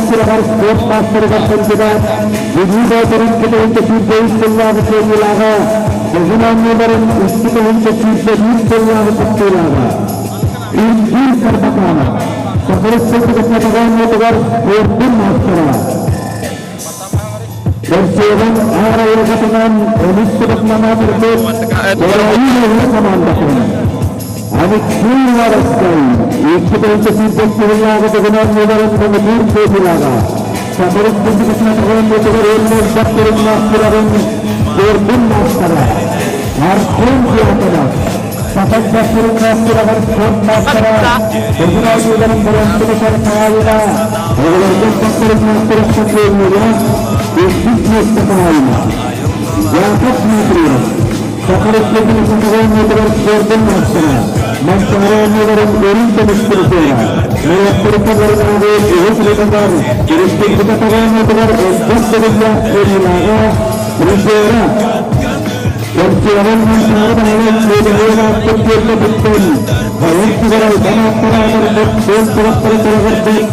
күрэҕэр спорт маастарыгар кандидат, Бүлүү Боотурун 2023 сыллааҕы кыайыылааҕа, Дьоһун оонньууларын 2021 сыллааҕы кыттыылааҕа, Илдьиир Карбаканов, Саха Республикатын оонньуутугар спордун маастара. Көрсүөҕүн аар айылҕатынан эмис сыбахланаатырбыт Кэрэйи хамаандатын Алексей Уваровскай 2 сүүрбэс сыллааҕы туһунан оонньууларын муҥутуур кыайыылааҕа Саха Республикатын оонньуутугар уонна элбэх көрүҥнээх күрэҕин спордун маастара Артем Дьяконов Саха элбэх көрүҥнээх күрэҕэр спорт маастара Туһун оонньууларын боруонсубутар хаһаайына оҕолорго элбэх көрүҥнээх күрэххэ кыайыылаах үрдүк миэстэ хаһаайына Яков Дмитриев Саха Республикатын оонньуутугар спордун маастара Манчаары оонньууларын өрүн көмүс призера норуоттарыттан барытааҕы үһүс регионар республика оонньуутугар элбэх төгүллээх кыайыылааҕа призера Көрсүөҕүн Манчаары Баһылай Сүөдэһиэн ааппыт түөлбэтиттэн Байан Сибэр Албан ааттара аатырбыт суол туруктары туругурбут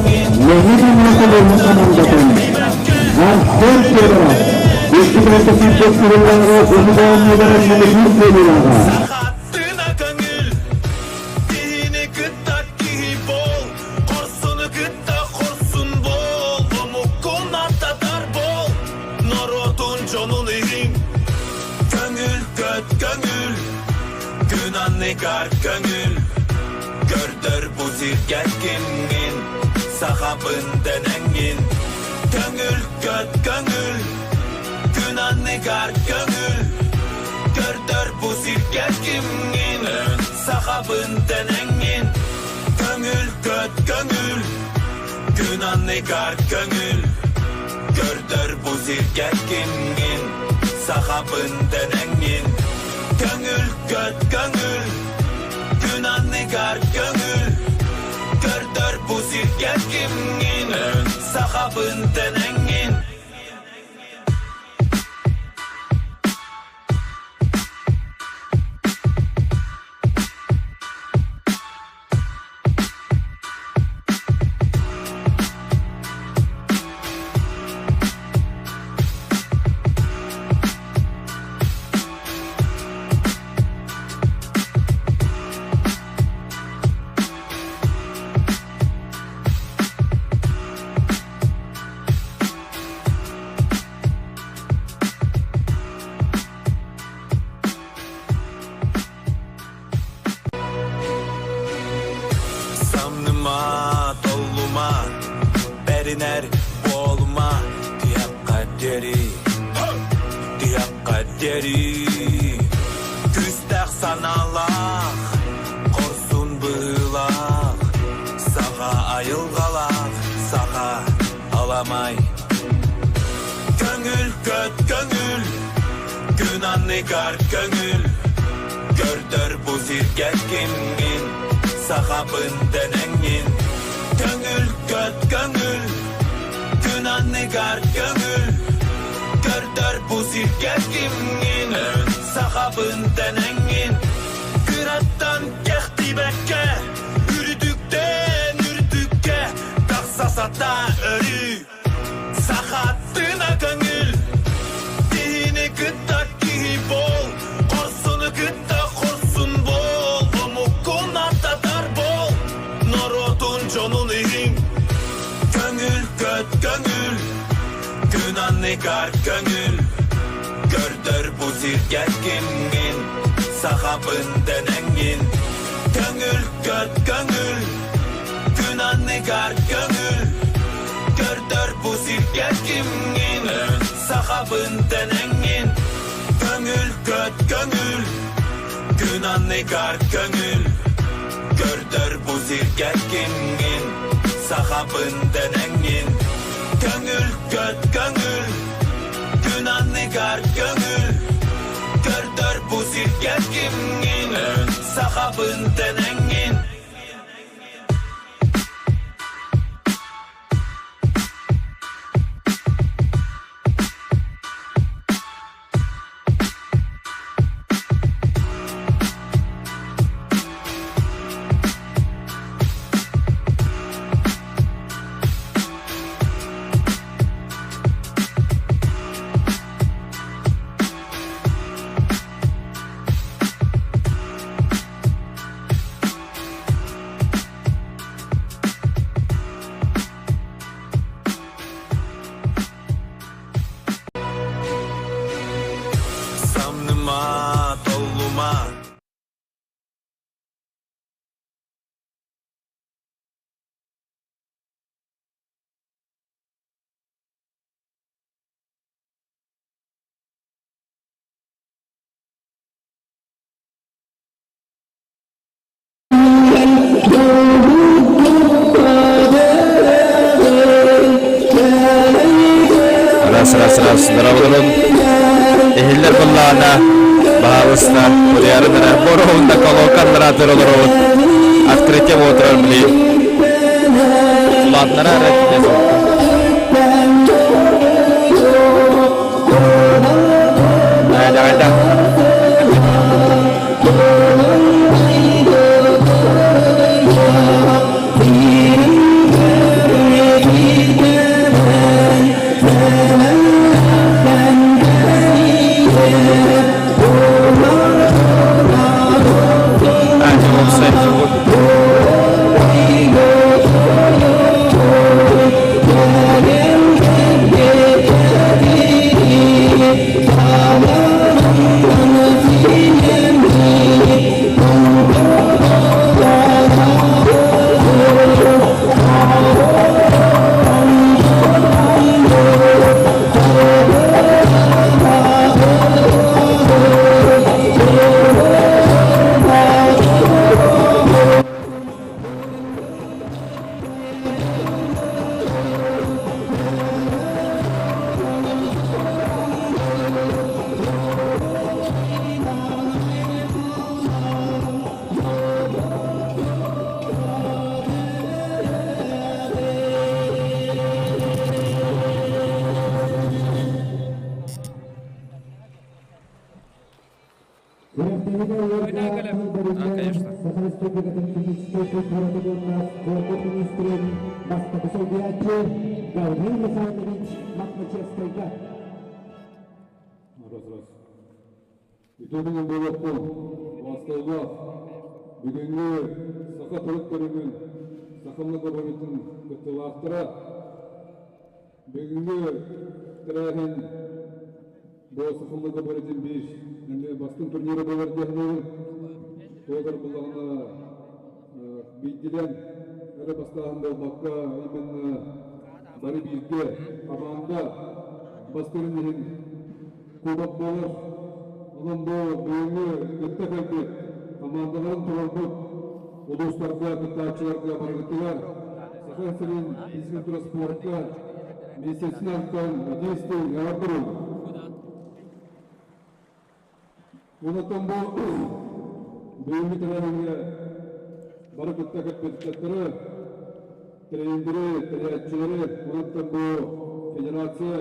Леонид Аммосов хамаандатын Арсен Федоров 2 сыллааҕы Уһук оонньууларын муҥутуур кыайыылааҕа. Сахаттына көҥүл, киһини кытта киһи бол, хорсуну кытта хорсун бол, омуккун аттатар бол, норуотун дьонун иһин. Көҥүл көт көҥүл, күн анныгар көҥүл, көрдөр бу сиргэ кимҥин, сахабын дэнэҥҥин. Көҥүл көт көҥүл, күн анныгар көҥүл, көрдөр бу сиргэ кимҥин, сахабын дэнэҥҥин. Көҥүл көт көҥүл, күн анныгар көҥүл, көрдөр бу сиргэ кимҥин, сахабын дэнэҥҥин. Көҥүл көт көҥүл, күн анныгар көҥүл, көрдөр бу сиргэ кимҥин, сахабын дэнэҥҥин. Самныма, толлума, бэринэр буолума, тиһэххэ диэри, тиһэххэ диэри. Күүстээх санаалаах, хорсун быһыылаах, саха айылҕалаах, саха аламай. Көҥүл көт көҥүл, күн анныгар көҥүл, көрдөр бу сиргэ кимҥин, сахабын дэнэҥҥин. Көҥүл көт көҥүл, күн анныгар көҥүл, көрдөр бу сиргэ кимҥин, сахабын дэнэҥҥин. Кыраттан кэхтибэккэ, үрдүктэн үрдүккэ тахса сатаа өрүү. Сахаттына көҥүл, киһини кытта киһи бол, хорсуну кытта хорсун бол, омуккун аттатар бол, норуотун дьонун иһин. Көҥүл көт көҥүл, күн анныгар көҥүл, көрдөр бу сиргэ кимҥин, сахабын дэнэҥҥин. Көҥүл көт көҥүл, күн анныгар көҥүл, Көрдөр бу сиргэ кимҥин, сахабын дэнэҥҥин. Көҥүл көт көҥүл, күн анныгар көҥүл. Көрдөр бу сиргэ кимҥин, сахабын дэнэҥҥин. Көҥүл көт көҥүл, күн анныгар көҥүл. Көрдөр бу сиргэ кимҥин, сахабын дэнэҥҥин. Раз, раз, раз. Здорово, Иһиллэр буллаана, баһаалыста, куйаарынара, боруһунда колоканнара олоробут. Открытие буолтурар били. Улаатнара эрэ Давай, А, конечно. Раз, раз. Үтүө буолуохтун, убаастабыллаах бүгүҥҥү саха төрүт көрүҥүн, сахалыы көрүҥүтүн кыттыылаахтара, бүгүҥҥү тэрээһин бу сахалыы көрүҥүн биир эмиэ бастыҥ турнира буолар диэн саныыбын. Туотар буллаҕына биирдилээн эрэ бастааһын буолбакка, именно бары бииргэ хамаанда бастыырын иһин кубок буолар. Онон бу бүгүҥҥү кытта кэлбит хамаандаларын толорбут улуустарга кыттааччыларга барыгытыгар Саха сирин физкультура спортка министерствотыттан итии-истиҥ эҕэрдэ буоллун. Онтон бу бүгүҥҥү тэрээһиҥҥэ бары кытта кэлбит тренердэри, тэрийээччилэри, онтон бу федерация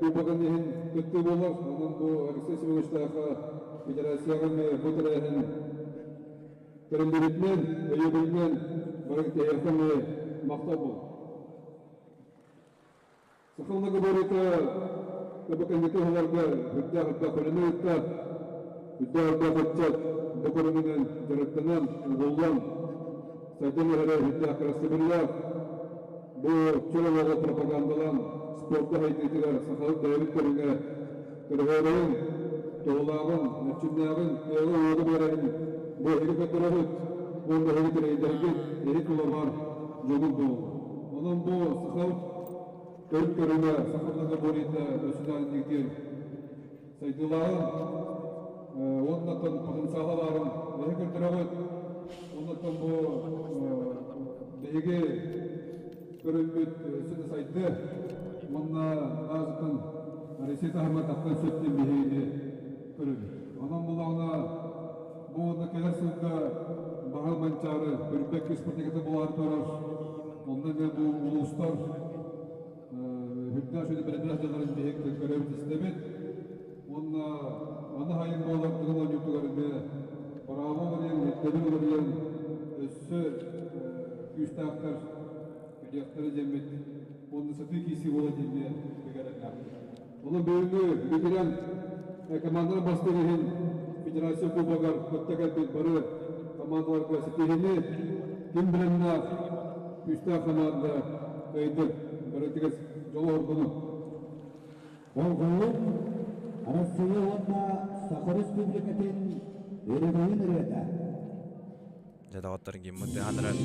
кубогын иһин кыттыы буолар. Онон бу Алексей Семеновичтаахха федерацияҕа эмиэ бу тэрээһин тэриллибитинэн, өйөбүлүнэн бары эһиэхэ эмиэ махтал буолар. Саха многоборьета кэнники сылларга үрдээх элбэх үлэни ыытта, үрдээх элбэх ыччат бу көрүҥүнэн дьарыктанан, угуллан, сайдан иһэрэ үрдээх кырасыбыллаах. Бу чөл олоҕу пропагандалаан спорка сайдыытыгар сахалык бэйэбит көрүҥэ көрөһөөрөйүн, туһулааҕын, эрчимнээҕин, кыаҕы-уоҕу биэрэрин бу эһиги көрдөрөбүт уонна эһиги тэрийдэргит, эһиги тулабар дьонуг буолла. Онон бу сахабыт Төрүт көрүҥэ саха многоборьета национальный сайдыылааҕын уонна потенциала баарын эһи көрдөрөҕүт. Оннуттан бу биһиги көрүҥмүт өссө да сайдыа уонна наазытын Россия таһыма тахсан сөп диэн биһигини көрөбүт. Онон булаҕына бу уонна кэлэр сылга Баһыл Манчаары Үрбэкки спартакиада буолаары турар. Онно эмиэ бу улуустар үрдээх үчүгэй бэлэмнээх дьоннорун биһиги көрөбүт истэбит. Уонна аны хайын буолар тыгын оонньуутугар эмиэ браво уларыйан, ирдэбил уларыйан өссө күүстээхтэр кэлиэхтэрэ диэммит уонна сытыы киирсии буола диэммит бигэрэннэхпит. Онон бүгүҥҥү бүтүрэн команданы бастыыр иһин Федерация Кубогар кытта кэлбит бары командаларга ситиһини ким билэннээх күүстээх команда кыайдын. Барытыгар дьолу-оргуну. Болҕойуҥ, Арассыыйа уонна Саха Республикатын өрөгөйүн ырыата. Дьэ доҕоттор гиммыт тыаһанырар.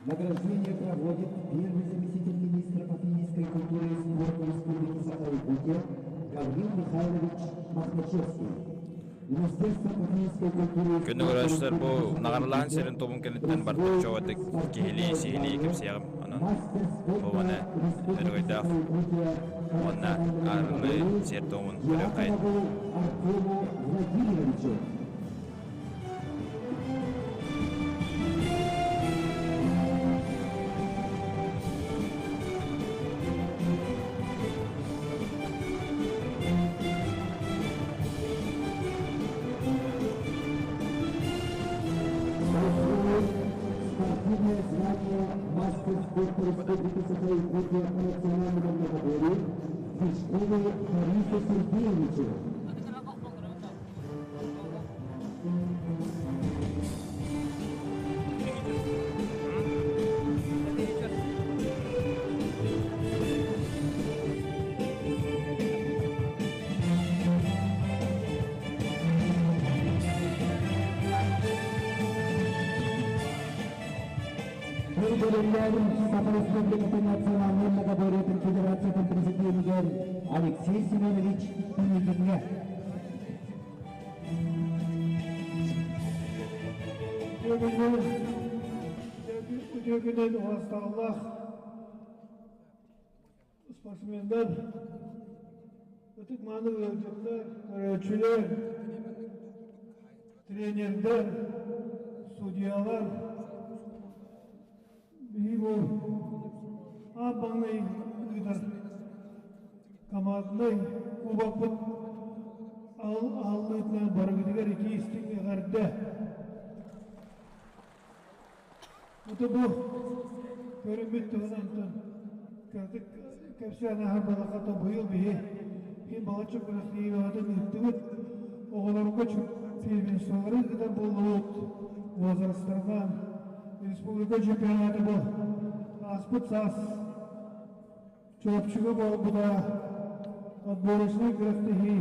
Награждение проводит первый заместитель министра по физической культуре и спорту Республики Саха-Якутия Гаврил Михайлович Мохначевский. Министерство по физической культуре и Күндү спорту көрөөччүлэр бу Республики наҕаралаан Саха-Якутия сирин тобун кэнниттэн присвоит бартыччоҕотук киһилии спортивное сиһилии звание кэпсиэҕим. Онон мастер бу спорта маны Республики өрөгөйдөөх Саха-Якутия по уонна национальному аарынныы многоборью сиэр-туомун көрүөххэйин. Дьяконову Артему Владимировичу. Спортивное звание мастер спорта Республики Саха-Якутия по национальному многоборью Фишкову Борису Сергеевичу. Бөлүллэрин Саха Республикатын Национальнай многоборьетын Федерациятын президенигэр Алексей Семенович Пинигиҥҥэ. Үтүө күнүн уһастааллаах спортсмендар, ытык-мааны ыалдьыттар, көрөөччүлэр, тренердэр, судьялар, биһиги бу аан маҥнай ыытар команднай кубокпут аһыллыытынан барыгытыгар итии истиҥ эҕэрдэ! Ото бу көрүммүт туһунан кыратык кэпсээн аһар балаката быйыл биһи иһин балачча күрэхтэһиибэтин ыыттыбыт. Оҕолорго первенстволары ыытар буоллубут возрастарынан республика чемпионата бу ааспыт саас Чурапчыга буолбута отборочнай күрэхтэһии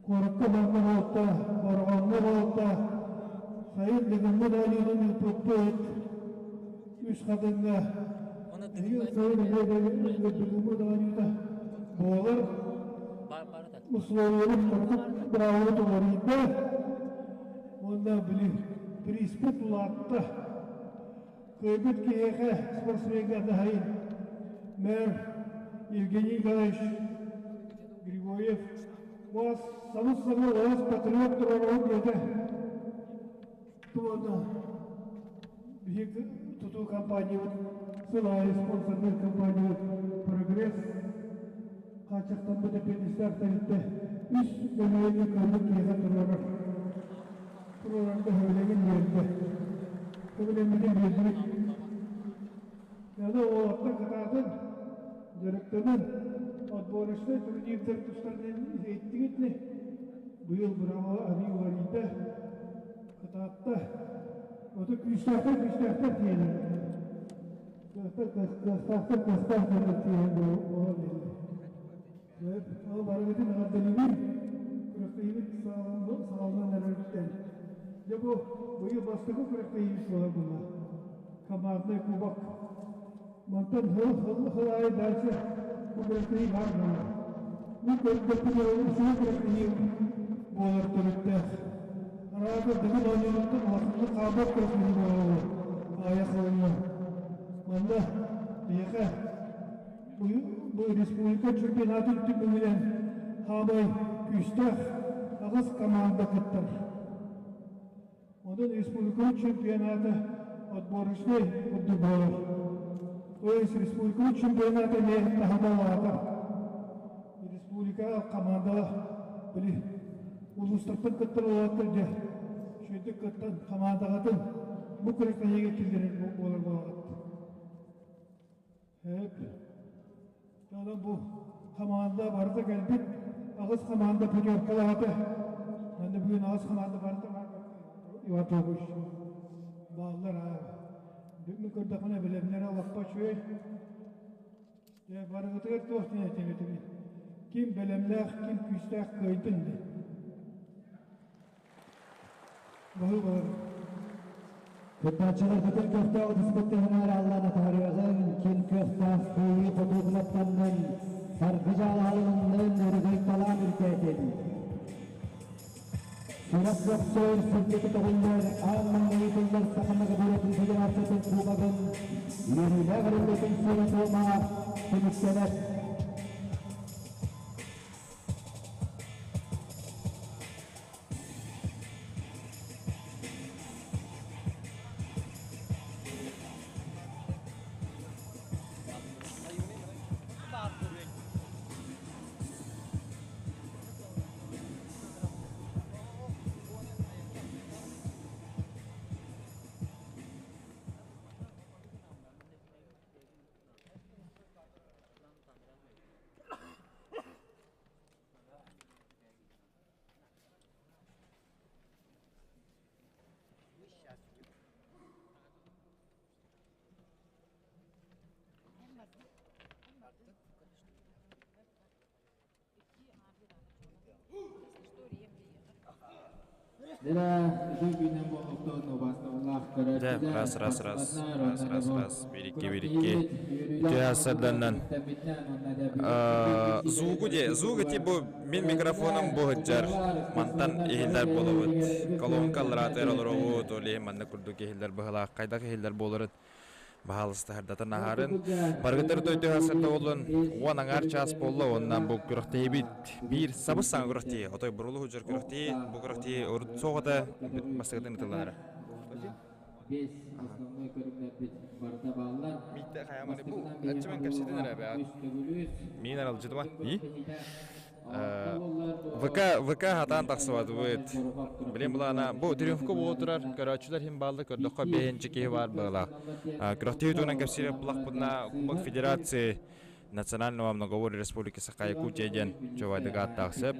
куоракка манна буолта, Бороҕоҥҥо буолта, сайын Дыгыммыт оонньуутун ыыппыппыт Үс Хатыҥҥа эһиил сайын эмиэ Дыгыммыт оонньуута буолар. Условиябыт ордук быраабыла уларыйда уонна били приспыт улаатта. Кыайбыт киһиэхэ спортсменга наһайын мэр Евгений Николаевич Григорьев уаз сабыс-саҥа уаз патриот туруоруон диэтэ. Туона биһиги тутуу компаниябыт сыл аайы спонсордыыр компаниябыт Прогресс хааччахтаммыт эппиэтинэстээх тэрилтэ үс мөлүйүөнү кыайбыт киһиэхэ туруорар. Туруорарга сөбүлэҥин биэрдэ. Сөбүлэҥмитин биэрдибит. Аны уолаттар кытаатын, дьарыктанан, отборочнай турнирдар тустарынан иһиттигит ини. Быйыл быраҕа арыы уларыйда, кытаатта. Ото күүстээхтэр күүстээхтэр тиийэллэр. Кыахтар кыахтаахтар кыахтаах диэн тиийэн буолан биэрдэ. Ол барыгытын эҕэрдэлиибин, күрэхтэһиибит саҕаланан эрэриттэн. Дьэ бу быйыл бастакы күрэхтэһиибит буолар буолла. Команднай кубок. Мантан сыл аайы дальше бу күрэхтэһии баар буолар. Бу көрдөхпүнэ үчүгэй күрэхтэһии буолар төрүттээх. Араата дыгын оонньуутуттан улаханнык хаалбат күрэхтэһии буолар аайа хылынна. Манна биһиэхэ Бу республика чемпионатын түмүгүнэн хаамай күүстээх аҕыс команда кыттар. Онон республика чемпионата отборочнай курдук буолар. То есть республика чемпионата эмиэ таһыма улаатар. Республика команда били улуустартан кыттар уолаттар дьэ үчүгэйдик кыттан хамаандаҕытын бу күрэхтэһиигэ киллэрэр буолар буолаҕыт. Эп. Онон бу хамаанда барыта кэлбит. Аҕыс хамаанда путевкалаата. Манна бүгүн аҕыс хамаанда барыта баар Иван Павлович. Бааллар аа. Бүгүн көрдөххүнэ бэлэмнэрэ лаппа үчүгэй. Дьэ барыгытыгар туох диэн этиэм этибий? Ким бэлэмнээх, ким күүстээх кыайдын диэн. Баһыы балар. Кыттааччыларбытын көхтөөх ытыспыт аллан атаарыаҕыҥ, ким кыахтаах кыайыы хотуу кынаттаннын, саргы дьаалаһалыннын, өрөгөй талаан үрдээтин. Сүрэх бөхсөр, сиргэ көтөҕүллэр, аан маҥнай ыытыллар Саха многоборьетын федерациятын кубогын үөрүүлээх эриллэтин сиэрэ-туома түмүктэнэр. Дьэ, раз, раз, раз, раз, раз, раз, биирикки, биирикки. Үтүө сарданнан. Звугу де, звук ити бу мин микрофоном бу сылдьар. Мантан иһиллэр буолабыт. Колонка аллараатыгар олороҕут, ол иһин манна курдук иһиллэр быһылаах. Хайдах иһиллэр буоларын баһаалыста сырдатан аһаарын. Баргытар дойду сырда боллун уон аҥаар чаас буолла уонна бу күрэхтэһиибит биир сабыс саҥа күрэхтэһии отой бурулу сылдьар күрэхтэһии бу күрэхтэһии урут суоҕата бастакытын ытылланара. Бес основной көрүҥнэрбит барыта бааллар. Миитте хайаманы бу аччыман кэпсэтин эрэ бэҕэ. Миин аралдьытыма. И? ВК ВК хатаан тахсыбатыбыт. Билин былаана бу триумфка буола турар көрөөччүлэр иһин баалла көрдөххө бэйэнчи киһи баар быалаах. Күрэхтэһии туһунан кэпсиир булахпытына Кубок Федерации национального многоборья Республики Саха-Якутия диэн чобайдык ааттаах сөп.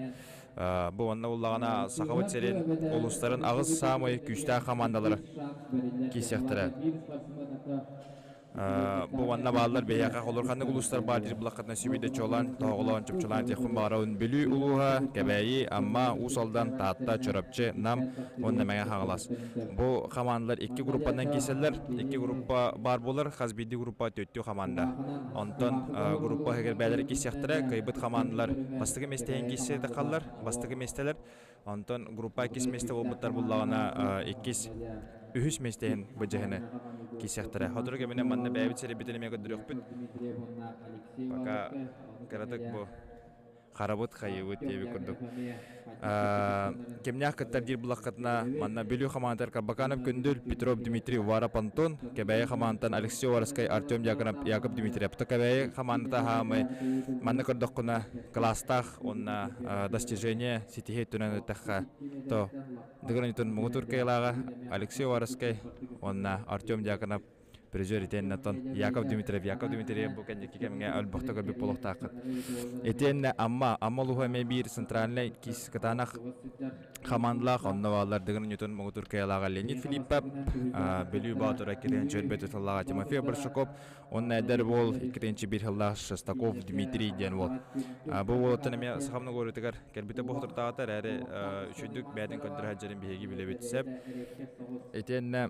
Бу онно буллаҕына Сахабыт сирин улуустарын аҕыс саамай күүстээх хамаандалара киирсиэхтэрэ. Бу манна бааллар биһиэхэ холор ханнык улуустар баар диир булаххытына сүбүйдэ чуолаан, тоһоҕолоон, чопчулаан этиэхпин баҕарабын. Бүлүү улууһа, Кэбээйи, Амма, Уус Алдан, Таатта, Чурапчы, Нам уонна Мэҥэ Хаҥалас. Бу хамаандалар икки группанан киирсэллэр. Икки группа баар буолар, хас биирдии группа түөртүү хамаанда. Онтон группа иһигэр бэйэлэрэ киирсиэхтэрэ, кыайбыт хамаандалар бастакы миэстэһин киирсэ тахаллар, бастакы миэстэлэр. Онтон группа иккис миэстэ буолбуттар буллаҕына иккис, үһүс миэстэһин быдьаһыны киирсиэхтэрэ. Сотору кэминэн манна бэйэбит сирэйбитин эмиэ көрдөрүөхпүт. Пока кыратык бу харабыт хайыбыт диэбит курдук. Кимнээх кыттар диир булаххытына манна Бүлүү хамаандатыгар Карбаканов Күндүл, Петров Дмитрий, Уваров Антон, Кэбээйи хамаандаттан Алексей Уваровскай, Артем Дьяконов, Яков Дмитриев. Кэбээйи хамаандата хаамай манна көрдөххүнэ кылаастаах уонна достижение ситиһии өттүнэн эттэххэ то Дыгын оонньуутун муҥутуур кыайыылааҕа Алексей Уваровскай уонна Артем Дьяконов призер итиэннэ Яков Дмитриев. Яков Дмитриев бу кэнники кэмҥэ өлбөхтө көрбүт буолуохтааххыт. Итиэннэ Амма, Амма улууһа эмиэ биир центральнай киис кытаанах хамаандалаах, онно бааллар Дыгын оонньуутун муҥутуур кыайыылааҕа Леонид Филиппов, Бүлүү Боотура кириэн чөлбөт тыллааҕа Тимофей Баршаков, Уонна эдэр уол иккитинчи биир сыллаах Шестаков Дмитрий диэн уол. Бу уолуттан эмиэ Саха многоборьетыгар кэлбитэ буолтуртаҕата эрээри үчүгдүк бэйэтин көрдөрө сылдьарын биһиги билэбит сөп. Итиэннэ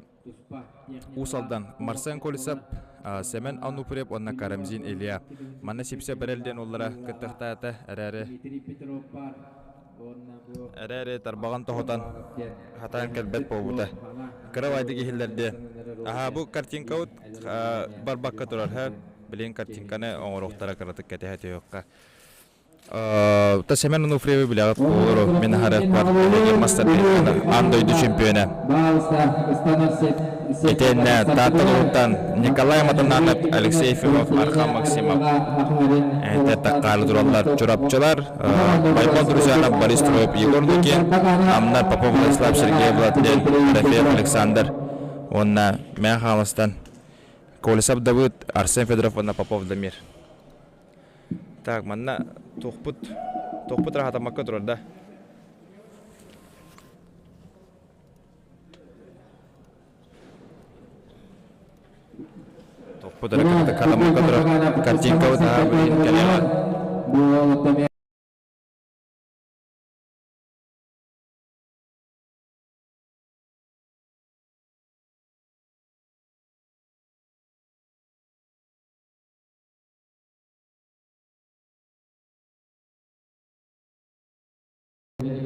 Уус Алдан Марсен Колесов, Сэмэн Анупрев уонна Карамзин Илья. Манна Сипсэ Бэрэл диэн уоллара кыттыахтаата эрээри Эрээри тарбаҕын тоһутан, хатаан кэлбэт буолбута. Кыра баайдык иһиллэрдиэ. Аһаа, бу картинкабыт барбакка турар, һэ? Билигин картинканы оҥоруохтара кыратык кэтэһэ түһүөххэ. Та Семен Онуфриевы билэҕит буолуору мин аһарыахпар эһиги мастер аан дойду чемпиона. Итиэннэ Таатта улууһуттан Николай Матананов, Алексей Ефимов, Архан Максимов этэ таккаары тураллар Чурапчылар, Байбал Друзьянов, Борис Троев, Егор Лукин, Амнар Попов, Владислав Сергеев, Владлен, Рафаэль Александр уонна Мэҥэ Хаҥаластан Колесов Давыд, Арсен Федоров уонна Попов Дамир. Так, манна туохпут туохпут рахатаммакка турар да? Тохпут эрэ кытта турар картинкабыт аһа билигин кэлиэҕэ. Күндүл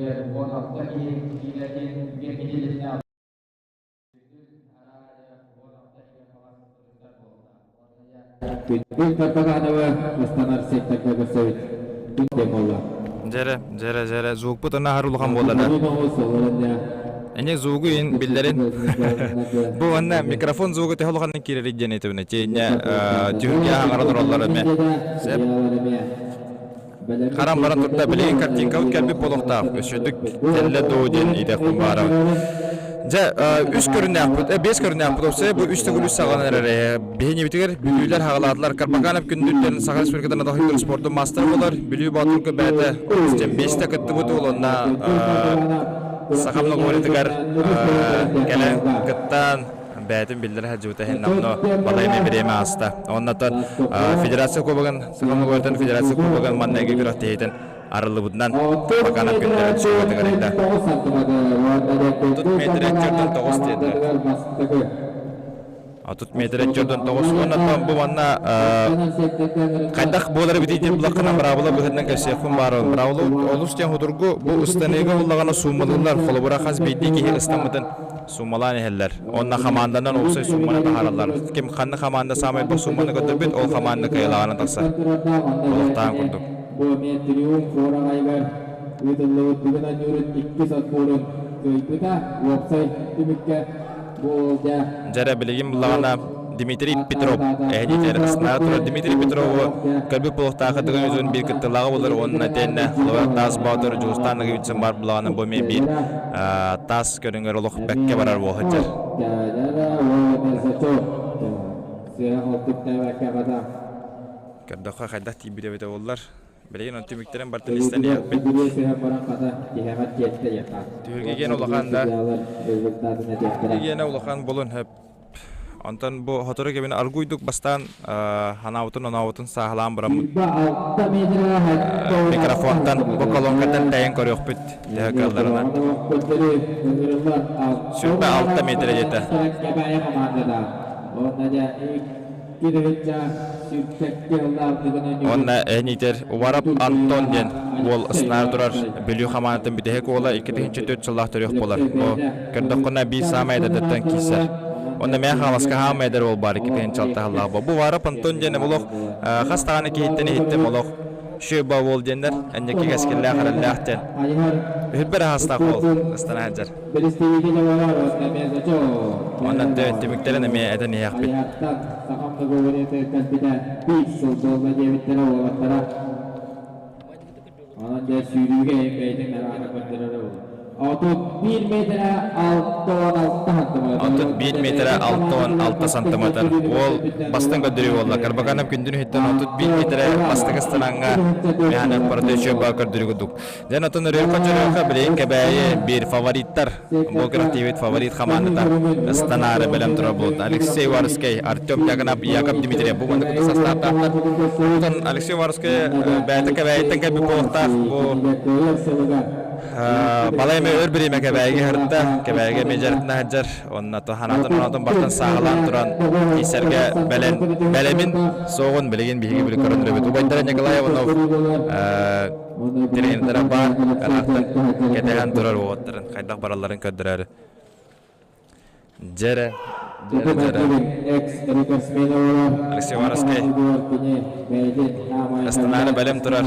Карпаганова ыстанар секторга көрсөбүт. Күн болла. Дьэрэ, дьэрэ, дьэрэ, звукпут ына аһар улахан буолла да. Эне звугу ин биллэрин. Бу уонна микрофон звугу төһө улаханын киирэрий диэн этибин. Тиэннэ түһүлгэ аһаҥара тураллар эмэ. Сеп. Харан баран турда билигин картинкабыт кэлбит буолуохтаах. Өссөдүк кэллэ дуу диэн итэхпин баарабын. Дьэ, үс көрүннээхпит, биэс көрүннээхпит опсайа бу үс төгүл үс саҕаланар эрэ. Биһинибитигэр бүлүүлэр хаҕалаатылар. Карбаканов күндүттэн Саха Республикатын атахыгар спордун маастара болар. Бүлүү Боотурга бэйэтэ бэстэ кыттыбыт уолунна Саха многоборьетыгар кэлэн кыттан бэйэтин биллэрэ сылдьыбыта иһин онно балайма бириэмэ ааста. Оннотон Федерация Кубогын, Саха многоборьетын Федерация Кубогын манныгы күрэхтэһиитин арыллыбытынан Баканов күндэрин суолатыгар ыйда. Тут метр 49 диэтэ. 30 метр 49 уонна бу манна хайдах буолар эбитий диэн булаххына быраабыла быһыытынан кэпсиэхпин баарабын. Быраабыла олус диэн судургу бу ыстаныыга буллаҕына суумалыыллар. Холобура хас биирдии киһи ыстаммытын суумалаан иһэллэр. Уонна хамаанданан уопсай сууманы таһаараллар. Ким ханна хамаанда саамай бу сууманы көрдөрбүт, ол хамаанда кыайылааҕынан тахсар. Олохтоон курдук. Бу эмиэ триумф уораҕайыгар ыытыллыбыт бүгүн анньыырын иккис отборун кыайбыта. Уопсай түмүккэ Дьэрэ билигин буллаҕына Дмитрий Петров эһэдиитигэр ыстаара турар Дмитрий Петрову көрбүт буолуохтаах Дыгын үзүн биир кыттыылааҕа буолар уонна итиэннэ Холобур Таас Боотур Дьулустаан Ныгыбитсын баар буллаҕына бу эмиэ биир таас көрүҥэр олох бэккэ барар буола сылдьар. Көрдөххө хайдах тиийбит эбитэ буоллар. Билигин он түмүктэрин бартын истэн иһэппит. Түһүлгэгиэн улахан да. Түһүлгэгиэнэ улахан булун хөп. Онтон бу сотору кэмин аргуйдук бастаан ханаабытын онообутун сааһылаан бараммыт микрофонтан бу колонкаттан тэйэн көрүөхпүт төһө кыалларынан. 26 метр диэтэ. Уонна эн итэр Уваров Антон диэн уол снаар турар Бүлүү хамаандатын бүтэһик уола 2004 сыллаах төрүөх буолар. Бу көрдөххүнэ биир саамай эдэрдэттэн киирсэр. Уонна мээ хааласка хаама эдэр уол баар 2006 сыллаах бу. Бу Уваров Антон диэн олох хас даҕаны киһиттэн иһиттим олох шөба уол диэннэр энньэки кэскиллээх эрэллээх диэн. Үһүрбэр аһастаах уол ыстана сылдьар. Онон түмүктэрин эмиэ этэн иһиэхпит. Онон дьэ сүүрүүгэ бэйэтин араана көрдөрөрө буолуо. 31 метрэ 66 сантиметр. 31 метрэ 66 сантиметр. Уол бастыҥ көрдөрүү буолла. Карбаканов күндүн иһиттэн 31 метрэ бастакы станаҥҥа Михаил Парадычева көрдөрүү курдук. Дьэн отон өрүөххэ-чөрүөххэ билигин Кэбээйи биир фавориттар, бу күрэхтиибит фаворит хамаандата ыстанаары бэлэм турар буолута. Алексей Варскай, Артем Дьяконов, Яков Дмитриев бу маннык курдук састааптаахтар. Оттон Алексей Варскай бэйэтэ Кэбээйиттэн кэлбит буолуохтаах. Бу балай эмэ өр бириэмэ Кэбээйигэ сырытта. Кэбээйигэ эмиэ дьарыктана сылдьар. Онно ханаатын оноотун бартан сааһылаан туран киирсэргэ бэлэм бэлэмин суоҕун билигин биһиги били көрөн эрэбит. Убайдара Николай Иванов тренердэрэ баар ыраахтан кэтэһэн турар уолаттарын хайдах баралларын көрдөрөөрү. Дьэрэ, дьэрэ, дьэрэ. Алексей Варовскай Астанаары бэлэм турар.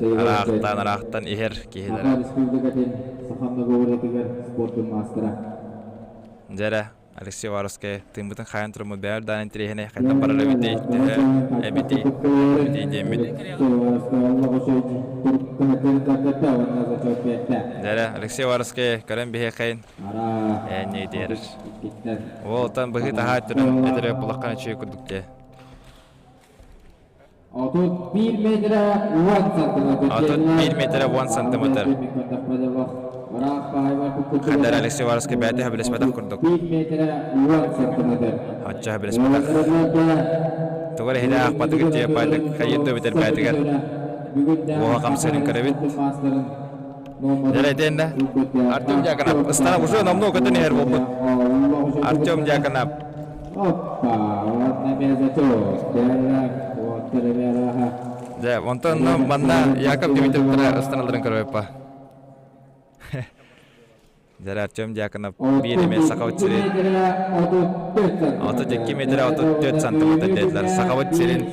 Ыраахтан, ыраахтан иһэр киһилэрэ. Дьэрэ, Алексей Уваровскай тыыммытын хаайан туруммут бэйэр даан интэриэһинэй хайдах барар эбитий төһө эбитий эбитий диэммит Дэрэ Алексей Уваровскай көрөн биһиэхэйин ээнньэй диэрэр Ол оттон быһыы таһаа өттүнэн этэрэ булаххан үчүгэй курдук дии 31 метрэ 10 сантиметр. 31 метрэ 10 сантиметр. Хайдар Алексей Уваровскай бэйэтэ сөбүлэспэтэх курдук. 1 метрэ 10 сантиметр. Оччо сөбүлэспэтэх. Тугу эрэ иһитэ аахпатыгыт дии баайдык хайыыр да эбэтэр бэйэтигэр уоһа хамсыырын көрөбүт. Дьэ итиэннэ Артем Дьяконов ыстана уже номнуо көтөн иһэр буолбут. Артем Дьяконов Опа, вот на зачет. Дьэ, онтон манна Яков Дмитриевтара ыстаналарын көрөппө. Дьэ, Артем Дьяконов биир эмэ Сахабыт сирин 32 метр 34 сантиметр диэтилэр. Сахабыт сирин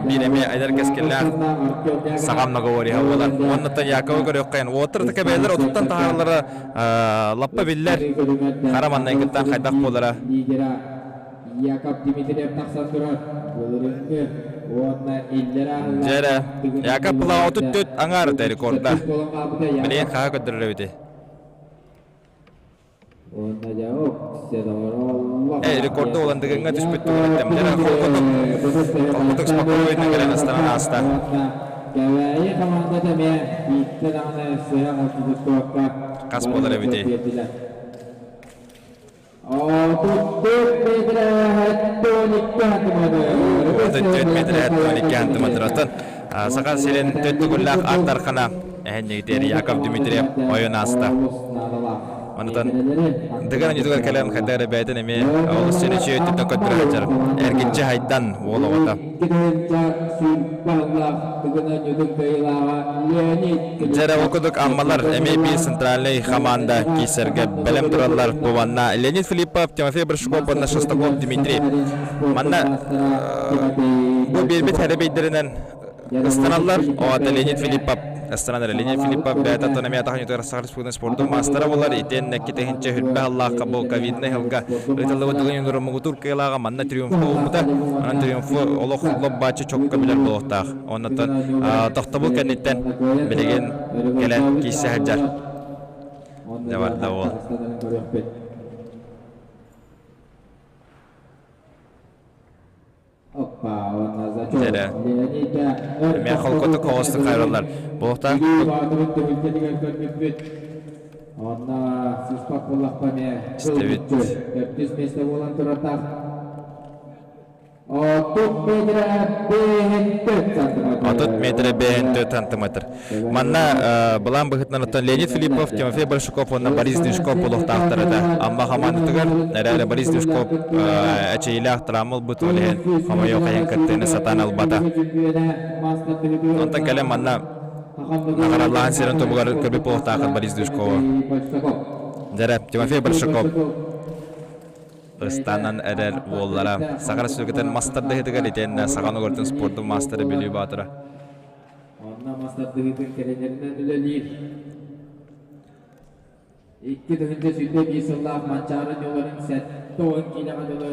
биир эмэ айдар кэскиллээх саха многовориһа буолар. Уоннаттан Яковы көрүөххэйин. Уоттар да кэбээлэр отуттан таһаараллара лаппа биллэр. Хара маннайгыттан хайдах буолара. Яков Дмитриев тахсан турар. Былырыыҥҥы уонна иллэрээ Дьэ эрэ, Яков Пылаҕа 34 аҥаар рекорда. Билигин хаһа көрдөрөр эбитий? Э, рекорду olan дыгыҥҥа түспүт тугун эттем. Дьэ, холкутук, холкутук спокойно кэлэн астанан ааста. Кэбээйи хамаандата эмиэ биирдэ даҕаны сыһа хотутуттуохха Хас буолар эбитий? 34 метр 12 сантиметр. Оттон Саха сирин төттүгүллээх аттархана эһэнньигитиэр Яков Дмитриев ойон ааста. Онутан дыган аньытыгар кэлэн хайда эрэ бэйэтин эмиэ олус син үчүгэй өттүттэн көрдөрө сылдьар. Эргиччи хайдан уол оҕото. Дьэ эрэ ол курдук Аммалар эмиэ биир центральнай хамаанда киирсэргэ бэлэм тураллар. Бу манна Леонид Филиппов, Тимофей Большаков уонна Шестаков Дмитрий. Манна бу биэрбит хэрэбэйдэринэн ыстаналлар. Оата Леонид Филиппов ыстанан эрэ. Леонид Филиппов бэйэтэ оттон эмиэ атах ньутугар Саха Республикатын спордун маастара буолар. Итиэннэ икки хүрбэ аллаахха бу ковиднай сылга ыытыллыбыт Дыгын муҥутуур кыайыылааҕа манна триумф буолбута. Онон триумфу олох лоп-бааччы чокко билэр буолуохтаах. Оннуттан тохтобул кэнниттэн билигин кэлэн киирсэ сылдьар. Дьэ барда уол. Дьэрэ. Эмиэ холкутук оҕустук хайраллар. Буолуохтаах Онно сыспат буоллахпа эмиэ истэбит. Төрдүс миэстэ буолан турартаах. 30 метр 54 сантиметр. 30 метр 54 сантиметр. Манна былаан быһыытынан оттон Леонид Филиппов, Тимофей Большаков уонна Борис Движков буолуохтаахтар этэ. Амма хамаандатыгар эрээри Борис Движков эчэйиилээх травма ылбыт, ол иһин хомойуох иһин кыттыыны сатаан ылбата. Онтон кэлэн манна наҕараллаан сирин тобугар көрбүт буолуохтааххыт Борис Движкову. Дьэрэ, Тимофей Большаков ыстанан эрэр уоллара Саха Республикатын мас тардыһыытыгар итиэннэ Саха норуотун спордун маастара Бүлүү Баатыра. Онно мас тардыһыытын тренеринэн үлэлиир. 2021 сыллаах Манчаары ньуоларын 70 киилэҕэ дылы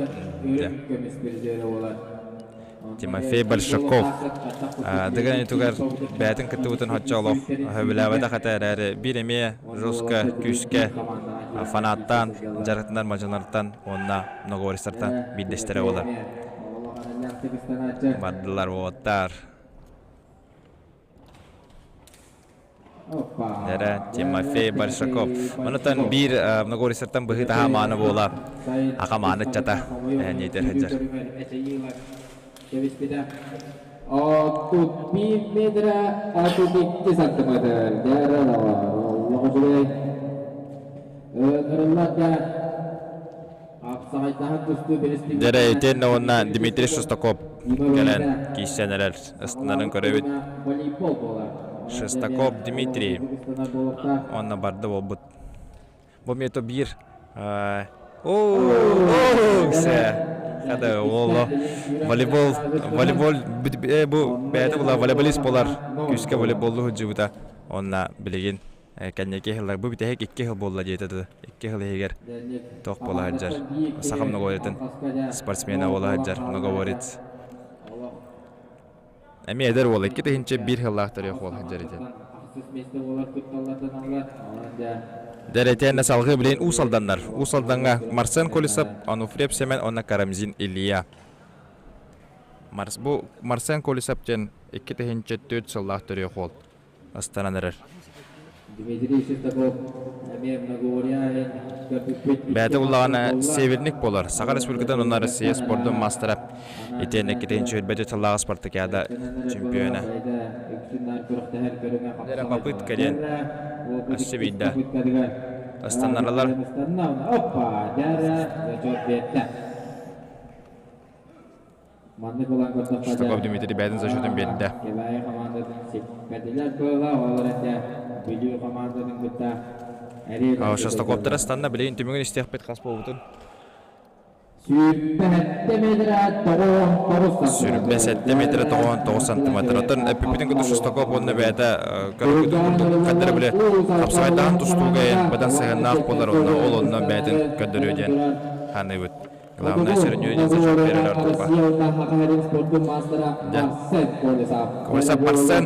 үрүҥ көмүс призерэ буолар. Тимофей Большаков дыгын итугар бэйэтин кыттыбытын хоччо олох сөбүлээбэтэх этэ эрээри биир эмиэ жестко күүскэ фанаттаан дьарыктанар мадьынартан уонна многоборецтартан биирдэстэрэ буолар. Бардылар уоттар. Дэрэ Тимофей Большаков. Онутан биир многоборецтартан быһыы таһаа мааны буола аха мааны ыччата эһэнниитэр сылдьар. Отут биир метра 32 сантиметр. Дэрэ Аллах үчүгэй. Ыҥырыллар да Дьэрэ итиэннэ уонна Дмитрий Шестаков кэлэн киирсэн эрэр ыстынарын көрөбүт. Шестаков Дмитрий уонна барда буолбут. Бу мето биир оо хада уолу волейбол волейбол бу бэйэтэ була волейболист буолар күүскэ волейболлу сылдьыбыта онна билигин Кэнники сыллар бу бүтэһик икки сыл буолла диэтэ да икки сыл иһигэр туох буола сылдьар саха многоворитын спортсмена буола сылдьар многоворец эмиэ эдэр уол 2001 сыллаах төрүөх уол сылдьар ити Дэрэтиэннэ салгыы билигин Уус Алданнар. Уус Алдаҥҥа Марсен Колесов, Онуфриев Семен уонна Карамзин Илья. Марс бу Марсен Колесов диэн 2004 сыллаах төрүөх уол. Астанан эрэр. Дмитрий Шестаков эмиэ многоборье Бэйэтэ буллаҕына северник буолар. Саха Республикатын уонна Россия спордун маастара. Итиэннэ иккитинчи үрбэти сыллааҕы спартакиада чемпиона. Дьэ, попытка диэн өссө биирдэ ыстаннаралар. Опа, дьэ, зачет биэрдэ. Шестаков Дмитрий бэйэтин зачетун биэрдэ. Шестаковтара станна билигин түмүгүн истиэхпит хас буолбутун. 27 метрэ 99 сантиметр. Оттон эппиппитин кытта Шестаков уонна бэйэтэ көрөргүтүн курдук хаддара били хапсаҕайдаан тустууга бадан сыһыаннаах буолар онно ол онно бэйэтин көрдөрүө диэн ханыыбыт. Главное сүрүннүүр диэн зачет биэрэр ордук. Колесов Марсен,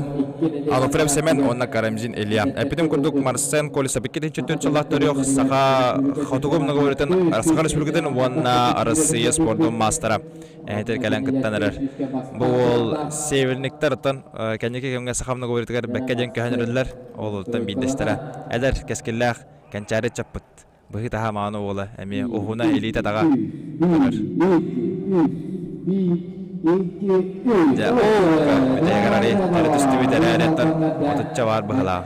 Алуфрев Семен уонна Карамзин Илья. Эппитим курдук Марсен Колесов 2004 сыллаах төрүөх Саха Хотугу многоворитын Саха Республикатын уонна Россия спордун маастара эһэтэр кэлэн кыттан эрэр. Бу уол северниктартан кэнники кэмҥэ Саха многоворитыгар бэккэ диэн көһөн эрэллэр. Ол оттон биирдэстэрэ. Эдэр, кэскиллээх, кэнчээри чаппыт. Быһыы-таһаа мааны уола эмиэ уһуна илиитэ-атаҕа көрөр. Дьэ, бүтэһигэр арый өрө түстүбүт эрээри оттон отучча баар быһалаах.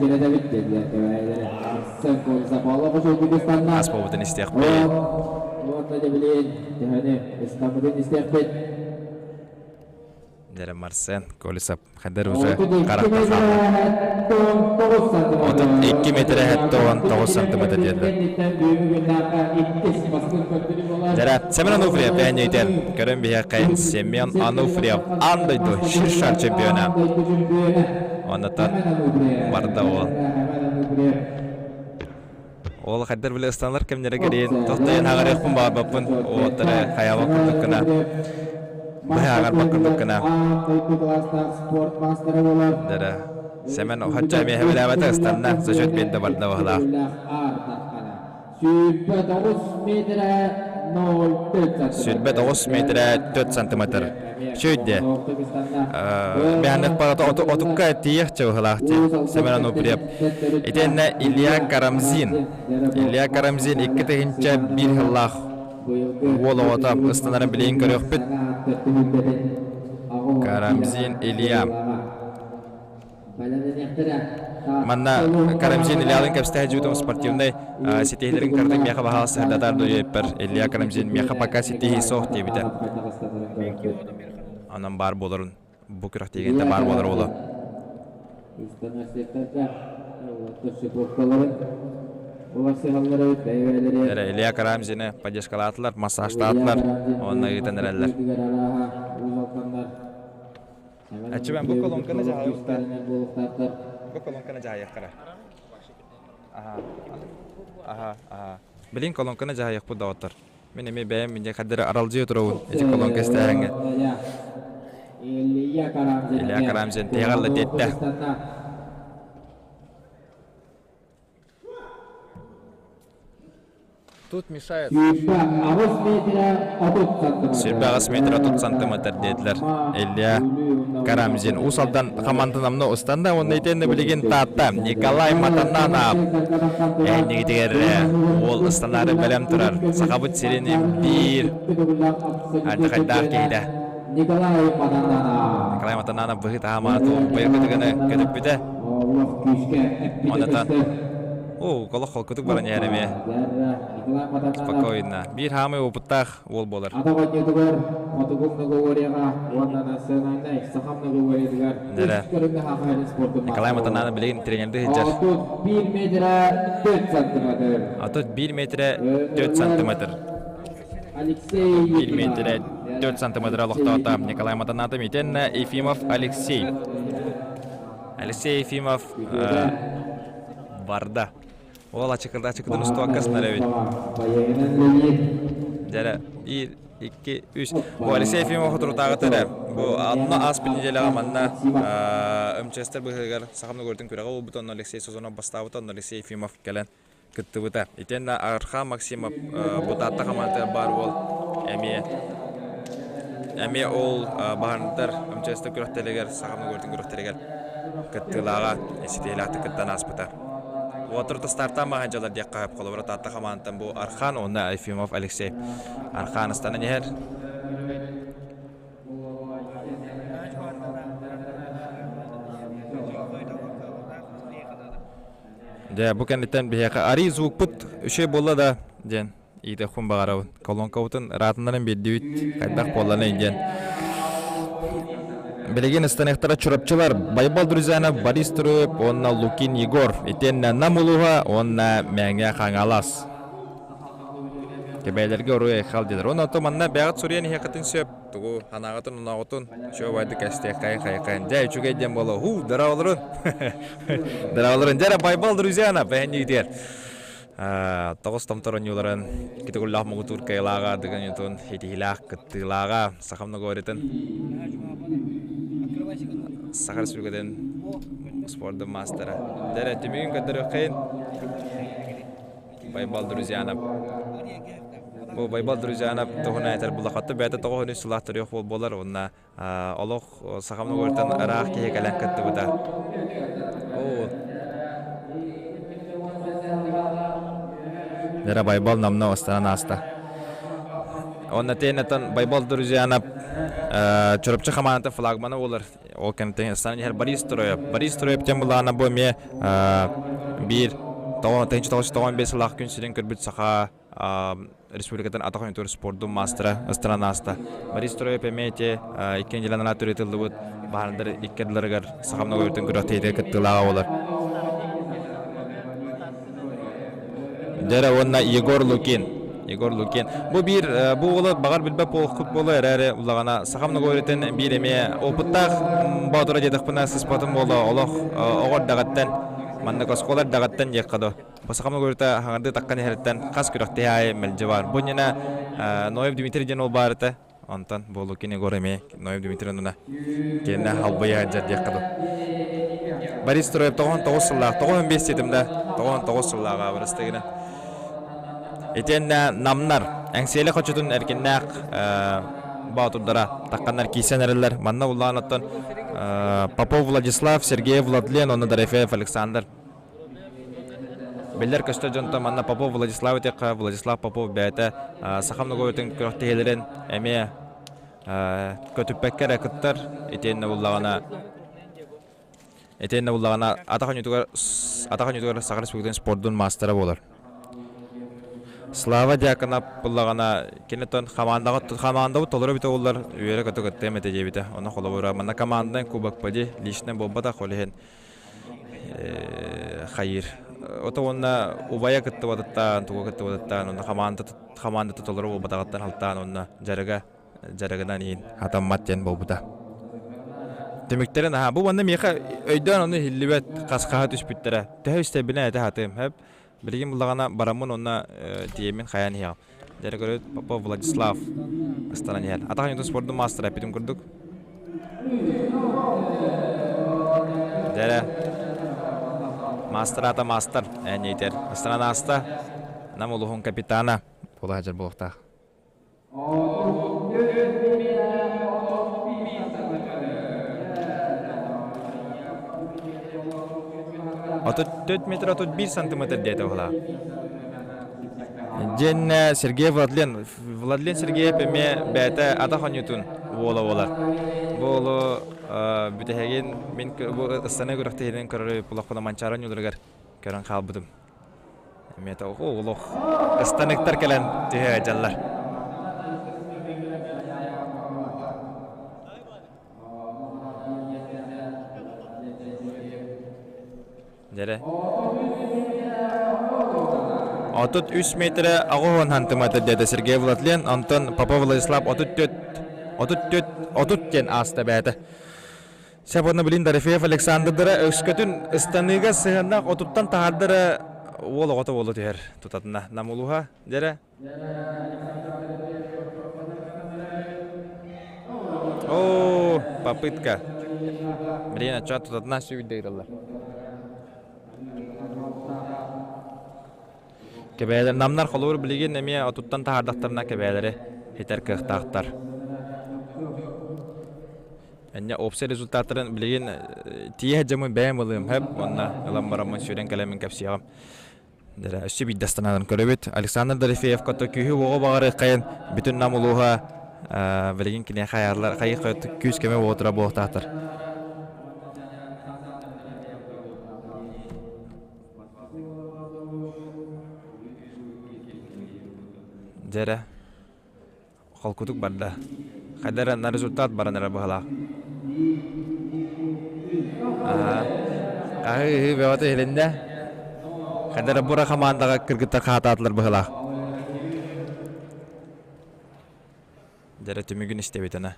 Ас буолбутун истиэхпит. Дьэ, Марсен Колесов хайдар уже харахта хаалла. 32 метрэ 79 сантиметр диэтилэр. Дьэ, Семен Ануфриев бэйэн көрөн биһиэхэ Семен Ануфриев аан дойду шир-шар чемпиона. Оннотон барда ол. Ол хайдар биле ыстанар кэмнэрэ кэриэн тохтойон хагарыахпын баарбаппын уоттары хайаабак курдук гына быһааҕарбак курдук гына дара Сэмэн хачча эмиэ хэбэлээбэтэ ыстанна зачет биэрдэ барда баһылаах 29 метрэ 4 сантиметр. Үчүгэй Мээнэх парата отукка тиийэх чабыһылаах дии Семен Ануфриев. Итиэннэ Илья Карамзин. Илья Карамзин 2001 сыллаах уол оҕото ыстанарын билигин көрүөхпүт. Карамзин Илья. Манна Карамзин Ильялын кэпсэтэ дьуутум спортивнай ситиһилэрин кырдык миэхэ баһаал сырдатар дойуппар Илья Карамзин миэхэ пока ситиһии суох диэбитэ. Онон баар буоларын бу күрэхтиигинтэ баар буолар уолу. Эрэ Илья Карамзины поддержкалаатылар, массажтаатылар, уонна ыытан эрэллэр. Аччыбан бу колонканы дьаһайыахтар. Бу колонканы дьаһайыахтара. Аха. Аха, аха. Билин колонканы дьаһайыахпыт доҕоттор. Мин эмиэ бэйэм мине хаддары аралдьыйа туробун ити колонка истээһиҥҥэ. Илья Карамзин тиэҕэллэ тиэттэ. Тут мешает. 28 метр 30 сантиметр диэтилэр. Илья Карамзин Уус Алдан хамаандатын устанда уонна итиэннэ билигин Таатта Николай Матананов эһиннигитигэр уол ыстанаары бэлэм турар. Сахабыт сирин биир ардахайдаах киһитэ. Николай Матананов быһыы таһаамаат быйылгытыгыны көтүппүтэ. Онатан Оо, олох холкутук баран иһэр эмиэ. Спокойно. Биир хаамай опыттаах уол буолар. Дэрэ. Николай Матананов билигин тренердыы сылдьар. А тут 1 метрэ 4 сантиметр. 1 метрэ 4 сантиметр олохтоото Николай Матанатов итиэннэ Ефимов Алексей. Алексей Ефимов барда. Ол ачыкырда ачыкытын устуакка сынар эбит. Дьэрэ, биир, икки, үс. Бу Алексей Ефимов хотурутааҕыт эрэ. Бу анна ааспыт неделяҕа манна МЧСтэр быһыгар Сахам Ногородун күрэҕэ буолбут, онно Алексей Созонов бастаабыт, онно Алексей Ефимов кэлэн кыттыбыта. Итиэннэ Архан Максимов бу Таатта хамаандатыгар баар уол эмиэ эмиэ ол баһаарынтар МЧСтэр күрэхтэригэр Сахам Ногородун күрэхтэригэр кыттыылааҕа ситиһиилээхтик кыттан ааспыта. Уотур тастаартаан баһан дьалар диэххэ сөп. Холобура Таатта хамаандаттан бу Архан уонна Ефимов Алексей. Архан ыстанан иһэр. Дьэ, бу кэнниттэн биһиэхэ арый звукпут үчүгэй буолла да диэн иитиэхпин баҕарабын. Колонкабытын ыраатыннаран биэрдибит, хайдах буолланый диэн. Билигин ыстаныахтара Чурапчылар Байбал Друзьянов, Борис Труев уонна Лукин Егор. Итиэннэ Нам улууһа уонна Мэҥэ Хаҥалас. Кэбээлэргэ оруй айхал диэлэр. Уонна ото манна бэйэҕит суруйан иһиэххитин сөп. Тугу санааҕытын онооҕутун чуо-байды кэстиэххэйин хайхайын. Дьэ, үчүгэй диэн буолуо. Һуу, дорооболорун. Дорооболорун. Дьэ эрэ Байбал Друзьянов эһэнньигитигэр. Тоҕус томтор оонньууларын китигуллаах муҥутуур кыайылааҕа, Дыгын Ютун итиһилээх кыттыылааҕа, Саха многоворитын Саха Республикатын спордун маастара. Дэрэ, түмүгүн көрдөрүөххэйин. Байбал Друзьянов. Бу Байбал Друзьянов туһунан этэр буллахатты бэйэтэ тоҕо хүнүс сылаах төрүөх буолар уонна олох саха многоворитын ыраах киһи кэлэн кыттыбыта. Оо. Дэрэ Байбал намна останан ааста. Онно тиэнэтэн Байбал Друзьянов Чурапчы хамаандата флагмана буолар. Ол кэмтэн станан иһэр Борис Троев. Борис Троев диэн былаана бу эмиэ биир 1995 сыллаах күн сирин көрбүт саха республикатын атах ойуутугар спордун маастара ыстаран ааста. Борис Троев эмиэ ити икки нэдиэлэ анараа төрүтүллүбүт баһаардар икки ардыларыгар саха многоөрүтүн күрэхтэһиитигэр кыттыылааҕа буолар. Дьэрэ уонна Егор Лукин. Егор Лукин. Бу биир бу уолу баҕар билбэт буолуоххут буолуо эрээри улаҕана саха многоөрүтүн биир эмиэ опыттаах боотура диэтэхпинэ сыспатым буолуо олох оҕо эрдэҕиттэн маннык оскуола эрдэҕиттэн диэххэ доо. Саха многоөрүтэ хаҥардыы таххан иһэриттэн хас күрэхтэһии аайы мэлдьи баар. Бу иннинэ Ноев Дмитрий диэн уол баар этэ. Онтон бу Лукин Егор эмиэ Ноев Дмитрий оннуна кинини халбыйа сылдьар диэххэ дуу. Борис Троев 99 сыллаах, 95 диэтим да, 99 сыллаах аабырыстыгына. Итиэннэ намнар Эҥсиэли хочотун эркиннээх боотурдара тахханнар киирсэн эрэллэр. Манна улаан оттон Попов Владислав, Сергеев Владлен уонна Дорофеев Александр Биллэр көстөр дьонтон манна Попов Владислав этиэххэ, Владислав Попов бэйэтэ саха многоөтүн күрэхтэһиилэрин эмиэ көтүппэккэ эрэ кыттар. Итиэннэ буллаҕына итиэннэ буллаҕына атах оонньуутугар атах оонньуутугар Саха Республикатын спордун маастара буолар. Слава Дьяконов буллаҕына кинитон хамаандаҕа хамаандабыт толору эбитэ буоллар үөрэ-көтө кыттыам этэ диэбитэ. Ону холобура манна команданан кубок поди личнэй буолбатах ол иһин хайыыр. Ото уонна убайа кыттыбатыттан, тугу кыттыбатыттан, онно хамаанда хамаандата толору буолбатаҕыттан халтаан уонна дьарыга дьарыгынан иһин хатаммат диэн буолбута. Түмүктэрин аһаа бу уонна миэхэ өйдөөн ону иһиллибэт хасхаһа түспүттэрэ. Төһө истэрбинэ этэ хатыым. Хөп. Билигин буллаҕына бараммын уонна тиийэммин хайаан иһэҕим. Дьэ көрөт Попов Владислав ыстанан иһэр. Атах оонньуутун спордун маастара эппитим курдук. Дьэ маастар аата маастар эниитэр. Ыстанан ааста. Нам улуһун капитана буола сылдьар буолуохтаах. 34 метр 31 сантиметр диэтэ уһулаа. Дьиэннэ Сергей Владлен. Владлен Сергеев эмиэ бэйэтэ атах оонньуутун уола буолар. Бу уолу бүтэһигин мин бу ыстана күрэхтэһиитин көрөр булахпына Манчаары оонньууларыгар көрөн хаалбытым. Эмиэ олох ыстаныктар кэлэн түһэ сылдьаллар. Дьэрэ. 33 метрэ 80 сантиметр диэтэ Сергей Владлен, онтон Попов Владислав 34 34 30 диэн ааста бэйэтэ. Сөп уонна билин Дорофеев Александрдара өскөтүн ыстаныыга сыһыаннаах отуттан таһаардара уол оҕото буола түһэр тутатына. Намулуһа дьэрэ. Оо, попытка. Билин отчуот тутатына сүүрдэ ыыталлар. Кэбээлэр намнар холобур билигин эмиэ отуттан таһаардахтарына кэбээлэри хитэр кыахтаахтар. Энньэ уопсай результаттарын билигин тиийэ сылдьаммын бэйэм ылыам сөп уонна ылан бараммын сүүрэн кэлэммин кэпсиэҕим. Дьэ, өссө биирдэ астанарын көрөбүт. Александр Дорофеевка то күүһү-уоҕу баҕарыаххайын бүтүн Нам улууһа билигин киниэхэ хайаарлар хайыы күүс-көмө буолтура буолуохтаахтар. Дьэ эрэ, холкутук барда. Хайда эрэ на результат баран эрэ быһалаах. Аһыы бөҕөтө иһилиннэ. Хадара бура хамаандаҕа кыргыттар хаатаатылар быһылаах. Дьэрэ түмүгүн истэбит ана.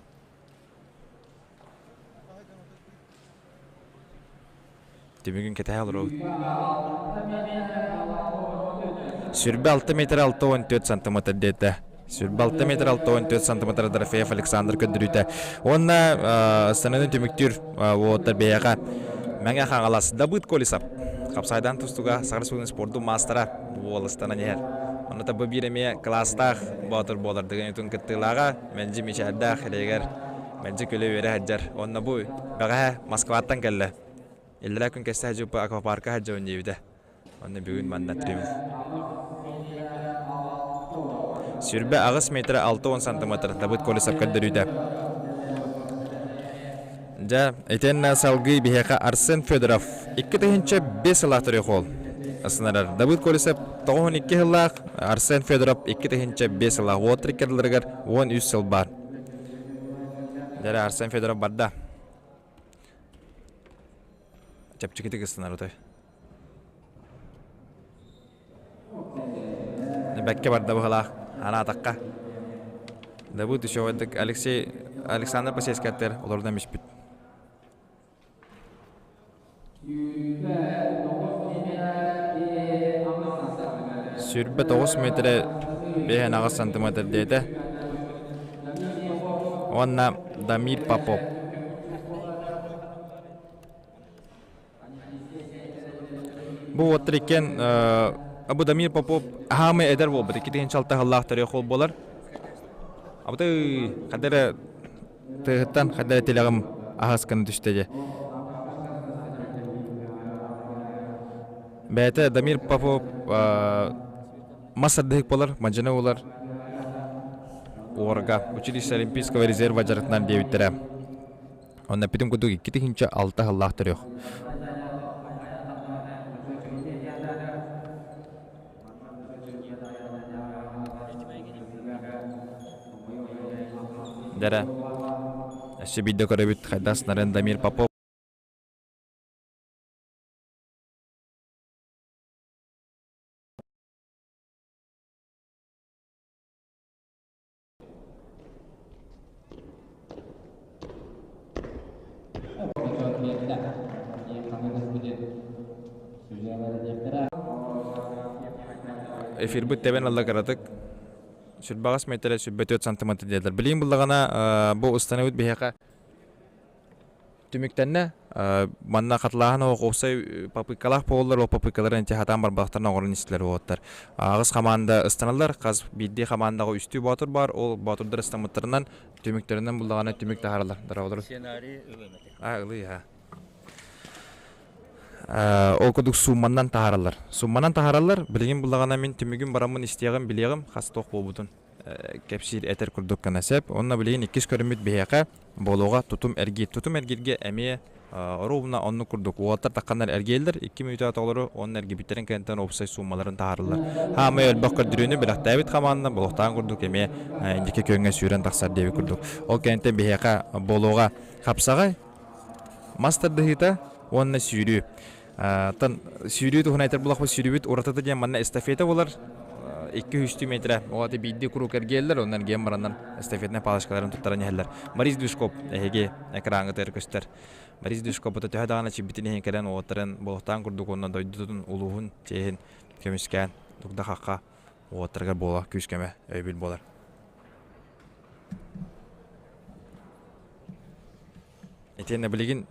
Түмүгүн кэтэһэ олоробут. Сүрбэ 6 метр 64 сантиметр диэтэ. Сүрбэ 6 метр 64 сантиметр Дорофеев Александр көрдөрүүтэ. Уонна сценаны түмүктүүр уоттар бэйэҕэ Мэҥэ Хаҥалас Дабыт Колесов хапсайдан тустуга Саха Республикатын спордун маастара буоластанан иһэр. Онно бу биир эмиэ кылаастаах боотур буолар дыгын кыттыылааҕа мэлдьи мичээрдээх илиигэр мэлдьи күлэ-үөрэ сылдьар. Уонна бу бэҕэһээ Москваттан кэллэ. Иллэрээ күн кэстэ сылдьыбыппыт аквапарка сылдьабын диэбитэ. Онно бүгүн манна триумф. Сүрбэ 8 метр 60 сантиметр Давыд Колесов көрдөрүүтэ. Дьэ, итиэннэ салгыы биһиэхэ Арсен Федоров 2005 сыллаах төрүөх ысынарар. Давыд Колесов 92 сыллаах, Арсен Федоров 2005 сыллаах. Уот рекордларыгар 13 сыл баар. Дьэ, Арсен Федоров барда. Чэпчэкитик ыстанар отой. Бэккэ барда быһылаах, анаатахха. Дабыт үчүгэйдик Алексей Александр Посельскайтар олордон испит. Сүрбэ 9 метрэ 5 сантиметр диэтэ. Уонна Дамир Попов. Бу уоттар иккиэн Абу Дамир Попов аһаамай эдэр буолбут. Иккитин чалта сыллаах төрүөх уол буолар. Абытай хадара тыаһыттан хадара тилэҕим аһас гына түстэ дьэ. Бэйэтэ Дамир Попов мас сардыһык буолар, мадьыны буолар. Уорга училище Олимпийского резерва дьарыктанар диэбиттэрэ. Онно эппитим курдук 2 6 сыллаах төрүөх. Дэрэ. Өссө биирдэ көрөбүт хайдах Нарын Дамир Попов Эфирбит тэбэн ылла кыратык. Сүрбэҕэс миэтэрэ сүрбэ 4 сантиметр диэтилэр. Билигин буллаҕына бу ыстаныбыт биһиэхэ Түмүктэннэ. Манна хатылааһын оһох уопсай попыткалаах буолаллар, ол попыткаларын ити хатаан барбахтарын оҥорон истилэр уолаттар. Аҕыс хамаанда ыстаналлар, хас биирдии хамаандаҕа үстүү боотур баар, ол боотурдар ыстаммыттарынан түмүктэринэн буллаҕына түмүк таһаараллар. Дорооболору. Сценарий ылын этэ. А, ылый, а. Ол курдук суумманнан таһаараллар. Суумманан таһаараллар, билигин буллаҕына мин түмүгүн бараммын истиэҕим, билиэҕим, хас туох буолбутун. кэпсиир этэр курдук гына сөп. Онно билигин иккис көрүммүт биһиэхэ буолуоҕа тутум эргиир. Тутум эргииргэ эмиэ оруобуна оннук курдук уолаттар тахханнар эргийэллэр, икки мүнүүтэ толору уонна эргийбиттэрин кэнниттэн уопсай сууммаларын таһаараллар. Хаамай элбэх көрдөрүүнү бэлэхтээбит хамаанда болохтаан курдук эмиэ инники күөҥҥэ сүүрэн тахсар диэбит курдук. Ол кэнниттэн биһиэхэ буолуоҕа хапсаҕай, мас тардыһыыта уонна сүүрүү. Тан сүүрүү туһунан этэр булахпыт сүүрүүбүт уратыта диэн манна эстафета болар. 2-3 метрэ. Ол аты биирдии куруук эргийэллэр, онно эргийэн бараннар эстафетнай палочкаларын туттаран иһэллэр. Борис Движков эһиги экраҥҥытыгар көстөр. Борис Движков бу төһө даҕаны чимбитин иһин кэлэн уолаттарын буолуохтаан курдук уонна дойдутун, улууһун чиэһин көмүскээн дугда-хахха уолаттарыгар буола күүс-көмө өйөбүл буолар. Итиэннэ билигин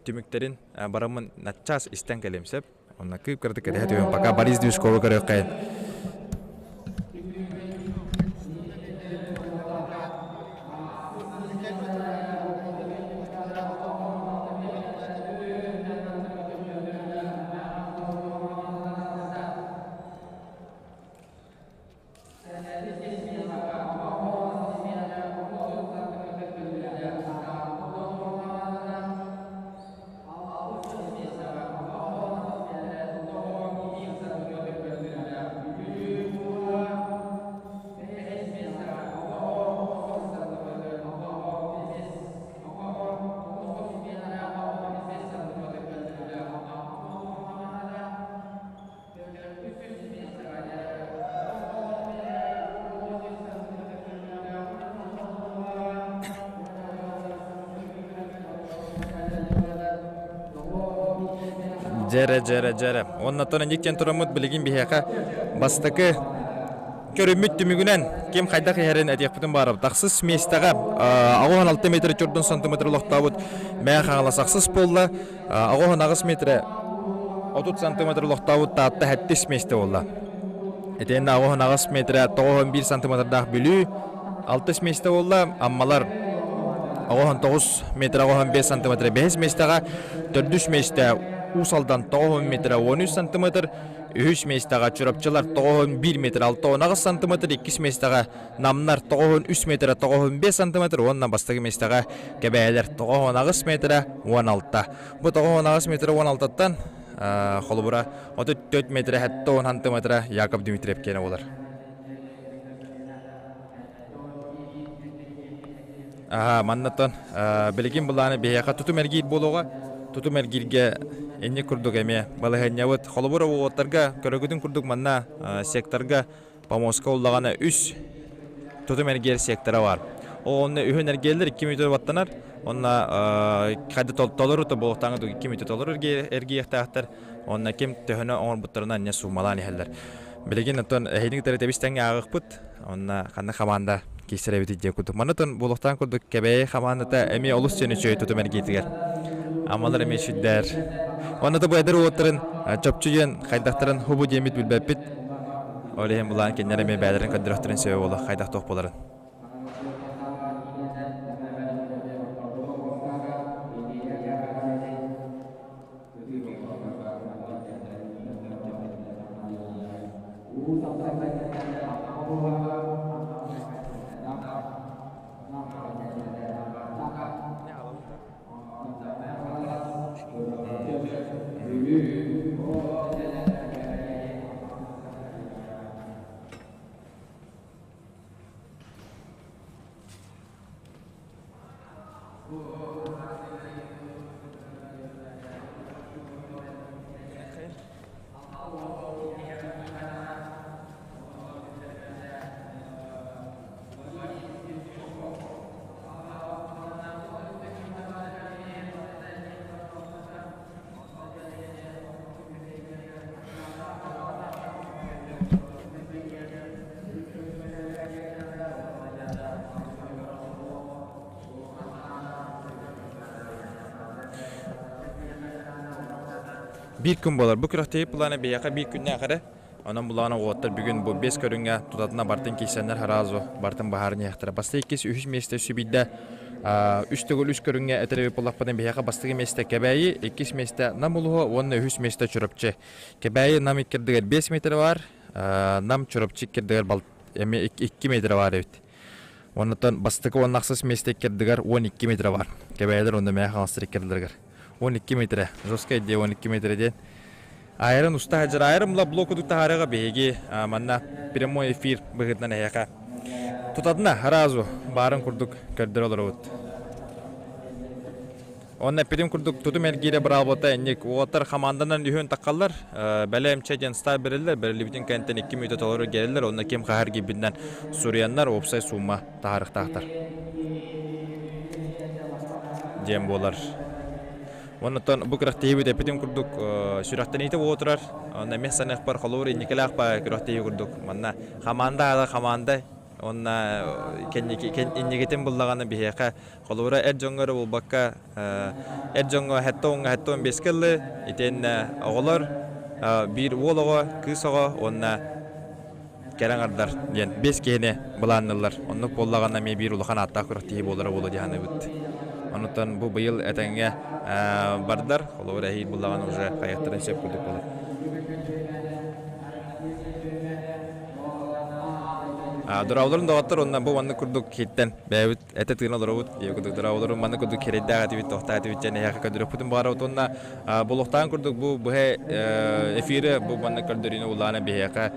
түмүктэрин бараммын наччас истэн кэлиэм сөп. Онно кыып-кыратык кэтэһэ түһүөм. Пока Борис Движкову көрүөххэйин. Дьэрэ, дьэрэ, дьэрэ. Уонна инниктэн тураммыт билигин биһиэхэ бастакы көрүммүт түмүгүнэн ким хайдах иһэрин этиэхпитин баарабыт. Тахсыс миэстэҕэ 86 метр чордон сантиметр олохтообут Мээ Хаҥалас ахсыс буолла. 68 метр 30 сантиметр олохтообут Таатта сэттис миэстэ буолла. Итиэннэ 68 метр 91 сантиметрдаах Бүлүү алтыс миэстэ буолла. Аммалар 99 метр 95 сантиметр бэһис миэстэҕэ, төрдүс миэстэ Уус Алдан 90 метр 13 сантиметр, үһүс миэстэҕэ Чурапчылар 91 метр 68 сантиметр, иккис миэстэҕэ Намнар 93 метр 95 сантиметр уонна бастакы миэстэҕэ Кэбээлэр 98 метр 16. Бу 98 метр 16-ттан холобура 34 метр 70 сантиметра Яков Дмитриев киэнэ буолар. Аха, маннаттан билигин былааны биһиэхэ тутум эргиир буолуоҕа. Тутум эргииргэ инник курдук эмиэ балаһыанньабыт. Холобур, уолаттарга көрөгүтүн курдук манна секторга помостка уллаҕана үс тутум эргиэр сектора бар. Ол онно үһүн эргиэллэр 2 мүнүүтэ баттанар. Онно хайда толору то буолуохтааҥы 2 мүнүүтэ толору эргийиэхтээхтэр. Онно ким төһөнө оҥорбуттарынан эмиэ суумалаан иһэллэр. Билигин оттон эһигини кытары тэбис-тэҥҥэ ааҕыахпыт. Онно ханна хамаанда киирсэр эбитий диэн курдук. Манна оттон буолуохтаах курдук Кэбээйи хамаандата эмиэ олус диэн үчүгэй тутум эргиитигэр. Аммалар эмиэ сүрдээр. Онно да бу эдэр уолаттарын чопчу диэн хайдахтарын хубу диэммит билбэппит. Ол иһин булаан кинилэр эмиэ бэйэлэрин көрдөрөхтөрүн сөбө буолуо хайдах туох буоларын. Биир күн буолар. Бу күрэхтэһии плана биһиэхэ биир күннээх эрэ. Онон булаана уолаттар бүгүн бу бес көрүҥҥэ тутатына бартын киирсэннэр сразу бартын баһаарын иһэхтэрэ. Бастакы иккис, үһүс миэстэ сүбүйдэ. Үс төгүл үс көрүҥҥэ этэр эбит буоллахпына биһиэхэ бастакы миэстэ Кэбээйи, иккис миэстэ Нам улууһа уонна үһүс миэстэ Чурапчы. Кэбээйи Нам иккирдигэр 5 метр бар, Нам Чурапчы иккирдигэр эмиэ 2 метр бар эбит. Оннуттан бастакы уонна ахсыс миэстэ иккирдигэр 12 метр бар. Кэбээйилэр уонна Мэйэ Хаҥаластар иккирдилэригэр. 12 метрэ. Жесткай дии 12 метрэ диэн. Айрын уста сылдьар. Айрын мыла блок кудук таһаарыаҕа биһиги манна прямой эфир быһыытынан эһиэхэ тутатына сразу баарын курдук көрдөрө олоробут. Онно эппитим курдук тутум эргиирэ быраабылата инник уолаттар хамаанданан үһүөн таххаллар. Бэлэ эмчэ диэн стар бериллэр. Бериллибитин кэнниттэн 2 мүнүүтэ толору эргийэллэр. Онно ким хаһар эргийбитинэн суруйаннар уопсай суумма таһаарыахтаахтар. Диэн буолар. Оннуттан бу күрэхтэһиибит эппитим курдук сүрэхтэниитэ буола турар. Онно эмиэ саныахпар холобур инникилээх баа күрэхтэһии курдук. Манна хамаанда аата хамаанда уонна инникитин буллаҕына биһиэхэ холобура эр дьоҥҥо эрэ буолбакка эр дьоҥҥо сэттэ уоҥҥа 75-кэ ыллы итиэннэ оҕолор биир уол оҕо, кыыс оҕо уонна кэрэ аҥардар диэн биэс киһини былаанныыллар. Оннук буоллаҕына эмиэ биир улахан ааттаах күрэхтэһии буолара буолуо дии саныыбыт. Онуттан бу быйыл этэҥҥэ бардар, холобур эһиил буллаҕына уже хайыахтарын сөп курдук буолар. Дорооболорун доҕоттор уонна бу маннык курдук киһиттэн бэйэбит этэ тыына олоробут диэбит курдук дорооболорун маннык курдук кэрэйдээх этибит тохтоо этибит диэн эһиэхэ көрдөрүөхпүтүн баҕарабыт уонна булуохтаан курдук бу быһа эфиры бу маннык көрдөрүүнү улаана биһиэхэ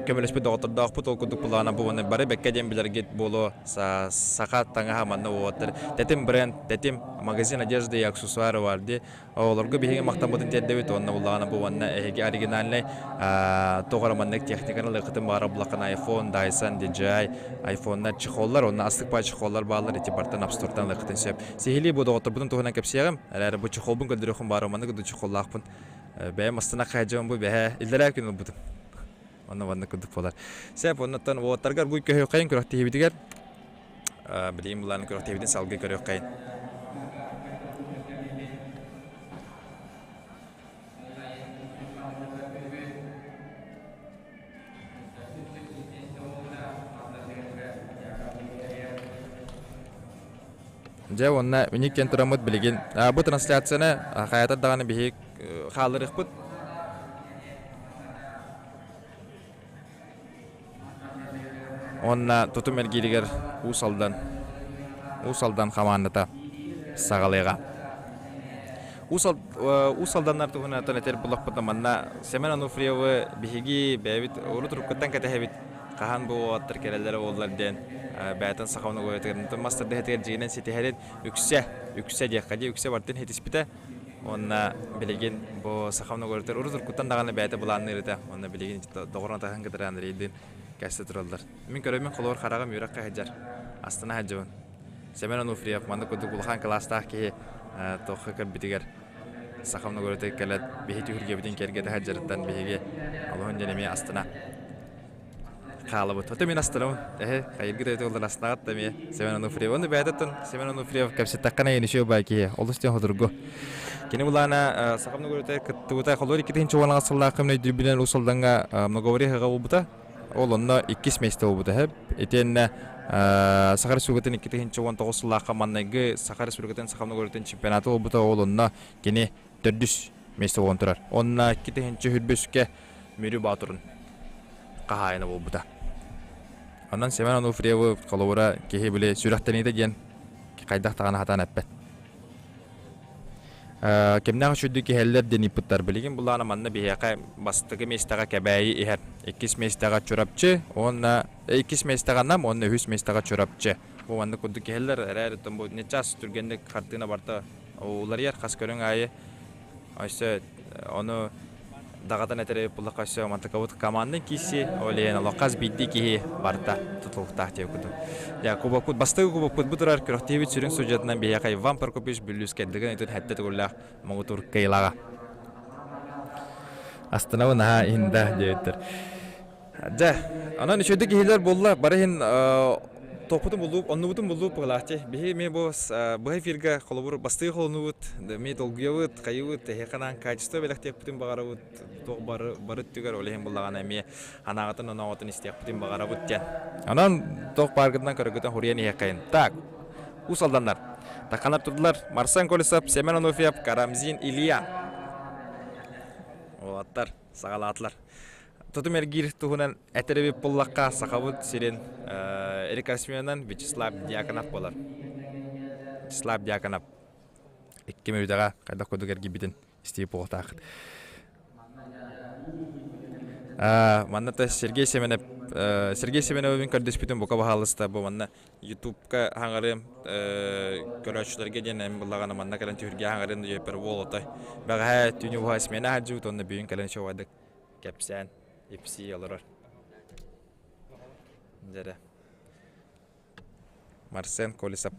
көмөлөспүт доҕоттордоохпут ол курдук былаана бу уонна бары бэккэ диэн билэргит буолуо саха таҥаһа манна уоттар тэтим бренд тэтим магазин одежды и аксессуары бар дии Оҕолорго биһиги махтаммытын тиэрдэбит уонна буллаҕына бу уонна эһиги оригинальнай тоҕо эрэ маннык техниканы ылыаххытын баҕарар буллаххына iPhone, Dyson, DJI, iPhone-нар чехоллар уонна астык баа чехоллар бааллар ити бартан App Store-тан ылыаххытын сөп. Сиһилии бу доҕотторбутун туһунан кэпсиэҕим. Эрээри бу чехолбун көрдөрүөххүн баҕарар маннык да чехоллаахпын. Бэйэм астына хайдьабын бу бэһээ иллэрээ күн ылбытым. Онно маннык курдук буолар. Сөп, оннуттан уолаттаргар бу көһүөххэйин күрэхтэһиибитигэр билигин былааны күрэхтэһиибитин салгыы көрүөххэйин. Дьэ уонна миник диэн тураммыт билигин бу трансляцияны хайатар даҕаны биһиги хаалларыахпыт. Уонна тутум эргииригэр Уус Алдан Уус Алдан хамаандата саҕалыаҕа. Уус, Уус Алданнар туһунан этэр буллахпытына манна Семен Ануфриевы биһиги бэйэбит урут уруккуттан кэтэһэбит. Хаһан бу уолаттар кэлэллэрэ буоллар диэн бэйэтин саха угуйатыгар мас тардыһытыгар дьиҥинэн ситиһэрин үксэ үксэ диэххэ дии үксэ бартын хитиспитэ уонна билигин бу саха угуйатыгар урут уруккуттан даҕаны бэйэтэ былаанныыр этэ уонна билигин доҕорун атаһын кытары Андрейдыын кэсте тураллар. Мин көрөммүн холобур хараҕым үөрэххэ сылдьар. Астына сылдьабын. Семен Ануфриев маннык курдук улахан кылаастаах киһи туохха көрбүтүгэр саха угуйатыгар кэлэн биһи түһүлгэбитин киэргэтэ сылдьарыттан биһиги олуһун диэн эмиэ астына хаалабыт. Ото мин астынабын. Эһэ, хайыргыт өйүтэ олор астынаҕыт да эмиэ Семен Ануфриев. Ону бэйэтэ Семен Ануфриев кэпсэттэххинэ енишио бай киһи. Олус диэн хотургу. Кини булаана саха многоворите кыттыбыта. Холор 2010 сыллаах кэмнэ өйдүүрбүнэн Уус Алдаҥҥа многоворие ыһыаҕа буолбута. Ол онно иккис миэстэ буолбута эһэ. Итиэннэ Саха Республикатын 2019 сыллаахха маннайгы Саха Республикатын саха многоворитын чемпионата буолбута. Ол онно кини төрдүс миэстэ буолан турар. Онно 2023-кэ Мүрү Боотурун хаһаайына буолбута. Онон Семен Ануфриевы холобура киһи били сүрэхтэниитэ диэн хайдах даҕаны хатаан эппэт. Кимнээх үчүгдүк иһэллэр диэн ыйыппыттар. Билигин булаана манна биһиэхэ бастакы миэстэҕэ Кэбээйи иһэр. Иккис миэстэҕэ Чурапчы уонна иккис миэстэҕэ Нам уонна үһүс миэстэҕэ Чурапчы. Бу маннык курдук иһэллэр. Эрээри бу ньычаас түргэнник хартыына барта уларыйар хас көрүҥ аайы Өссө ону даҕатан этэр буоллахха өссө мантыкабыт командный киирсии, ол иһин олох хас биирдии киһи барыта тутулуктаах диэн курдук. Дьэ, кубокпут, бастакы кубокпут бу турар күрэхтэһиибит сүрүн судьуйатынан биһиэхэ Иван Прокопьевич Бүллүүскэ Дыгын үтүн сэттэ төгүллээх муҥутуур кыайыылааҕа. Астынабын наһаа иһин да диэбиттэр. Дьэ, онон үчүгэйдик киһилэр буолла, бары иһин топпутун буллууп, оннубутун буллууп быһылаахчы. Биһи эмиэ бу быһа эфиргэ холобур бастыы холонубут, эмиэ долгуйабыт, хайыбыт, эһиэхэ анаан качество бэлэхтиэхпитин баҕарабыт, туох бары бары өттүгэр ол иһин буллаҕына эмиэ анаҕытын оноҕотун истиэхпитин баҕарабыт диэн. Онон туох бааргытынан көрөргүтүн хуруйан иһиэххэйин. Так, Уус Алданнар. Таканар турдулар Марсен Колесов, Семен Ануфриев, Карамзин Илья. Уолаттар саҕалаатылар. Тутум эргиир туһунан этэр эбит буоллахха, Сахабыт сирин рекордсменынан Вячеслав Дьяконов буолар. Вячеслав Дьяконов икки мүнүүтэҕэ хайдах курдук эргийбитин истии буолуохтааххыт. Манна Сергей Семенов Сергей Семеновы мин көрдөспүтүм бука баһаалыста бу манна Ютубка хаҥарыам көрөөччүлэргэ диэн эн буллаҕына манна кэлэн түһүлгэ хаҥарыам диэппэр уол отой бэҕэһээ түүнү уһаа смена сылдьыбыт уонна бүгүн кэлэн чуолайдык кэпсээн ипсии олорор дьэрэ Марсен Колесов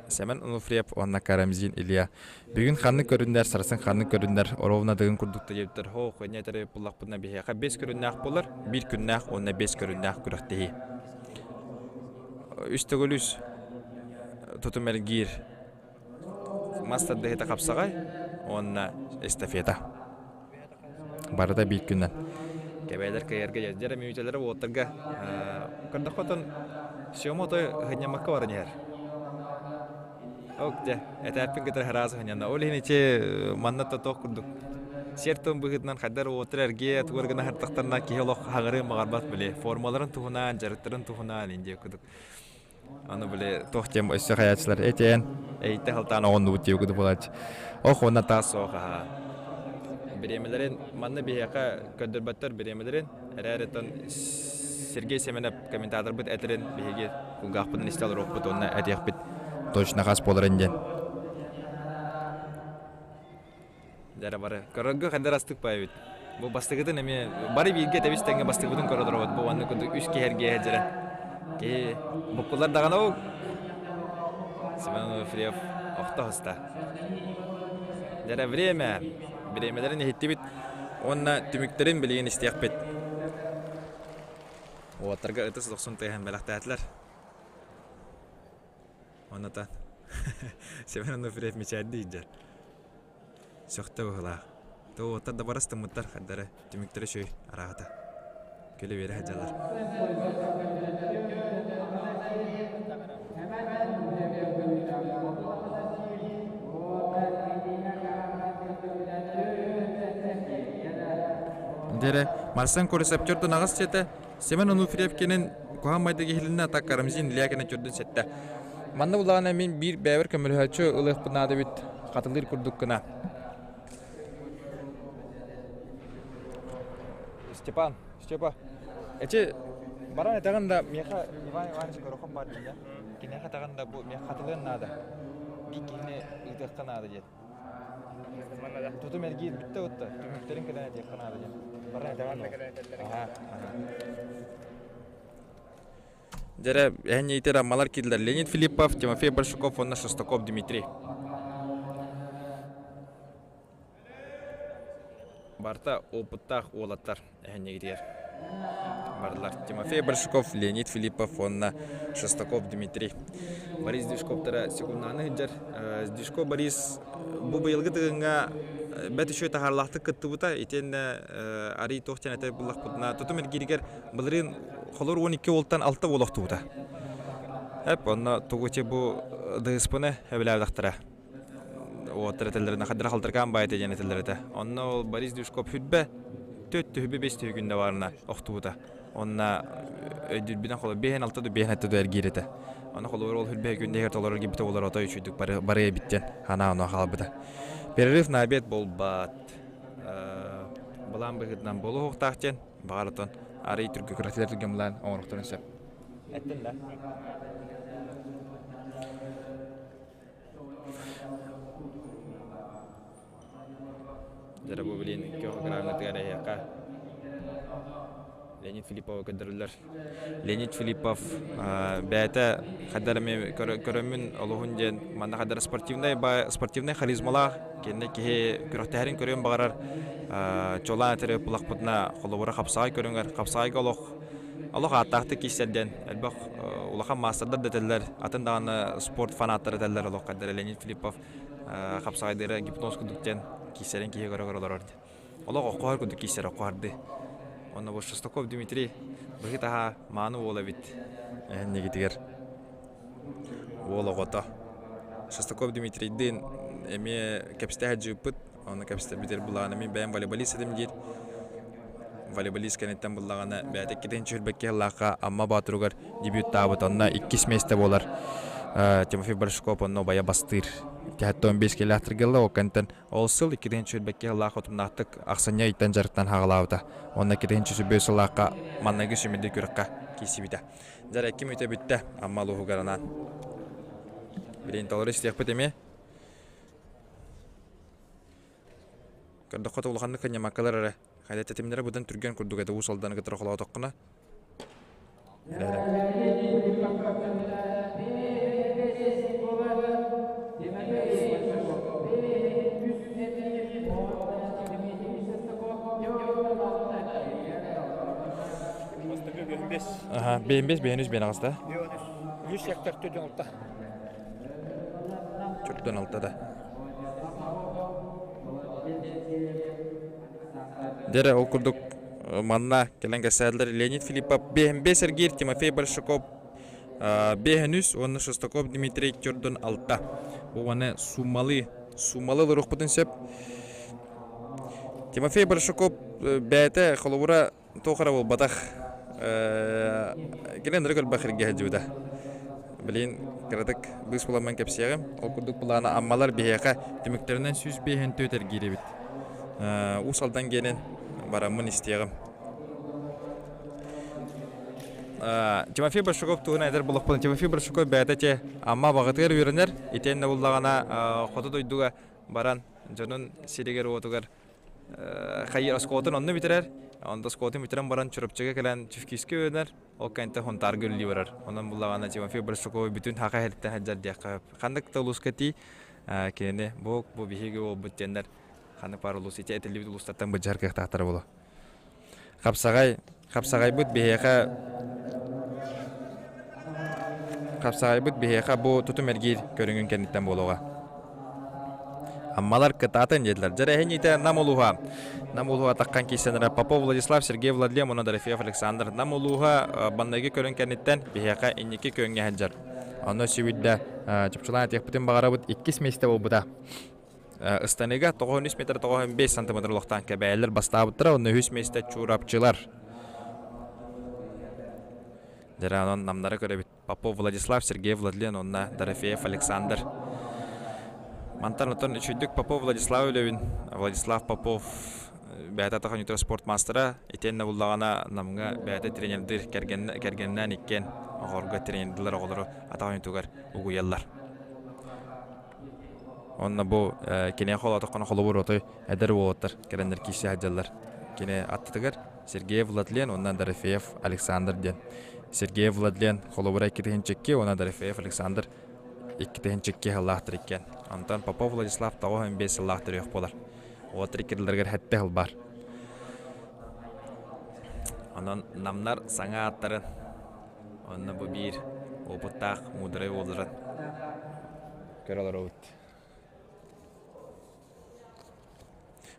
Семен Онуфриев уонна Карамзин Илья. Бүгүн ханнык көрүннэр, сарсын ханнык көрүннэр ровно дыгын курдук да диэбиттэр. Һоо, хойне этэр буллахпытына биһиэхэ бес көрүннээх буолар, биир күннээх уонна бес көрүннээх күрэхтэһии. Үс төгүл үс тутум эргиир мас тардыһыта хапсаҕай уонна эстафета. Барыта биир күннэн. Кэбээлэр кыайарга дьэ мүнүүтэлэрэ уоттарга көрдөххө отон Сёма отой сынньаммакка баран иһэр. Ок дьэ, этээппин кытары араас сынньанна. Ол иһин ити манна тотох курдук сиэр-туом быһыытынан хайдар уоттар эргиэ тугар гына сыртахтарына киһи олох хаҕырыан баҕарбат били формаларын туһунан, дьарыктарын туһунан индия курдук. Аны били туох диэн өссө хайааччылар этиэн эйте халтаан оҕоннубут диэбит буолааччы. Ох уонна таас суох аһаа. Бириэмэлэрин манна биһиэхэ көрдөрбөттөр бириэмэлэрин. Эрээритон Сергей Семенов комментаторбыт этэрин биһиги кулгаахпытын истэ олоруохпут уонна этиэхпит точно хас буоларын диэн. Дьара бары. Көрөргө хайдар астык баайбыт. Бу бастакытын эмиэ бары бииргэ тэбис тэҥҥэ бастакыбытын көрө олоробут. Бу уонна курдук үс киһи эргиэһэ дьэрэ. Киһи буккулар даҕаны ол Семен Онуфриев охто хоста. Дьэрэ время. Бириэмэлэрин иһиттибит уонна түмүктэрин билигин истиэхпит. Уолаттарга ытыс дохсун тыаһын бэлэхтээтилэр. Оннотон Семен Онуфриев мичээрдии илдьэр. Сөхтө быһыылаах. То уоттар да барыс тыммыттар хардары түмүктэрэ үчүгэй араата. Күлэ үөрэ сылдьаллар. Дэрэ Марсен Курисов чөрдүн аҕыс сиэтэ, Семен Онуфриев кэнин куһаҕан майда киһилиннэ так Карамзин Илья кэнин чөрдүн сэттэ. Манна буллаҕына мин биир бэйэбэр көмөлөһөөччү ылыахпын наада эбит, хатылыыр курдук гына. Степан, Степа, эчи баран этэҕин да миэхэ Иван Иванович Горохов баар дии киниэхэ этэҕин да бу миэхэ хатылыан наада. Биир киһини ыытыахха наада диэн. Тутум эргиир бүттэ утта, түмүктэрин кэлэн этиэххэ наада диэн. Баран этэҕин Аха, аха. Дьэрэ, эһэн Аммалар киирдилэр Леонид Филиппов, Тимофей Большаков уонна Шестаков Дмитрий. Барыта опыттаах уолаттар эһэнньигитигэр бардылар. Тимофей Большаков, Леонид Филиппов уонна Шестаков Дмитрий. Борис Движковтара секундааны сылдьар. Движков Борис бу быйылгы тыгыҥҥа бэрт үчүгэй таһаарылаахтык кыттыбыта. Итиэннэ арый туох диэн этэр буллахпытына, тутум эргииригэр былырыын холор 12 уолтан 6 уол охтубута. Эп, онно тугу бу дыыспыны эбилээбэтэхтэрэ. Уоттар этэллэринэ хаддара халтаркаан баайта диэн этэллэр этэ. Онно ол Борис Дюшков хүрбэ төрт түһүбү бес түһүгүндэ баарына охтубута. Онно өйдүүрбүнэн холо биэһин алта ду биэһин этте ду эргиир этэ. Онно холобур ол хүрбэ күндэһигэр толорор киирбитэ олор отой үчүйдүк бары бары эбиттен ханаа оно хаалбыта. Перерыв на обед буолбат. Былаан быһыытынан буолуохтаах диэн баҕар отон арый түргө күрэхтэлэр түргэн былаан оҥоруохтарын сөп. Эттин да. Дьэ бу билин күөх экраҥҥытыгар эһиэхэ Леонид Филипповы көрдөрөллөр. Леонид Филиппов бэйэтэ хайдах эмэ көрөммүн олуһун диэн манна хайдах спортивнай спортивнай харизмалаах кэннэ киһи күрэхтэһэрин көрүөн баҕарар чуолаан этэр булахпытына холобура хапсаҕай көрүҥэр хапсаҕайга олох Олох ааттаахтык киирсэр диэн элбэх улахан маастардар да этэллэр, атын даҕаны спорт фанаттара этэллэр олох хайдара Леонид Филиппов хапсаҕайдыыра гипноз курдук диэн киирсэрин киһи көрө-көрө олорор диэн. Олох оккоһор курдук киирсэр оккоһордыы. Онно бу Шестаков Дмитрий быһыы-таһаа мааны уол эбит эһэннигитигэр уол оҕото. Шестаков Дмитрийдиин эмиэ кэпсэтэ сылдьыбыппыт. Ону кэпсэтэрбитигэр былаана мин бэйэм волейболист этим диир. Волейболист кэнниттэн буллаҕына бэйэтэ иккитин чүрбэккэ сыллаахха Амма Боотуругар дебюттаабыт. Онно иккис миэстэ буолар Тимофей Большаков онно убайа бастыыр. 75 килэлээхтэргэ ылла. Ол кэнниттэн ол сыл иккитин чүрбэккэ сыллаах утумнаахтык ахсынньы ыйтан дьарыктан хаҕалаабыта. Онно иккитин сүүс сыллаахха манныгы сүмүрдүү күрэххэ киирсибитэ. Дьэ, икки мүтэ бүттэ Амма улууһугар анаан. Билигин толору истиэхпит эмиэ. Көрдөххө да улаханнык кынньамаккалар эрэ. Хайда тэтимнэрэ быдан түргэн курдук этэ Уус Алданы кытары холоотоххуна. Аха, 5 5 5 3 аҕыста. Үс сектор төрдүн алта. Төрдүн алта да. Дьэ ол курдук манна кэлэн кэпсээтилэр Леонид Филиппов биэһин Сергей Тимофей Большаков биэһин үс уонна Шестаков Дмитрий төрдүн алта. Бу уонна суммалы суммалы олоруохпутун сөп. Тимофей Большаков бэйэтэ холобура туох эрэ буолбатах кини ынырык элбэх эргэ сылдьыбыта. Билигин кыратык быыс буламмын кэпсиэҕим. Ол курдук былаана Аммалар биһиэхэ түмүктэринэн 105 төрт эргиир эбит. Уус Алдан гиэнин бараммын истиэҕим. Тимофей Большаков туһунан этэр буоллахпына, Тимофей Большаков бэйэтэ те Амма баҕатыгар үөрэнэр, итиэннэ буллаҕына хоту дойдуга баран дьонун сиригэр-уотугар хайыр оскуолатын онно бүтэрэр. Онто оскуолатын бүтэрэн баран Чурапчыга кэлэн Чүфкиискэ үөрэнэр. Ол кэнниттэн Хонтаарга үлэлии барар. Онон буллаҕына Тимофей Большаковы бүтүн хаха иһиттэн сылдьар диэххэ сөп. Ханнык да улууска тиий, кинини бу бу биһиги уолбут диэннэр ханнык баар улуус ити этиллибит улуустартан былдьаһар кыахтаахтара буолуо. Хапсаҕай хапсаҕайбыт биһиэхэ хапсаҕайбыт биһиэхэ бу тутум эргиир көрүҥүн кэнниттэн буолуоҕа. Аммалар кытаатын диэтилэр. Дьэрэһин Нам улууһа. Нам улууһа атаххан киирсэнэрэ Попов Владислав, Сергей Владлен уонна Дорофеев Александр. Нам улууһа баннайгы көрүҥ кэнниттэн биһиэхэ инники күөҥҥэ сылдьар. Онно сүбүйдэ чопчулаан этиэхпитин баҕарабыт иккис миэстэ буолбута. Ыстаныыга 93 метр 95 сантиметр олохтоон кэбээлэр бастаабыттара, онно үһүс миэстэ Чурапчылар. Дьэ, онон намнары көрөбүт. Попов Владислав, Сергей Владлен уонна Дорофеев Александр. Мантан оттон үчүйдүк Попов Владислав үлэбин. Владислав Попов бэйэтэ атах оонньуутугар спорт маастара. Итиэннэ буллаҕына Намҥа бэйэтэ тренердиир кэргэннээн иккиэн оҕолорго тренердилэр оҕолору атах оонньуутугар угуйаллар. Онно бу киниэхэ холоотоххуна холобур отой эдэр уолаттар кэлэннэр киирсэ сылдьаллар. Кини аттытыгар Сергей Владлен уонна Дорофеев Александр диэн. Сергей Владлен холобура 2 2 уонна Дорофеев Александр 2 2 сыллаахтар иккиэн. Онтон Попов Владислав 95 сыллаах төрүөх буолар. Уолаттар иккилэригэр сэттэ сыл баар. Онон намнар саҥа ааттарын онно бу биир опыттаах муударай уолларын көрө олоробут.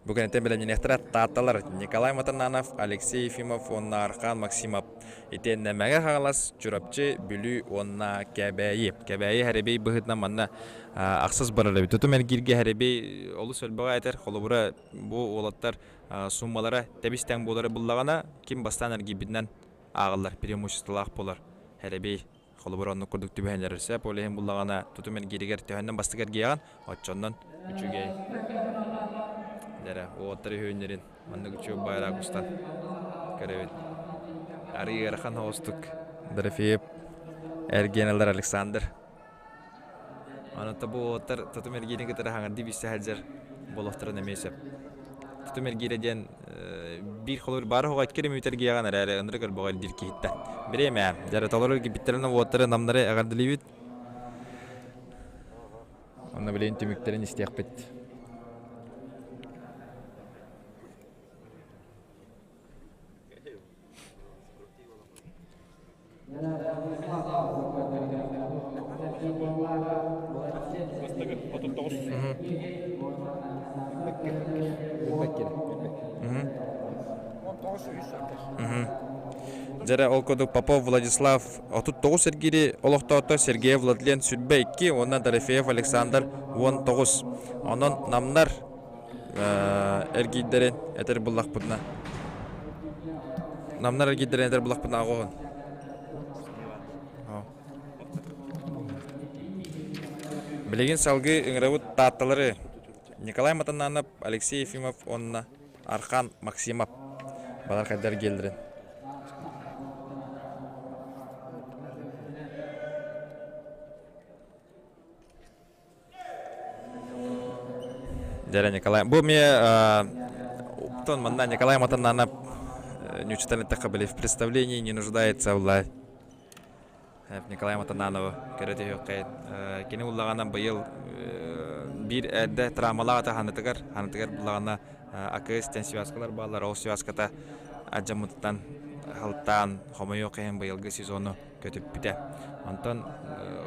Бу кэнниттэн бэлэмнэниэхтэрэ Таатталар Николай Матананов, Алексей Ефимов уонна Архан Максимов. Итиэннэ Мэҥэ Хаҥалас, Чурапчы, Бүлүү уонна Кэбээйи. Кэбээйи Хэрэбэй быһыытынан манна ахсыс барар эбит. Тутум эргииргэ Хэрэбэй олус элбэҕи этэр. Холобура, бу уолаттар суммалара тэбис-тэҥ буолары буллаҕына, ким бастаан эргийбитинэн ааҕыллар, преимуществолаах буолар. Хэрэбэй Холобур, оннук курдук түбэһэн эрэр сөп. Ол иһин буллаҕына, тутум эргииригэр төһөннөн бастык эргийэҕин, оччоннон үчүгэй. Дэрэ, уоттар үһүөннэрин маннык үчүгэй байраак устан көрөбүт. Арыы ыарахан соҕустук Дорофеев эргиэн ылар Александр. Аны бу уолаттар тутум эргиирин кытары хаҥардыы билсэ сылдьар буолуохтарын эмиэ сөп. Тутум эргиирэ диэн биир холобур баар оҕо икки мүөт эргийэҕин эрээри ынырык өрбөҕө ирдиир киһиттэн. Бириэмэ дьэ толору эргийбиттэрин уолаттары намнары эҕэрдэлиибит. Онно билигин түмүктэрин истиэхпит. Дьэрэ ол курдук Попов Владислав 39 эргиири олохтоото, Сергей Владлен 22 уонна Дорофеев Александр 19. Онон намнар эргийдэрин этэр буллахпытына Намнар эргийдэрин этэр буллахпытына аҕоһун. Билигин салгыы ыҥырабыт Таатталары Николай Матананов, Алексей Ефимов уонна Архан Максимов балар хайдар геллерин. Дьэрэ Николай. Бу мне тон манна Николай Матананов ньучтан эттэххэ били в представлении не нуждается улай. Николай Матанановы көрө түһүөххэ. Кини уллаҕана быйыл биир эрдэ травмалаах ата ханытыгар, ханытыгар буллаҕына АКС тен связкалар бааллар, ол связката адьаммытыттан халтаан хомойуох иһин быйылгы сезону көтүппүтэ. Онтон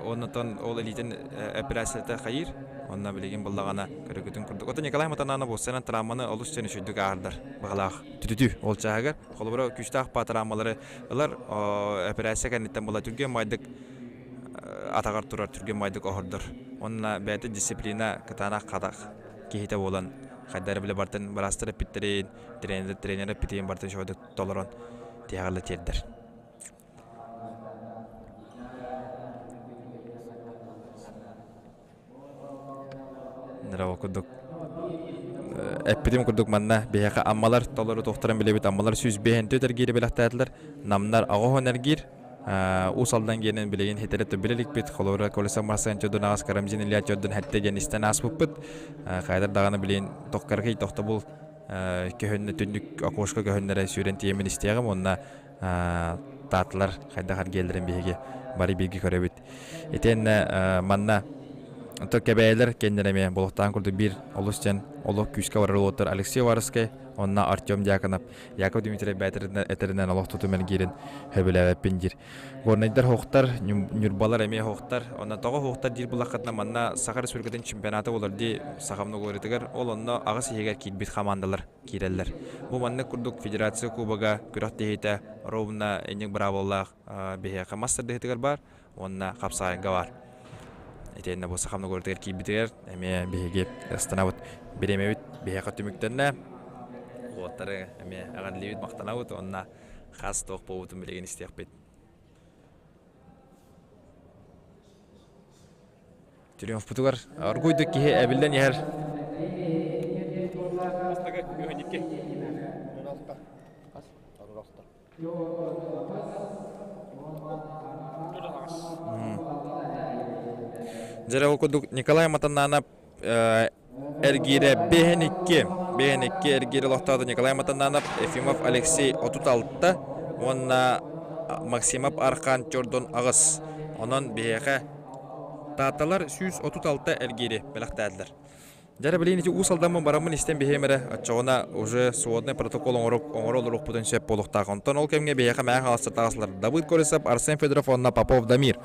оннотон ол илиитин операцията хайыыр. Онно билигин буллаҕына көрөгүтүн курдук. Ото Николай Матананов уссанан травманы олус дьон үчүйдүк аардар баҕалаах. Түтүтү ол чааһыгар холобура күүстээх па травмалары ылар операция кэнниттэн була түргэн майдык атаҕар турар түргэн майдык оһордор. Онна бэйэтэ дисциплина кытаанах хатах киһитэ буолан хайдары биле бартын быраастар эппиттерин, тренер тренер эппитин бартын шойдук толорон тиһэҕэлэ тиэрдэр. Ол курдук. Эппитим курдук манна биһиэхэ Аммалар толору туохтарын билэбит. Аммалар 105 эргиири бэлэхтээтилэр. Намнар 80 эргиир. Уус Алдан гиэнин билигин хитэри билэ иликпит. Холобура Колеса Марсан Чодун аҕас Карамзин Илья Чодун хэтте диэн истэн ааспыппыт. Хайдар даҕаны билигин тохкаркый тохтобул көһөннө түннүк окошко көһөннөрө сүүрэн тиийэммин истиэҕим уонна таатылар хайдах эргиэллэрин биһиги бары бииргэ көрөбүт. Итиэннэ манна то кэбээлэр кэннэрэ эмиэ болохтаан курдук биир олус диэн олох күүскэ барар уолаттар Алексей Варскай уонна Артем Дьяконов Яков Дмитриев бээтэринэн олох тутум эргиирин сөбүлээбэппин диир. Горнайдар хоохтар, Ньурбалар эмиэ хоохтар. Онно тоҕо хоохтар диир буллаххытына манна Саха Республикатын чемпионата болар дии Сахам Ногоритыгар ол онно аҕыс иһигэр киирбит хамаандалар киирэллэр. Бу маннык курдук Федерация Кубога күрэхтэһиитэ ровно инник быраабылалаах биһиэхэ мас тардыһыытыгар баар уонна хапсаайга баар. Итиэннэ бу Сахам Ногоритыгар киирбитигэр эмиэ биһиги ыстанабыт. Бириэмэбит биһиэхэ түмүктэннэ. Уолаттары эмиэ эҕэрдэлиибит, махтанабыт уонна хас туох буолбутун билигин истиэхпит. Триумфпутугар оргуйдук киһи эбиллэн иһэр. Дьэ ол курдук Николай Матаннанов эргиирэ 5-2 5-2 эргиирэ олохтоото Николай Матаннанов, Ефимов Алексей 36 уонна Максимов Архан Чордон 8. Онон биһиэхэ Таатталар 136 эргиири бэлэхтээтилэр. Дьэ билигин ити Уус Алдаммын бараммын истэн биһиэм эрэ оччоҕуна уже сводный протокол оҥоро олоруохпутун сөп буолуохтаах. Онтон ол кэмҥэ биһиэхэ мээх хаалыстар таҕыстылар Давыд Колесов, Арсен Федоров уонна Попов Дамир.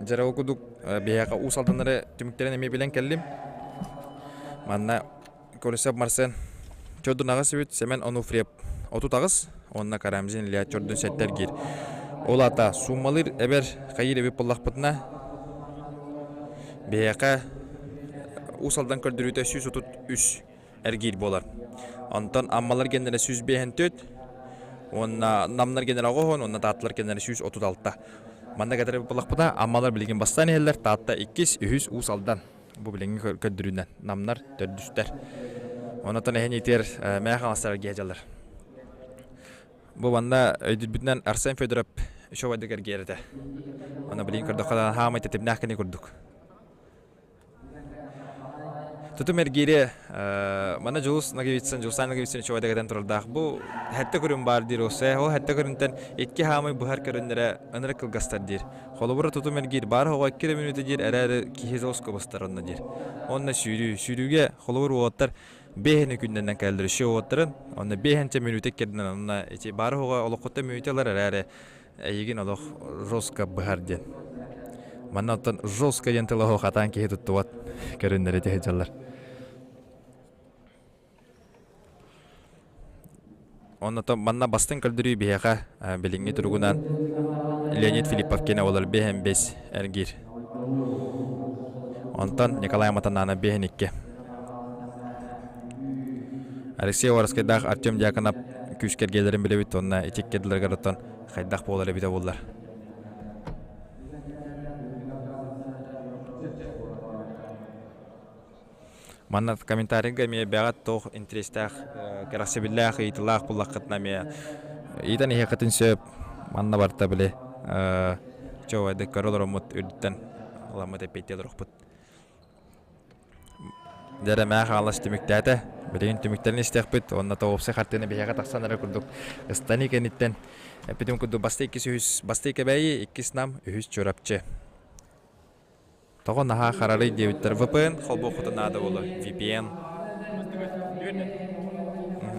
Дьэ ол курдук биһиэхэ Уус Алданнары түмүктэрин эмиэ билэн кэллим. Манна Колесов Марсен Чордун аҕыс эбит, Семен Онуфриев 38 уонна Карамзин Илья Чордун сэттэ эргиир. Ол аата сууммалыыр эбэр хайыыр эбит буоллахпытына биһиэхэ Уус Алдан көрдөрүүтэ 133 эргиир буолар. Онтон Аммалар геннэрэ 154 уонна Намнар геннэрэ оҕоһун уонна Таатталар геннэрэ 136. Манна кэтэр буоллахпытына Аммалар билигин бастаан иһэллэр, Таатта иккис, үһүс Уус Алдан. Бу билиҥҥи көрдөрүүнэн Намнар төрдүстэр. Онотон эһин итиэр Мээх Хаҥаластар эргиһэ дьаллар. Бу манна өйдүүрбүтүнэн Арсен Федоров үчүгэйдик эргийэр этэ. Аны билигин көрдөххө хаамай тэтимнээх кини курдук. Тутум эргиири манна Дьулус Ноговицын, Дьулустаан Ноговицын үчүгэйдик этэн турардаах. Бу хэттэ көрүн баар диир усе. Ол хэттэ көрүнтэн икки хаамай быһар көрүннэрэ ынырык кылгастар диир. Холобура тутум эргиир баар оҕо икки эрэ мүнүүтэ диир эрээри киһи жестко быстар онно диир. Онно сүүрүү. Сүүрүүгэ холобур уолаттар бэһини күннэнэн кэлэллэр үчүгэй уолаттарын. Онно бэһинчэ мүнүүтэ иккэрдинэн онно ити баар оҕо олоххуттан мүнүүтэ ылар эрээри эйигин олох жестко быһар диэн. Манна оттон жестко диэн тылы оһох хатаан киһи туттубат көрүннэри сылдьаллар. Онно манна бастыҥ көрдөрүү биһиэхэ билиҥҥи туругунан Леонид Филиппов киэнэ буолар 5 эргиир. Онтон Николай Матананов 5-2. Алексей Воровскайдаах Артем Дьяконов күүскэ эргиэлэрин билэбит уонна ити икки оттон хайдах буолар эбитэ буоллар. Манна комментарийга эмиэ бэҕэт туох интэриэстээх кэрэхсэбиллээх ыйытыылаах буллаххытына эмиэ ыйытан иһиэххитин сөп. Манна барыта били чуолкайдык көрө олороммут үрдүттэн ыламмыт эппиэттии олоруохпут. Дьэ мээ хаалас түмүктээтэ. Билигин түмүктэрин истиэхпит уонна тоҕупсай хартыына биһиэхэ тахсан эрэр курдук ыстаныы кэнниттэн эппитим курдук бастыы иккис үһүс бастыы Кэбээйи, иккис Нам, үһүс Чурапчы. Тоҕо наһаа харарый диэбиттэр VPN холбуоххутун наада буолуо VPN.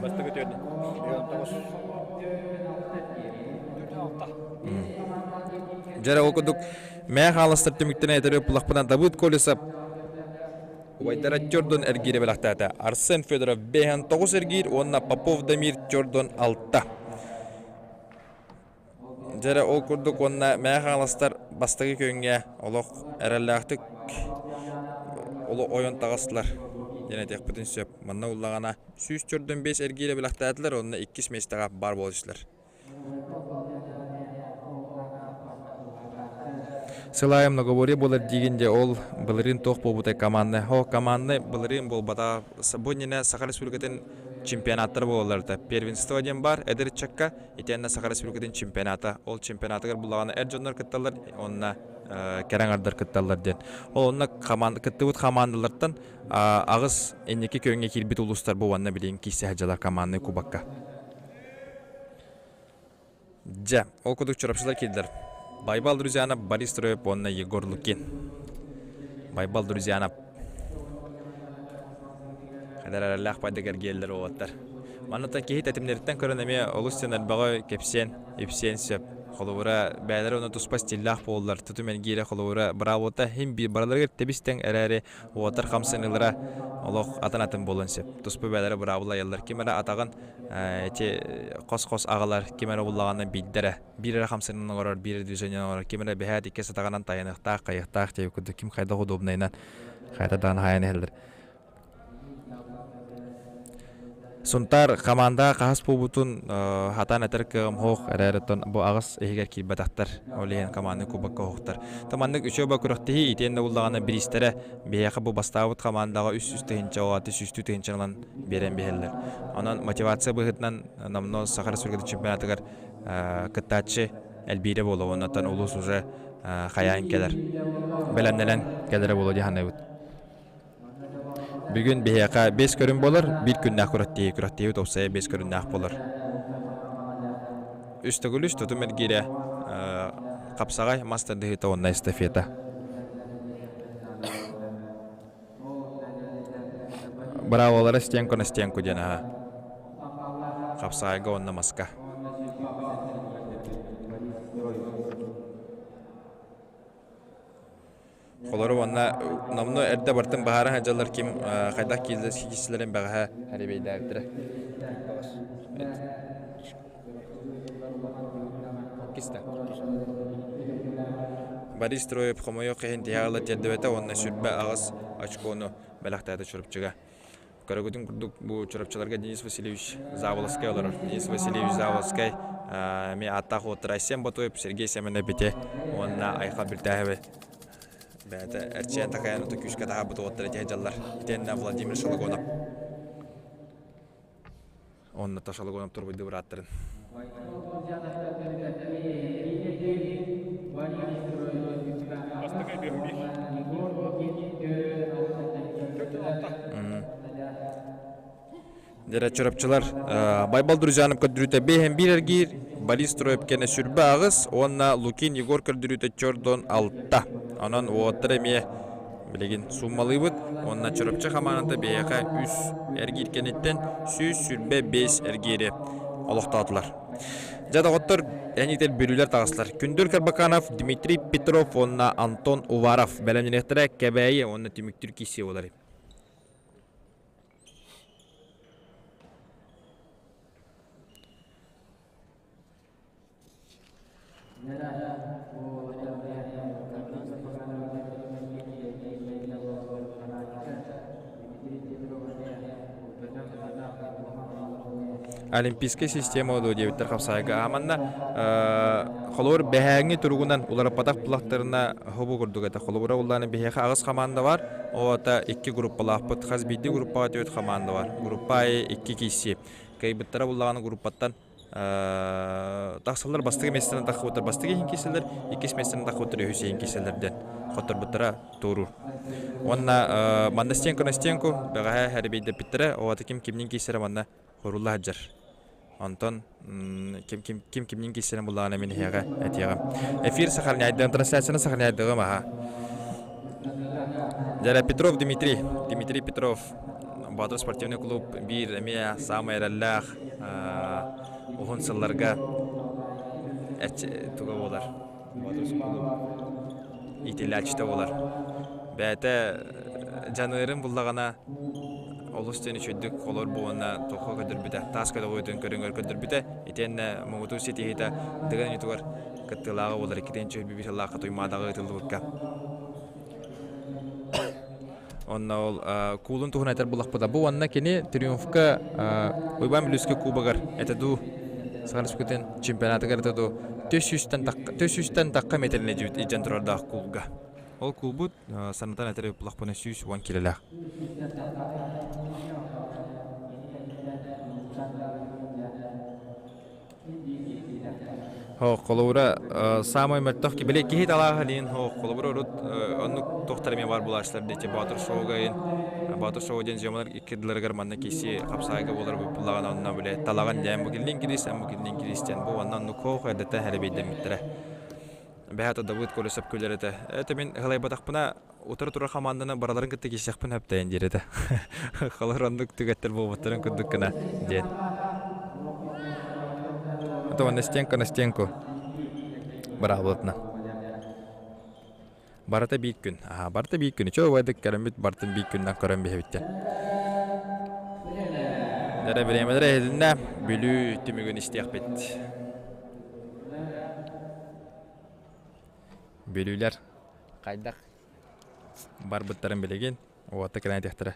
Бастакы түөрдэ. Дьэ ол курдук мээ хааластар түмүктэрин этэр ыппылахпынан Давыд Колесов. Убайдара Чордон эргиирэ бэлэхтээтэ. Арсен Федоров 59 эргиир уонна Попов Дамир Чордон 6. Дьэрэ ол курдук уонна Мэҥэ Хаҥаластар бастакы күөҥҥэ олох эрэллээхтик ойон таҕыстылар диэн этиэхпитин сөп. Манна уллаҕына 145 эргиирэ бэлэхтээтилэр уонна иккис миэстэҕэ баар буола түстүлэр. Сыл аайы многоборье буолар диигин дьэ ол былырыын туох буолбутай команднай? О, команднай былырыын буолбатаҕа. Бу иннинэ Саха Республикатын чемпионаттара буолаллар Первенство диэн баар эдэр ыччакка, итиэннэ Саха Республикатын чемпионата. Ол чемпионатыгар буллаҕына эр дьоннор кытталлар уонна кэрэ аҥардар кытталлар диэн. Ол онно кыттыбыт хамаандалартан аҕыс инники күөҥҥэ киирбит улуустар бу уонна билигин киирсэ сылдьаллар команднай кубокка. Дьэ, ол курдук чурапчылар киирдилэр. Байбал Друзьянов, Борис Троев уонна Егор Лукин. Байбал Друзьянов. Хайдар эрэллээх пайдык эргиэллэр уолаттар. Манна киһи тэтимнэриттэн көрөн эмиэ олус диэн элбэҕи кэпсиэн, ипсиэн сөп. Холобура, бэйэлэрэ уонна туспа стиллээх буоллар, тутум эргиирэ холобура, быраабылата иһин биир барыларыгар тэбис-тэҥ эрээри уолаттар хамсаныылара олох атын-атын буолуон сөп. Туспа бэйэлэрэ быраабыла айаллар. Ким эрэ атаҕын ити хос-хос аҕалар, ким эрэ буллаҕына биирдэрэ, биир эрэ хамсанан оҥорор, биир эрэ движениенан оҥорор, ким эрэ бэһээт иккис атаҕынан тайаныахтаах, хайыахтаах диэбит курдук ким хайдах удобнайынан хайата даҕаны хаайан иһэллэр. Сунтаар хамаандаҕа хаһыс буолбутун хатаан этэр кыаҕым суох эрээри оттон бу аҕыс иһигэр киирбэтэхтэр. Ол иһин команданы кубокка оһохтор. Таманнык үчүгэй күрэхтэһии итиэннэ буллаҕына бириистэрэ биһиэхэ бу бастаабыт хамаандаҕа 300 тыһыынча оҕо 300 тыһыынча ылан биэрэн биһэллэр. Онон мотивация быһыытынан номнуо Саха Республикатын чемпионатыгар кыттааччы элбиирэ буолуо. Оннуттан улуус уже хайаан кэлэр. Бэлэмнэнэн кэлэрэ буолуо дии саныыбыт. Бүгүн биһиэхэ биэс көрүҥ буолар, биир күннээх күрэхтэһии, күрэхтэһиибит уопсайа биэс көрүҥнээх буолар. Үс төгүл үс тутум эргиирэ хапсаҕай мас тардыһыыта уонна эстафета. Брааволара стенку на стенку диэн аһа. Хапсаҕайга уонна маска. Холору уонна номнуо эрдэ бартын баһаара сылдьаллар ким хайдах киирсилэрин бэҕэһээ хэрибэйдээбиттэрэ. Киста. Борис Троев хомойуох иһин тиһэх ыла тиэрдибэтэ уонна 28 очкону бэлэхтээтэ Чурапчыга. Көрөгүтүн курдук бу Чурапчыларга Денис Васильевич Заволоскай олорор. Денис Васильевич Заволоскай эмиэ ааттаах уоттар Айсен Ботуев, Сергей Семенов ити уонна Айхал Бүлтээһэби бэйэтэ эрчийэн такайан ото күүскэ таһаарбыт уоттар ити сылдьаллар. Итиэннэ Владимир Шологонов. Онно Шологонов турбуйду бырааттарын. Бастакы биир. Дьэрэ чурапчылар Байбал Друзьянов көрдөрүүтэ биэһэн биир эргиир, Борис Троев кэнэ сүрбэ аҕыс уонна Лукин Егор көрдөрүүтэ чордон алта. Онон уолаттар эмиэ билигин сууммалыыбыт уонна Чурапчы хамаандата биһиэхэ үс эргиир кэнниттэн 125 эргиири олохтоотулар. Дьэ доҕоттор, эн бүлүүлэр таҕыстылар. Күндүл Карбаканов, Дмитрий Петров уонна Антон Уваров бэлэмнэниэхтэрэ Кэбээйи уонна түмүктүүр киирсии буолар. Олимпийскай система дуо диэбиттэр хапсаайга. Аманна холобур бэһээҥҥи туругунан уларыппатах булахтарына хобу курдук этэ. Холобура уллааны биһиэхэ аҕыс хамаанда бар, ота икки группалаахпыт. Хас биирдии группаҕа түөрт хамаанда бар. Группа аайы икки киирсии. Кыайбыттара буллаҕына группаттан тахсаллар бастакы миэстэнэн таххыбыттар бастакы иһин киирсэллэр, иккис миэстэнэн таххыбыттар үһүс иһин киирсэллэр диэн хотторбуттара туоруур. Уонна манна стенку на стенку бэҕэһээ хэрибийдэппиттэрэ, оҕото ким кимнин киирсэрэ манна хоруулла сылдьар. Онтон ким ким ким кимнин киирсэрин буллаҕына мин эһиэхэ этиэҕим. Эфир сохраняйдыам, трансляцияны сохраняйдыгым аха. Дьэрэ Петров Дмитрий, Дмитрий Петров Боотур спортивный клуб биир эмиэ саамай эрэллээх уһун сылларга туга буолар Боотур клуб иитиллээччитэ буолар. Бэйэтэ дьаныырын буллаҕына олус диэн үчүгдүк холор буолна туохха көрдөрбүтэ, таас көтөҕүүтүн көрүҥэр көрдөрбүтэ. Итиэннэ муҥутуур ситиһиитэ Дыгын оонньуутугар кыттыылааҕа буолар иккитин чүһүлбү сыллаахха Туймаадаҕа ыытыллыбыкка. Онно ол куулун туһунан этэр булахпыта. Бу уонна кини Триумфка Уйбаан Бүлүүскэ кубогар этэ дуу, Саха Республикатын чемпионатыгар этэ дуу, 400-тэн тахха метрини илдьэн турардаах куулга. Ол куулбут санатан этэр булахпына 110 килэлээх. Холобура, саамай мөлтөх били киһи талааһа диэн холобура урут оннук туохтар эмиэ баар буолааччылар диэчи Боотур шоуга иһин Боотур шоу диэн съемалар иккирдилэригэр манна киси хапсаайга буолар буллаҕына онно били талаҕын диэн бу киллин кирис бу киллин кирис диэн бу онно оннук хоох эрдэттэн хэрэбиэйдэммиттэрэ. Бэһэ Давыд Колесов күлэр этэ. Это мин һылайбатахпына утары турар хамаанданы бараларын кытта киирсиэхпин сөптөйөн диир этэ. Холор оннук түгэттэр буолбуттарын курдук гына диэн. Это на стенку, на стенку. Быраабылатына. Барыта биир күн. Аха, барыта биир күн. Чөө убайдык кэлэммит бартын биир күннэн көрөн биһэбиттэн. Дэрэ бириэмэлэр эһилиннэ Бүлүү түмүгүн истиэхпит. Бүлүүлэр хайдах барбыттарын билигин уотта кэлэн этиэхтэрэ.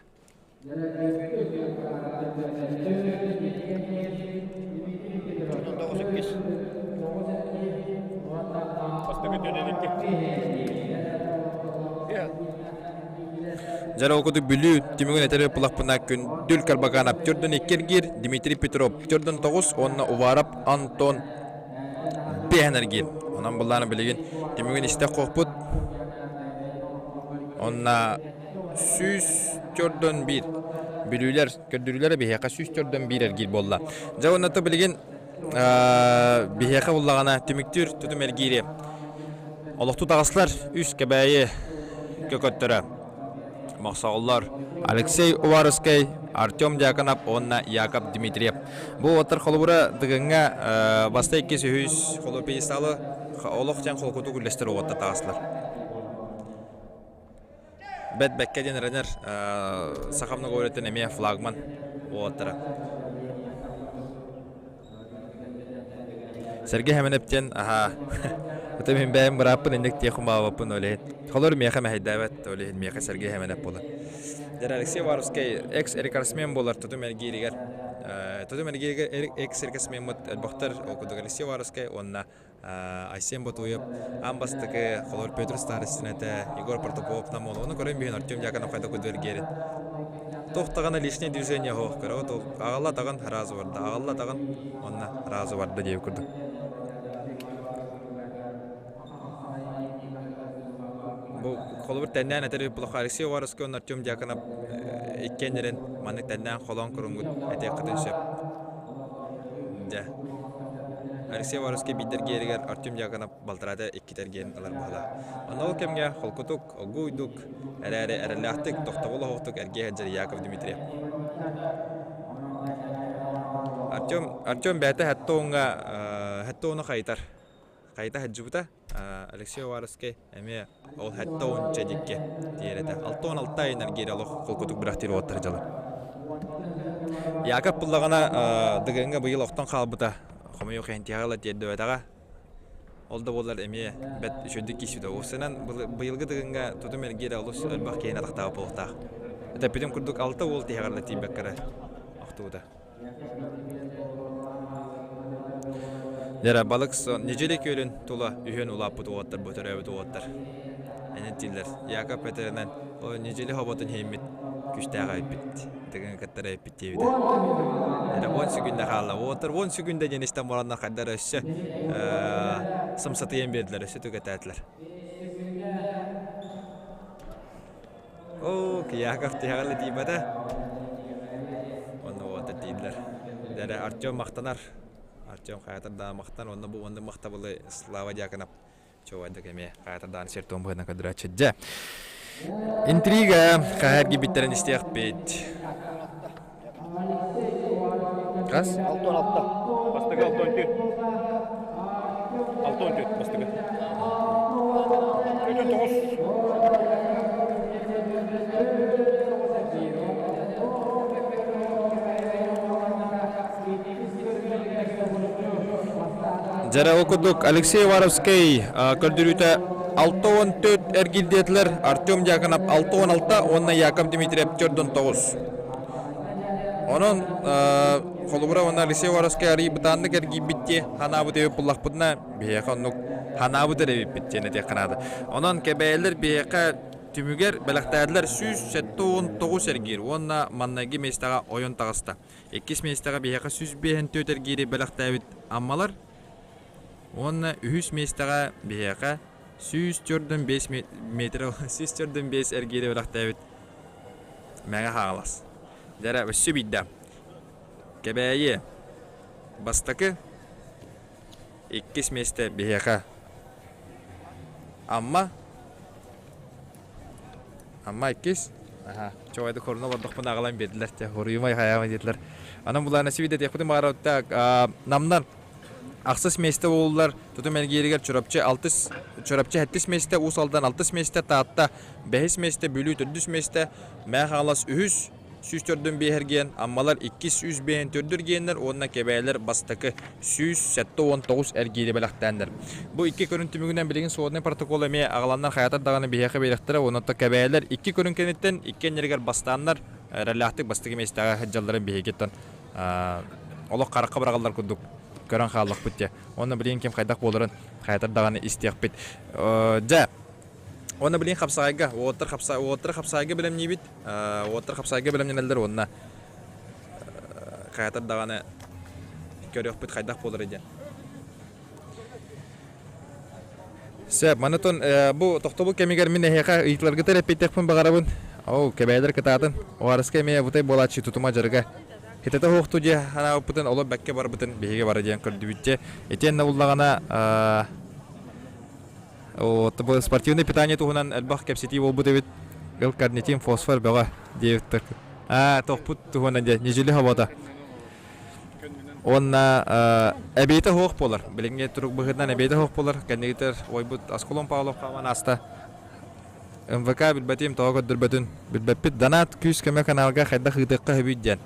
Дьэ ол курдук Бүлүү түмүгүн этэр ыппылахпына Күндүл Карбаканов төрдөн икки эргиир, Дмитрий Петров төрдөн тоҕус уонна Уваров Антон биэһэн эргиир. Онон былаана билигин түмүгүн истэ хоппут. Онна 141 бүлүүлэр көрдөрүүлэрэ биһиэхэ 141 эргиир буолла. Дьэ уонна то билигин биһиэхэ буллаҕына түмүктүүр тутум эргиири олохтуу таҕыслар үс Кэбээйи көкөттөрө Мохсоҕоллор Алексей Уваровскай, Артем Дьяконов уонна Яков Дмитриев. Бу уолаттар холобура Дыгыҥҥа баста иккис үһүс холобур пьедесталы олох диэн холкутук үллэстэр уолаттар таҕыстылар. Бэт бэккэ диэн эрэнэр саха многоуретын эмиэ флагман уолаттара. Сергей Хэмэнэп диэн аһаа ото мин бэйэм бырааппын инник диэх кумаабаппын ол иһин. Холор миэхэ мэһэйдээбэт, ол иһин миэхэ Сергей Хэмэнэп буолар. Дьэ Алексей Варовскай экс-рекордсмен буолар тутум эргииригэр. Тутум эргииригэр экс-рекордсмеммыт элбэхтэр ол курдук Алексей Варовскай уонна Айсен Ботуев аан бастакы холор Петр Старостин этэ, Егор Протопопов намол. Ону көрөн биһин Артем Дьяконов хайда курдук эргиэрин. Туох даҕаны лишнее движение суох көрөҕүт ол аҕалла даҕан сразу барда, аҕалла даҕан уонна сразу барда диэбит курдук. Бу холобур тэннээн этэр булаха Алексей Уваровский уонна Артем Дьяконов иккиэннэрин маннык тэннээн холоон куруҥҥут этиэххитин сөп. Дьэ. Алексей Уваровский биирдэр гиэригэр Артем Дьяконов балтараата иккитэр гиэрин ылар быһыылаах. Онно ол кэмҥэ холкутук, оггуйдук, эрээри эрэллээхтик, тохтобул оһохтук эргиэ сылдьар Яков Дмитриев. Артем, Артем бэйэтэ сэттэ уоҥҥа сэттэ уону хайытар. Хайыта сылдьыбыта. Алексей Уваровский эмиэ ол сэттэ уонча дикки тиийэр этэ. 66 айынан эргиир олох холкутук бырахтыыр уолаттар дьылы. Яков буллаҕына Дыгыҥҥа быйыл охтон хаалбыта. Хомойуох иһин тиһэҕэ ыла тиэрдибэтэҕэ. Ол да буоллар эмиэ бэрт үчүгэйдик киирсибитэ. Уопсайынан быйылгы Дыгыҥҥа тутум эргиирэ олус элбэх киһини атахтаабыт буолуохтаах. Этэппитим курдук алта уол тиһэҕэр да тиийбэккэ эрэ охтубута. Дьэ балык Ньидьили күөлүн тула үһүөн улааппыт уолаттар бу төрөөбүт уолаттар. Энин Яков Петринэн ол Ньидьили хоботун иһиммит күстээх эппит Дыгын кыттара эппит диэбитэ. Эрэ 10 секунда хаалла. Уолаттар 10 секунда диэн истэн бараннар хайдар өссө сымсатыйан биэрдилэр, өссө түгэтээтилэр. Оо, Кияков тиһэҕэр тиийбэтэ. Онно уота тиийдилэр. Дэрэ Артем махтанар. Артем хайатар да махтан, онно бу онно махтабылы Слава Дьяконов чуобайдык эмиэ хайатар даҕаны сир-туом быһыытынан көрдөрөөччү. Дьэ, интрига хаһа эргийбиттэрин истиэхпит. Хас? 66. Бастакы 64. 64 бастакы. 49. Дьэрэ ол курдук Алексей Уваровскай көрдөрүүтэ 64 эргилдиэтилэр, Артем Дьяконов 66 уонна Яков Дмитриев 49. Онон холобура уонна Алексей Уваровскай арый бытааннык эргийбит дии ханаабыт эбит буллахпытына биһиэхэ оннук ханаабыт эрэ эбиппит диэн этиэххэ наада. Онон кэбээлэр биһиэхэ түмүгэр бэлэхтээтилэр 179 эргиир уонна маннайгы миэстэҕэ ойон таҕыста. Иккис миэстэҕэ биһиэхэ 154 эргиири бэлэхтээбит Аммалар уонна үһүс миэстэҕэ биһиэхэ 145 метр 145 эргиири бэлэхтээбит Мэҥэ Хаҥалас. Дьэ өссө биирдэ. Кэбээйи бастакы, иккис миэстэ биһиэхэ Амма Амма иккис. Аха. Чугайда корона олордохпуна аҕалан биэрдилэр. Дьэ, хоруйумай хайаама диэтилэр. Анан булаана сибидэ диэхпитин баҕарабыт намнар ахсыс миэстэ буоллулар. Тутум эргииригэр Чурапчы алтыс Чурапчы сэттис миэстэ, Уус Алдан алтыс миэстэ, Таатта бэһис миэстэ, Бүлүү төрдүс миэстэ, Мэҥэ Хаҥалас үһүс, 104 биэһэргиэн, Аммалар иккис 105 төрдүргиэннэр уонна Кэбээлэр бастакы 179 эргиири бэлэхтээннэр. Бу икки көрүн түмүгүнэн билигин сводный протокол эмиэ аҕаланнар хайатар даҕаны биһиэхэ биэриэхтэрэ уонна Кэбээлэр икки көрүн кэнниттэн иккиэннэригэр бастааннар эрэллээхтик бастакы миэстэҕэ сылдьалларын биһигиттэн олох харахха быраҕыллар курдук көрөн хааллахпыт дьэ. Уонна билигин ким хайдах буоларын хайатар даҕаны истиэхпит. Дьэ, Уонна билигин хапсаҕайга, уолаттар хапса уолаттары хапсаҕайга бэлэмниибит. Уолаттар хапсаҕайга бэлэмнэнэллэр уонна хайатар даҕаны көрүөхпүт хайдах буоларый диэн. Сөп, манытон бу тохтобул кэмигэр мин эһиэхэ ыйытыларгытар эппиэтиэхпин баҕарабын. Ол кэбээлэр кытаатын. Оҕарыска эмиэ бутай буолааччы тутума дьарыга. Хитэтэ суохту дьиэ ханаабыппытын олор бэккэ барбытын биһиги бары диэн көрдүбүт дьэ. Итиэннэ буллаҕына Вот, бу спортивное питание туһунан элбэх кэпсэтии буолбут эбит. Ыл карнитин, фосфор бөҕө диэбиттэр. Аа, тохпут туһунан дьэ, ньидьили хобото. Уонна эбиэтэ суох буолар. Билиҥҥи турук быһыытынан эбиэтэ суох буолар. Кэннигитэр ойбут Аскалон Павлов хааман ааста. МВК билбэтим, тоҕо көрдөрбөтүн билбэппит. Донат күүс-көмө каналга хайдах ыытыахха сөбүй диэн.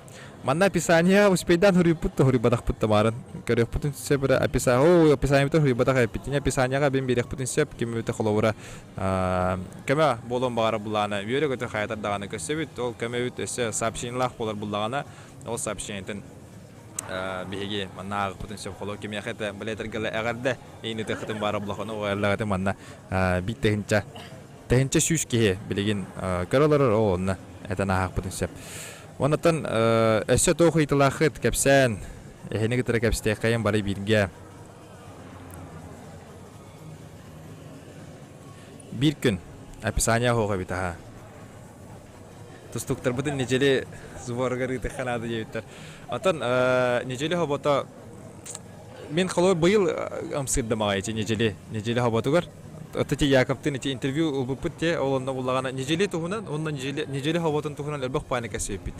Манна описание успейдаан суруйбут да суруйбатахпыт да баарын көрүөхпүтүн сөп эрэ описание оо описаниебытын суруйбатах эппитине описанияҕа бин биэриэхпитин сөп ким эбитэ холобура көмө буолуон баҕара буллаҕына үөрэ-көтө хайатар даҕаны көрсөбүт ол көмөбүт өссө сообщениелаах буолар буллаҕына ол сообщениетын биһиги манна ааҕыппытын сөп холобур кимиэхэ этэ билэтэргэ эҕэрдэ иин ытыаххытын баара булаханы оҕо манна биир тыһыынча Тыһыынча сүүс киһи билигин көрө олорор, ол онно этэн ааһыахпытын сөп. Оннуттан өссө туох ыйытылааххыт кэпсээн, эһини кытары кэпсэтиэххэйин бары бииргэ. Биир күн описание оһуох эбит аһа. Тустууктарбытын неделе сборыгар ыытыахха наада диэбиттэр. Оттон неделе хобото Мин холобур быйыл ымсыырдым аҕай ити неделе неделе хоботугар. Ити Яковтын ити интервью ылбыппыт те ол онно буллаҕына неделе туһунан уонна неделе неделе хоботун туһунан элбэх паника сиэппит.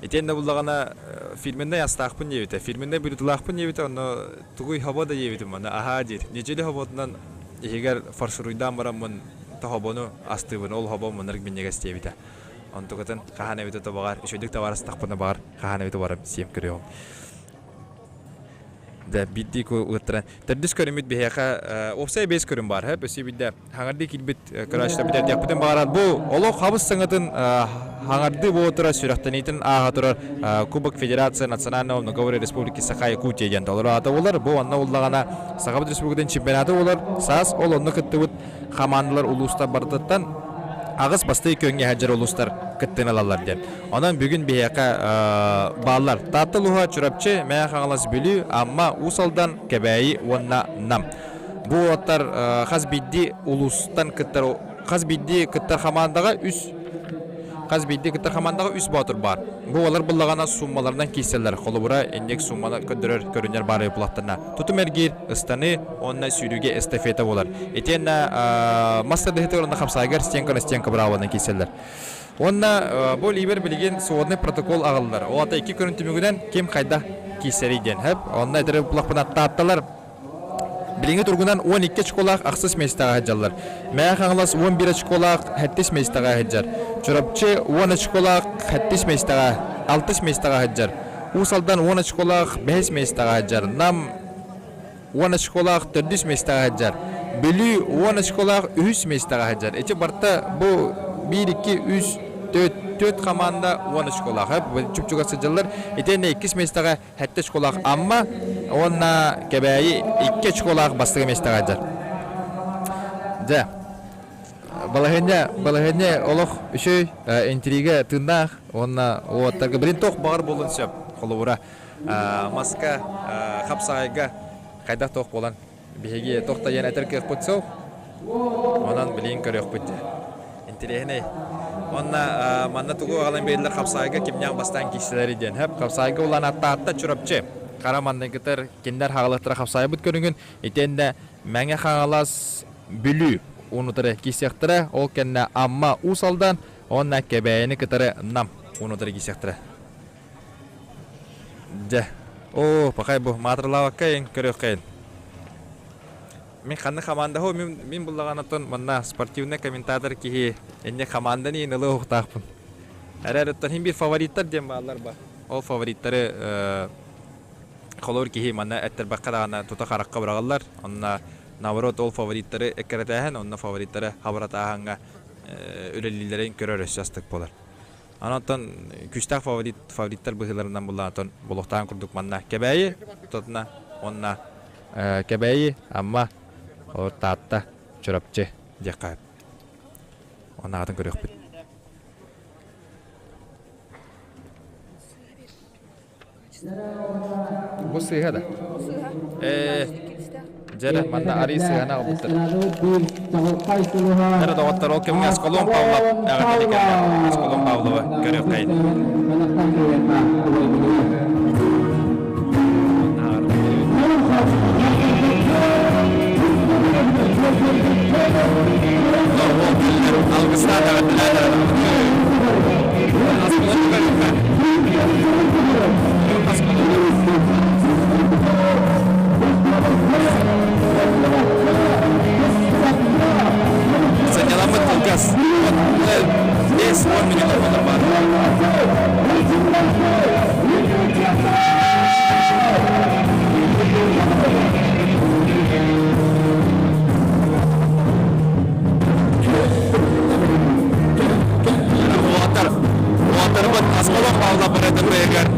Итиэннэ буллаҕына фирменнэй астаахпын диэбитэ, фирменнэй блюдолаахпын диэбитэ, онно тугуй хобо да диэбитим, аны аһаа диир. Неделе хоботунан иһигэр фаршируйдаан бараммын хобону астыыбын, ол хобо муннарык минньигэс диэбитэ. Онтукатын хаһан эбитэ тобаҕар, үчүгдүк табаарыстахпына баҕар хаһан эбитэ баран сиэм көрүөҕүм. Дьэ, биирдии ыыттаран. Төрдүс көрүммүт биһиэхэ уопсай биэс көрүм баар. Хөп, өссө биирдэ хаҥардыы киирбит көрөөччүлэр бүтэрдиэхпитин баҕарар. Бу олох хабыс саҥатын хаҥардыы буола турар сүрэхтэниитин ааһа турар Кубок Федерация Национального многоборья Республики Саха-Якутия диэн толору аата буолар. Бу онно буллаҕына Сахабыт Республикатын чемпионата буолар. Саас ол онно кыттыбыт хамаандалар улуустар барытыттан аҕыс бастакы күөҥҥэ сылдьар улуустар кыттыыны ылаллар диэн. Онон бүгүн биһиэхэ бааллар Таатта улууһа, Чурапчы, Мэҥэ Хаҥалас, Бүлүү, Амма, Уус Алдан, Кэбээйи уонна Нам. Бу уолаттар хас биирдии улуустан кыттар хас биирдии кыттар хамаандаҕа үс хас биирдии кыттар хамаандаҕа үс боотур баар. Бу уолар буллаҕына сууммаларынан киирсэллэр. Холобура, инник суумманы көрдөрөр көрүнэр баар булаттарына. Тутум эргиир, ыстаныы уонна сүүрүүгэ эстафета буолар. Итиэннэ мас тардыһыытыгар уонна хапсаайгар стенка на стенка быраабынан киирсэллэр. Уонна бу либер билигин сводный протокол аҕаллар. Ол ата икки көрүн түмүгүнэн ким хайдах киирсэрий диэн. Хөп, онно этэр булахпына таатталар билиҥҥи тургунан 12 очколаах ахсыс миэстэҕэ сылдьаллар. Мэҥэ Хаҥалас 11 очколаах сэттис миэстэҕэ сылдьар. Чурапчы 10 очколаах сэттис миэстэҕэ, алтыс миэстэҕэ сылдьар. Уус Алдан 10 очколаах бэһис миэстэҕэ сылдьар. Нам. 10 очколаах төрдүс миэстэҕэ сылдьар. Бүлүү 10 очколаах үһүс миэстэҕэ сылдьар. Ити барыта бу 1, 2, 3, 4, 4 хамаанда 10 очколаах. Чуп-чугас сылдьаллар. Итиэннэ иккис миэстэҕэ 7 очколаах Амма уонна Кэбээйи 2 очколаах бастакы миэстэҕэ сылдьар. Дьэ, балаһыанньа, балаһыанньа олох үчүгэй, интрига тыыннаах уонна уоттарга билин туох баҕар буолуон сөп. Холобура, маска, хапсаҕайга хайдах туох буолан биһиги туох да диэн этэр кыахпыт суох. Онон билигин көрүөхпүт дьэ. Интэриэһинэй. Уонна манна тугу аҕалан биэрдилэр хапсаҕайга кимнээх бастаан киирсэлэрий диэн. Хөп, хапсаҕайга улаан аттаатта Чурапчы. Хара манныгытар кинилэр хаҕалыктара хапсаҕайбыт көрүҥүн итиэннэ Мэҥэ Хаҥалас Бүлүү уунутары киирсиэхтэрэ. Ол кэннэ Амма Уус Алдан уонна Кэбээйини кытары Нам уунутары киирсиэхтэрэ. Дьэ, оо, пахай бу маатыралаабаккайын көрүөххэйин. Мин ханна хамаанда хо мин, мин буллаҕанаттан манна спортивный комментатор киһи инне хамаанданы иин ылы уһуктаахпын. Эрэр оттон хин биир фавориттар диэн бааллар ба. Ол фавориттары холобур киһи манна эттэрбэххэ даҕаны тута харахха быраҕаллар. Онно наоборот ол фавориттары эккирэтээһин, онно фавориттары хабыратааһыҥҥа үлэлииллэрин көрөр өссө астык буолар. Онтон күүстээх фаворит фавориттар быһыыларынан буллаатон болохтаан курдук манна Кэбээйи тотуна уонна Кэбээйи, Амма, Таатта, Чурапчы диэххэ онаатын көрүөхпүт. Бу сыыһа да? Ээ, дьэрэ, манна арый сыһана ылбыттар. Дьэрэ доҕоттор, ол кэмҥэ Аскалон Павлов эҕэрдэни кэллэ. Аскалон Павлова көрүөххэйин. Алгыстаах эҕэрдэлээтэ. Сынньаламмыт кылгас. 5-10 минут олорор баар. Уолаттар, уолаттарбыт Аскалон Павлов барытын бэйэгэр.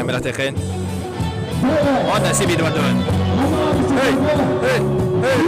Киһиэхэ бэлэхтиэххин. Онно сибиир бардыбын. Эй! Эй! Эй!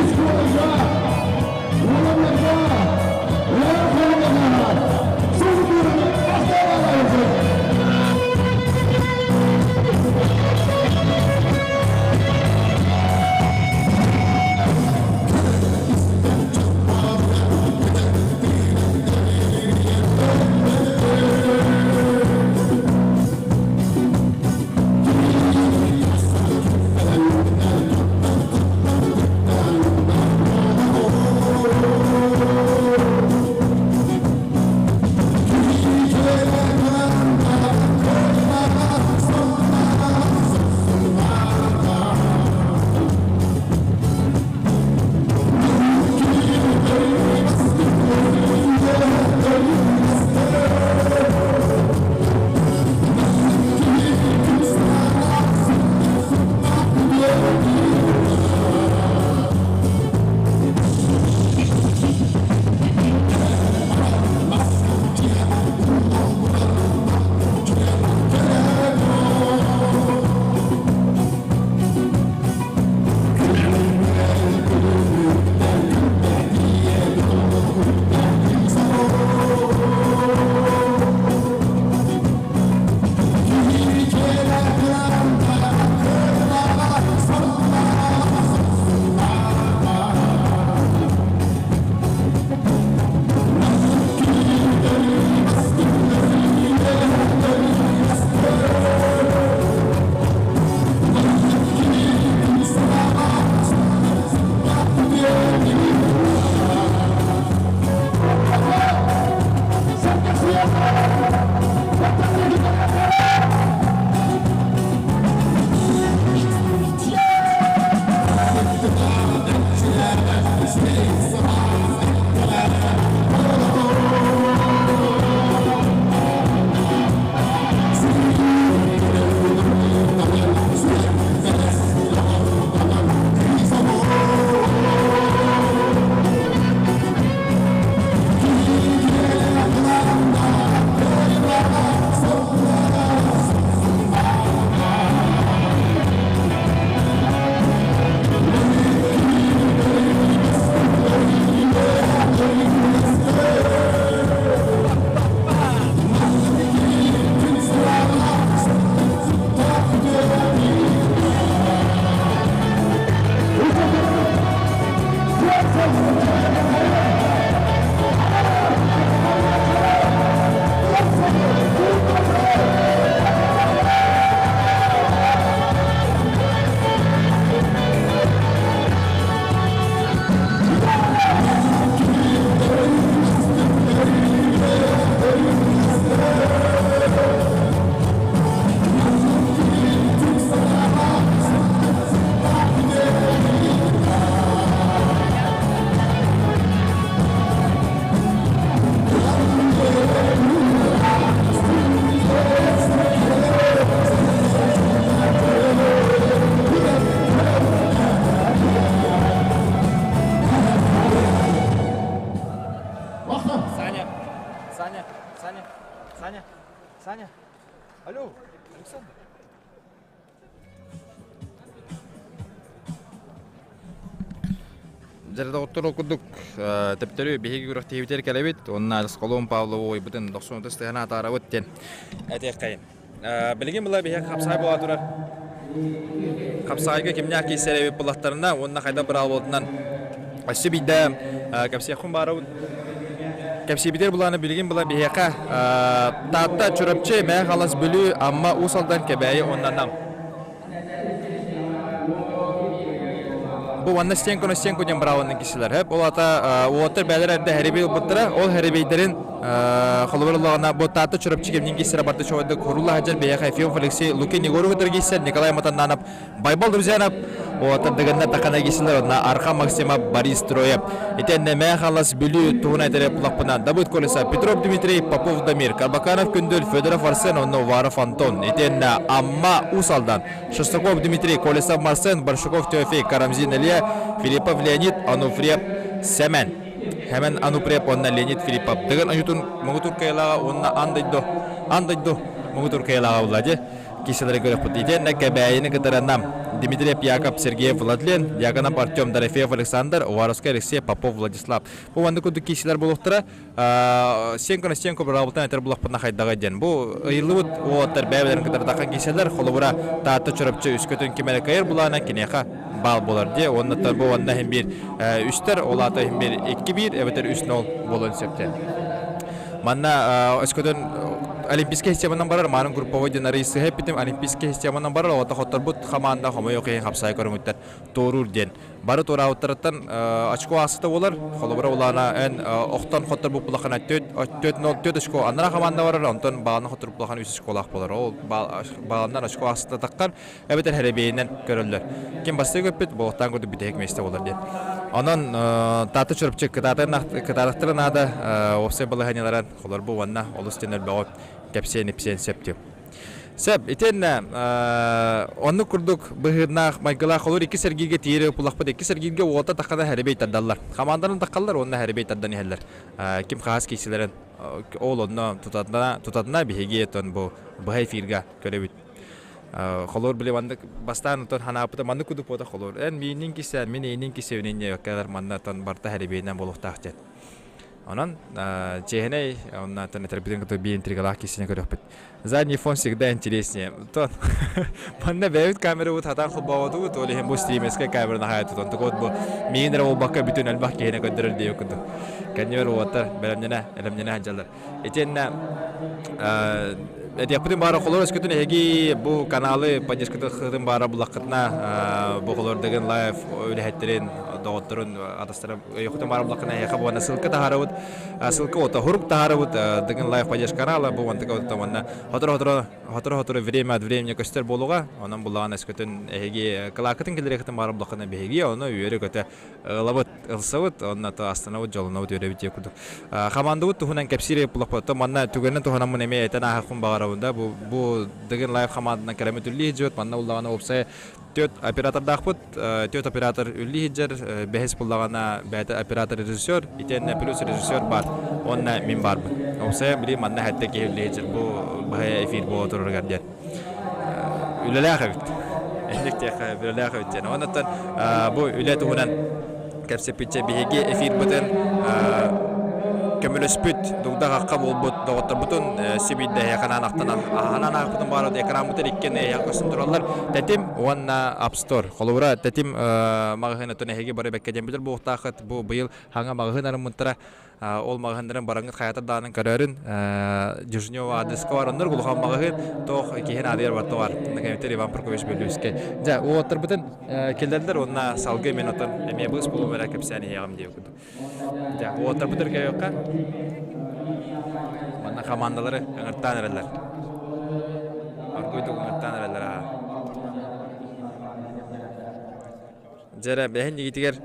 Саня, Саня, Саня, Саня, Саня, алло, Александр. Дьэ, доҕоттор, ол курдук төптөрү биһиги күрэхтэһиибитигэр кэлэбит уонна Аскалон Павлову уойбутун дохсун ытыс тыаһын атаарабыт диэн этиэххэйин. Билигин была биһиги хапсаай буола турар. Хапсаайга кимнээх киирсэр эбит буллахтарына уонна хайдах быраабылатынан өссө биирдэ кэпсиэххин баарабын. Кэпсиибитигэр булааны билигин была биһиэхэ Таатта, Чурапчы, Мэҥэ Хаҥалас, Бүлүү, Амма, Уус Алдан, Кэбээйи уонна Нам. Бу уонна стенку на стенку диэн быраабыланан киирсэлэр. Хөп, ол аата уолаттар бээлэр эрдэ хэрэбий ылбыттара. Ол хэрэбийдэрин холобур ыллаҕына бу Таатта Чурапчы кэмнин киирсэрэ барда чуолайдык хурула сылдьар биһиэхэ Ефимов Алексей Лукин Егоров кытары киирсэр, Николай Матаннанов Байбал Друзьянов уолаттар Дыгынна Тахана киирсэлэр, онно Арха Максимов Борис Троев. Итиэннэ Мэҥэ Хаҥалас Бүлүү туһунан этэрэ буллахпына Давыд Колесов, Петров Дмитрий, Попов Дамир, Карбаканов Күндүл, Федоров Арсен уонна Уваров Антон. Итиэннэ Амма Уус Алдан, Шестаков Дмитрий, Колесов Марсен, Баршуков Теофей, Карамзин Илья, Филиппов Леонид, Ануфриев Сэмэн. Хэмэн Ануприев уонна Леонид Филиппов. Дыгын ойутун муҥутуур кыайыылааҕа уонна аан дойду аан дойду муҥутуур кыайыылааҕа буолла дии. киселери көрөхпүт. Итиэннэ Кэбээйини кытары Нам, Дмитриев Яков Сергеев Владлен, Дьяконов Артем Дорофеев Александр, Уваровскай Алексей Попов Владислав. Бу маннык курдук киселер буолуохтара. Сенко на стенку быраабытан этэр булахпытына хайдаҕай диэн. Бу ыйыллыбыт уолаттар бэйэлэрин кытары тахан киселер холобура Таатта Чурапчы үскөтүн ким эрэ кыайар булаана киниэхэ баал буолар диэ. Уонна бу уонна иһин биир үстэр, ол аата иһин биир 2-1 эбэтэр 3-0 буолуон сөп диэн. Манна өскөтөн Олимпийскай системанан барар, маарын групповой диэн арыйсыһа эппитим, Олимпийскай системанан барар, оҕото хотторбут хамаанда хомойуох иһин хапсаай көрүҥүттэн туоруур диэн. Бары туораабыттарыттан очко аасыта буолар, холобура улаана эн охтон хотторбут булахана 4 очко анара хамаанда барар, онтон баалынан хотторбут булахана 3 очколаах буолар. Ол баалынан очко аасыта таххан, эбэтэр хэрэбиэйинэн көрөллөр. Ким бастыы көппүт, буолуохтаан курдук бүтэһик миэстэ буолар диэн. Онон Таатта Чурапчы кытаатахтара наада, уопсай балаһыанньалара холорбу уонна олус диэн өлбөҕү кэпсиэн-ипсиэн сөп диэн. Сөп, итиэннэ оннук курдук быһыырнаах майгылаах олор икки сэргииргэ тиийэр ыллахпыт икки сэргииргэ уота таххана хэрэбиэй тардаллар. Хамаанданан таххаллар уонна хэрэбиэй тардан иһэллэр. Ким хаһаас киирсилэрин ол онно тутатына, тутатына биһиги тон бу быһа эфирга көрөбүт. Холор били маннык бастаан отон ханаапыта маннык кудук буота холор. Эн миинин кисэ, мин эйинин кисэ үнин диэбэккэлэр манна отон барта хэрибиэнэн буолуохтаах диэн. Онон чиэһинэй онно этэрбитин кытта биир интригалаах киһини көрүөхпүт. Задний фон всегда интереснее. Тон манна бэйэбит камерабыт хатаан холбооботубут, ол иһин бу стримерскэй камераны хаайа тутан тугут бу миин эрэ буолбакка бүтүн элбэх киһини көрдөрөр диэбит курдук. Кэннибэр уолаттар бэлэмнэнэ, элэмнэнэ сылдьаллар. Итиэннэ этиэхпитин баара холор өскөтүн эһиги бу каналы поддержкатын баара буллаххытына бу холордыгын лайв үлэһиттэрин доҕотторун атастарын өйөхүтүн баара буллаххына эһиэхэ буонна ссылка таһаарабыт ссылка ото хурук таһаарабыт дыгын лайв поддержка канала бу мантыка отто манна хоторо хоторо хоторо время от времени көстөр буолуга онон буллаҕына өскөтүн эһиги кылааккытын киллэриэххитин баара буллаххына биһиги ону үөрэ көтө ылабыт, ылсабыт, онно то астанабыт, дьолунабыт, үөрэбит диye курдук. Хамаандабыт туһунан кэпсиир буллахпыт, манна түгэнин туһанаммын эмиэ этэн ааһыахпын баҕарабын да, бу бу Дыгын Лайв хамаанданан кэлэммит үллии сылдьыбыт, манна буллаҕына уопсай түөрт оператордаахпыт, түөрт оператор үллии сылдьар, бэһис буллаҕына бэйэтэ оператор режиссер, итиэннэ плюс режиссер бар, уонна мин баарбын. Уопсайа били манна хэттэ киһи үллии сылдьар, бу быһа эфир буола турарыгар диэн. Үлэлээх эбит. Инник диэххэ үлэлээх эбит диэн. Онон бу үлэ туһунан кэпсэппитчэ биһиги эфирбытын көмөлөспүт, дугда-хахха буолбут доҕотторбутун сибиирдэ эһиэхэ ахтан аһанан аахпытын баарат экранмытын иккиэн эһиэхэ көстөн тураллар. Тэтим уонна App Store. Холобура, Тэтим маҕаһыынатын эһиги бары бэккэ диэн билэр буолуохтааххыт. Бу быйыл хаҥа маҕаһыын арыммыттара. Ол маҕаһыыннарын бараҥҥыт хайатар даҕаны көрөөрүн Дежнева адреска бар оннур улахан маҕаһыын туох киһи наадыйар барта бар Накамитер Иван Прокопьевич Бөлүүскэй дьэ уолаттарбытын киллэрдилэр уонна салгыы мен отон эмиэ быыс булуум эрэ кэпсээн иһиэҕим диэбит курдук дьэ уолаттарбытын көрүөххэ манна хамаандалары ыҥыртаан эрэллэр оргууйдук ыҥыртаан эрэллэр аа Дьэ эрэ, бэһин игитигэр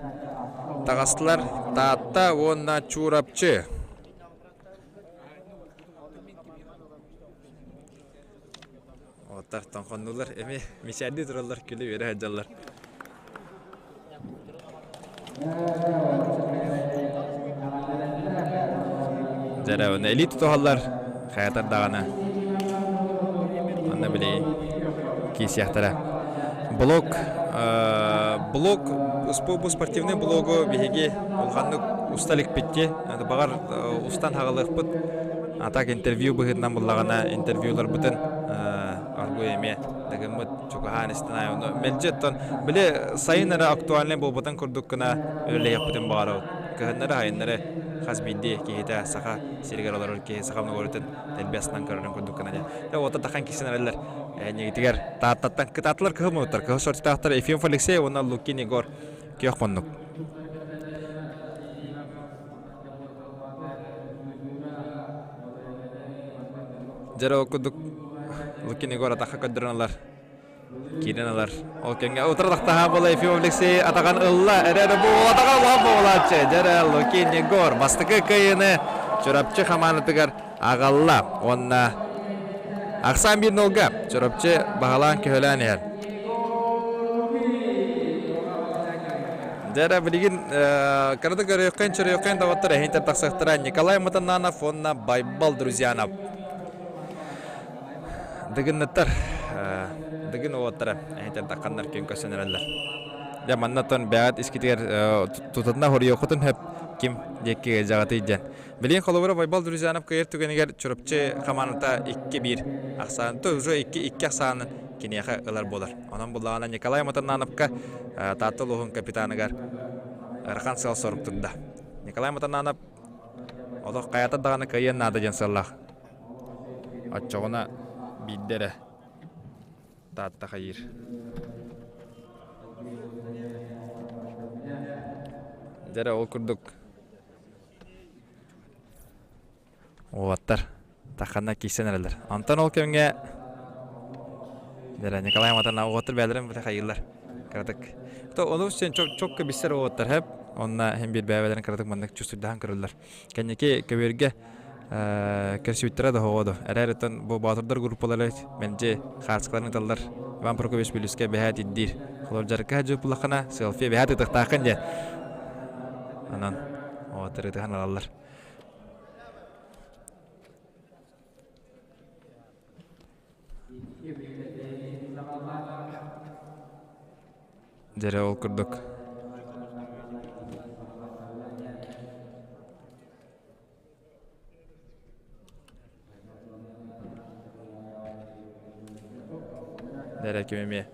таҕыстылар Таатта уонна Чурапчы. Оттар тоҥхоннулар, эми мичээрдии тураллар, күлэ-үөрэ сылдьаллар. Дьэ эрэ, уонна илии тутуһаллар, хайатар даҕаны. Онно били киирсиэхтэрэ. Блок блок бу спортивный блогу биһиги улаханнык уста иликпит баҕар устан хаҕалыахпыт а так интервью быһыытынан буллаҕына интервьюларбытын аргуй эмиэ дыгыммыт чугаһаан истэн ону мэлдьи оттон били сайын эрэ актуальнай буолбутун курдук гына үлэлэһиэхпитин баҕарабыт кыһыннары сайыннары хас биирдии киһитэ саха сиригэр олорор киһи саха норуотун дэлби астынан көрөрүн курдук гына диэн. Дьэ уота тахан кисэн эрэллэр. Энньигитигэр Тааттаттан кытаатылар кыһыл мунуттар. Кыһыл шортитаахтар Ефимов Алексей уонна Лукин Егор күөх муннук. Дьэ ол курдук Лукин Егор атахха көрдөрөн ылар. Киирэн ылар. Ол кэмҥэ утары тахтаһа буола Ефимов Алексей атаҕын ылла. Эрэ бу атаҕа улахан буолааччы. Дьэрэ Лукин Егор бастакы кыайыыны Чурапчы хамаанатыгар аҕалла. Уонна ахсаан биир нолга Чурапчы баһылаан көһөлөөн иһэр. Дьэрэ билигин кырата көрүөххүн чөрүөххүн доҕоттор эһиинтэн тахсыахтара Николай Матананов уонна Байбал Друзьянов. Дыгынныттар. Дыгын уолаттара эһэтэр дахханнар күн көрсөн эрэллэр. Дьэ манна оттон бэҕэт искитигэр тутатына хоруйуоххутун сөп ким диэки дьаҕатый диэн. Билигин холобура Байбал Друзьянов кыайар түгэнигэр Чурапчы хамаандата 2-1 ахсаан, то уже 2-2 ахсаанын киниэхэ ылар буолар. Онон буллаҕына Николай Матаннановка Таатта улууһун капитаныгар ыарахан сыал-сорук турда. Николай Матаннанов олох хайата даҕаны кыайыан наада диэн сыаллаах. Оччоҕуна биирдэ эрэ Таатта хайыыр. Дьэ ол курдук Уолаттар тахханна киирсэн эрэллэр. Онтон ол кэмҥэ дьэ Николай Матана уолаттар бэйэлэрин быта хайыыллар. Кыратык. То ону сен чокко биссэр уолаттар хэп. Онна хем биир бэйэлэрин кыратык маннык чувствуйдаһан көрөллөр. Кэнники көбүөргэ көрсүбүттэрэ да оҕо Эрээриттэн бу боотурдар группалара мэлдьи хаартыскаларын ыталлар. Иван Прокопьевич Бүлүскэ бэһээт ирдиир. Холор дьарыкка дьууппулаххына селфи бэһээт ытыктааххын диэн. Онон уолаттар ытыһан ылаллар. Дьэрэ ол курдук. Дьэрэ ким эмиэ.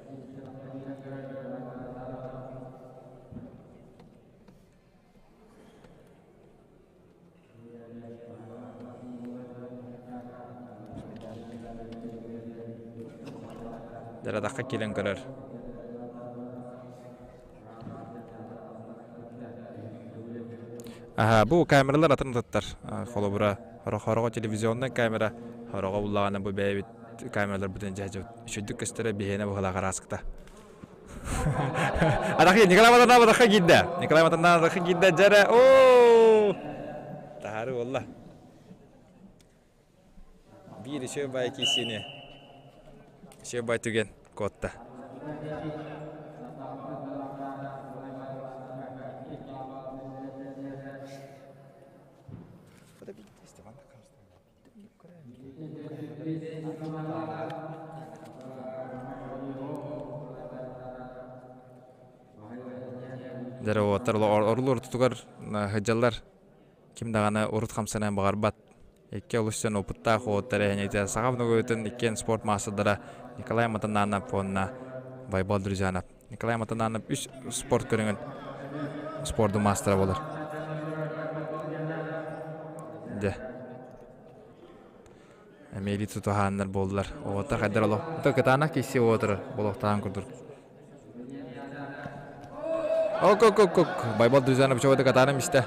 Дьарадахха киирэн көрөр. Аһа, бу камералар атын атыттар. Холобура, хороҕо телевизионнай камера, хороҕо буллаҕына бу бэйэбит камераларбытын дьэ үчүгдүк көстөрө биһиэнэ быһалаах араскыта. Атахи Николай Матаннаев атахха киирдэ. Николай Матаннаев атахха киирдэ. Дьэрэ. Оо! Таһары буолла. Биир үчүгэй бай киисини. Үчүгэй бай түгэн куотта. Дьэ уолаттар орул ортотугар сылдьаллар. Ким даҕаны урут хамсаныан баҕарбат. Икки олус дьон опыттаах уолаттар эһэниитэ саха многоютын иккиэн спорт маастардара Николай Матананов уонна Байбал Друзьянов. Николай Матананов үс спорт көрүҥүн спордун маастара буолар. Дьэ. Эмиэ тутуһааннар буоллар. Оҕото хайдар олох. Это кытаанах киси оҕотор болохтаан курдук. Ок ок ок ок. Байбал Друзьянов чего-то катаным истэ.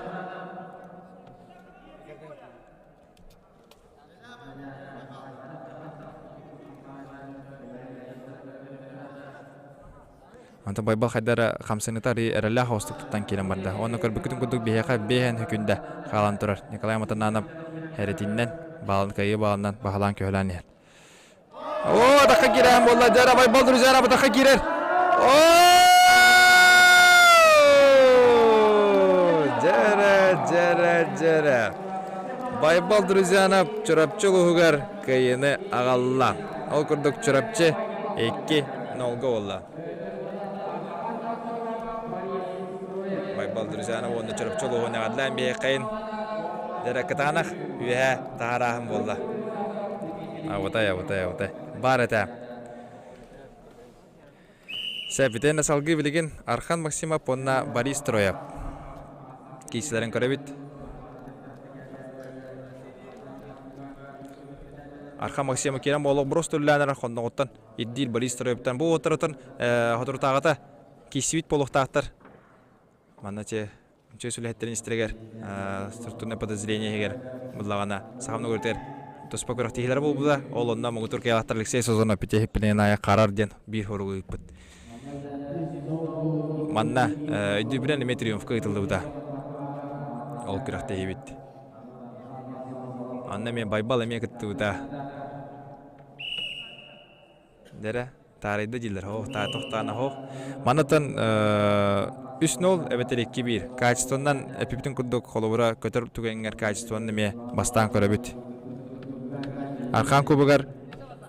Онтон Байбал хайдара хамсаныта арыы эрэллээх оҕустук туттан киирэн барда. Уонна көрбүккүтүн курдук биһиэхэ биэһэн хүкүндэ хаалан турар. Николай Матананов хэрэтиннэн, баалын кыайыы баалынан баһылаан көһөлөөн иһэр. О, атахха киирэн буолла. Дьара Байбал друзья, атахха киирэр. О! Дьэрэ, дьэрэ, дьэрэ. Байбал Друзьянов Чурапчы улууһугар кыайыыны аҕалла. Ол курдук Чурапчы 2-0 буолла. Байбал Друзьянов уонна Чурапчы улууһун эҕэрдэлээн биһиэхэйин дьэрэ кытаанах үөһэ таһаарааһын буолла. Абытай, абытай, абытай. Баар этэ. Сэбитэн салгыы билигин Архан Максимов уонна Борис Троев киисилэрин көрөбүт. Архан Максимов киирэн буолуох брос түллээн хонноҕуттан ирдиир Борис Троевтан бу уоттарытын соторутааҕыта киирсибит буолуохтаахтар. Манна че Үчүгэй сүлэһиттэрин истэригэр структурное подразделение иһигэр буллаҕына сахам ногурутугар туспа күрэхтэһиилэрэ буолбута. Ол онно муҥутуур кыайалаахтар Алексей Созонов Петехиппинэн аайы Харар диэн биир хоругу ыыппыт. Манна өйдүүбүнэн эмиэ триумфка ыытыллыбыта. Ол күрэхтэһиибит. Онно эмиэ Байбал эмиэ кыттыбыта. Дэрэ, таарыйда дииллэр, оһох, тохтоон оһох. Манатан үс нол эбэтэр 2-1. Качествонан эппипитин курдук холобура көтөр түгэҥҥэр качествонан эмиэ бастаан көрөбүт. Архан кубугар.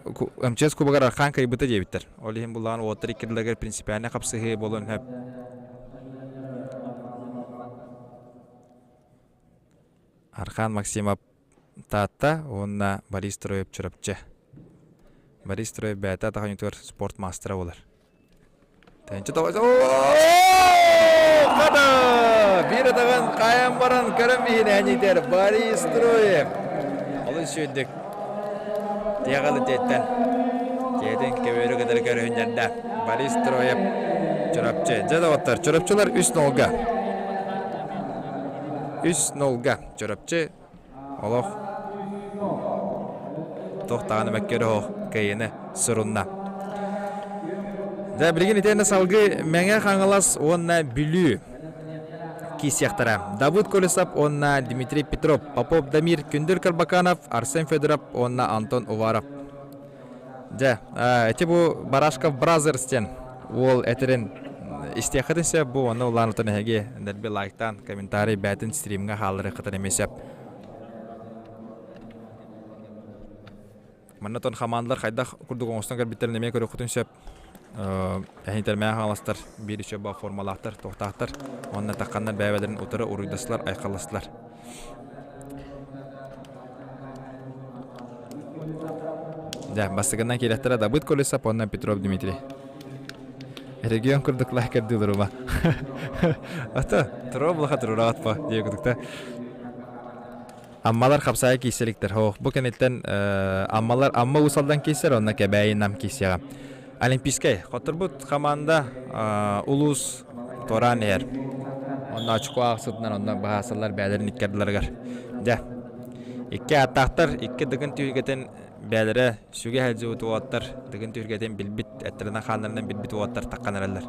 МЧС кубогар Архан кыайбыта диэбиттэр. Ол иһин буллаҕын уолаттар иккирдилэригэр принципиальнай хапсыһыы буолуон сөп. Архан Максимов Таатта уонна Борис Троев Чурапчы. Борис Троев бэйэтэ атах спорт маастара буолар. Тэнчи тоҕо Хата! Биир атаҕын хайан баран көрөн биһинээнитэр Борис Троев. Олус үчүгэйдик тиэҕалы тиэттэн тиэтин көбүөрү кытары көрүһүннэрдэ. Борис Троев Чурапчы. Дьэ доҕоттор, Чурапчылар үс нолга. Үс нолга Чурапчы олох туох даҕаны мөккүөрэ суох кыайыыны сурунна. Дьэ, билигин итиэннэ салгыы Мэҥэ Хаҥалас уонна Бүлүү киирсиэхтэрэ. Давыд Колесов уонна Дмитрий Петров, Попов Дамир, Күндүл Карбаканов, Арсен Федоров уонна Антон Уваров. Дьэ, ити бу Барашков Brothers диэн уол этэрин истиэххитин сөп. Бу онно улаан эһиги дэлби лайктаан, комментарий бээтин стримҥа хаалларыаххытын эмиэ сөп. Манна тон хамаандалар хайдах курдук оҥостон кэлбиттэрин эмиэ көрүөххүтүн сөп. Эһинтэрмээх хаҥаластар биир үчүгэй формалаахтар, туохтаахтар. Уонна тахханнар бэйэ-бэйэлэрин утары уруйдастылар, айхалластылар. Дьэ, бастакынан киирэхтэрэ Давыд Колесов уонна Петров Дмитрий. Регион курдук лайкардыылар ума. Ата, туруо булаха турураат па диye кудукта. Аммалар хапсаайы киирсэликтэр. Ох, бу кэнниттэн Аммалар Амма Уус Алдан киирсэр, онно Кэбээйи Нам киирсиэҕэ. Олимпийскай. Хотторбут хамаанда улуус туораан иһэр. Онно очко аахсытынан онно быһаасаллар бээлэрин иккардыларыгар. Дьэ, икки ааттаахтар икки дыгын түһүлгэтин бээлэрэ сүгэ сылдьыбыт уолаттар дыгын түһүлгэтин билбит, эттэринэн-хааннарынан билбит уолаттар таххан эрэллэр.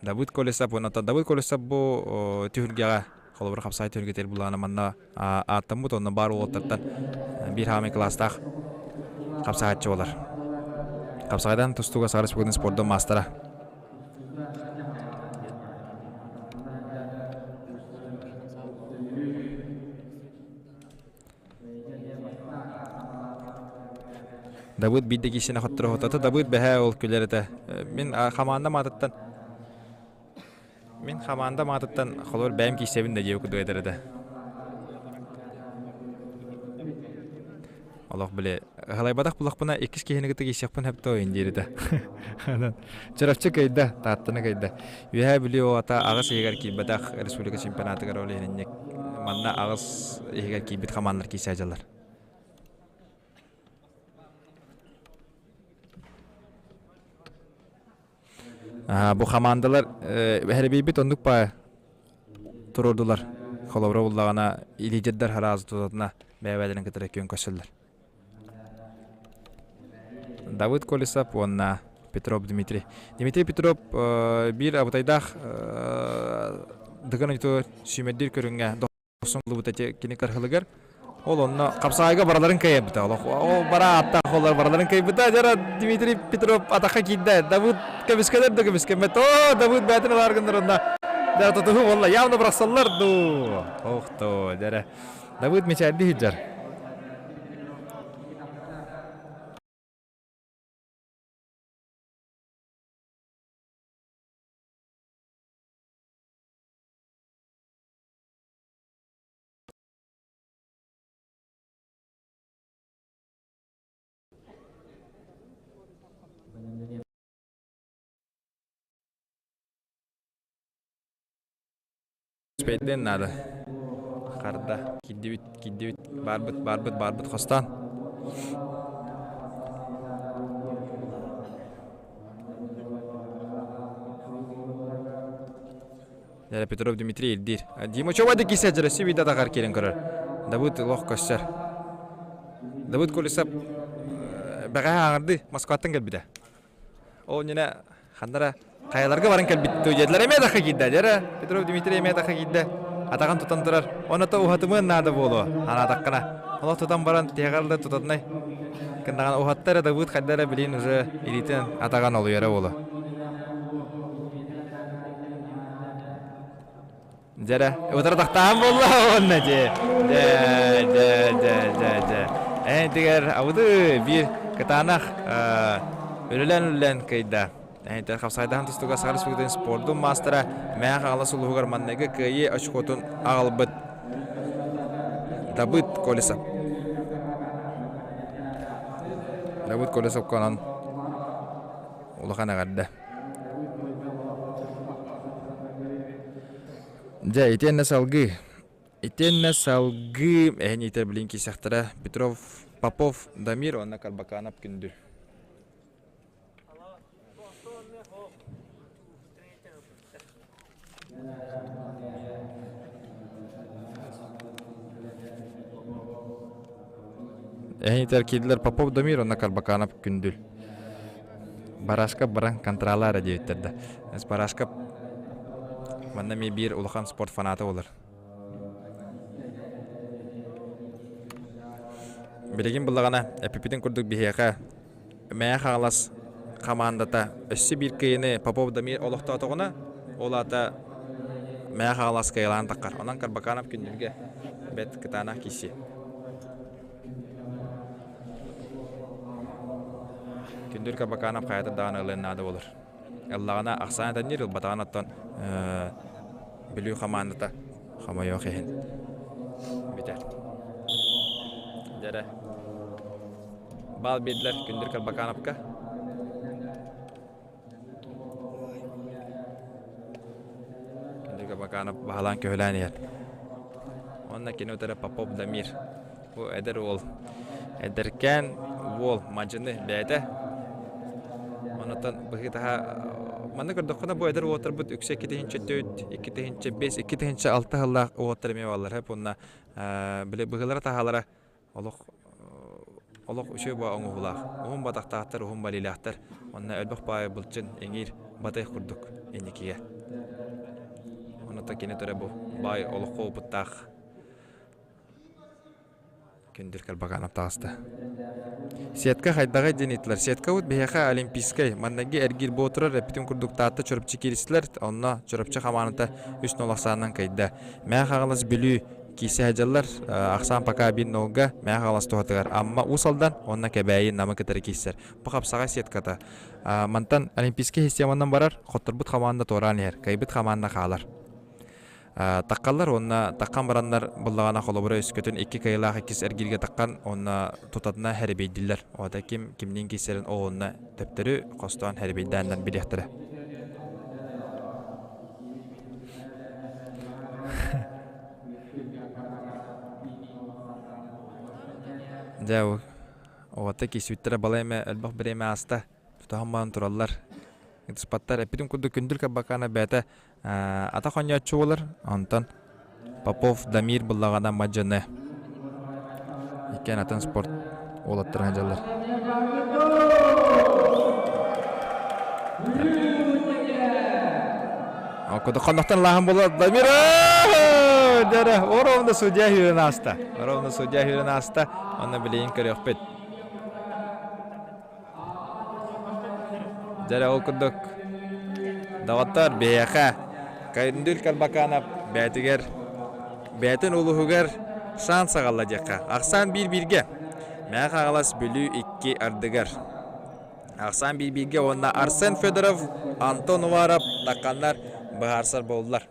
Давыд Колесов уонна Давыд Колесов бу түһүлгэҕэ холобур хапсаай түһүлгэтигэр булаана манна ааттаммыт онно баар уолаттартан биир хаамай кылаастаах хапсаһааччы буолар. Хапсаҕайдан тустууга Саха Республикатын спордун маастара. Давыд биирдэ киирсиини хотторо хотото Давыд бэһээ ол күлэр этэ. Мин хамаандам аатыттан мин хамаандам аатыттан холобур бэйэм киирсэбин да диэбит курдук этэр этэ. Олох били ыһалайбатах булахпына иккис киһини кытта киирсиэхпин сөп дуо диир этэ. Чурапчы кыайда, Тааттаны кыайда. Үөһээ Бүлүү оҕото аҕыс иһигэр киирбэтэх республика чемпионатыгар ол иһинник манна аҕыс иһигэр киирбит хамаандалар киирсэ сылдьаллар. Бу хамаандалар эһэрбийбит оннук баа туруордулар. Холобура буллаҕына лидердэр хараас тутатына бэйэ-бэйэлэрин кытары күөн көрсөллөр. Давыд Колесов уонна Петров Дмитрий. Дмитрий Петров биир абытайдаах дыгын ойто сүүмэрдиир көрүҥҥэ дохсун ылбыт эти кини карһылыгар. Ол онно хапсаайга бараларын кыайбыта. Ол бара аттаах олар бараларын кыайбыта. Дьара Дмитрий Петров атахха киирдэ. Давыд көмүскэлэр да көмүскэммэт. О, Давыд бээтин ылар гыннар онно. Дьара тутуһу болла. Явно бырахсаллар дуу. Охто, дьара. Давыд мичээрдии сылдьар. Спейден надо. Харда. Кирдибит, кирдибит. Барбыт, барбыт, барбыт хостан. Дьэ, Петров Дмитрий ирдиир. Дима Чобады кисе дьэрэ сибида тахар киирэн көрөр. Давыд лох көссөр. Давыд Колесов бэҕэһээ ааҥырдыы Москваттан кэлбитэ. Ол иннинэ ханнара хайаларга баран кэлбит диэтилэр эмиэ даха киирдэ. Дьэрэ Петров Дмитрий эмиэ даха киирдэ. Атаҕын тутан турар. Онно уһатымыан наада буолуо. Анаатаххына. Олох тутан баран тиһэҕэр да тутатынай. Кындаҕана уһатта эрэ Давыд хайда эрэ билин уже илиитин атаҕын олуйара буолуо. Дьэрэ, утары тахтаан буолла уонна дьэ, дьэ, дьэ, дьэ, дьэ, дьэ. Эн тигэр абыды биир кытаанах үлэлэн-үлэлэн кыйда. Эн хапсайдаһан тустууга Саха Республикатын спордун маастара Мээх Аҕалас улууһугар манныгы кыайыы очкотун аҕалбыт Давыд Колесов. Давыд Колесовка онон улахан эҕэрдэ. Дьэ, итиэннэ салгыы. Итиэннэ салгыы эһин иитэр билин киисэхтэрэ Петров, Попов, Дамир уонна Карбаканов күндү. Эһин иитэр киирдилэр Попов, Дамир уонна Карбаканов күндүл. Барашка баран контролаа эрэ диэбиттэр да. Барашка манна эмиэ биир улахан спорт фаната буолар. Билигин буллаҕына эппиппитин курдук биһиэхэ Мэйэ Хаҥалас хамаандата өссө биир кыайыыны Попов Дамир олохтоотоҕуна, ол аата Мэйэ Хаҥалас кыайылаан таххар. Онон Карбаканов күндүлгэ бэт кытаанах киирсиэ. Күндүл Кабаканов хайата даҕаны ылыан наада буолар. Ыллаҕына ахсаан этэнниир, ылбатаҕын оттон Бүлүү хамаандата хомойуох иһин бүтэр. Дьэрэ. Баал биэрдилэр Күндүр Карбакановка. Күндүр Кабаканов баһылаан көһүлээн иһэр. Уонна кини утары Попов Дамир. Бу эдэр уол. Эдэркээн уол мадьыны бэйэтэ. Онотон быһыытаһа манна көрдөххүнэ бу эдэр уолаттарбыт үксэ 2 4, 2 5, 2 6 сыллаах уолаттар эмиэ бааллар. Уонна били быһыылара таһаалара олох олох үчүгэй баа оҥоһуулаах. Уһун батахтаахтар, уһун балиилаахтар. Онно элбэх баайы былчын, иҥиир, батыах курдук инникигэ. Онно кини төрө бу баай олоххо опыттаах Күндүл Карбаганов таҕыста. Сетка хайдаҕый диэн ыйыттылар. Сеткабыт биһиэхэ олимпийскай. Манныгы эргиир буола турар. Эппитим курдук Таатта Чурапчы кииристилэр. Онно Чурапчы хамааната 3-0 ахсаанынан кыайда. Мээх Аҕалас Бүлүү киирсэ сылдьаллар. Ахсаан пока 1-0-га Мээх Аҕалас туһатыгар Амма Уус Алдан уонна Кэбээйи Намы кытары киирсэр. Бу хапсаҕай сетката. Мантан олимпийскай системанан барар. Хотторбут хамаанда туораан иһэр. Кыайбыт хамаанда хаалар. Таххаллар уонна таххан бараннар буллаҕына холобура өскөтүн икки кыайыылаах иккис эргииргэ таххан уонна тутатына хэрибийдилэр. Ота ким кимниин киирсэрин оҕунна төптөрү хостоон хэрибийдээннэр билиэхтэрэ. Дьэ, оҕото киирсибиттэрэ балай эмэ элбэх бириэмэ ааста. Тутаһан баран тураллар. Ытыспаттар. Эппитим курдук күндүл Кабакана бэйэтэ Атах оонньооччу буолар, онтон Попов Дамир буллаҕына мадьыны. Иккиэн атын спорт уолаттара сылдьаллар. Хоннохтон лааһын буолар Дамир Дэрэ, ровно судья сүүрэн ааста. Ровно судья сүүрэн ааста. Онно билигин көрүөхпүт. Дьэ ол курдук доҕоттор биһиэхэ Кайндүл Карбаканов бэйэтигэр бэйэтин улууһугар шанс аҕалла диэххэ. Ахсаан биир-бииргэ. Мээх Аҕалас Бүлүү икки ардыгар. Ахсаан биир-бииргэ уонна Арсен Федоров, Антон Уваров такканнар быһаарсар буоллулар.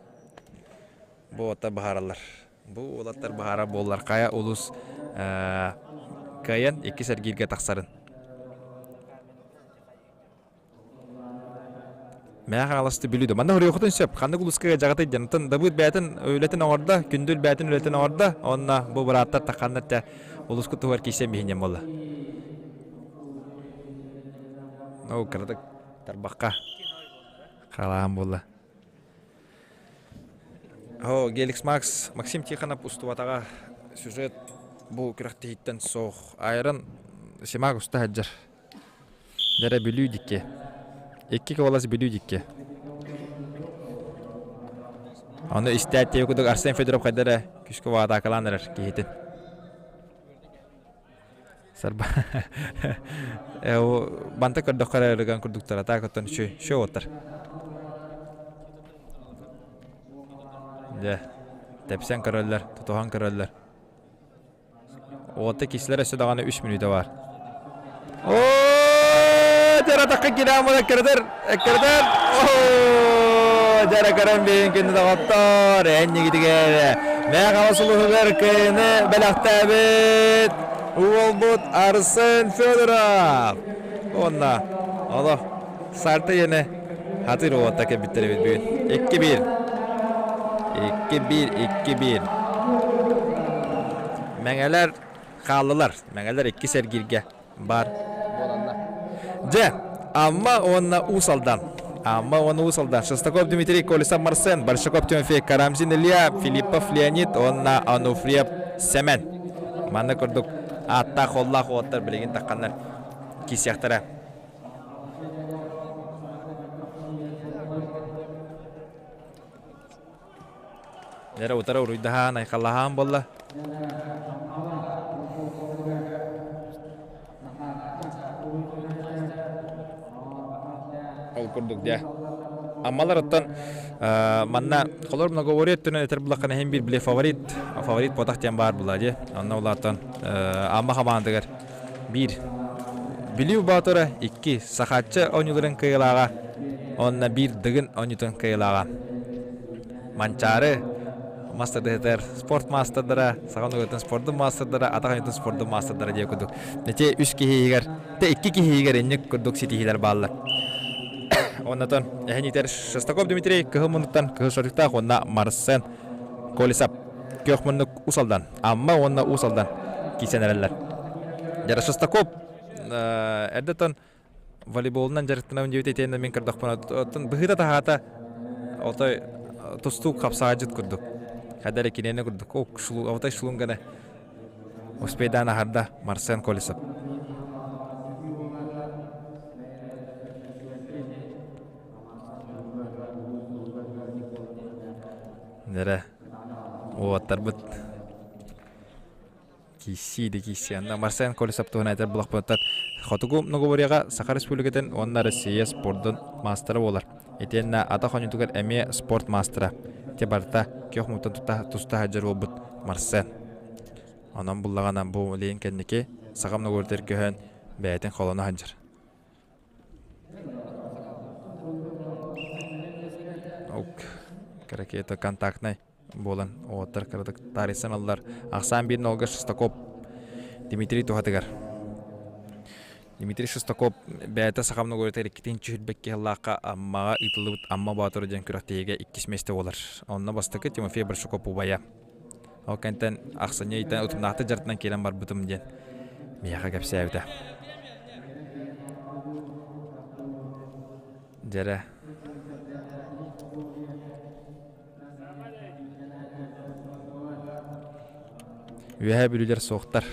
Бу уоттар быһаараллар. Бу уолаттар быһаарар буоллар хайа улус кыайан иккис эргииргэ тахсарын. Мээх аҕаласты Бүлүү да. Манна хоруйуохутун сөп. Ханнык улууска дьаҕатай диэн. Оттон Дабыт бэйэтин үлэтин оҥордо, Күндүл бэйэтин үлэтин оҥордо. Онно бу бырааттар тахханнар те улууска туһугар киирсэн биһинньэн буолла. Ол кыратык тарбахха халаан буолла. О, Геликс Макс, Максим Тихонов устубатаҕа сюжет бу күрэхтэһииттэн суох. Айрон Симак уста сылдьар. Дьэрэ Бүлүү дикки. Икки куолас Бүлүү дикки. Ону истээт диэбит курдук Арсен Федоров хайда эрэ күүскэ атаакалаан эрэр киһитин. Сарба банта көрдөххө эрэ ырыган курдуктар, а так оттон үчүгэй, үчүгэй уоттар. Дьэ, тэпсэн көрөллөр, тутуһан көрөллөр. Уота кисилэр өссө даҕаны үс мүнүүтэ бар. Оо, дьара такка кирээн эккирэтэр, эккирэтэр. Оо, дьара көрөн биһин күнү доҕоттор, эннигитигэр Мэхала сулуһугар кыайыны бэлэхтээбит уолбут Арсен Федоров. Уонна олох сарты иэнэ хатыр уотта кэлбиттэр эбит бүгүн. 2-1. 2-1, 2-1. Мэҥэлэр хааллылар. Мэҥэлэр иккис эргииргэ бар буоланнар. Дьэ, Амма уонна Уус Алдан. Амма уонна Уус Алдан. Шестаков Дмитрий, Колесов Марсен, Большаков Тимофей, Карамзин Илья, Филиппов Леонид уонна Ануфриев Сэмэн. Манна курдук ааттаах холлаах уоттар билигин тахханнар киисиэхтэрэ. Эрэ утары уруйдаһаан, айхаллаһаан буолла. Ол курдук дьэ. Аммалар оттон манна холор многоворие өттүнэн этэр булаххана иһин биир били фаворит фаворит потах диэн баар була дии. Онно улаатан Амма хамаандыгар биир Бүлүү Боотура, икки Сахааччы оонньууларын кыайыылааҕа уонна биир Дыгын оонньуутун кыайыылааҕа. Манчаары мастардыһытар спорт маастардара, саха норуотун спордун маастардара, атах оонньуутун спордун маастардара диэн курдук. Ити үс киһи иһигэр, те икки киһи иһигэр инник курдук ситиһиилэр бааллар. Оннотон эһин Шестаков Дмитрий кыһыл муннуктан кыһыл шарыктаах уонна Марсен Колесов күөх муннук Уус Алдан, Амма уонна Уус Алдан киирсэн эрэллэр. Дьара Шестаков эрдэтон волейболунан дьарыктанабын диэбит итиэннэ мин көрдөхпүнэ оттон быһыыта-таһаата отой тустуук хапсаҕайдьыт курдук. Хадары киниэнэ курдук о отой шулунганы успейдаан аһарда Марсен Колесов. Дэрэ Уолаттарбыт кииссии да кииссии. Онно Марсен Колесов туһунан этэр булахпыттан Хотугу Многоборьеҕа Саха Республикатын уонна Россия спордун маастара буолар. Итиэннэ атах оонньуутугар эмиэ спорт маастара. Ити барыта күөх муҥтан туста сылдьар уолбут Марсен. Онон буллаҕына бу билигин кэнники Саха Многоборьетыгар көһөн бэйэтин холоно сылдьар. Ракета контактнай буолан уолаттар кыратык таарыйсан ыллар. Ахсаан биир нолга Шестаков Дмитрий туһатыгар. Дмитрий Шестаков бэйэтэ саха многоэтэр иккитин чүһүрбэккэ сыллаахха Аммаҕа ыытыллыбыт Амма Боотура диэн күрэхтэһиигэ иккис миэстэ буолар. Онно бастакы Тимофей Большаков убайа. Ол кэнтэн ахсынньы ыйтан утумнаахтык дьарыктанан киирэн барбытым диэн миэхэ кэпсээбитэ. Дьэрэ. Үөһээ Бүлүүлэр суохтар.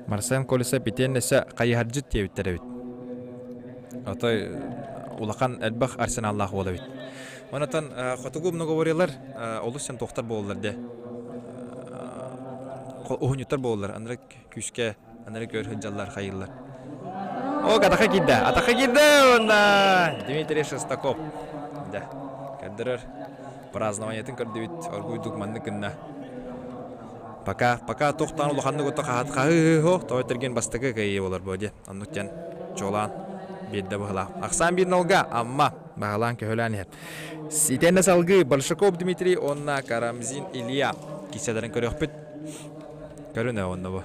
Марсен Колесов итиэннэсэ хайыһардьыт диэбиттэр эбит. Отой улахан элбэх арсеналлаах уол эбит. Онотон хотугу многовориялар олус сен туохтар буолаллар де. Уһунньуттар буолаллар. Анары күүскэ анары көр сылдьаллар хайыыллар. О, атаха киирдэ. Атаха киирдэ уонна Дмитрий Шестаков. Да. Көрдөрөр празднованиетын көрдүбүт. Оргуйдук маннык гынна. Пока, пока тохтаан улаханнык отто хаһат хаһыы тоҕо тэрген бастакы кыайыы болар бу диэн. Оннук диэн чуолаан биэрдэ быһылаах. Ахсаан биир нолга Амма баһылаан көһөлөөн иһэр. Итиэннэ салгыы Большаков Дмитрий уонна Карамзин Илья киссэлэрин көрүөхпүт. Көрүнэ онно бу.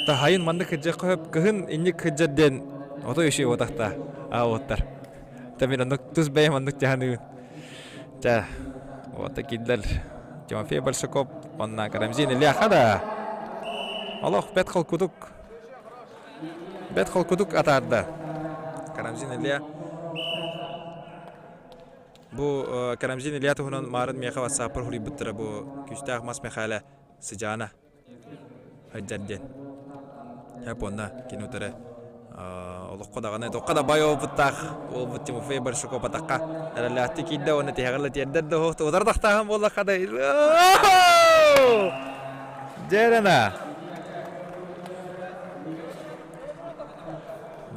Таһайын маннык кыдьа хөп кыһын инник кыдьар диэн отой үшүй отахта аауттар. Та мен оннук тус бэйэм оннук тяханыыбын. Ча вот киддер Тимофей Большаков уонна Карамзин Илья хада. Олох бэт холкутук Бэт холкутук атаарда. Карамзин Илья Бу Карамзин Илья туһунан маарын миэхэ ватсаппар хуруйбуттара бу күүстээх мас Мэхээлэ сыдьаана сылдьар диэн. Японна кини утары олоххо даҕаны тохха да бай уолбуттаах уолбут Тимофей Большаков атахха эрэллээхтик киирдэ уонна тиһэҕэр да тиэрдэр да уһук утары тахтааһын буоллахха да Дьэрэнэ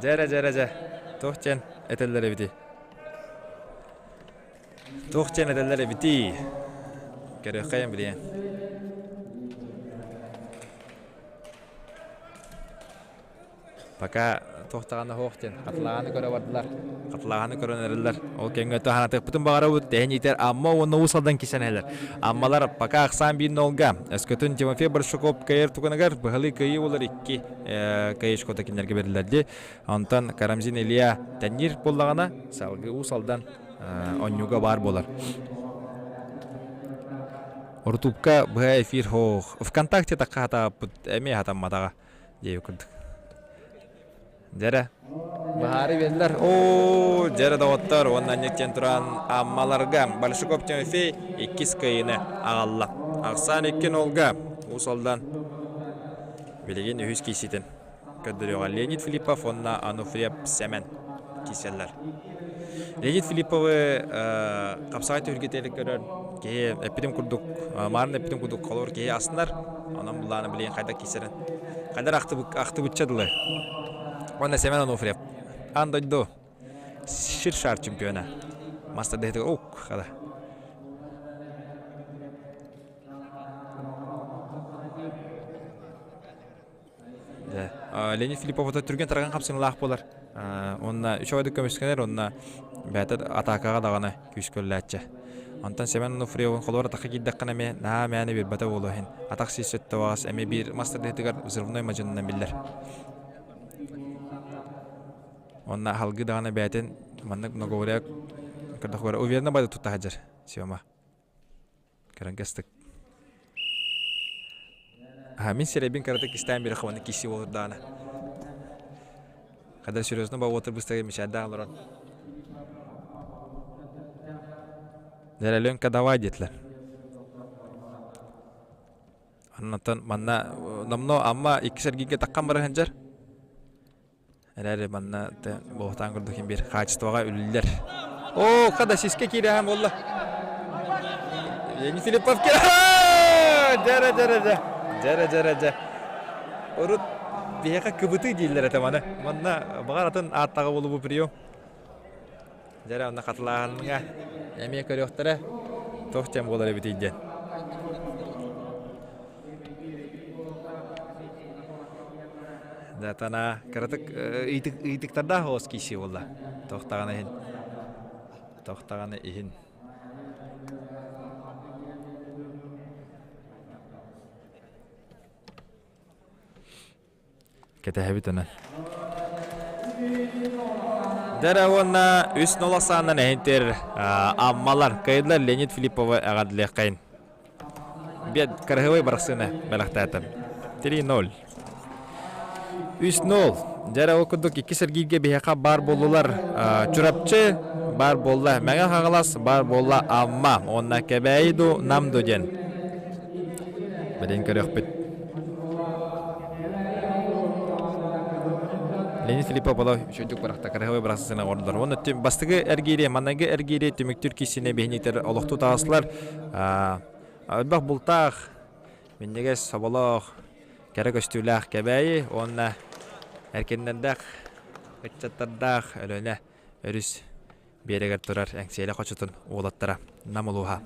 Дьэрэ дьэрэ дьэ туох диэн этэллэр эбитий? Туох диэн этэллэр эбитий? Көрүөххэйэн билиэн. Пока туох даҕаны суох диэн хатылааһыны көрө бардылар. Хатылааһыны көрөн эрэллэр. Ол кэмҥэ туһанатыахпытын баҕарабыт. Тэһин иитэр Амма уонна Уус Алдан кисэн иһэллэр. Аммалар пока ахсаан биир нолга. Өскөтүн Тимофей Большаков кыайар тугуныгар быһалыы кыайыы буолар икки кыайышкота кинилэргэ бэриллэр дии. Онтон Карамзин Илья тэнниир буоллаҕына салгыы Уус Алдан онньууга баар буолар. Рутубка быһа эфир хоох. ВКонтакте такка хатааппыт эмиэ хатамматаҕа диэбит курдук. Дьэрэ. Баһаары биэллэр. Оо, дьэрэ доҕоттор уонна анньык туран Аммаларга Большаков Тимофей иккис кыайыыны аҕалла. Ахсаан икки нолга Уус Алдан билигин үһүс кииситин көрдөрүөҕэ. Леонид Филиппов уонна Ануфриев Сэмэн киирсэллэр. Леонид Филипповы хапсаҕай түһүлгэтигэр көрөр киһи эппитим курдук, маарын эппитим курдук холобур киһи астынар. Онон булааны билигин хайдах киирсэрин хайдах ахтыбычча дылы. Уонна Семен Ануфриев аан дойду сир шар чемпиона. Мастер дэһитигэр ук хада. Леонид Филиппов ото түргэн тарҕан хапсыҥылаах буолар. Уонна үчүгэйдик көмүскэнэр уонна бэйэтэ атаакаҕа даҕаны күүс көллөөччү. Онтон Семен Онуфриевын холуор атахха киирдэххинэ эмиэ наһаа мээнэ биэрбэтэ буолуо иһин. Атах сис өттө эмиэ биир мас тардыһыытыгар взрывной мадьынынан биллэр. Уонна аһалгыы даҕаны бэйэтин маннык многоворяк көрдөххө уверенно байды тутта сылдьар Сема. Кэрэҥкэстик. А мин сирэйбин кыратык кистээн биэрэ хабаны киси олордаана. Когда серьезно ба отыр быстыга мечайда олорон. Дьэ, давай диэтилэр. Аннаттан манна номно Амма икки сэргигэ таххан бара сылдьар. Эрээри манна буолтаан курдук иһин биир хаачыстыбаҕа үллэр. Оо, хада сискэ киирэһэн буолла. Евгений Филиппов Дьэрэ, дьэрэ, дьэ. Дьэрэ, дьэрэ, дьэ. Урут биһиэхэ кыбытыы дииллэр этэ маны. Манна баҕар атын ааттаҕа буолу бу прием. Дьэрэ, онно хатылааһыҥҥа эмиэ көрүөхтэрэ. Туох диэн буолар эбитий диэн. Датана кыратык ыйытыктардаах оҕус киирсии буолла. Туохтаҕына иһин. Туохтаҕына иһин. Кэтэһэбит аны. Дэрэ уонна үс нола саанан эһинтер Аммалар кыайдылар Леонид Филипповы эҕэрдэлиэххэйин. Бет кыраһыабай барахсыны бэлэхтээтим. 3-0. 3-0. Дьэрэ ол курдук икки сэргииргэ биһиэхэ баар буоллулар Чурапчы баар буолла Мэҥэ Хаҥалас баар буолла Амма уонна Кэбээйи ду Нам ду диэн. Билин көрүөхпүт. Леонид Филиппов оло үчүгдүк барахта кыраһыабай барахсысына оҥордулар. Уонна бастакы эргиири, маннайгы эргиири түмүктүүр киссине биһиниктэр олохтуу таҕыстылар. Элбэх бултаах, минньигэс соболоох, кэрэ көстүүлээх Кэбээйи уонна эркиннэрдээх ыччаттардаах Өлүөнэ өрүс биэрэгэр турар Эҥсиэли хочотун уолаттара Нам улууһа.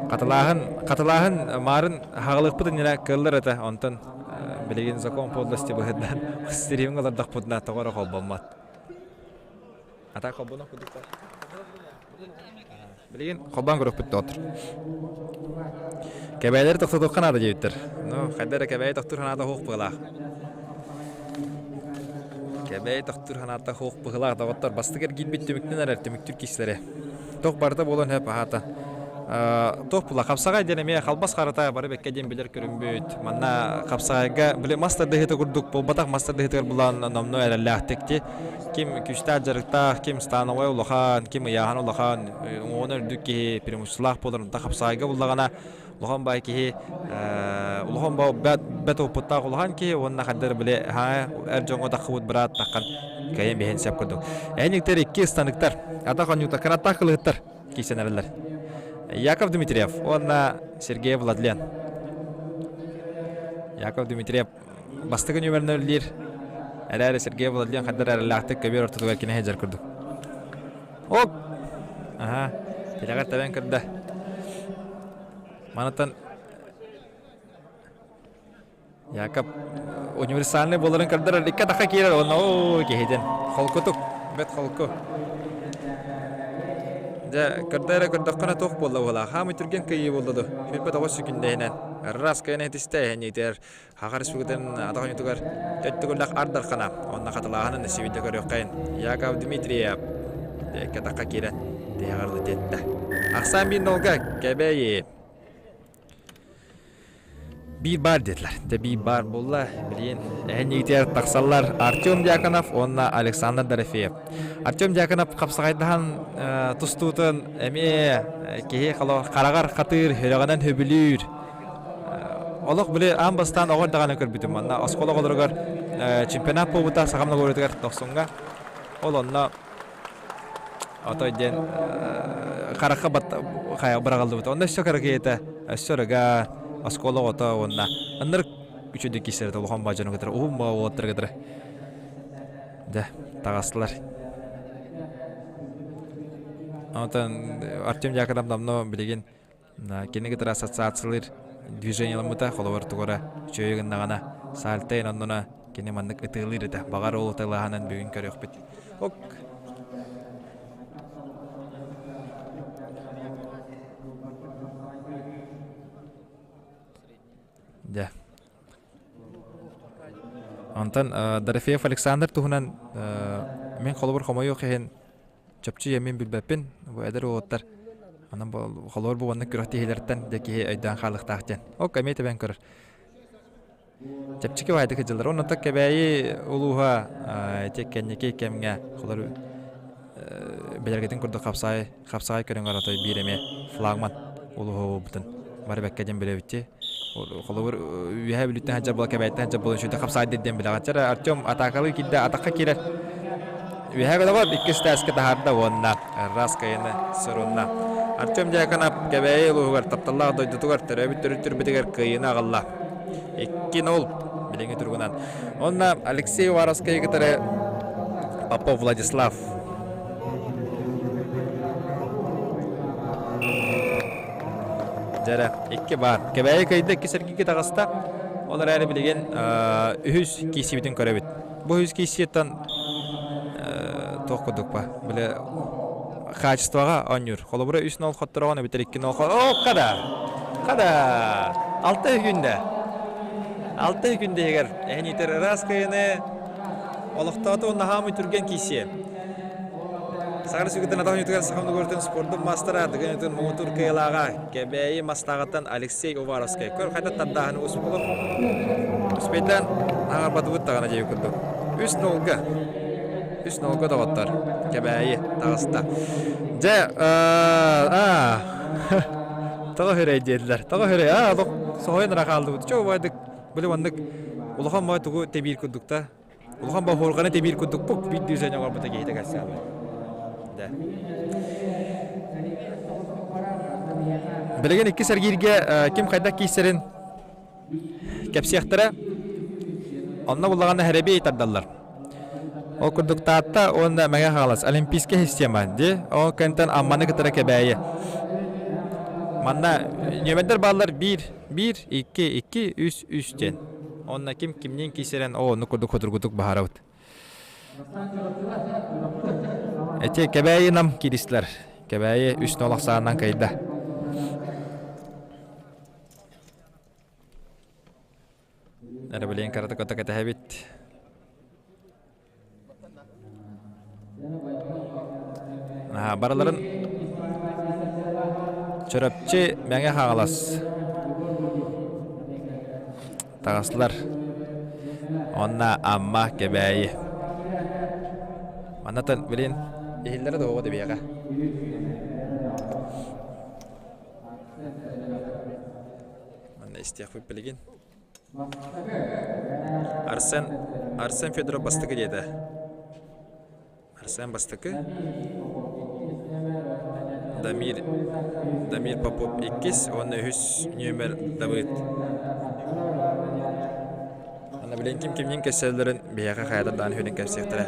Хатылааһын, хатылааһын маарын хаҕылыахпыт иннинэ кыаллар этэ, онтон билигин закон подлости быһыытынан стримҥа олордохпутуна тоҕо эрэ холбоммот. А так холбонох курдук Билигин холбоон көрүөхпүт доҕоттор. Кэбээлэри тохтотуохха наада диэбиттэр. Ну, хайда эрэ кэбээйи тохтуур санаата суох быһыылаах. Кэбээйи тохтуур санаата суох быһыылаах доҕоттор. Бастакы эргийбит түмүктэн эрэр түмүктүүр киһилэрэ. Туох барыта буолуон сөп аһаата. Туох була хапсаҕай диэн эмиэ халбас харата бары бэккэ диэн билэр көрүҥбүт. Манна хапсаҕайга били мас тардыһыыта курдук буолбатах мас тардыһыытыгар булан номнуо эрэллээхтик ти ким күүстээх дьарыктаах, ким становой улахан, ким ыйааһын улахан, уҥуоҕун үрдүк киһи преимуществолаах буолар. Онто хапсаҕайга буллаҕына улахан баай киһи улахан бэт опыттаах улахан киһи уонна хайдах били эр дьоҥҥо таххыбыт быраат таххан кэйэн биһин сөп курдук. Эниктер икки ыстаныктар, атах оонньуута кынаттаах кылыһыттар киирсэн эрэллэр. Яков Дмитриев уонна Сергей Владлен. Яков Дмитриев бастакы нүөмэринэн үлэлиир. Эрээри Сергей Владлен хайдар эрэллээхтик көбүөр ортотугар киниһэ дьар курдук. Оп! Аха, тилэҕэр тэбэн көрдө. Манаттан Якоб универсальный буоларын көрдөрөр икки атахха киирэр уонна оо киһитин холкутук бэт холку дьэ көрдө эрэ көрдөххүнэ туох буолла буолаа хаамый түргэн кыайыы буолла ду 29 секүндэһинэн раз кыайан этистэ эһэниитигэр Хаха Республикатын атах оонньуутугар төттүгүллэх ардархана онно хатылааһынын сибидэ көрүөххэйин Яков Дмитриев икки атахха киирэн тиһэҕэр тиэттэ ахсаан биир нолга Кэбээйи Биир баар диэтилэр. Дьэ биир баар буолла. Билигин эһэнньигитигэр тахсаллар Артем Дьяконов уонна Александр Дорофеев. Артем Дьяконов хапсаҕайдаһан тустуутун эмиэ киһи хараҕар хатыыр, сүрэҕинэн сөбүлүүр. Олох били аан бастаан оҕо эрдэҕинэ көрбүтүм. Манна оскуола оҕолоругар чемпионат буолбута Сахам Ногородугар Дохсуҥҥа. Ол онно Отой диэн харахха хайа быраҕыллыбыт. Онно өссө кыракыйата, өссө ырыга, оскуола оҕото уонна ыннырык үчүгэй киирсэрэ улахан баа дьону кытары, уһун баа уолаттары кытары. Дьэ, таҕыстылар. Онтон Артем Дьяконов давно билигин кини кытары ассоциациялыыр движениеламмыта, холобур тугара үчүгэй гыннаҕына саальтайын оннуна кини маннык ытыалыыр этэ. Баҕар ол ытыалаһанан бүгүн көрүөхпүт. Ок. Дьэ. Онтон Дорофеев Александр туһунан мин холобур хомойуох иһин чопчу мин билбэппин. Бу эдэр уолаттар онон холобур бу уонна күрэхтэһиилэртэн дьэ киһи өйдөөн хаалыахтаах диэн. Ок эмиэ тэбэн көрөр. Чэпчэки баайдык сылдьаллар. Онон Кэбээйи улууһа ити кэнники кэмҥэ холор билэргитин курдук хапсаай хапсаай көрүҥэр отой биир эмиэ флагман улууһа буолбутун бары бэккэ диэн билэбит Холобур үөһээ Бүлүүттэн сылдьар буола Кэбээйиттэн сылдьар буола үчүгэй хапсаай диэн билэҕит. Артем атаакалыы киирдэ атахха киирэр. Үөһээ көтөҕөр иккис этээскэ таһаарда уонна раз кыайыны сурунна. Артем Дьяконов Кэбээйи улууһугар тапталлаах дойдутугар төрөөбүт төрүт түрбүтүгэр кыайыыны аҕалла. 2-0 билиҥҥи туругунан. Онно Алексей Уваровскайы кытары Попов Владислав. Дьэрэ, икки баар. Кэбээйи кыайда, икки сэргигэ таҕыста. Ол эрээри билигин үһүс киирсиибитин көрөбүт. Бу үһүс киирсииттэн туох курдук ба? Били хаачыстыбаҕа оонньуур. Холобура 3-0 хоттороҕун эбэтэр 2-0 О, хада! Хада! Алта күндэ. Алта күндэ иһигэр эһэниитэр ыраас кыайыны олохтооту уонна хаамый түргэн киирсиэ. Саҕар сүгүтэн атах ойуутугар сахам нугурутун спордун мастера дыгын үтүн муҥутуур кыайылааҕа Кэбээйи мастааҕыттан Алексей Уваровскай. Көр хайда тардааһыны успулук. Успейдаан аҥарбатыбыт даҕаны диэби курдук. Үс нолга. Үс нолга доҕоттор. Кэбээйи таҕыста. Дьэ, аа, тоҕо хүрэй диэтилэр. Тоҕо хүрэй, аа, олох соһуйан ыра хааллыбыт. Чо убайдык, били маннык улахан моой тугу тэбиир курдук та. Улахан боһуорҕаны тэбиир курдукпук биир дүүсэни оҥорбута киһитэ кэссээн. Да. Билигин иккис эргииргэ ким хайдах киирсэрин кэпсиэхтэрэ. Онно буллаҕына хэрэбиэй тардаллар. Ол курдук Таатта уонна Мэҥэ Хаҥалас Олимпийскай система дии. Ол кэнтэн Амманы кытары Кэбээйи. Манна нүөмэрдэр бааллар биир, биир, икки, икки, үс, үс диэн. Онно ким кимниин киирсэрин оо оннук курдук судургутук баһарабыт. Эти Кэбээйи нам кииристилэр. Кэбээйи үс нол ахсаанынан кыайда. Эрэ билигин кыратык ото кэтэһэбит. Барыларын Чөрөпчү Мэҥэ Хаҥалас таҕыстылар. Уонна Амма Кэбээйи. Манна билин иһиллэрэ да оҕо дэбиэҕэ. Манна истиэхпит билигин. Арсен Арсен Федоров бастакы диэтэ. Арсен бастакы. Дамир Дамир Попов иккис уонна үһүс нүөмэр Давыд. Билин ким кимниин кэсэллэрин биһиэхэ хайата даҕаны үһүнүн кэпсиэхтэрэ.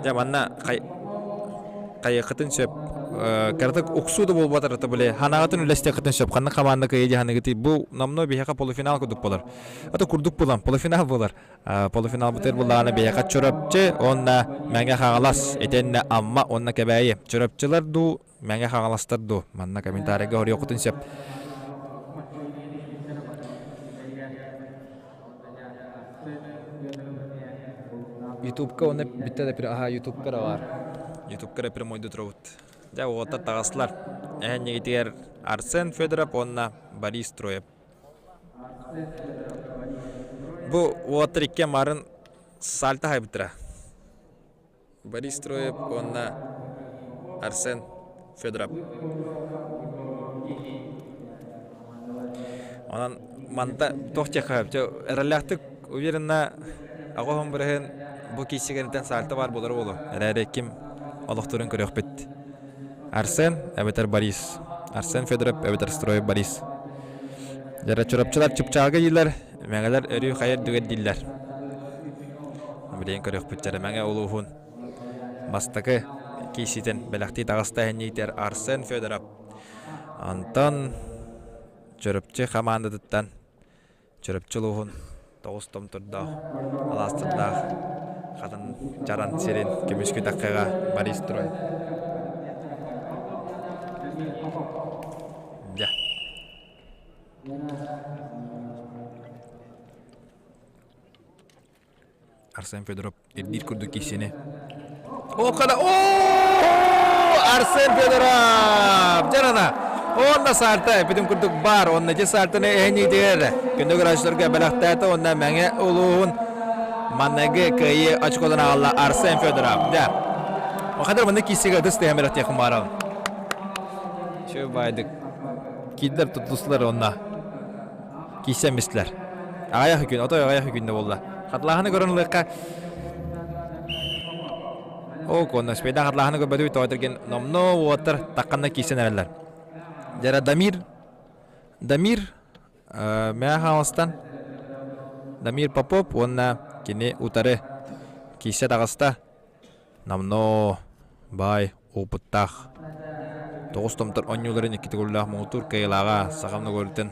Дьэ манна хайыаххытын сөп кыратык уксуу да буолбатар это били ханаҕытын үлэстиэххитин сөп ханнык хамаанда кыайыы дьаһаныгытый бу номно биһиэхэ полуфинал курдук буолар это курдук булан полуфинал буолар полуфинал бутыр буллаҕына биһиэхэ Чурапчы уонна Мэҥэ Хаҥалас итиэннэ Амма уонна Кэбээйи Чурапчылар дуу Мэҥэ Хаҥаластар дуу манна комментарийга хоруйуоххутун сөп Ютубка уонна бүттэ да аха ютубка да баар. Ютубка да прямойду турабыт. Дьэ уолаттар таҕыстылар. Эһэнньигитигэр Арсен Федоров уонна Борис Троев. Бу уолаттар икки амарын сальто хайбыттара. Борис Троев уонна Арсен Федоров. Онон манта туох диэххэ сөп эрэллээхтик уверенно аҕа бырыһын бу киирсигэринтэн саальта баар буолар буолуо. Эрээри ким олохторун көрүөхпүт. Арсен эбэтэр Борис. Арсен Федоров эбэтэр Строев Борис. Дьара чурапчылар чыпчаалга дииллэр, мэҥэлэр өрүү хайа үрдүгэр дииллэр. Билигин көрүөхпүт дьара Мэҥэ улууһун бастакы кииситин бэлэхтии таҕыста иһинниитэр Арсен Федоров. Онтон Чурапчы хамаандатыттан Чурапчы улууһун тоҕус томтордоох алаастардаах хатан чаран сирин көмүскү таккыга Борис Трой. Дьэ. Арсен Федоров ирдиир курдук киһини. О, кана, о, Арсен Федоров! Дьарана! Онна саарта бүтүн курдук бар, онна дьэ саартаны эһэниитигэр күндү көрөөччүлэргэ бэлэхтээтэ уонна Мэҥэ улууһун манныгы кыайыы очколарын аҕалла Арсен Федоров. Дьэ. Хадыр маннык киисигэ ытыс тыһан бэлэхтиэххин баарабын. Чү байдык. Киирдэр туттустулар онна. Кииссэн бистилэр. Аҕыйах күн, отой аҕыйах күннэ буолла. Хатлааһыны көрөн ылыахха. Оо, куонна спейда хатлааһыны көрбөтүбүт тоҕо этэрген номно уоттар тахханна киирсэн эрэллэр. Дьара Дамир Дамир Мээ Хаҥаластан Дамир Попов уонна кини утары киирсэ таҕыста. Номнуо баай опыттаах тоҕус томтор оонньууларын икки төгүллээх муҥутуур кыайыылааҕа Саха Многоритын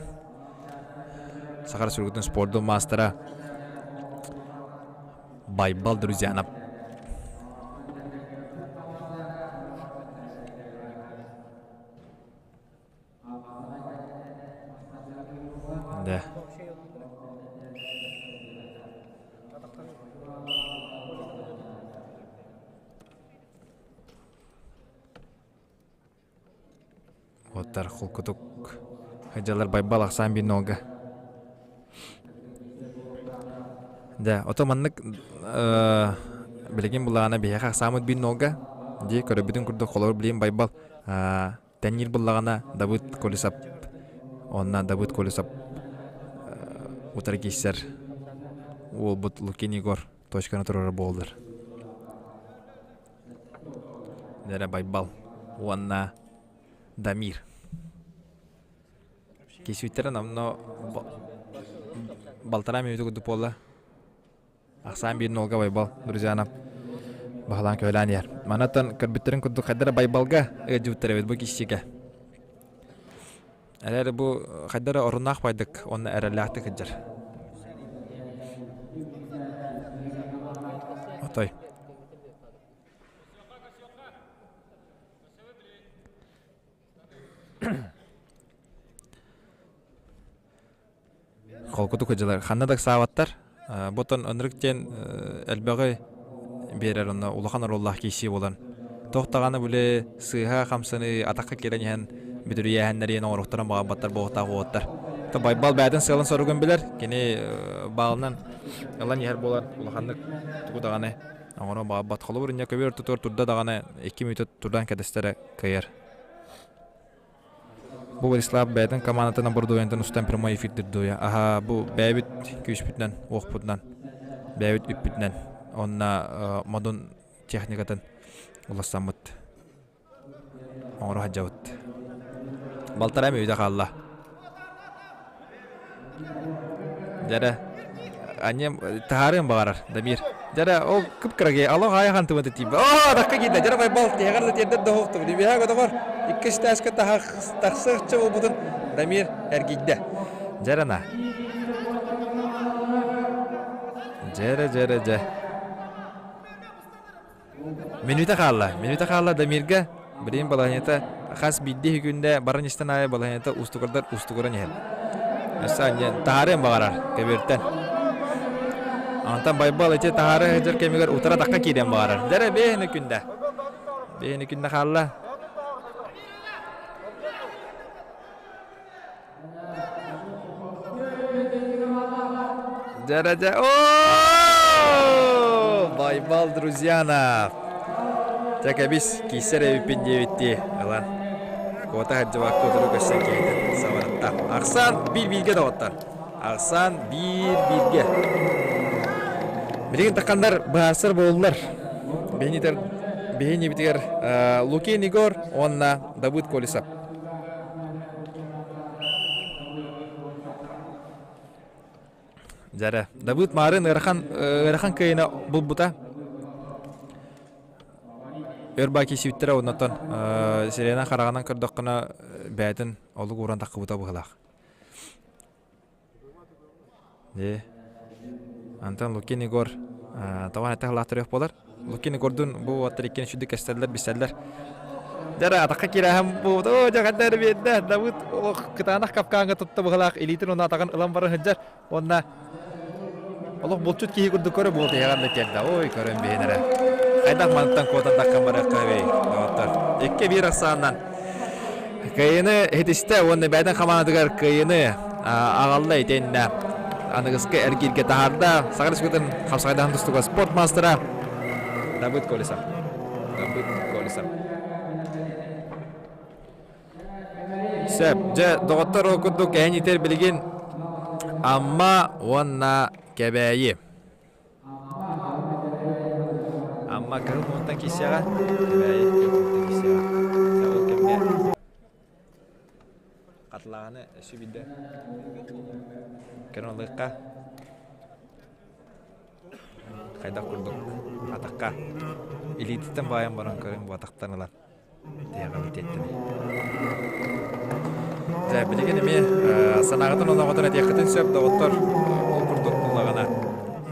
Саха Республикатын спордун маастара Байбал Друзьянов. Да. Оттар холкутук дьалар Байбал ахсаан биир нолга. Да, ото маннык билигин булаана биһиэхэ ахсааммыт биир нолга дии көрөбүтүн курдук холобур билигин Байбал Тэнниир буллаҕына Давыд Колесов уонна Давыд Колесов утары киирсэр уолбут Лукин Егор точканы туруорар буоллар. Дэрэ Байбал уонна Дамир. Кисүүттэрэ номно балтараа мүнүүтэ курдук буолла. Ахсаан биир нолга Байбал Друзьянов баһылаан көһөлөөн иһэр. Манаттан көрбүттэрин курдук хайдара Байбалга ыалдьыбыттар эбит бу киһигэ. Эрээри бу хайдара оруннаах байдык уонна эрэллээхтик сылдьар. Отой. Холкутук сылдьаллар. Ханна да ыксаабаттар. Бу оттон ынырык диэн элбэҕи биэрэр онно улахан оруоллаах киирсии буолан. Туох даҕаны били сыыһа хамсаныы атахха киирэн иһэн бүдүрүйээһиннэриин оҥоруохтарын баҕарбаттар буолуохтаах уолаттар. Байбал бэйэтин сыалын-соругун билэр. Кини баалынан ылан иһэр буолан улаханнык тугу даҕаны оҥоруон баҕарбат. Холобур, инньэ көбүөр ортотугар турда даҕаны икки мүнүүтэ турдан кэтэстэрэ кыайар. Бу Владислав бэйэтин командатын оборудованиетын устан прямой эфирдир дуйа. Аха бу бэйэбит күүспүтүнэн, уохпутунан, бэйэбит үппүтүнэн онна модун техникатын уларсаммыт оҥоро сылдьабыт. Балтараа мүнүүтэ хаалла. Дьэрэ, анньам таһаарыан баҕарар Дамир. Дьэрэ, ол кып-кырагый алох аайы хантыбыта тиийбэ. Оо, атахха киирдэ. Дьэрэ Байбал тиһэҕэр да тиэрдэр да оһохтубут. Үбүһэ көтөҕөр. Иккис этээскэ тахсыахча буолбутун Дамир эргийдэ. Дьэрэ на. Дьэрэ, дьэрэ, дьэ. Мүнүүтэ хаалла. Мүнүүтэ хаалла Дамирга. Билигин балаһыанньата хас биирдии күндэ баран истэн аайы балаһыанньата уустугурдар уустугуран иһэр. Өссө анньан таһаарыан баҕарар көбүөртэн. Онтон Байбал ити таһаары сылдьар кэмигэр утара атахха киириэн баҕарар. Дьэ эрэ бэйэни күндэ. Бэйэни күндэ хаалла. Дьэ О! Байбал Друзьянов. Дьэ кэбис, кииссэр эбиппин диэбиттии ылан. Куота сылдьыбакка утары көссөн киһитин сабарытта. Ахсаан биир-бииргэ доҕоттор. Ахсаан биир-бииргэ. Билигин тахханнар быһаарсар буоллар. Биһинитер биһинибитигэр Лукин Егор уонна Давыд Колесов. Дьэрэ, Давыд Марын ыарахан ыарахан кыайына булбута. Өр баа киирсибиттэрэ оннотон сирена хараҕынан көрдөххүнэ бэйэтин олук ууран таххыбыта быһылаах. Дьэ, антон Лукин Егор тоҕо этэ халааттарыах буолар. Лукин Егордун бу уоттар иккиэн үчүгдүк кэстэллэр, билсэллэр. Дьэ, атахха киирээһин буолбут. Оо, дьэ, ханна эрэ биэрдэ. Давыд олох кытаанах капкааҥҥа тутта быһылаах илиитин уонна атаҕын ылан баран сылдьар. Уонна олох булчут киһи курдук көрө буолт иһэҕэр да тиэрдэ. Ой, көрөн биһин эрэ. Хайдах мантан куотан таххан барыахха эбий, доҕоттор. 2-1 ахсаанынан Кыайыыны иһитистэ уонна бэйэтин хамаандатыгар кыайыыны аҕалла итиэннэ аныгыскы эргииргэ таһаарда. Саха Республикатын хапсаҕайдаһан тустууга спорт маастара Давыд Колесов. Давыд Колесов. Сөп. Дьэ, доҕоттор, ол курдук эһэн итэр билигин Амма уонна Кэбээйи. Амма кыһыл муунтан киирсиэҕэ, Кэбээйи күөх муунтан киирсиэҕэ. Ол кэмҥэ хатылааһыны өссө биирдэ көрөн ылыахха. Хайдах курдук атахха илиититтэн баайан баран көрөн бу атахтан ылан Тиһэҕэ бүтүөттэн. Дьэ, билигин эмиэ санааҕытын оноҕотун этиэххитин сөп, доҕоттор. Ол курдук буллаҕына,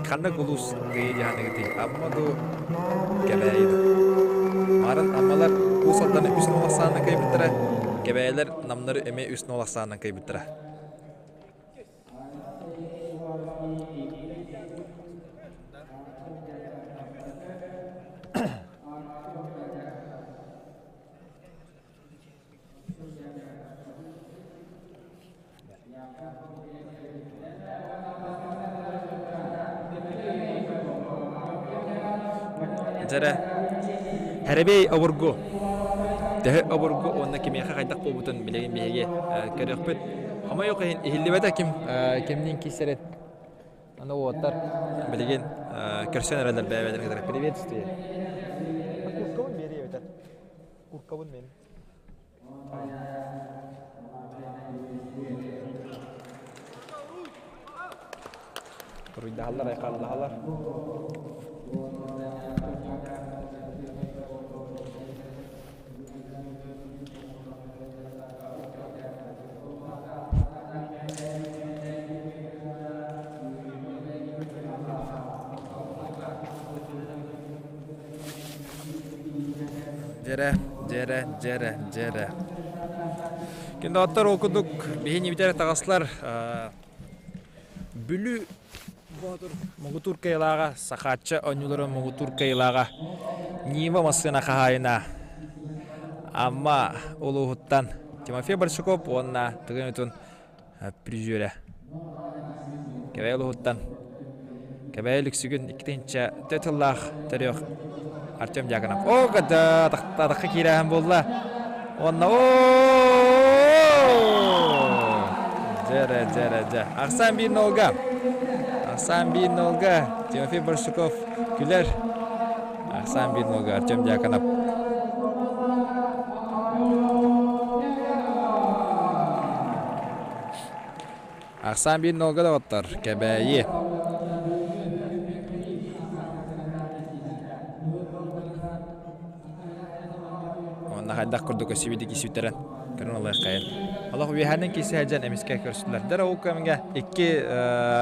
ханнык улуус кыайыы дьаһаныгытый? Амма дуу, Кэбээйи дуу? Марын Аммалар Уус Алданы үс нол ахсаанынан кыайбыттара, Кэбээйилэр Намнары эмиэ үс нол ахсаанынан кыайбыттара. Дьэрэ, Хэрэбиэй обургу. Төһө обургу уонна кимиэхэ хайдах буолбутун билигин биһиги көрүөхпүт. Хомойуох иһин иһиллибэтэ ким кимниин киирсэрин. Аны уоттар билигин көрсөн эрэллэр бэйэ-бэйэлэрин кытары. Приветствие. Куркабын биэриэ эбэтэр. Куркабын мен. Туруйдаһаллар, айхаллаһаллар. Дьэрэ, дьэрэ, дьэрэ, дьэрэ. Киндоттор ол курдук биһини бүтэр таҕаслар Бүлүү Боотур муҥутуур кыайыылааҕа, Сахаачча оонньууларын муҥутуур кыайыылааҕа, Нива массыына хаһаайына Амма улууһуттан Тимофей Большаков уонна Тыгын Үтүн призерэ Кэбээйи улууһуттан Кэбээйи Лүксүгүн 2 тыллаах төрүөх Артем Дьяконов. О, гада, атахха киирээһин буолла. Уонна Дьэрэ, дьэрэ, дьэ. Ахсаан биир нолга. Ахсаан биир нолга. Тимофей Барсуков күлэр. Ахсаан биир нолга Артем Дьяконов. Ахсаан биир нолга доҕоттор, Кэбээйи. Уонна хайдах курдук өссүбүтү кисүтэрэн көрөн ылыаххайын. Олох үөһээнэн киирсэ сылдьан эмискэ көрсүлэр. Дэр ол кэмҥэ икки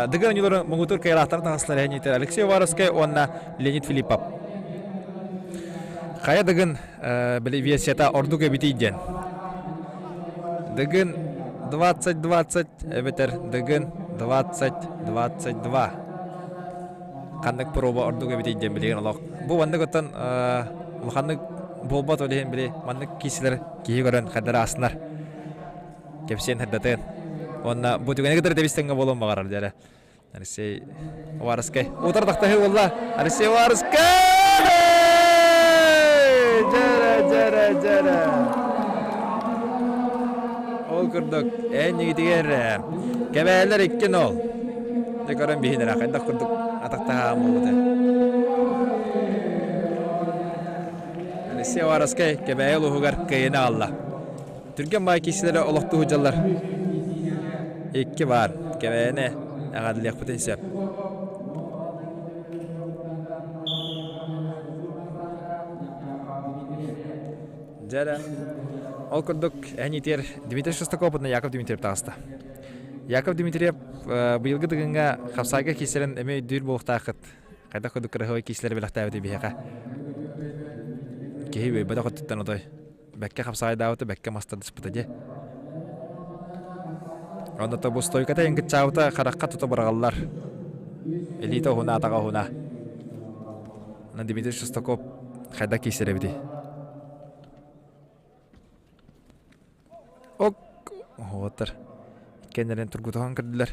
дыгын оонньууларын муҥутуур кыайыылаахтарын таҥастар эһэниитэр Алексей Уваровскай уонна Леонид Филиппов. Хайа дыгын били версията ордук эбитий диэн. Дыгын 20-20 эбэтэр Дыгын 20-22. Ханнык проба ордук эбитий диэн билигин олох. Бу маннык оттон улаханнык буолбат ол иһин били маннык киисилэр киһи көрөн хайдара астынар. Кэпсиэн хардатын. Уонна бу түгэни кытары тэбис-тэҥҥэ буолуон баҕарар дьэрэ. Алексей Уваровскай. Утар тахтаһыы буолла. Алексей Уваровскай! Дьэрэ, дьэрэ, дьэрэ. Ол курдук, эн игитигэр кэбээлэр 2-0. Дьэ көрөн биһинэрэ хайдах курдук атахтаһаан буолбута. Алексей Уваровскай Кэбээйи улууһугар кыайыыны аҕалла. Түргэн баай киисилэрэ олохтуу сылдьаллар. Икки баар. Кэбээйини эҕэрдэлиэхпитин сөп. Дьэ эрэ, ол курдук эн итиэр Дмитрий Шестаков уонна Яков Дмитриев таҕыста. Яков Дмитриев быйылгы Дыгыҥҥа хапсаайга киирсэрин эмиэ өйдүүр буолуохтааххыт. Хайдах курдук кыраһыабай киирсилэри бэлэхтээбитий биһиэхэ. Киһи үөйбэтэх өттүттэн отой бэккэ хапсаайдаабыта, бэккэ мас тардыспыта дии. Онно бу стойката иҥкиччаабыта харахха тута быраҕаллар. Илиитэ уһуна, атаҕа уһуна. Дмитрий Шестаков хайдах киирсэр эбитий? Ок, оһуоттар иккиэннэрин тургутуһан көрдүлэр.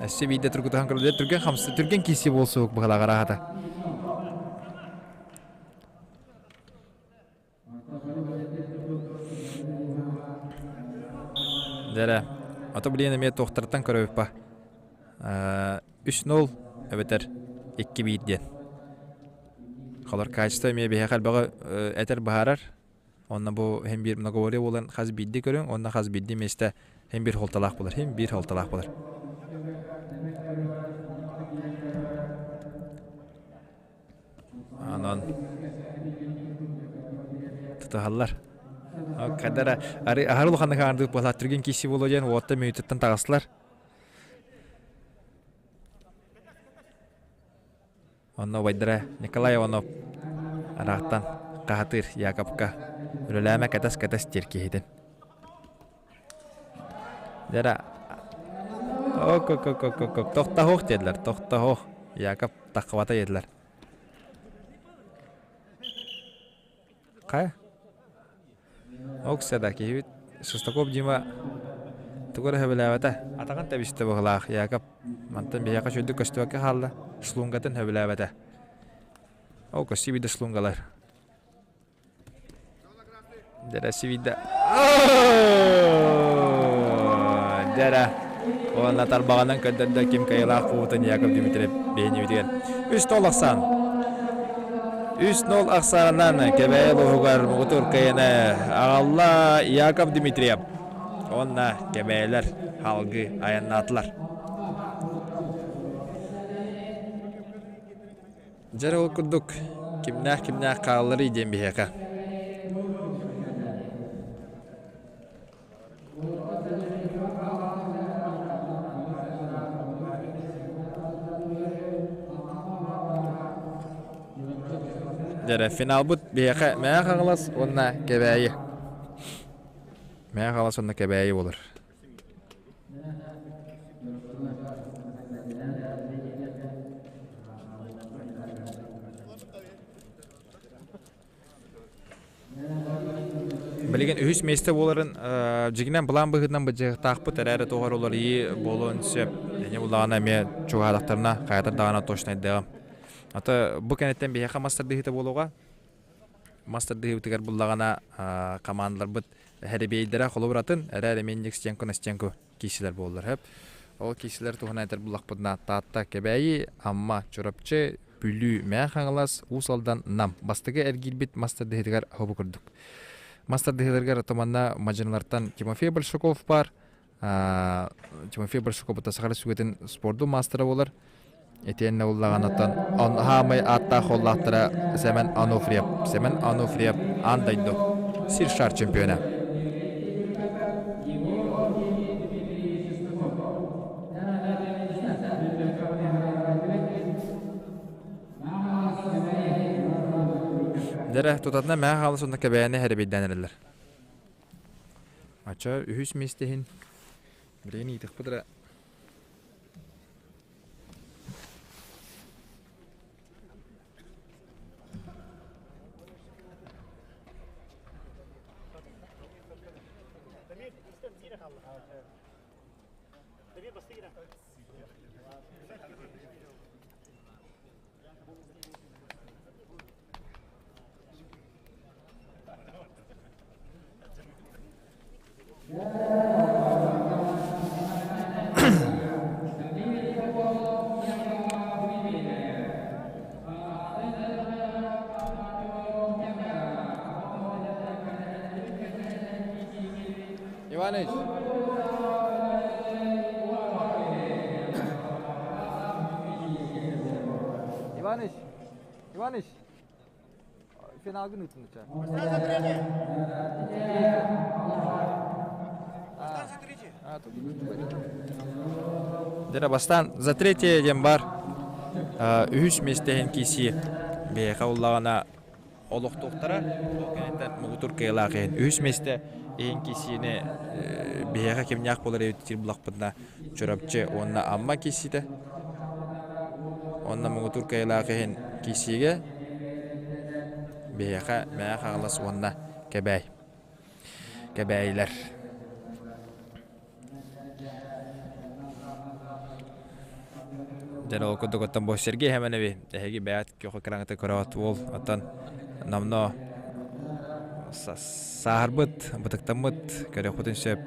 Өссө биирдэ тургутуһан көрдүлэр. Түргэн хамсы, түргэн киирсии буолсуһук быһалаах арааһата. Дьэ ото билигин эмиэ туохтарыттан көрөбүт па 3-0 эбэтэр 2-1 диэн. Холор качество эмиэ биһиэхэ элбэҕи этэр быһаарар. Онно бу иһин биир многоборье буолан хас биирдии көрүҥ уонна хас биирдии миэстэ иһин биир холталаах буолар, иһин биир холталаах буолар. Онон тутуһаллар. Кадара аһары улаханнык аҥардык буолаат түргэн киирсии буолуо диэн уоттан мүнүүтүттэн таҕыстылар. Онно убайдара Николай Иванов арааттан хаһатыыр Якобка үлэлээмэ кэтэс-кэтэс диир киһитин. Дьэ ок тохтоһуох диэтилэр, тохтоһуох. Якоб таххыбата диэтилэр. Хайа? Окся да киһибит Шестаков Дима тугу эрэ сөбүлээбэтэ. Атаҕын тэбистэ быһыылаах Якоб. Мантан биһиэхэ үчүгэйдик көстүбэккэ хаалла. Шлунгатын сөбүлээбэтэ. Ол көстүү биирдэ шлунгалар. Дьэрэ сибиидэ. Дьэрэ. Уонна тарбаҕынан көрдөрдө ким кыайыылаах буолбутун Яков Дмитриев биһинибитигэр. Үс тол ахсаан. 3-0 ахсаанынан Кэбээйи улууһугар муҥутуур кыайыыны аҕалла Яков Дмитриев. Уонна Кэбээйилэр салгыы айаннаатылар. Дьэ ол курдук кимнээх-кимнээх хаалларый диэн биһиэхэ. Дьэ финалбыт биһиэхэ Мэҥэ Хаҥалас уонна Кэбээйи. Мэҥэ Хаҥалас уонна Кэбээйи буолар. Билигин үһүс миэстэ буоларын дьиҥинэн былаан быһыытынан быдьыахтаахпыт эрээри туох эрэ уларыйыы буолуон сөп. Ини буллаҕына эмиэ чугаһаатахтарына хайатар даҕаны точнайдыаҕым. Ата бу кэнниттэн биһиэхэ мас тардыһыыта буолуоҕа. Мас тардыһыыбытыгар буллаҕына командаларбыт Һэрибиэйдэрэ холобур атын, эрээри эмиэ стенку на стенку киирсилэр буоллар сөп. Ол киирсилэр туһунан этэр буллахпытына Таатта, Кэбээйи, Амма, Чурапчы, Бүлүү, Мэҥэ Хаҥалас, Уус Алдан, Нам бастакы эргиирбит мас тардыһыытыгар хобу курдук. Мас тардыһыыларыгар туманна мадьынылартан Тимофей Большаков баар, Тимофей Барсуков Саха Республикатын спордун маастара буолар. Итиэннэ буллаҕанаттан хаамай ааттаах уоллаахтара Сэмэн Ануфриев. Сэмэн Ануфриев аан дойду сир шар чемпиона. Дэрэ тутатына мээ хаалыс онно кэбээни хэрэбийдээн эрэллэр. Ача үһүс миэстэһин билигин иитихпит эрэ Иваныч. Иваныч. Иваныч. Финалгын ыытыныча. Дера бастаан за третье диэн бар үһүс миэстэһин киисии биһиэхэ уллаҕына олохтоохторо ол кэнниттэн муҥутуур кыайыылаах иһин үһүс миэстэ иһин киисиини биһиэхэ кимнээх буолар эбит диир буллахпытына Чурапчы уонна Амма киисиитэ уонна муҥутуур кыайыылаах иһин киисиигэ биһиэхэ Мэҥэ Хаҥалас уонна Кэбээй Кэбээйилэр Дьэ ол курдук оттон бу Сергей Хэмэнэби эһиги бэйэт күөх экраҥҥытын көрөҕүт уол оттон номнуо сааһырбыт, бытыктаммыт көрүөхпүтүн сөп.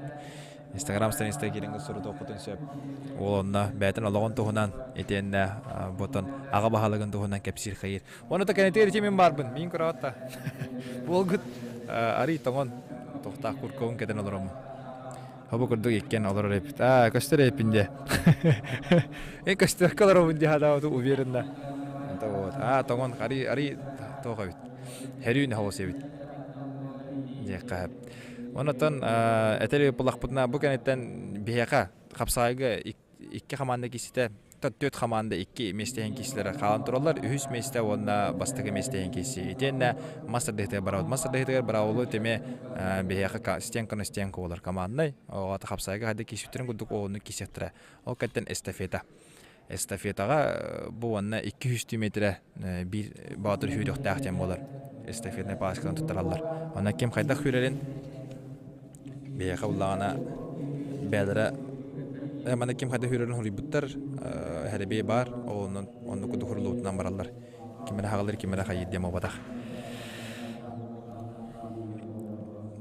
Инстаграм страницата киирэҥҥит сурутуоххутун сөп. Уол онно бэйэтин олоҕун туһунан итиэннэ ботон аҕа баһылыгын туһунан кэпсиир хайыыр. Уонна та кэнэтигэр ити мин баарбын, миин көрөҕүт да. Буолгут арый тоҥон туохтаах куркугун кэтэн олороммун. Хобу курдук иккиэн олорор эбит. Аа, көстөр эбиппин дии. Эн көстүөхкэ олоробун дии хадаабытым уверенно. Это вот. Аа, тоҥон арый арый туох эбит. Хэрүүн холос эбит. Диэххэ. Онотон этэр булахпытына бу кэнниттэн биһиэхэ хапсаайга икки хамаанда киирситэ төрт хамаанда икки миэстэһин киирсилэрэ хаалан тураллар. Үһүс миэстэ уонна бастакы миэстэһин киирсии. Итиэннэ мас тардыһытыгар барабыт. Мас тардыһытыгар барабылы тэми биһиэхэ стенка на стенка буолар команднай. Оҕото хапсаайга хайда киирсибиттэрин курдук оҕону киирсиэхтэрэ. Ол кэнниттэн эстафета. Эстафетаҕа бу уонна 200 метрэ биир боотур сүүрүөхтээх диэн буолар. Эстафетнай палочканан туттараллар. Онно ким хайдах сүүрэрин биһиэхэ буллаҕына бэйэлэрэ манна ким хайдах сүүрэрин хоруйбуттар хэрэбиэй баар онон оннук курдук хурулуутунан бараллар. Ким эрэ хаҕылыр, ким эрэ хайыыр диэн буолбатах.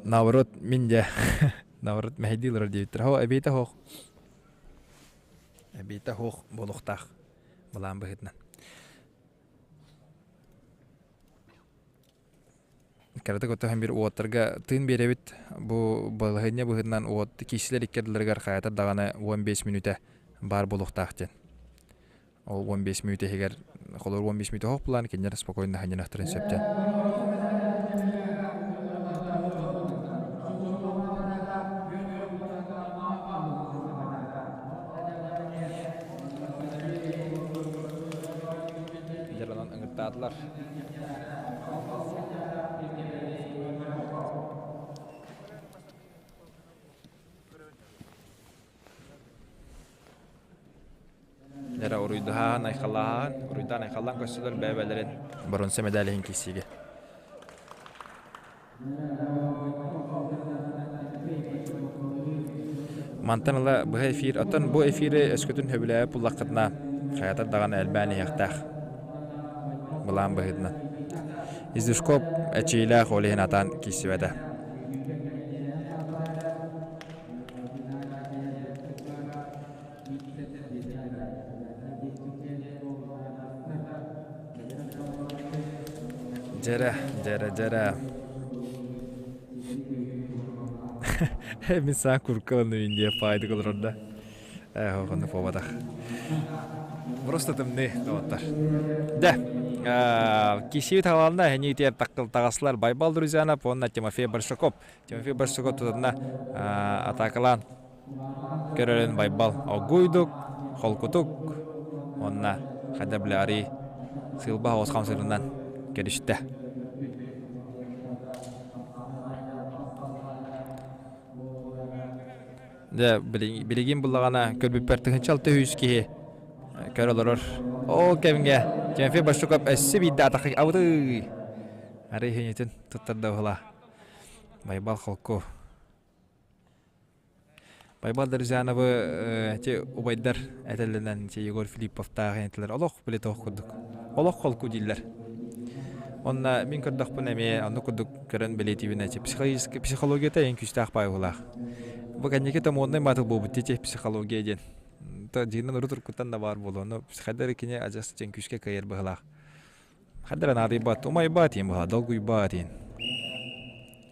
Наоборот, мин дьэ наоборот мэһэйдии олорор диэбиттэр. Хо, эбиэтэ хоох. Эбиэтэ хоох буолуохтаах былаан быһыытынан. Кыратык оттоһон биир уоттарга тыын биэрэбит. Бу балаһыанньа быһыытынан уот киисилэр икки ардыларыгар хайатар даҕаны 15 мүнүүтэ баар буолуохтаах диэн. Ол 15 мүнүүтэ иһигэр холобур 15 мүнүүтэ оһох булаан кинилэр спокойно ханньаныахтарын сөп диэн. Дьаранан ыҥыртаатылар. Эрэ уруйдаһаан, айхаллаһаан, уруйдаан айхаллаан көрсөлөр бэйэ-бэйэлэрин боруонса медаль иһин киирсиигэ. Мантан ыла быһа эфир, оттон бу эфири өскөтүн сөбүлээбит буллаххытына, хайатар даҕаны элбээн иһиэхтээх. Былаан быһыытынан. Издушкоп эчиилээх ол иһин атаан киирсибэтэ. Дьэрэ, дьэрэ, дьэрэ. Мин саҥа курка ылынным диye паайдык олорор да. Ээ, оннук буолбатах. Просто тымныы доҕоттор. Дэ, кисии талаанна эһини таккыл таҕаслар Байбал Друзьянов уонна Тимофей Большаков. Тимофей Большаков тутанна атаакалаан көрөрүн Байбал огуйдук, холкутук уонна хайда бile арый сыылба оҕус хамсыырынан көрүстэ. Дьэ, билигин буллаҕына көрбүппэр 1600 киһи көр олорор. Ол кэмҥэ Тимофей Барсуков өссө биирдэ атахы абытый! Арый иһинитин туттарда уһула. Байбал холку. Байбал Друзьяновы эти убайдар этэллэнэн ити Егор Филипповтаах этилэр олох биле тоох курдук. Олох холку дииллэр. Онна мин көрдөхпүнэ эмиэ оннук курдук көрөн бэлиэтиибин эти психологический психологията ең күүстээх баайылаах. Бу кэнники томуоннай маатыл буолбут тити психология диэн. То дьиҥинэн урут уруккуттан да баар буолуо. Но хайдар кини адьас дьэн күүскэ кыайар быһылаах. Хайдар наадыйбат, умайбат диэн быһа, долгуйбат диэн.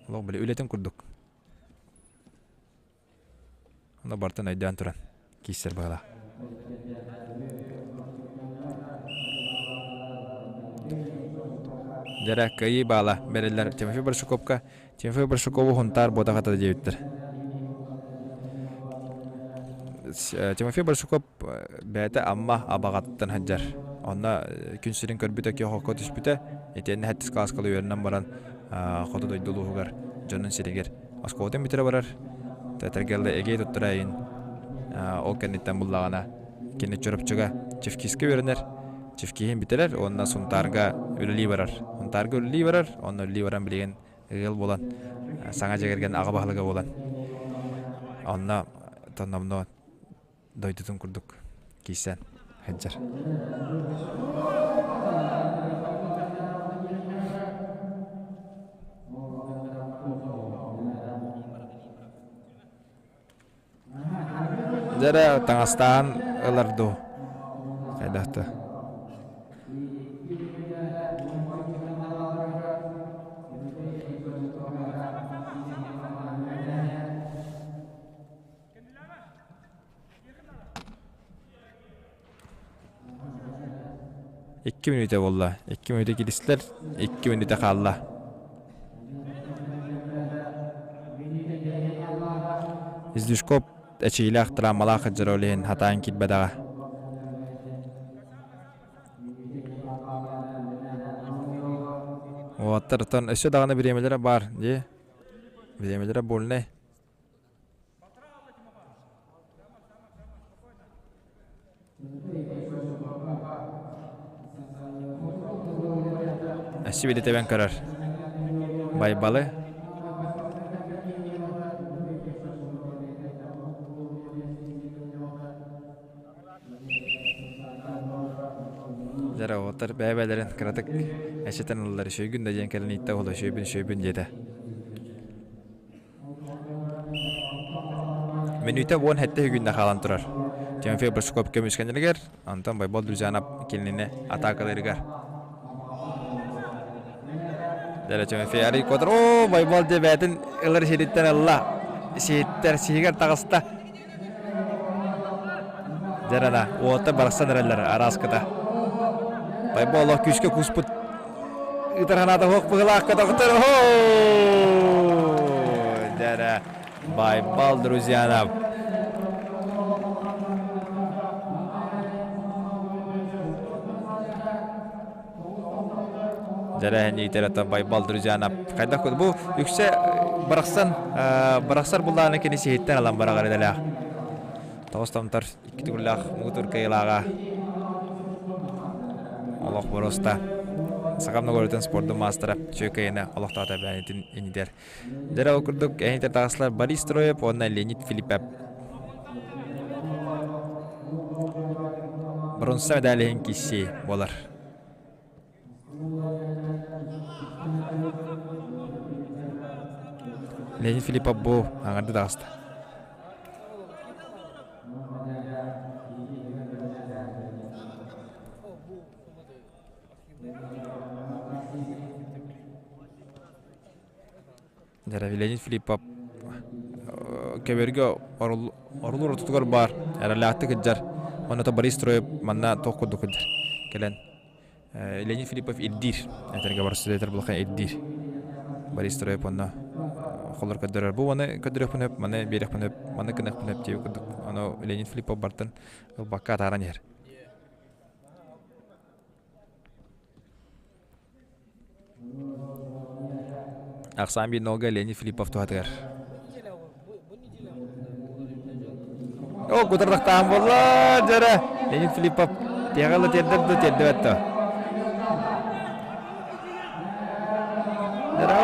Олох били үлэтин курдук. Онно бартын өйдөөн туран киирсэр быһыылаах. Дьэрэ, кыайыы баала бэриллэр Тимофей Барсуковка. Тимофей Барсукову Хунтаар буотах ата диэбиттэр. Тимофей Барсуков бэйэтэ Амма Абаҕаттан сылдьар. Онно күн сирин көрбүтэ, киһи түспүтэ. Итиэннэ сэттис кылааска үөрэнэн баран хоту дойду улууһугар дьонун сиригэр оскуолатын бүтэрэ барар. Тэтэргэллэ эгиэ туттара иһин ол кэнниттэн буллаҕына кини Чурапчыга Чевкиска үөрэнэр. Чевкиһин бүтэрэр уонна Сунтаарга үлэлии барар. Сунтаарга үлэлии барар, онно үлэлии баран билигин ыал буолан саҥа дьиэ кэргэн аҕа баһылыга буолан онно тонномно дойдутун курдук киирсэн сылдьар. Дьэ таҥастаан ылар дуу хайдах да Икки мүнүүтэ буолла. Икки мүнүүтэ киристилэр, икки мүнүүтэ хаалла. Излишков эчиилээх травмалаах сылдьар ол иһин хатаан киирбэтэҕэ. Уолаттар өссө даҕаны бириэмэлэрэ баар дии. Бириэмэлэрэ больнай. Өссө биирдэ тэбэн көрөр. Байбалы. Дьэ оҕотор бэйэ-бэйэлэрин кыратык эчэтэн ыллар. Үчүгэйгин да диэн кэлэн ииттэ уол үчүгэйбин үчүгэйбин диэтэ. Мүнүүтэ 17 үгүннэ хаалан турар. Тимофей Большаков көмүскэнэригэр, Антон Байбал Друзьянов кинини атаакалыырыгар. Дьэ Тимофей арый куотар. Оо, Байбал дьэ бэйэтин ылар сириттэн ылла. Сиһиттэр сиһигэр таҕыста. Дьэ уота барахсан эрэллэр арааската. Байбал олох күүскэ кууспут Ыытар ханаата суох быһылаах көтөхтөр. Дьэрэ Байбал Друзьянов. Дьэрэ иитэр Байбал Друзьянов. Хайдах бу үксэ барахсан барахсар буллааны кини сиһиттэн алан бараҕар идэлээх. Тоҕус томтор икки төгүллээх муҥутуур кыайыылааҕа олох боруоста саха многолетын спордун маастара Чүөкэйинэ олохтоото бэйэтин инитэр. Дьэрэ ол курдук эһитэр таҕыслар Борис Троев уонна Леонид Филиппов бронза медалиһин киирсии буолар. Леонид Филиппов бу аҥарды таҕыста. Дьэ, Леонид Филиппов көбөргө орулуур ортотугар баар эрэллээхтик кыдьар. Онно Борис Троев манна туох курдук кыдьар. Кэлэн Леонид Филиппов ирдиир. Этэргэ барсыда этэр булахан ирдиир. Борис Троев онно холор көрдөрөр. Бу маны көрдөрүөхпүн өп, маны биэриэхпин өп, маны гыныахпын өп диэбит курдук. Ону Леонид Филиппов бартын ылбакка атааран иһэр. Ахсаан биир нолга Леонид Филиппов туһатыгар. О, кутардахтаан буолла, дьэрэ. Леонид Филиппов тиэҕэ ыла тиэрдэр да тиэрдибэт да. Дьэрэ,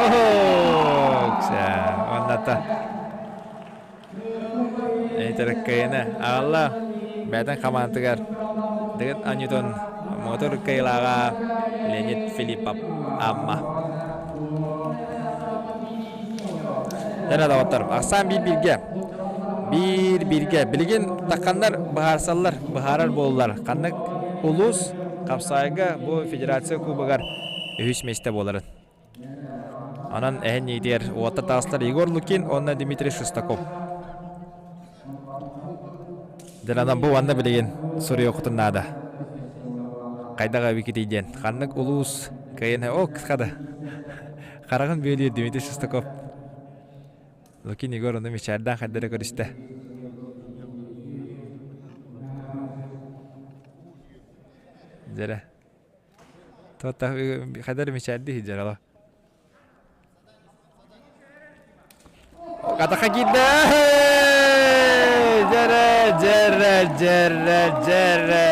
онната. Эйтереккайына аҕалла бэйэтин хамаандатыгар Дыгын Анютон мотор кыайыылааҕа Леонид Филиппов Амма. Дэнэ доҕоттор, ахсаан биир бииргэ. Биир бииргэ. Билигин тахханнар быһаарсаллар, быһаарар буоллар. Ханнык улуус хапсаайга бу федерация кубогар үһүс миэстэ буоларын. Онон эһэн иитигэр уотта таҕыстар Егор Лукин уонна Дмитрий Шестаков. Дьэ, бу уонна билигин суруйуоххутун наада. Хайдах эбикитий диэн. Ханнык улуус кыайан о хада. Хараҕын бүөлүүр Дмитрий Шестаков. Лукин Егор ону мичээрдээн хайдары көрүстэ. Дьэрэ. Хайдар мичээрдии сылдьар ала. Катаха киирдэ! Дьэрэ, дьэрэ, дьэрэ, дьэрэ!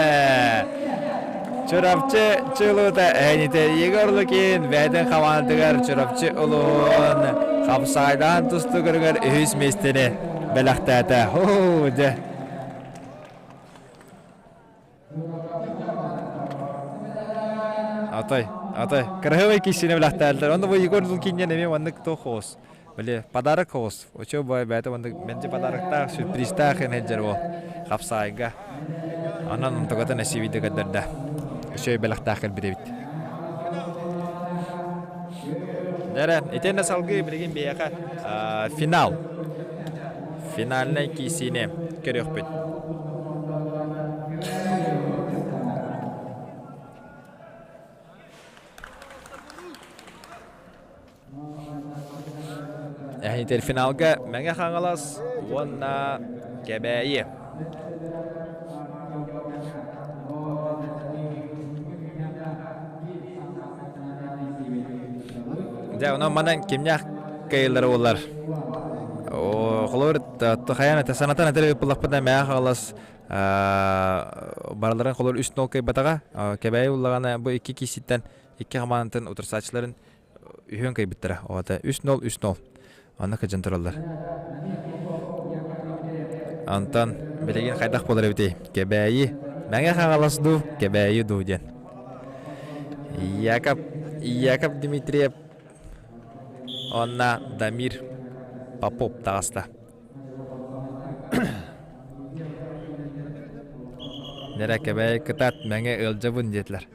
Чурапчы чулуута эһинитэ Егор Лукин бэйэтин хамаандатыгар Чурапчы улууһун хапсаҕайдаан тустуугуругар үһүс миэстэни бэлэхтээтэ. Ху, дьэ. Атай, атай. Кыраһыабай киссини билэхтээллэр. Онно бу Егор Лукин диэн эмиэ маннык туох хоҕус. Били подарок хоҕус. Очо бай бэйэтэ маннык мэлдьи подароктаах, сюрпризтаах иһин сылдьар уол. Хапсаайга. Онон онтукатын эсибийдэ көрдөрдө. Үчүгэй бэлэхтээх кэлбит эбит. Дэрэ, итиэннэ салгыы билигин биһиэхэ финал. Финальнай киисиини көрүөхпүт. Эһиитэр финалга Мэҥэ Хаҥалас уонна Кэбээйи. Дьэ, онон манан кимнээх кыайыллара буоллар? Холобур, хайаан этэ санатан этэр ыыппылахпытына Мэҥэ Хаҥалас барыларын холобур үс нол кыайбатаҕа. Кэбээйи буллаҕына бу икки кииситтэн икки хамаандатын утарсааччыларын үһүөн кыайбыттара. Оҕото 3-0 3-0. Онно кыдьан тураллар. Антон билигин хайдах буолар эбитий? Кэбээйи Мэҥэ Хаҥалас дуу, Кэбээйи дуу диэн. Яков Яков Дмитриев уонна Дамир Попов таҕыста. Нэрэ Кэбээйи кытаат Мэҥэ ыалдьабын диэтилэр.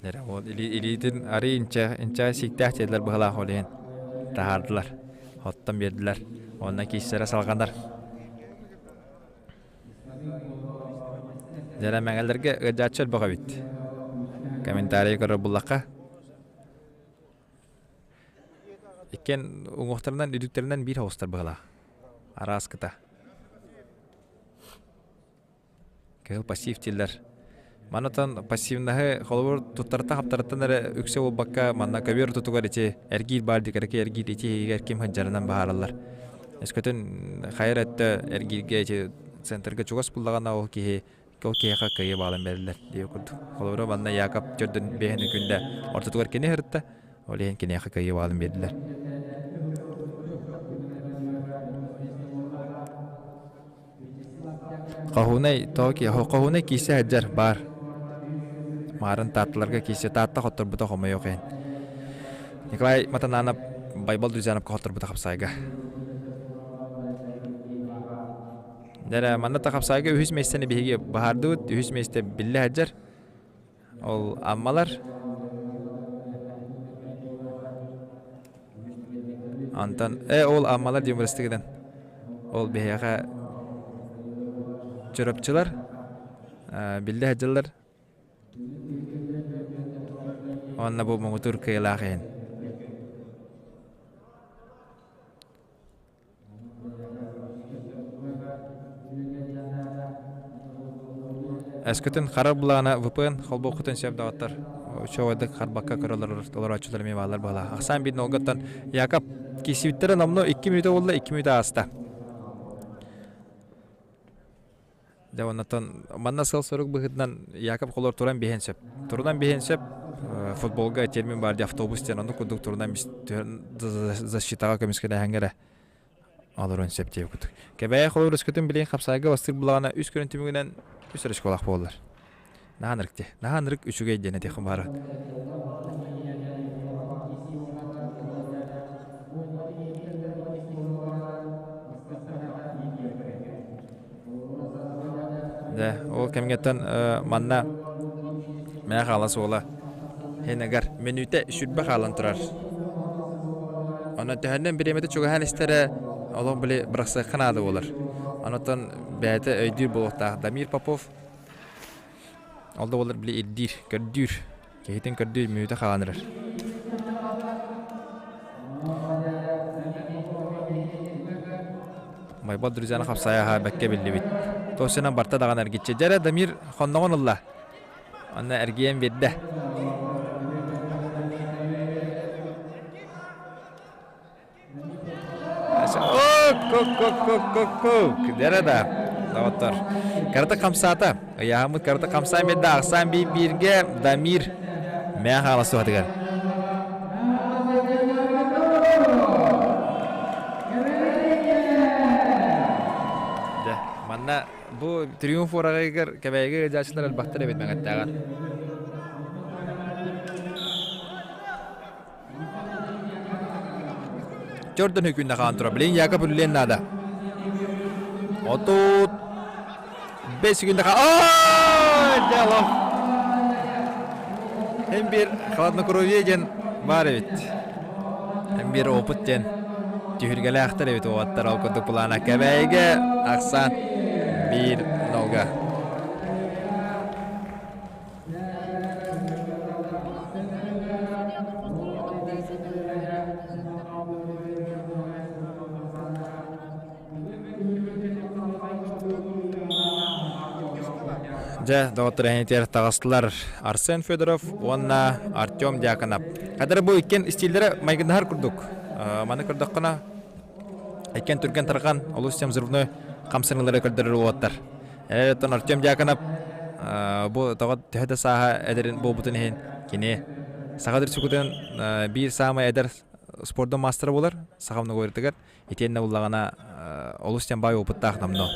Эрэ ол илиитин арый инчэ инчэ сииктээх дьиэлэр быһалаах ол иһин таһаардылар, оттон биэрдилэр. Уонна киистэрэ салҕанар. Дьэ мэҥэлэргэ ыалдьааччы элбэх эбит. Комментарий көрөр буллахха. Иккиэн уҥуохтарынан, үдүктэринэн биир оҕустар быһалаах. Арааскыта. Кыһыл пассив дииллэр. Манатан пассивнаһы холобур туттарыттан-хаптарыттан эрэ үксэ буолбакка манна көбүөр тутугар ити эргиир баар дикэрэки эргиир ити иһигэр ким сылдьарынан быһаараллар. Өскөтүн хайа эрэ өттө эргииргэ ити центрга чугас буллаҕына ол киһи ол киһиэхэ кыайыы баалан бэриллэр диир курдук. Холобура манна Якоб төрдүн биэһин күндэ ортотугар кини сырытта, ол иһин киниэхэ кыайыы баалын биэрдилэр. Хоһуунай тоҕо хоһуунай киирсэ сылдьар баар. Маарын Таатталарга киирсэ Таатта хотторбута хомойуох иһин. Николай Матананов Байбал Друзьяновка хотторбута хапсаайга. Дэрэ, манна та хапсаайга үһүс миэстэни биһиги баһаардыбыт, үһүс миэстэ биллэ сылдьар. Ол Аммалар Антон ол Аммалар диэн бырастыгынан ол биһиэхэ чурапчылар биллэ сылдьаллар. Уонна бу муҥутуур кыайыылаах иһин. Өскөтүн хара былаана VPN холбуоххутун сөп даҕаттар. Учуойдук харбакка көрөлөр олорооччулар эмиэ бааллар быһалаах. Ахсаан биир нолготтон Якоб киирсибиттэрэ номнуо 2 мүнүүтэ буолла, 2 мүнүүтэ ааста. Дьэ оннотон манна сыал-сорук быһыытынан Яков холор туран биһиэн сөп. Турунан биһиэн сөп. Футболга термин бар дии автобус диэн оннук курдук турунан защитаҕа көмүскэлэһэҥҥэ эрэ олоруон сөп диэбит курдук. Кэбээйи холобур өскөтүн билигин хапсаайга бастыыр булаҕына үс көрүн түмүгүнэн үс эрэ школах буоллар. Наһаа ынырык дии. Наһаа ынырык үчүгэй диэн этиэххин баара. Дьэ, ол кэмҥэттэн манна мээ хаала суола хинэгэр мүнүүтэ сүрбэ хаалан турар. Онон төһөннөн бириэмэтэ чугаһаан истэрэ олох били бырахсыахха наада буолар. Онтон бэйэтэ өйдүүр буолуохтаах Дамир Попов ол да буоллар били ирдиир, көрдүүр, киһитин көрдүүр мүнүүтэ хаалан эрэр. Майбал друзьяны хапсайаха бэккэ биллибит. Тосынан барта даҕаны эргиччи. Дьэрэ Дамир хонноҕун ылла. Онно эргийэн биэрдэ. Дьэрэ да, доҕоттор. Карата хамсаата. Ыйааһыммыт карата хамсаан биэрдэ. Ахсаан биир бииргэ Дамир мээ хаала суһатыгар. Дьэ, манна бу триумф уораҕайыгар Кэбээйигэ ыалдьааччылар элбэхтэр эбит Мэҥэттээҕэр. Төрдөн күннэ хаан турар. Билигин Яков үллүөн наада. 35 күннэ хаан... Дело! Hem bir хладнокровие диэн баар эбит. Hem bir опыт диэн түһүлгэлээхтэр эбит уолаттар ол курдук былаана Кэбээйигэ ахсаан биир нолга. Дьэ, доҕоттор эһинитигэр таҕыстылар Арсен Федоров уонна Артем Дьяконов. Хадары бу иккиэн истииллэрэ майгыннаһар курдук. Маны көрдөххүнэ, иккиэн түргэн тарҕан, олус тем взрывной хамсаныылары көрдөрөр уолаттар. Оттон Артем Дьяконов бу тоҕо төһө да сааһа эдэрин буолбутун иһин кини саха дүрсүкүтүн биир саамай эдэр спордун маастара буолар саха многоборьетыгар итиэннэ буллаҕына олус диэн баай опыттаах номнуо.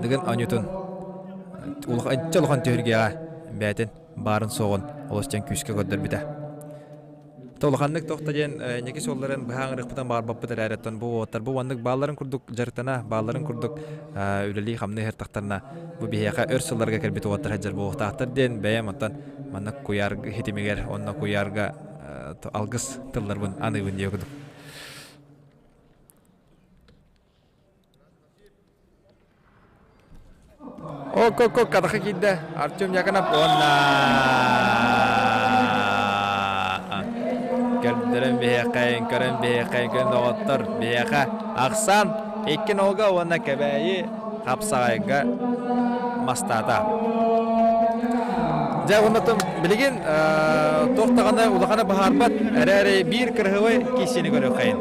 Дыгын оонньуутун улахан улахан түһүлгэҕэ бэйэтин баарын суоҕун олус диэн күүскэ көрдөрбүтэ. Улаханнык туох да диэн инники суолларын быһа ыҥырыахпытын баҕарбаппыт эрээри оттон бу уолаттар бу маннык баалларын курдук дьарыктана, баалларын курдук үлэлии-хамныы сыртахтарына бу биһиэхэ өр сылларга кэлбит уолаттар сылдьар буолуохтаахтар диэн бэйэм оттон манна куйаар хитимигэр уонна куйаарга алгыс тылларбын аныыбын диэ курдук. Ок-ок-ок, катаха киирдэ. Артем Дьяконов уонна көрдөрөн биһиэхэ, көрөн биһиэхэ, көрөн доҕоттор биһиэхэ ахсаан икки нолга уонна Кэбээйи хапсаҕайга мастаата. Дьэ, оннотон билигин туох даҕаны улаханы баһаарбат эрээри биир кырыһыбай киисини көрүөххэйин.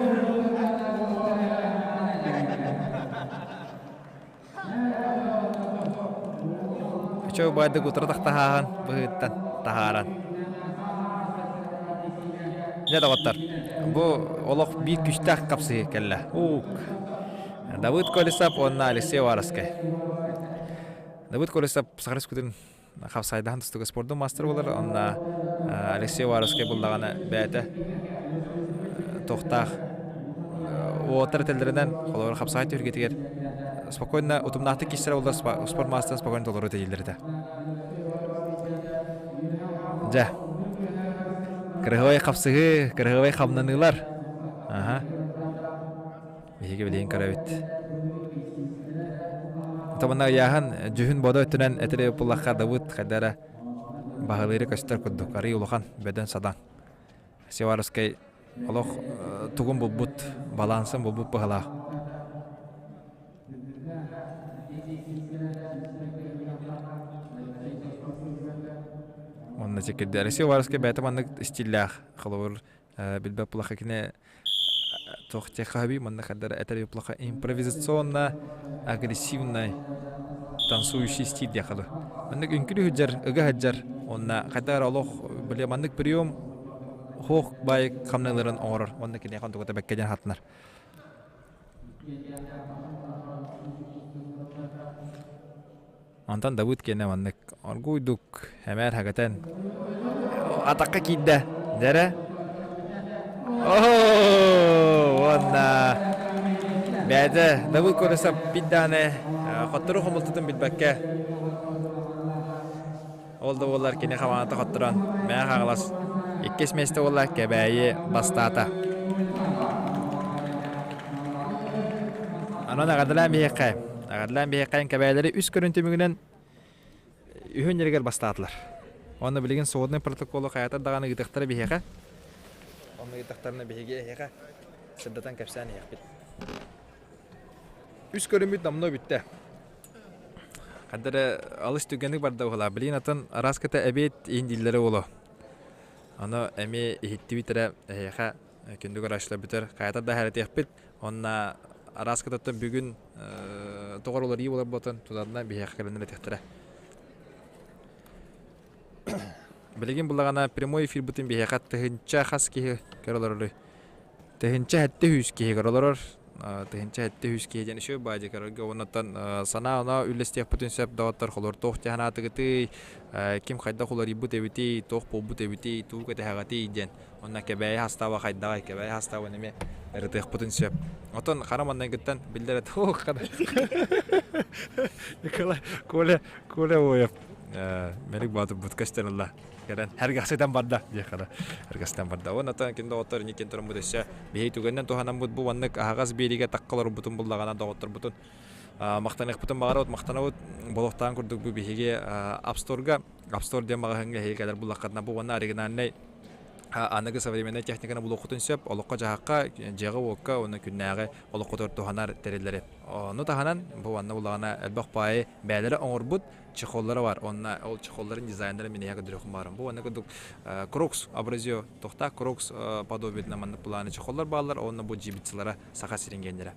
Үчүгэй убайдык утары тахтаһааһын быһыыттан таһааран. Дьэ доҕоттор, бу олох биир күстээх хапсыһыы кэллэ. Уук. Давыд Колесов уонна Алексей Уваровскай. Давыд Колесов Саха Республикатын хапсайдаһан тустууга спордун мастер буолар. Онно Алексей Уваровскай буллаҕына бэйэтэ туохтаах уолаттар этэллэринэн холобур хапсаҕай түһүлгэтигэр спокойно утумнаахтык киирсэр буоллар спорт маастара спокойно толору тэйиллэр этэ. Дьэ, кырыһыбай хапсыһыы, кырыһыбай хамнаныылар. Аха. Биһиги билигин көрөбүт. Тобунна ыйааһын дьүһүн бодо өттүнэн этири буллахха Давыд хайда эрэ баһылыыры көстөр курдук арый улахан бөдөн садаҥ. Севаровскай олох тугун булбут, балансын булбут быһалаах. Онно чекирде. Алексей Уваровскай бэйэтэ маннык стиллээх холобур билбэт булахха кини туох техаби манна хардара этэр плохо импровизационно агрессивный танцующий стиль диэхэ маннык үҥкүлүү сылдьар ыга сылдьар уонна хайдах эрэ олох били маннык прием хуох баай хамналарын оҥорор уонна киниэхэ онтуката бэккэ диэн хатынар Онтон Давыд киэнэ маннык оргууйдук эмээр хагатан атахха киирдэ. Дэрэ. Уонна бэйэтэ Давыд Колесов биир хоттору хомултутун билбэккэ ол да буоллар кини хаманата хотторон Мэҥэ Хаҥалас иккис миэстэ буолла Кэбээйи бастаата. Онон эҕэрдэлээн биһиэхэ Эҕэрдэлээн биһиэхэ кэбээлэри үс көрүн түмүгүнэн үһүн ньиригэр бастаатылар. Уонна билигин сводный протоколу хайатар даҕаны ыытыахтара биһиэхэ. Онно ыытахтарына биһиги эһиэхэ сырдатан кэпсээн иһиэхпит. Үс көрүммүт номнуо бүттэ. Ханна эрэ алыс түргэнник барда уһулаа. Билигин атын араас кыта эбиэт иһин дииллэрэ буолуо. Ону эмиэ иһиттибит эрэ эһиэхэ күндү көрөөччүлэр бүтэр. Хайатар да иһэрэтиэхпит. Онно араас кытаттан бүгүн тоҕор уларыйыы буолар буолтан тутанна биһиэхэ кэлэн этиэхтэрэ. Билигин буллаҕына прямой эфирбытын биһиэхэ тыһыынча хас киһи көрө олороруй? Тыһыынча сэттэ сүүс киһи көрө олорор. Тыһыынча сэттэ сүүс киһи диэн үчүгэй баадьы көрөргө уоннаттан санаа оноо үллэстиэхпитин сөп доҕоттор холор туох дьаһанаатыгытый ким хайдах уларыйбыт эбитий туох буолбут эбитий тугу кэтэһэҕитий диэн Онно Кэбээйи хастааба хайдаҕай, Кэбээйи хастаабын эмиэ ырытыахпытын сөп. Отон хара маннайгыттан биллэр туох Николай Коля Коля Оев Мелик Боотурбут көстөн ылла. Кэлэн эргэхситэн барда диэххэ эргэхситэн барда. Уонна оттон ким доҕоттор инникин туруммут өссө биһиги түгэнинэн туһанаммыт бу маннык аһаҕас биэриигэ таккаларбытын буллаҕына доҕотторбутун махтаныахпытын баҕарабыт махтанабыт болохтаан курдук бу биһиги App Store-га App Store диэн маҕаһыыҥҥа эһиги кэлэр буллаххытына бу уонна оригинальнай аныгы современнай техниканы булуоххутун сөп олоххо-дьаһахха дьиэҕэ-уокка уонна күннээҕи олоххутугар туһанар тэриллэри ону таһынан бу уонна буллаҕына элбэх баайы бэйэлэрэ оҥорбут чехоллара бар уонна ол чехолларын дизайннарын мин эһиэхэ көрдөрүөхпүн баҕарабын бу уонна курдук крокс абразио тохтаах крокс подобиетынан маннык планы чехоллар бааллар уонна бу джибицалара саха сирин гиэннэрэ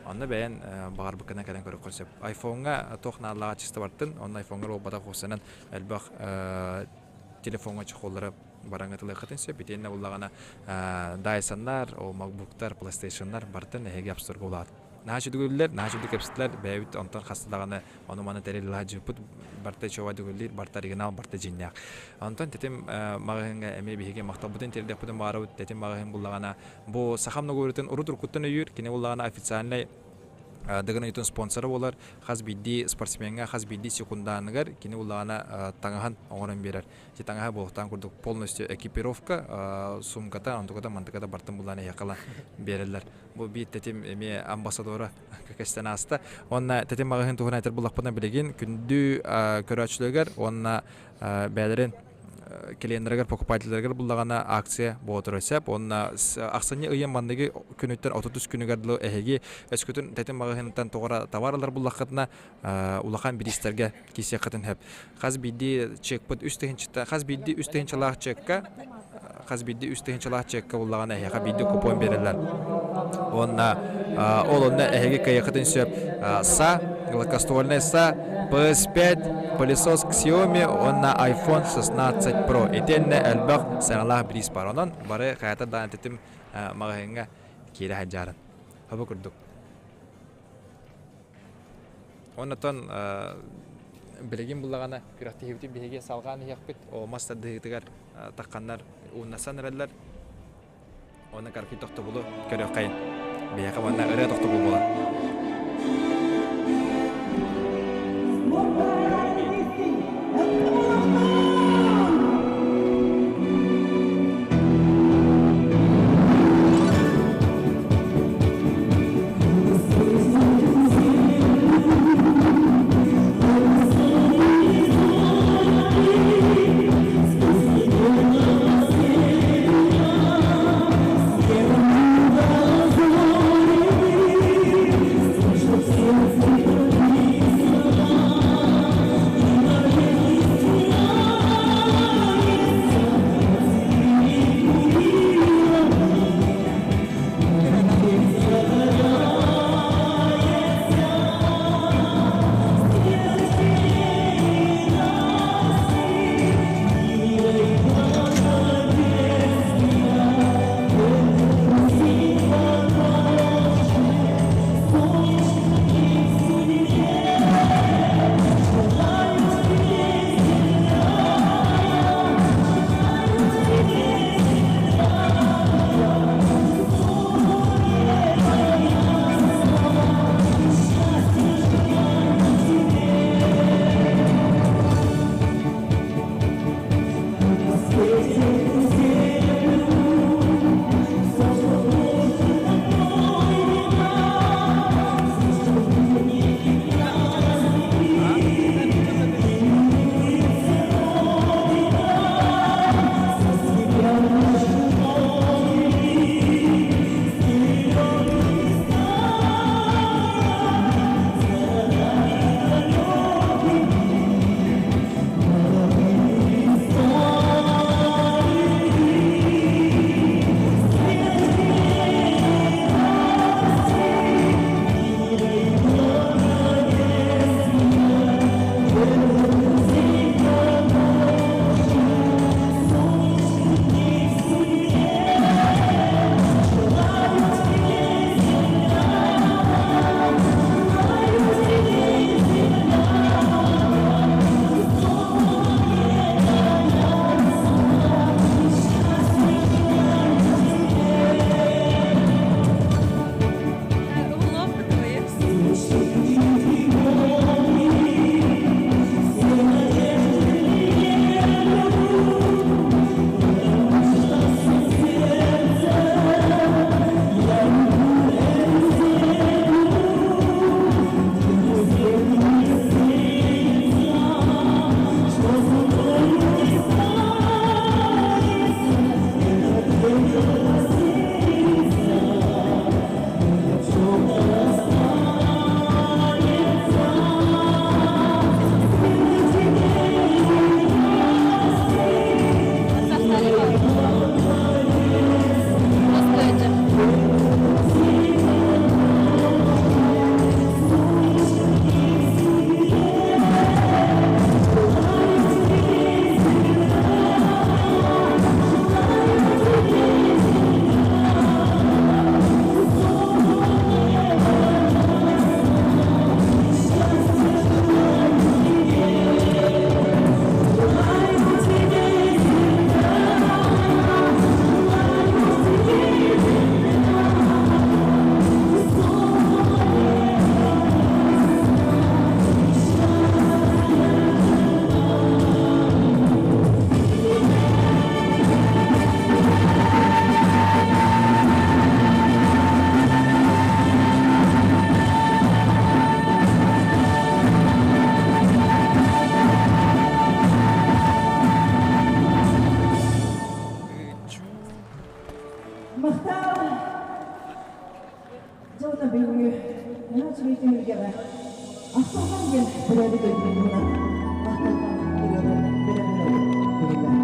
Онно бэйэн баҕарбыккынан кэлэн көрүөххүн сөп. Айфоҥҥа туох наадалааҕа чисто бартын, онно айфоҥҥа буолбатах уопсайынан элбэх телефоҥҥа чехоллары бараҥҥа тылыаххытын сөп. Итиэннэ буллаҕына Дайсоннар, ол макбуктар, плейстейшннар бартын эһиги App Store-га улаат. Наһаа үчүгэй наһаа үчүгэй кэпсэтилэр, бэйэбит онтон хаста даҕаны ону-маны тэрил дьыппыт барта чуо дүгүллүүр, барта оригинал, барта дьиҥнээх. Онтон тэтим маҕаһыыҥҥа эмиэ биһиги махталбытын тиэрдиэхпитин баҕарабыт. Тэтим маҕаһыын буллаҕына Бу сахам договорытын урут-уруккуттан өйүүр, кини буллаҕына официальнай Дыгын ыйытын спонсора буолар, хас биирдии спортсмеҥҥа хас биирдии секундааныгар кини буллаҕына таҥаһын оҥорон биэрэр. Ити таҥаһа буолуохтаан курдук полностью экипировка, сумката, онтуката, мантыката бартын буллаан эһиэхэ ылан биэрэллэр. Бу биир тэтим эмиэ амбассадора кэстэн ааста. Уонна тэтим маҕаһыын туһунан этэр буллахпына билигин күндү көрөөччүлэригэр уонна бэйэлэрин клиеннэригэр, покупателлэригэр буллаҕына акция буола сөп. Уонна ахсынньы ыйын манныгы күнүттэн 33 күнүгэр дылы эһиги өскөтүн тэтим маҕаһыынтан тоҕо товар ылар буллаххытына улахан бириистэргэ киирсиэххитин сөп. Хас биирдии чекпыт үс тыһыынчата хас биирдии үс тыһыынчалаах чекка хас биирдии үс тыһыынчалаах чекка буллаҕына эһиэхэ биирдии купон биэрэллэр. Уонна ол онно эһиги кыайыаххытын сөп са, гладкоствольный са, PS5, пылесос Xiaomi уонна iPhone 16 Pro. Итиэннэ элбэх сыаналаах бириис бар. Онон бары хайата даҕаны тэтим маҕаһыыҥҥа киирэ сылдьаарын. Хобу курдук. Оннотон Билигин буллаҕына күрэхтэһиибитин биһиги салҕаан иһиэхпит. О мас тардыһыытыгар тахханнар ууннасан эрэллэр. Уонна карки тохтобулу көрүөххэйин. Биһиэхэ уонна ырыа тохтобул буолар. Махтал! Дьэ, бүгүҥҥү наһаа үчүгэй түһүлгэҕэ Ахтылҕан диэн төрөөбүт дойдум туһунан Ахтылҕан ырыаларын бэлэмнээбит күнүгэр.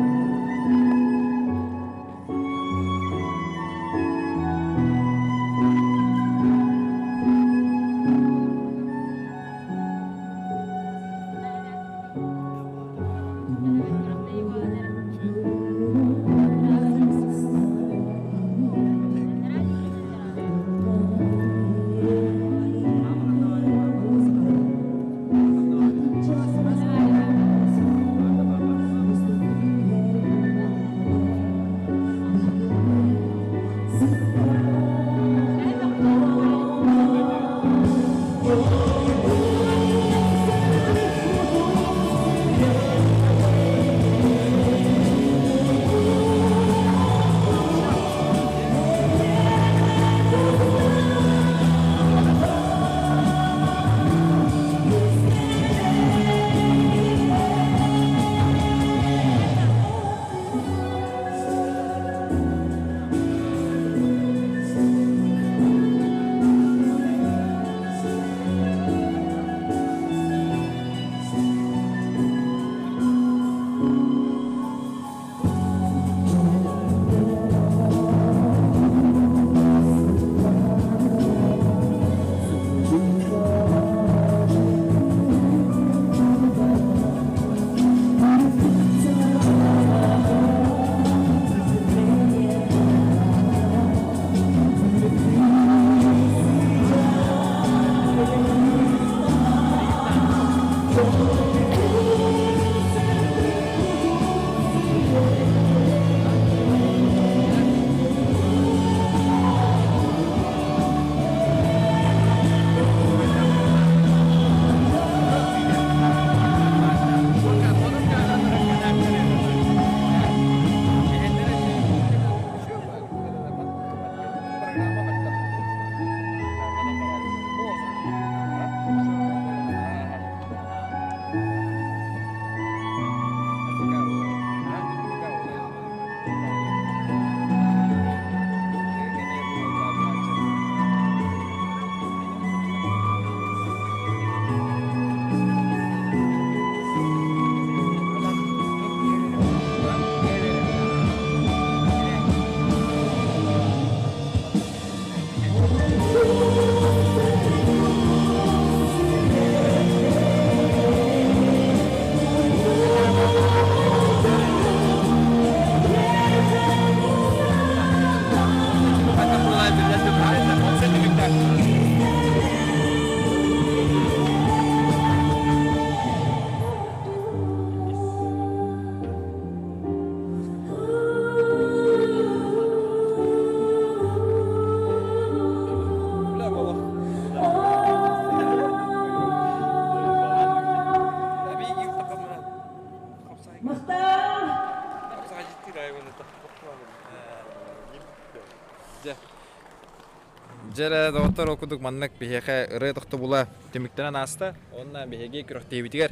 Дьэ эрэ, доҕоттор, ол курдук маннык биһиэхэ ырыа тохтобула түмүктэнэн ааста. Уонна биһиги күрэхтэһиибитигэр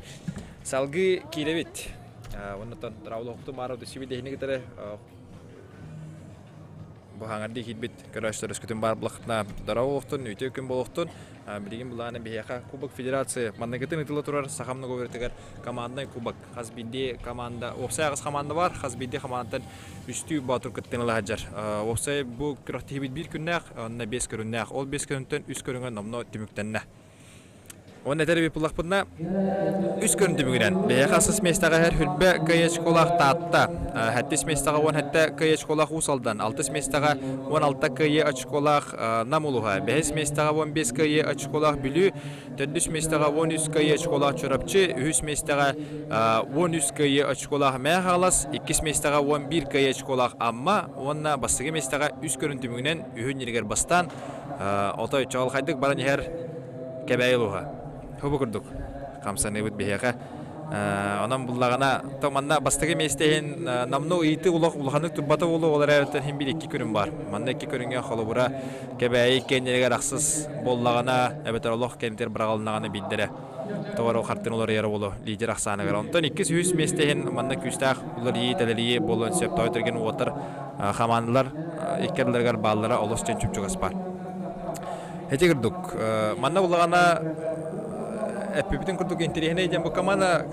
салгыы киирэбит. Оннуттан Травлоохту Мааров дөссүбүт эһини кытары бу хаҥардыы киирбит көрөөччүлэр өскөтүн баар булахтына дорооболуохтун, үтүө күн буолуохтун. Билигин былаана биһиэхэ Кубок Федерации манныгытын ыытыла турар Саха многоверитигэр команднай кубок. Хас биирдии команда, уопсай аҕыс команда бар, хас биирдии командаттан үстүү боотур кыттыыны ыла сылдьар. Уопсай бу күрэхтэһиибит биир күннээх, онно биэс көрүҥнээх. Ол биэс көрүҥтэн үс көрүҥэ номнуо түмүктэннэ. Уонна этэр эбит буллахпытына, үс көрүн түмүгүнэн биһиэхэ асыс миэстэҕэ иһэр Хүрбэ кыайа очколаах Таатта, сэттис миэстэҕэ уон сэттэ кыайа очколаах Уус Алдан, алтыс миэстэҕэ уон алта кыайыы очколаах Нам улууһа, бэһис миэстэҕэ уон биэс кыайыы очколаах Бүлүү, төрдүс миэстэҕэ уон үс кыайыы очколаах Чурапчы, үһүс миэстэҕэ уон үс кыайыы очколаах Мэҥэ Хаҥалас, иккис миэстэҕэ уон биир кыайыы очколаах Амма уонна бастакы миэстэҕэ үс көрүн түмүгүнэн үһүн ньиригэр бастаан отой чаҕылхайдык баран иһэр Кэбээйи улууһа. Хобу курдук хамсаныыбыт биһиэхэ. Онон буллаҕына, то манна бастакы миэстэ иһин намну ыйытыы улах улаханнык турбата буолуо, ол эрээриттэн иһин биир икки көрүҥ баар. Манна икки көрүҥҥэ холобура Кэбээйи киэннэригэр ахсыс буоллаҕына, эбэтэр олох кэмитэр быраҕылыннаҕына биирдэрэ тоҕо хартыына уларыйара буолуо лидер ахсааныгар. Онтон иккис үһүс миэстэ иһин манна күүстээх уларыйыы, тэлэрийии буолуон сөп. Тоҕо түргэн уоттар хамаандалар икки ардыларыгар бааллара олус дьон чугас баар. Ити курдук, манна буллаҕына эппипитин курдук интэриэһинэй диэн бу команда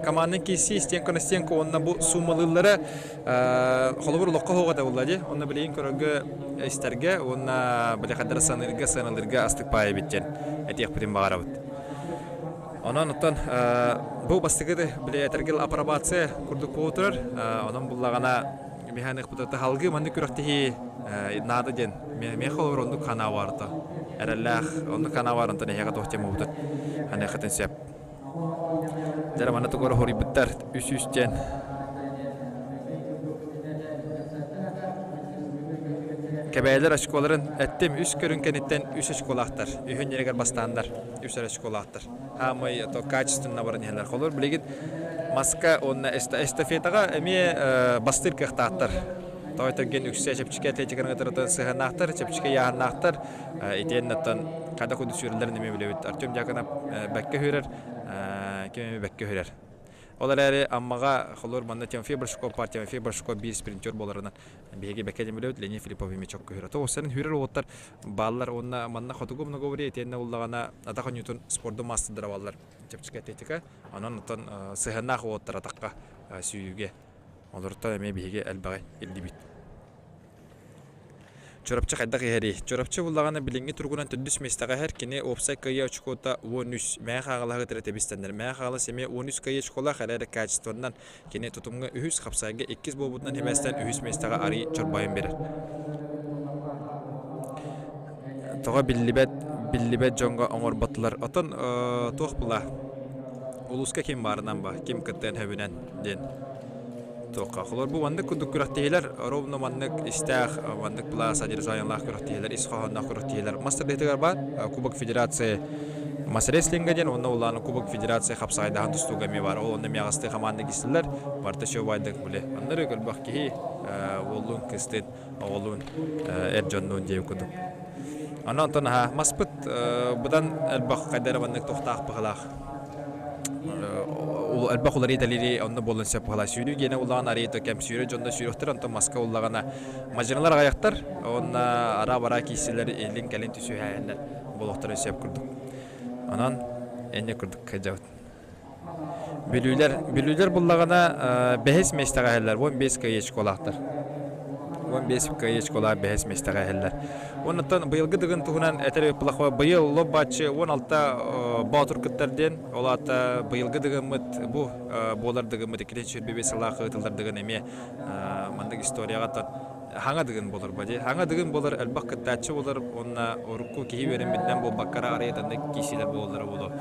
команданын киирсии стенка на стенку уонна бу суумалыыллара холобур олоххо суох этэ буолла дии. Онно билигин көрөргө истэргэ уонна били хаддара саныырга сыаналыырга астык баай эбит диэн этиэхпитин баҕарабыт. Онон оттон бу бастакы били этэргил апробация курдук буола турар. Онон буллаҕына Миһаныахпыт таһалгыы маннык күрэхтэһии наада диэн миэхэ олор оннук ханаа баарта. Эрэллээх оннук ханаа баар онтон эһиэхэ туох диэн буолбутун ханыаххытын сөп. Дьэ манна тугу хоруйбуттар үс үс диэн Кэбээлэр очколарын эттим үс көрүҥ кэнниттэн үс очколаахтар. Үһүн ньирэгэр бастааннар үс эрэ очколаахтар. Хаамай то качественно баран иһэллэр. Холобур билигин маска уонна эстафетаҕа эмиэ бастыыр кыахтаахтар. Тоҕо этэргин үксэ чэпчэки атлетиканы кытары сыһыаннаахтар, чэпчэки ыйааһыннаахтар. Итиэннэ оттон хайдах курдук сүүрэллэрин эмиэ билэбит. Артем Дьяконов бэккэ сүүрэр, ким эмэ бэккэ сүүрэр. Ол эрээри Аммаҕа холобур манна Тимофей Большаков баар, Тимофей Большаков биир спринтер буоларынан биһиги бэккэ диэн билэбит, Леонид Филиппов эмиэ чокку сүүрэр. Тоҕус сүүрэр уолаттар бааллар уонна манна хотугу многоборье итиэннэ буллаҕына атах оонньуутун спордун маастардара бааллар чэпчэки атлетика онон оттон сыһыаннаах уолаттар атахха сүүйүүгэ олортон эмиэ биһиги элбэҕи ирдиибит Чурапчы хайдах иһэрий? Чурапчы буллаҕына билиҥҥи туругунан төрдүс миэстэҕэ иһэр. Кини уопсай кыайыы очкота 13. Мэҥэ Хаҥалаһы кытары тэбистэннэр. Мэҥэ Хаҥалас эмиэ 13 кыайыы очколаах эрээри качествоннан Кини тутумҥа үһүс, хапсайга иккис буолбутунан сибээстээн үһүс миэстэҕэ арыый чорбойон биэрэр. Тоҕо биллибэт, биллибэт дьоҥҥо оҥорботтулар. Оттон туох була? Улууска ким баарынан ба, ким кыттыан сөбүнэн диэн туохха. Холор бу маннык курдук күрэхтэһиилэр ровно маннык истээх, маннык плаа содержаниелаах күрэхтэһиилэр, ис хоһоонноох күрэхтэһиилэр мас тардыһыытыгар баар. Кубок Федерации мас рестлинга диэн уонна улаана Кубок Федерации хапсаҕайдаһан тустууга эмиэ баар. Ол онно эмиэ аҕыстыы хамаанда киирсэллэр. Барыта үчүгэй били. Аннары көрбөх киһи уоллуун, кыстыын, оҕолуун, эр дьоннуун диэбит курдук. Онон онтон аһа маспыт быдан элбэх хайда эрэ маннык туохтаах быһылаах элбэх уларыы тэлири онно буолан сөп быһылаа сүүрүү гиэнэ улаҕан арыйыта кэм сүүрэ дьонно сүүрүөхтэр онтон маска уллаҕана мадьыналар аҕайахтар уонна араа-бараа киирсилэр илин кэлин түсүһээһиннэр буолуохтарын сөп курдук онон энньэ курдук кыдьабыт Бүлүүлэр Бүлүүлэр буллаҕына бэһис миэстэҕэ иһэллэр 15 кыайыы очколаахтар. 15 кыайыы очколаах бэһис миэстэҕэ иһэллэр. Оннуттан быйылгы Дыгын туһунан этэр эбит быйыл лоп-бааччы 16 боотур кыттар диэн, ол аата быйылгы Дыгыммыт бу буолар Дыгыммыт 225 сыллаах ыытыллар Дыгын эмиэ маннык историяҕа хаҥа Дыгын буолар ба дии. Хаҥа Дыгын буолар элбэх кыттааччы буолар уонна урукку киһи үөрэммитинэн буолбакка эрэ арыйатаннык киирсиилэр буолаллара буолуо.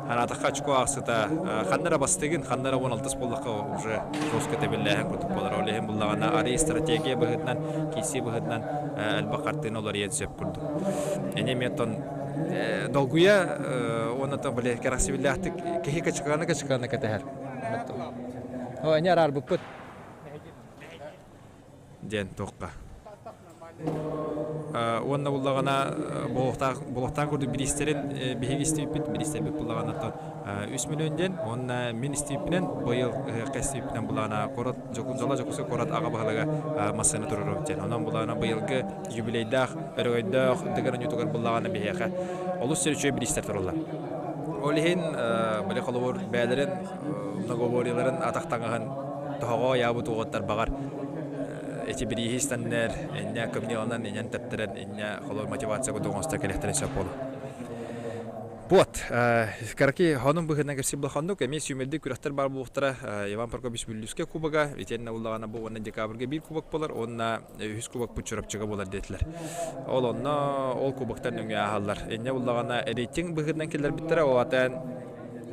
Ханаатахха очко аахсыта ханна эрэ бастыгын, ханна эрэ 16 буоллахха уже жестко тэбиллээһин курдук буолар. Ол иһин буллаҕына арый стратегия быһыытынан, киирсии быһыытынан элбэх хартыына уларыйан сөп курдук. Эни эмиэ оттон долгуйа уонна то били кэрэхсибиллээхтик киһи кычыкаана-кычыкаана кэтэһэр. О, эни араарбыппыт. Диэн туохха уонна буллаҕына буолуохтаах курдук бириистэрин биһиги истибиппит бириистэрбит буллаҕына 3 миллион диэн уонна мин истибиппинэн быйыл ыһыахха истибиппинэн булаана куорат Дьола Дьокуускай куорат аҕа баһылыга массыына туруорубут диэн онон булаана быйылгы юбилейдаах өрөгөйдөөх Дыгын оонньуутугар буллаҕына биһиэхэ олус үчүгэй бириистэр тураллар. Ол иһин били холобур бэйэлэрин многоборьеларын атах таҥаһын тоһоҕо ыйаабыт уолаттар баҕар эти бирииһи истаннар инньэ кымньыыланан инньэн тэптэрэн инньэ холобур мотивация курдук оҥосто кэлиэхтэрин сөп буолуо. Вот, караки хонун быһыынан кэпсиир булаханнык эмиэ сүүмэрдик күрэхтэр баар буолуохтара. Иван Прокопьевич Бүллүскэ кубога, итиэннэ буллаҕына бу уонна декабрьга биир кубок буолар, уонна үһүс кубокпут Чурапчыга буолар диэтилэр. Ол онно ол кубоктар нөҥүө ааһаллар. Инньэ буллаҕына рейтинг быһыытынан киллэрбиттэрэ, ол атаан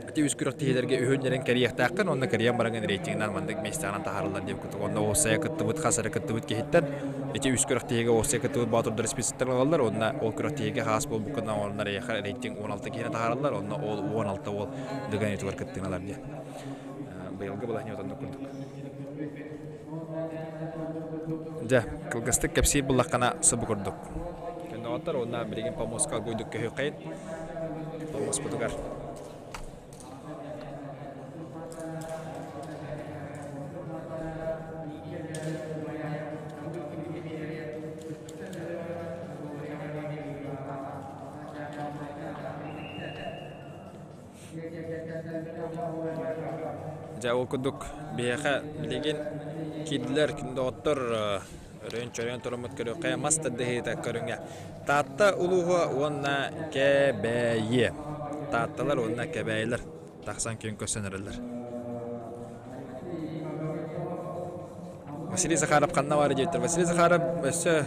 ити үс күрэхтэһиилэргэ үһүннэрин кэрийиэхтээххин уонна кэрийэн бараҥын рейтингинэн маннык миэстэҕинэн таһаарыллар диэн курдук. Онно уопсайа кыттыбыт хас эрэ кыттыбыт киһиттэн ити үс күрэхтэһиигэ уопсайа кыттыбыт боотурдар списоктарын ылаллар уонна ол күрэхтэһиигэ хаас буолбуккунан оҥороннор эйиэхэ рейтинг 16 киһини таһаараллар онно ол 16 уол Дыгын ютугар кыттыыналар диэн. Быйылгы балаһыанньа оннук курдук. Дьэ, кылгастык кэпсиир буллаххына субу курдук. Көндөҕөттөр уонна билигин помоска аргуйдук көһүөххэйин. Помоспутугар. Дьэ ол курдук биһиэхэ билигин киирдилэр доҕоттор өрөйөн-чөрөйөн туруммут көрүөххэ мас тардыһыыта көрүҥэ Таатта улууһа уонна Кэбээйи Таатталар уонна Кэбээйилэр тахсан күөн көрсөн эрэллэр. Василий Захаров ханна баар диэбиттэр. Василий Захаров өссө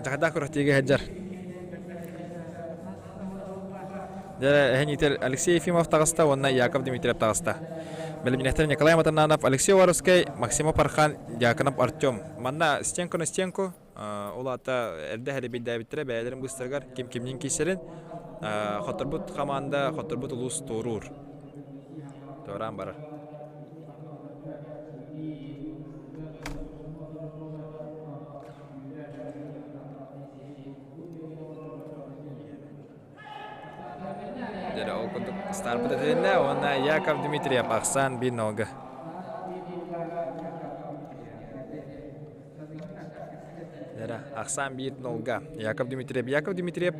дьаһайдаах күрэхтиигэ сылдьар. Дьэ, эһэниитэр Алексей Ефимов таҕыста уонна Яков Дмитриев таҕыста. Бэлэмнээхтэр Николай Матананов, Алексей Уваровскай, Максимов Архан, Дьяконов Артем. Манна стенку на стенку, ол аата эрдэ хэрибийдээбиттэрэ бэйэлэрин быыстарыгар ким кимниин киирсэрин хотторбут хамаанда, хотторбут улуус туоруур. Туораан барар. Дьэ, ол курдук старпыт этилиннэ уонна Яков Дмитриев ахсаан биир нолга. Дьэ, ахсаан биир нолга. Яков Дмитриев. Яков Дмитриев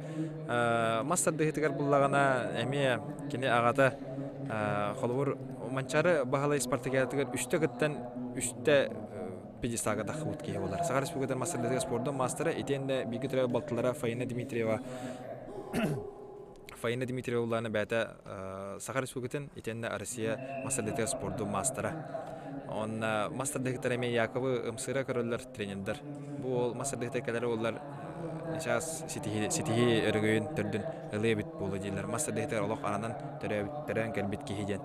мас тардыһыытыгар буллаҕына эмиэ кини аҕата холобур Манчаары Баһылай спартакиадатыгар үстэ кыттан үстэ пьедесталга таххыбыт киһи буолар. Саха Республикатын мастерларыгар спордун маастара итиэннэ бииргэ төрөөбүт балтылара Фаина Дмитриева Фаина Дмитриева улаана бэйэтэ Саха Республикатын итиэннэ Россия мастерларыгар спордун маастара. Онно мастер дыһыктар эмиэ Яковы ымсыыра көрөллөр тренердэр. Бу уол мастер дыһыктар кэлэр уоллар. Сейчас ситиһи ситиһии өрөгөйүн төрдүн ылыа эбит буолуо дииллэр. Мас тардыһыытыгар олох ананан төрөөбүт төрөөн кэлбит киһи диэн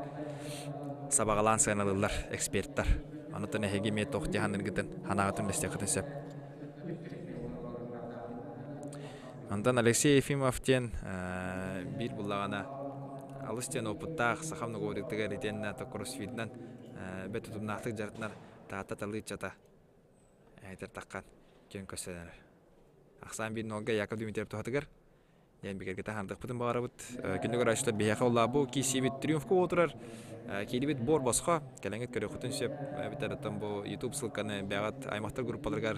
сабаҕалаан сыаналыыллар эксперттар. Онтон эһиги эмиэ туох дии саныыргытын, санааҕытын үллэстиэххитин сөп. Онтон Алексей Ефимов диэн биир буллаҕына алыс диэн опыттаах саха многоводиктыгар итиэннэ кроссфитынан бэрт утумнаахтык дьарыктанар Таатта талыыччата этэр таххан киэн көрсөнөр. Ахсаан биир нолга Яков Дмитриев туһатыгар диэн бигэргэтэ хаардахпытын баҕарабыт. Күндү көрөөччүлэр биһиэхэ улаабу киирсиибит триумфка буолтурар. Киирибит буор босхо кэлэҥҥит көрүөххүтүн сөп. Эбэтэр оттон бу YouTube ссылканы бэйэҕит аймахтар группаларыгар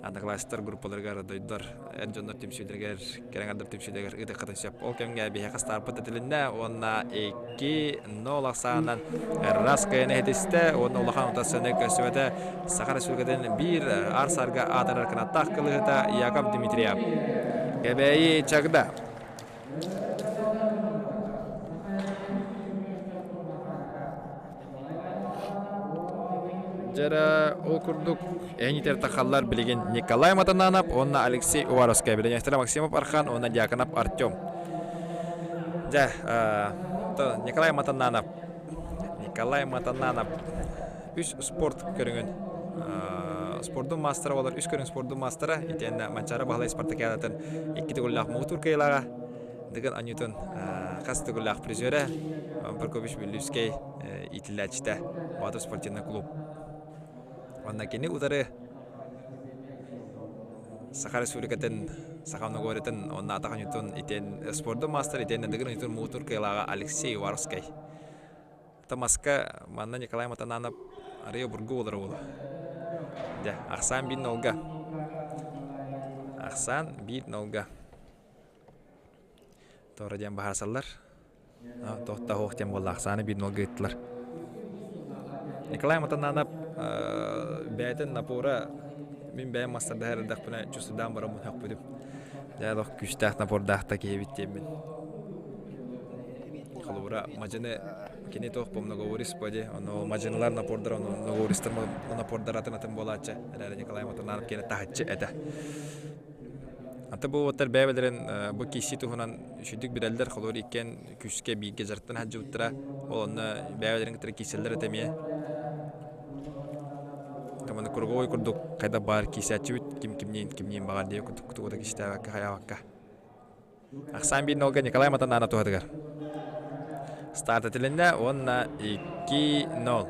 одноклассниктар группаларыгар дойдулар эр дьоннор түмсүүлэригэр кэрэҥэрдэр түмсүүлэригэр ыытыаххытын сөп. Ол кэмҥэ биһиэхэ старпыт этилиннэ уонна 2-0 ахсаанынан раз кыайан иһитистэ уонна улахан утарсыыны көрсүбэтэ Саха Республикатын биир аар-саарга аатырар кынаттаах кылыһыта Яков Дмитриев. Кэбээйи Чагда. Дьэрэ ол курдук эҥитэр тахаллар билигин Николай Матананов уонна Алексей Уваровскай, билинээхтэрэ Максимов Архан уонна Дьяконов Артем. Дьэ, Николай Матананов Николай Матананов үс спорт көрүҥүн спордун маастара буолар үс көрүҥ спордун маастара итиэннэ Манчаары Баһылай спартакиадатын икки төгүллээх муҥутуур кыайыылааҕа Дыгын Анютын хас төгүллээх призерэ Прокопьевич Бүллүүскэй иитиллээччитэ Боотур спортивный клуб. Онно кини утары Саха Республикатын Саха Многоритын уонна Атах Анютун итиэн спордун маастар итиэннэ Дыгын Анютун муҥутуур кыайыылааҕа Алексей Уваровскай. Томаска манна Николай Матананов арыйа обургу буолар уолу. Дьэ, ахсаан биир нолга. Ахсаан биир нолга. Туора диэн баһаасаллар. Туох диэн буолла ахсааны биир нолга ыыттылар. Николай Матананов бэйэтин напора мин бэйэм мастардаһар эрдэхпинэ чувствуйдаан бараммын хөхпүтүм. Дьэ олох күүстээх напордаах да киһибит диэммин. Холобура мадьыны кини туох бу многоворис боди, ону мадьынылар напордара, ону многовористар напордара атын атын буолааччы. Эрээри Николай Матананов киэнэ таһыччы этэ. Аты бу уоттар бэйэ-бэйэлэрин бу киирсии туһунан үчүгдүк билэллэр, холобур иккиэн күүскэ бииргэ дьарыктана сылдьыбыттара, ол онно бэйэ-бэйэлэрин кытары киирсэллэр этэ эмиэ. Команда круговой курдук хайдах баар киирсээччибит ким кимниин кимниин баҕар диye курдук тугу да кистээбэккэ хайаабакка. Ахсаан биир нолга Николай Матанана туһатыгар. Старт этилиннэ уонна 2-0.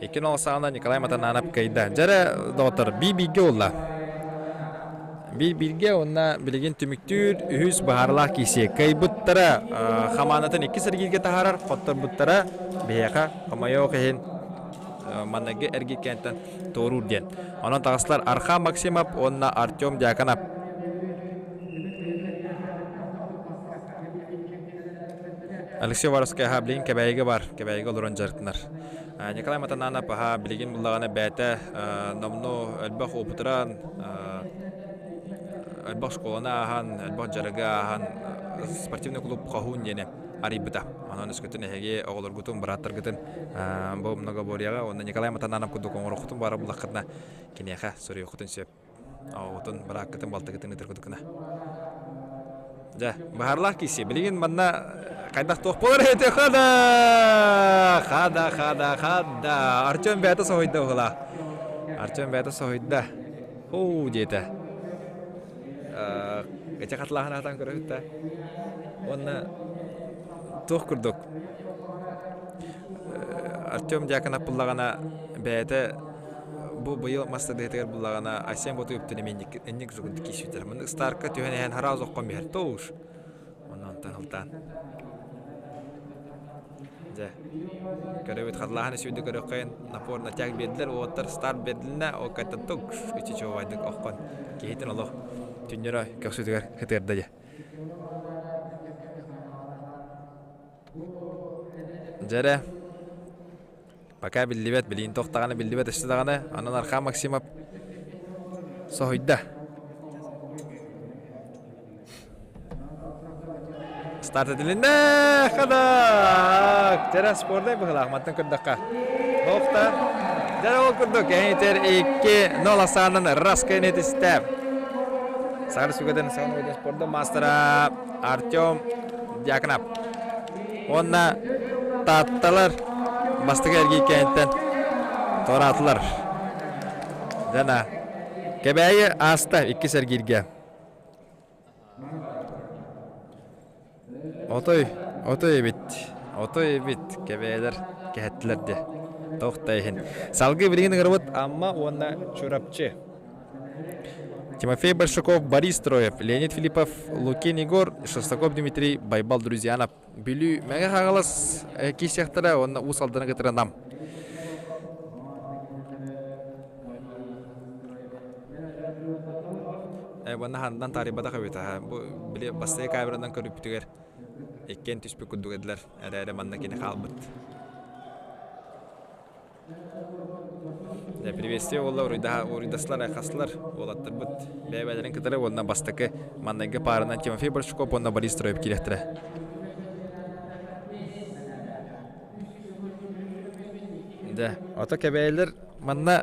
2-0 саҕана Николай Матананов кыайда. Дьэрэ, доҕоттор, би-бииргэ буолла. Би-бииргэ уонна билигин түмүктүүр үһүс быһаарылаах киирсии. Кыайбыттара хамаандатын иккис эргииргэ таһаарар, хотторбуттара биһиэхэ хомойуох иһин манныгы эргиккэнтэн туоруур диэн. Онон таҕыстылар Архан Максимов уонна Артем Дьяконов. Алексей Уваровскай аһа билигин Кэбээйигэ бар, Кэбээйигэ олорон дьарыктанар. Николай Матананов аһа билигин буллаҕына бэйэтэ номнуо элбэх опытыран, элбэх школаны ааһан, элбэх дьарыгы ааһан спортивный клуб Хоһуун диэни арыйбыта. Онон өскөтүн эһиги оҕолоргутун, бырааттаргытын бу многоборьеҕа уонна Николай Матананов курдук оҥоруоххутун баара буллаххытына киниэхэ суруйуоххутун сөп. Оҕотун, бырааккытын, балтыгытын ытыргытыкына. Дьэ, баһарлаах киси. Билигин манна хайдах туох буолар эти хада! Хада, хада, хада. Артем бэйэтэ соһуйда уһула. Артем бэйэтэ соһуйда. Хоу диэтэ. Эти хатылааһын аатан көрөһүттэ. Уонна туох курдук Артем Дьяконов буллаҕына бэйэтэ Бу быйыл мас тардыһыытыгар буллаҕына Айсен Ботуевтан эмиэ инник инник зугунту киирсибиттэр. Маннык старка түһэн иһэн харааз оххон биһэр тоуш. Онно онтон ылтаан. Дьэ, көрөбүт хатылааһын үсүйдү көрөххөйүн напор натяг биэрдилэр уоттар старт биэрдилинэ ол кайта тук үчүчү оххон киһитин олох түннөрө көхсүтүгэр хытыарда дьэ. Дьэрэ, пока биллибэт, билигин туох даҕаны биллибэт өссө даҕаны. Онон Архан Максимов соһуйда. Старт этилиннэ! Хадак! Дьэрэ спорнай быһылаах мантан көрдөххө. Охта. Дьэрэ ол курдук эһитер 2-0 асаанан Раска этистэ. Саха Республикатын саха спордун маастара Артем Дьяконов. Уонна Таатталар бастакы эргииккээнтэн туораатылар. Дьана Кэбээйи ааста иккис эргииргэ. Отой, отой эбит, отой эбит, кэбээлэр кэһэттилэр де. Туох да иһин. Салгыы билигин ыҥырабыт Амма уонна Чурапчы. Тимофей Большаков, Борис Троев, Леонид Филиппов, Лукин Егор, Шестаков Дмитрий, Байбал Друзьянов. Бүлүү Мэҥэ Хаҥалас киирсиэхтэрэ уонна Уус Алданы кытары Нам. Уонна хандан таарыйбатах эбит аха. Бу били бастакы камеранан көрүппүтүгэр иккиэн түспүт курдук этилэр. Эрээри манна кини хаалбыт. Дьэ, приветствие буолла уруйдаслар айхаслар уолаттарбыт бэйэ-бэйэлэрин кытары уонна бастакы маннайгы пааранан Тимофей Большаков уонна Борис Троев киириэхтэрэ. Дьэ, ото кэбээйилэр манна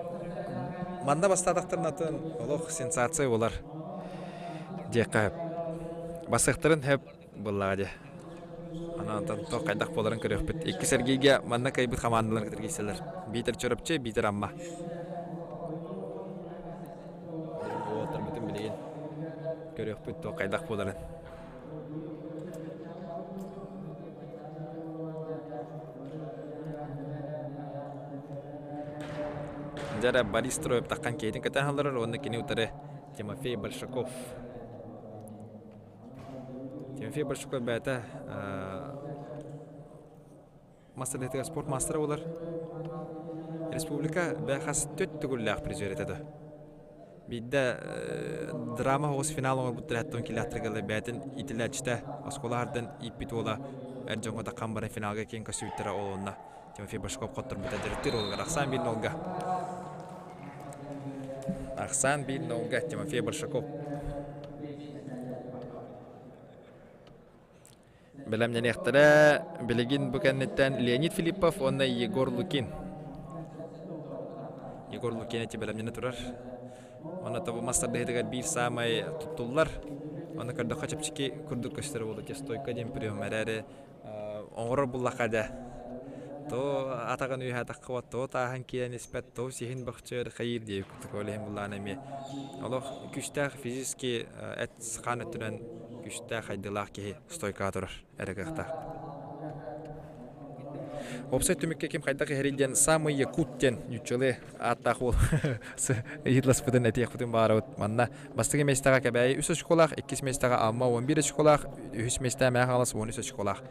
манна бастаатахтарын атын олох сенсация буолар диэххэ басыахтарын сөп буоллаҕа дии. Онон туох хайдах буоларын көрүөхпүт. Икки Сергейгэ манна кыайбыт хамаандалар кытары киирсэллэр. Биитэр Чурапчы, биитэр Амма. Уолаттарбытын билигин көрүөхпүт туох хайдах буоларын. Дьэ Борис Троев таххан киһитин кэтэн халларар уонна кини утары Тимофей Большаков. Тимофей Большаков бэйэтэ мас тардыһыытыгар спорт маастара буолар. Республика бэхас түөрт төгүллээх призер этэ да. Биирдэ драма оҕус финал оҥорбуттар хэттон килэхтэргэ бэйэтин иитиллээччитэ оскуола хардын ииппит уола эр дьоҥҥо таххан баран финалга киэн көстүбүттэрэ ол онно Тимофей Башков хотторбута дьарыктыыр уолугар Ахсаан биир нолга. Ахсаан биир нолга Тимофей Большаков. Бэлэмнэниэхтэрэ билигин бу кэнниттэн Леонид Филиппов уонна Егор Лукин. Егор Лукин эти бэлэмнэнэ турар. Онно тобу мас тардыһыытыгар биир саамай туттуллар. Онно көрдөххө чэпчэки курдук көстөр буолуо стойка диэн прием эрээри оҥорор буллахха дэ то атаҕын үөһэ то тааһын киирэн испэт то сиһин бөхчөр хайыыр диэбит курдук ол иһин буллаҕына эмиэ олох күүстээх физически эт хаан өттүнэн күүстээх хайдыылаах киһи стойкаҕа турар эрэ кыахтаах. Уопсай түмүккэ ким хайдах иһэрий диэн самый якут диэн ньуччалыы ааттаах уол ыйытласпытын этиэхпитин баҕарабыт. Манна бастакы миэстэҕэ Кэбээйи үс очколаах, иккис миэстэҕэ Амма 11 очколаах, үһүс миэстэ Мэҥэ Хаҥалас 13 очколаах.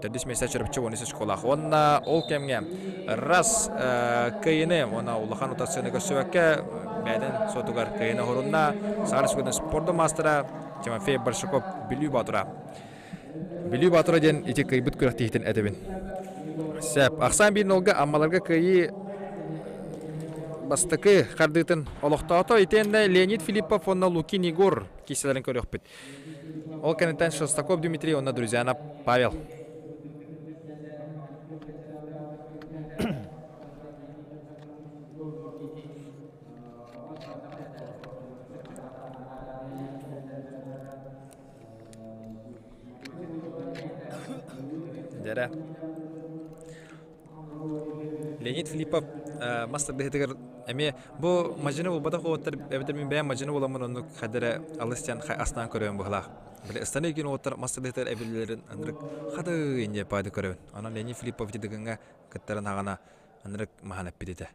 Төрдүс миэстэ Чурапчы 13 очколаах. Уонна ол кэмҥэ раз кыайыны уонна улахан утарсыыны көрсүбэккэ бэйэтин суотугар кыайыны оһорунна Саха Республикатын спордун маастара Тимофей Большаков Бүлүү Боотура. Бүлүү Боотура диэн ити кыайбыт күрэхтэһиитин этэбин. Сөп. Ахсаан биир нолга Аммаларга кыайыы бастакы хардыытын олохтоото. Итиэннэ Леонид Филиппов уонна Лукин Егор киирсэлэрин көрүөхпүт. Ол кэнниттэн Шестаков Дмитрий уонна Друзьянов Павел. Дьэрэ. Леонид Филиппов мас тардыһыытыгар эмиэ бу мадьыны булбатах уолаттар эбэтэр мин бэйэм мадьыны буоламмын оннук хайда эрэ алыс диэн астаан көрөбүн быһыылаах. Били ыстаны иккин уолаттар мас тардыһыытыгар эбиллэрин ынырык хатыы диэн паады көрөбүн. Онон Леонид Филиппов ити дыгыҥҥа кыттарын хаҕана ынырык маһан эппит этэ.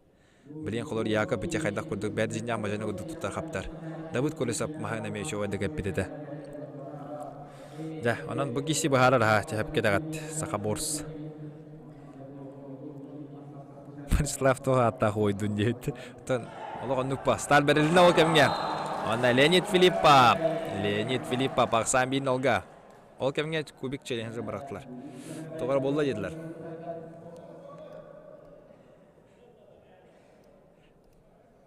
Билигин холор Яков ити хайдах курдук бэрт дьиҥнээх мадьыны курдук туттар хаптар. Давыд Колесов маһын эмиэ үчүгэйдик эппит этэ. Дьэ, онон бу киси быһаарар аһа чэһэпкэ даҕат саха борс. Владислав туох ааттаах уойдун диэбит. Оттон олох оннук бастаан бэрилинэ ол кэмҥэ. Онно Леонид Филиппов. Леонид Филиппов ахсаан биир нолга. Ол кэмҥэ кубик челлендж бырахтылар. Тоҕо эрэ буолла диэтилэр.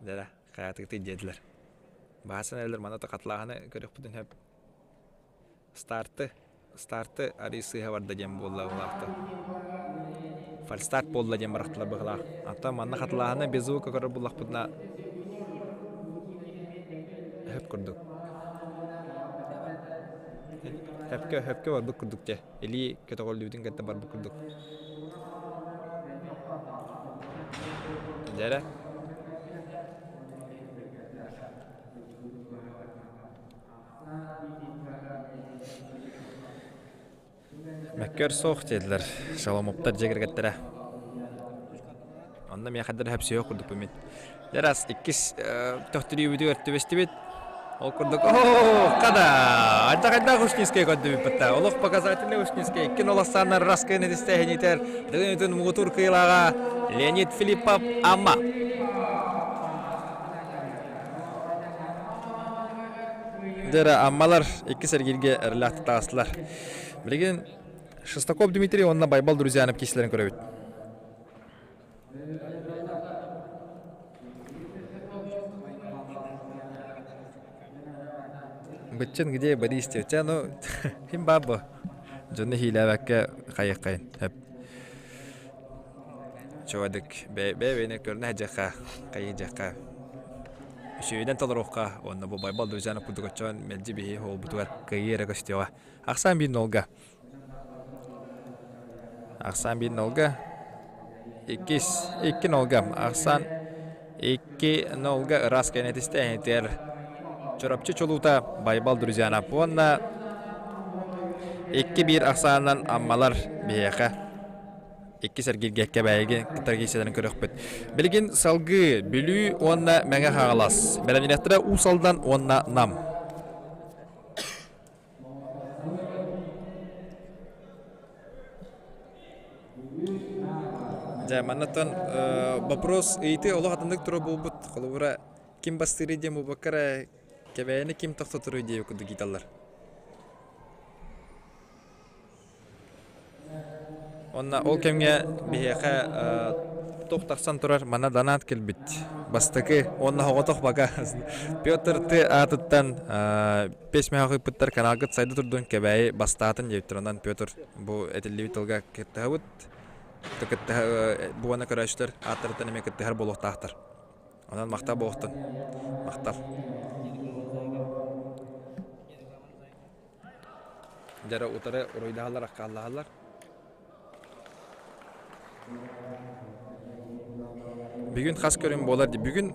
Дэрэ, хайатыгытый диэтилэр. Баасан эрэлэр маны хатылааһыны көрүөхпүтүн сөп. Старты, старты арый сыыһа барда диэн буолла быһылаахта. Фальстарт буолла диэн барахтылар быһылаах. Ата манна хатылааһыны без звука көрөр буллахпытына хөп курдук. Хөпкө, хөпкө барбыт курдук дьэ. Илии көтөҕүллүбүтүн кытта барбыт курдук. Дьэрэ. Мөккөр суох диэтилэр Шаломовтар дьиэ кэргэттэрэ. Онно миэхэ да хөпсүөх курдукпун мин. Дьэ раз иккис төхтүрүүбүтүгэр түбэстибит. Ол курдук оо хада ардах Ушницкай көрдүбүт Олох показательный Ушницкай икки нолоссааннар раскын этистэһинитер дыгын мугутур кыйлаға Леонид Филиппов Амма. Дьэ Аммалар иккис эргииргэ эрэллээх таастылар. Билигин Шестаков Дмитрий уонна Байбал Друзьянов киисэлэрин көрөбүт. Быччын где Борис тетя, ну, ким баар бу? Дьону иһиилээбэккэ хайыаххайын. Хөп. Чугадык бэйэ-бэйэни көрүнэ сылдьыахха, хайыдьыахха. Үчүгэйинэн толоруохха уонна бу Байбал Друзьянов курдук оччоон мэлдьи биһи уолбутугар кыайыы эрэ көстүөҕэ. Ахсаан биир нолга. Ахсаан биир нолга. Иккис, икки нолга. Ахсаан икки нолга ыраас кэнэтистэ эһитигэр Чурапчы чулуута Байбал Друзьянов уонна икки биир ахсаанынан Аммалар биһиэхэ иккис эргииргэ Кэбээйиги кытта көрөхпүт. Билигин салгыы Бүлүү уонна Мэҥэ Хаҥалас. Бэлэмнэниэхтэрэ Уус Алдан уонна Нам. Дьэ, маннаттан вопрос ыйытыы олох атыннык тура буолбут. Холобура, ким бастыырый диэн буолбакка эрэ, Кэбээйини ким тохтоторуй диэбит курдук ыйыталлар. Уонна ол кэмҥэ биһиэхэ туох тахсан турар манна донат кэлбит бастакы уонна соҕотох бага Петр Т аатыттан пес мөһөх ыыппыттар каналгыт сайда турдун Кэбээйи бастаатын диэбиттэр онон Петр бу этиллибит тылга кыттыһабыт кыттыһа бу уонна көрөөччүлэр ааттарыттан эмиэ кыттыһар буолуохтаахтар онон махтал буолуохтун махтал Дьара утары уруйдаһаллар, аккааллаһаллар. Бүгүн хас көрүҥ буолар дии. Бүгүн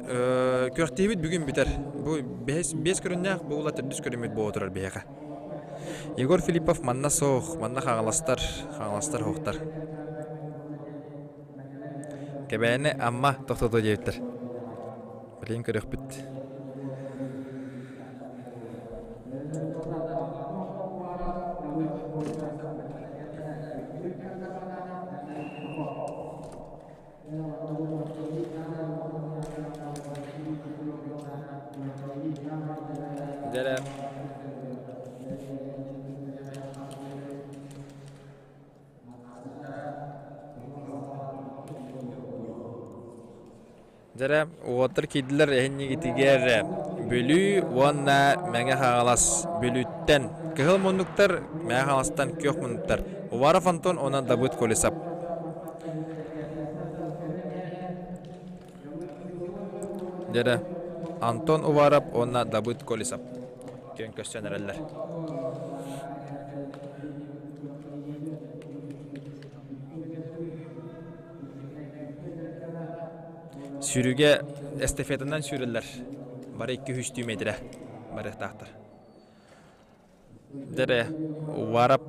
күрэхтэһиибит бүгүн бүтэр. Бу бэһис, биэс көрүҥнээх, бу ула төрдүс көрүҥмүт буола турар биһиэхэ. Егор Филиппов манна суох, манна хаҥаластар, хаҥаластар суохтар. Кэбээни Амма тохтотуо диэбиттэр. Билигин көрүөхпүт. Дьэ Дьэрэ, уолаттар киирдилэр эһинньигитигэр Бүлүү уонна Мэҥэ Хаҥалас Бүлүүттэн кыһыл муннуктар, Мэҥэ Хаҥаластан күөх муннуктар Уваров Антон уонна Дабыт Колесов. Дьэрэ, Антон Уваров уонна Дабыт Колесов күөн көрсөн эрэллэр. Сүүрүүгэ эстафетанан сүүрэллэр. Бары 2-3 метрэ барыахтаахтар. Дэрэ Уваров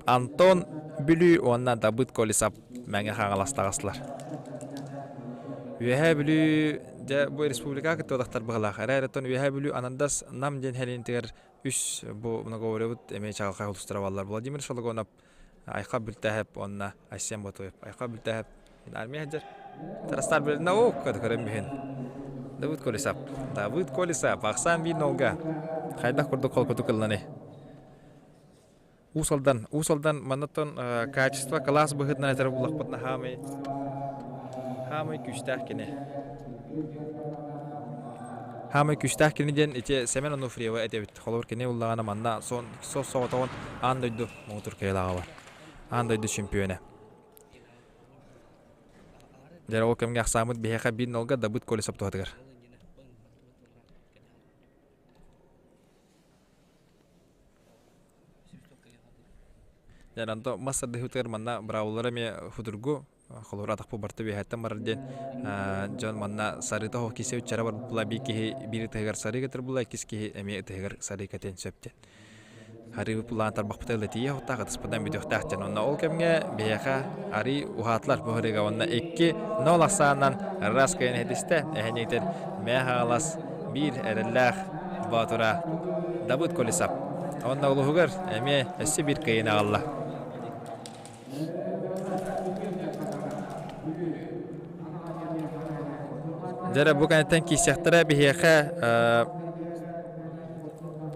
Антон Бүлүү уонна Дабыт Колесов Мэҥэ Хаҥалас таҕыстылар. Үөһээ Бүлүү дьэ бу республикаҕа кыттыбатахтар быһыылаах. Эрээри оттон Үөһээ Бүлүү Анандас Нам диэн сэлиэнньэтигэр үс бу многоборьебут эмиэ чаҕылхай улуустара бааллар. Владимир Шологонов Айха Бүлтээһэп уонна Айсен Ботуев. Айха Бүлтээһэп армия сылдьар. Тарастар билинэ оо көрөн биһин. Давыд Колесов. Давыд Колесов. Ахсаан биир нолга. Хайдах курдук холкутук ылланы. Уус Алдан. Уус Алдан маннаттан качество класс быһыытынан этэр буллахпытына хаамай хаамай күүстээх кини. Хаамай күүстээх кини диэн ити Семен Онуфриева этэбит. Холобур кини уллаҕына манна сон соҕотоҕун аан дойду муҥутуур кыайыылааҕа бар. Аан дойду чемпиона. Дьэ ол кэмҥэ ахсааммыт биһиэхэ биир нолга Дабыт Колесов туһатыгар. Онто мас тардыһыытыгар манна быраабылалара эмиэ судургу. Холобур, атахпыт барыта үөһэттэн барар диэн дьон манна сарыыта оһох кисе үччэрэ барбыт була биир киһи биир ытыһыгар сарыы кэтэр була, иккис киһи эмиэ ытыһыгар сарыы кэтиэн сөп диэн. Арыыбыт булаан тарбахпыта ылытыйа охтаах ытыспытынан бүтүөхтээх диэн. Онно ол кэмҥэ биһиэхэ арыы уһаатылар бу ырыга уонна 2-0 ахсаанынан раз кыайан иһитистэ. Эһэниитэр Мээ Хаҥалас биир эрэллээх боотура Дабыт Колесов. Онно улуһугар эмиэ өссө биир кыайыыны аҕалла. Дьэ бу кэнниттэн киирсиэхтэрэ биһиэхэ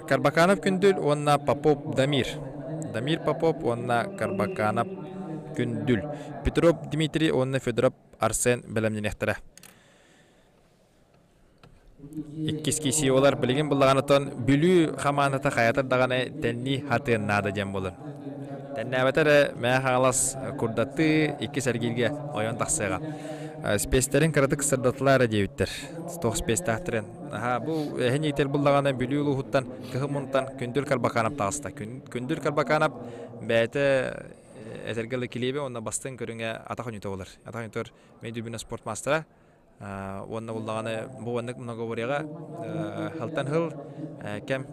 Карбаканов Күндүл уонна Попов Дамир. Дамир Попов уонна Карбаканов Күндүл. Петров Дмитрий уонна Федоров Арсен бэлэмнэниэхтэрэ. Иккис киисии буолар. Билигин буллаҕына Бүлүү хамаандата хайатар даҕаны тэннии хатыан наада диэн буолар. Тэннээбэтэ эрэ Мэҥэ Хаҥалас курдаттыы иккис эргииргэ ойон тахсыаҕа. Спецтэрин кыратык сырдатылар эрэ диэбиттэр. Туох спецтээхтэрин. Аһа, бу эһин иитэр буллаҕына Бүлүү улууһуттан Кыһыл Мунтан Күндүл Карбаканов таҕыста. Күндүл Карбаканов бэйэтэ этэргэ дылы килиэбэ уонна бастыҥ көрүҥэ атах ойуута буолар. Атах ойуутугар Мэй спорт маастара. Уонна буллаҕына бу маннык многоборьеҕа халтан хыл кэм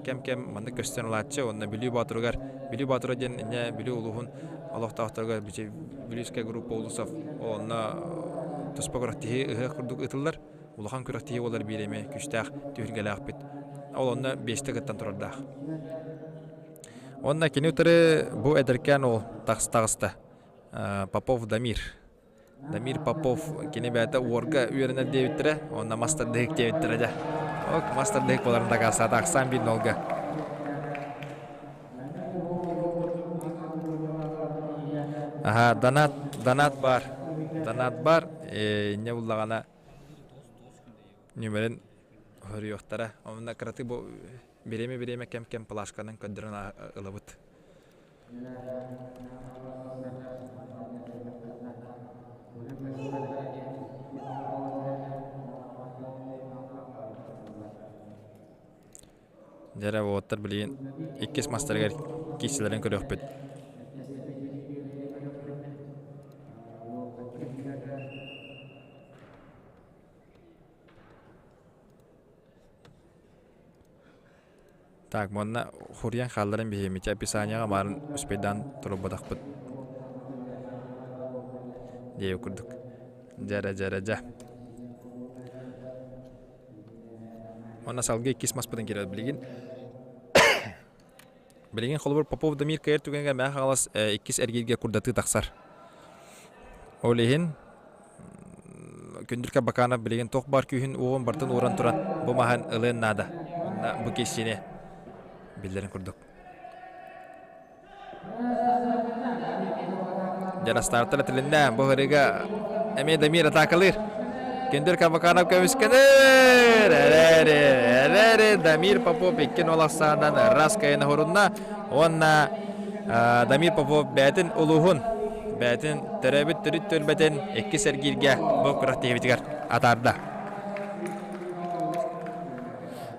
кэм-кэм маннык көстөн ылааччы уонна Бүлүү Боотуругар Бүлүү Боотура диэн инньэ Бүлүү улууһун олохтоохторугар Бүлүүскэй группа улусов онно туспа күрэхтэһии ыһыах курдук ыытыллар улахан күрэхтэһии буолар биир эмиэ күүстээх түһүлгэлээхпит ол онно биэстэ кыттан турардаах уонна кини утары бу эдэркээн уол таҕыста Попов Дамир Дамир Попов кини бэйэтэ уорга үөрэнэр диэбиттэрэ уонна мастардыһык диэбиттэрэ дьэ. Ок, мастардыһык буоларын дакаастаата ахсаан биир нолга. Аха, донат, донат бар. Донат бар. Инньэ буллаҕына нүмерин хоруйуохтара. Онно кыратык бу бириэмэ-бириэмэ кэм-кэм плашканан көрдөрөн ылабыт. Дьэ эрэ уолаттар билигин иккис мастарыгар киирсэлэрин көрүөхпүт. Так, манна хуруйан хаалларан биһиэмичэ описанияҕа баарын успейдаан турбатахпыт диэбит курдук. Дьэрэ дьэрэ дьэ. Уонна салгыы иккис маспытын киирэр билигин. Билигин холобур Попов Дамир кыайар түгэнигэр Мэҥэ Хаҥалас иккис эргииргэ курдатыы тахсар. Ол иһин Күндүл Кабаканов билигин туох баар күүһүн уоҕун барытын ууран туран бу маһын ылыан наада. Уонна бу киирсиини биллэрин курдук. Дьарастаартар этилиннэ бу ырыга эмиэ Дамир атаакалыыр. Күндүл Кабаканов көмүскэнэр! Эрэри, эрэри Дамир Попов иккин ол ахсаанан раз кайына хорунна уонна Дамир Попов бээтин улууһун бээтин төрөөбүт төрүт түөлбэтин иккис эргииргэ бу күрэхтэһиибитигэр атаарда.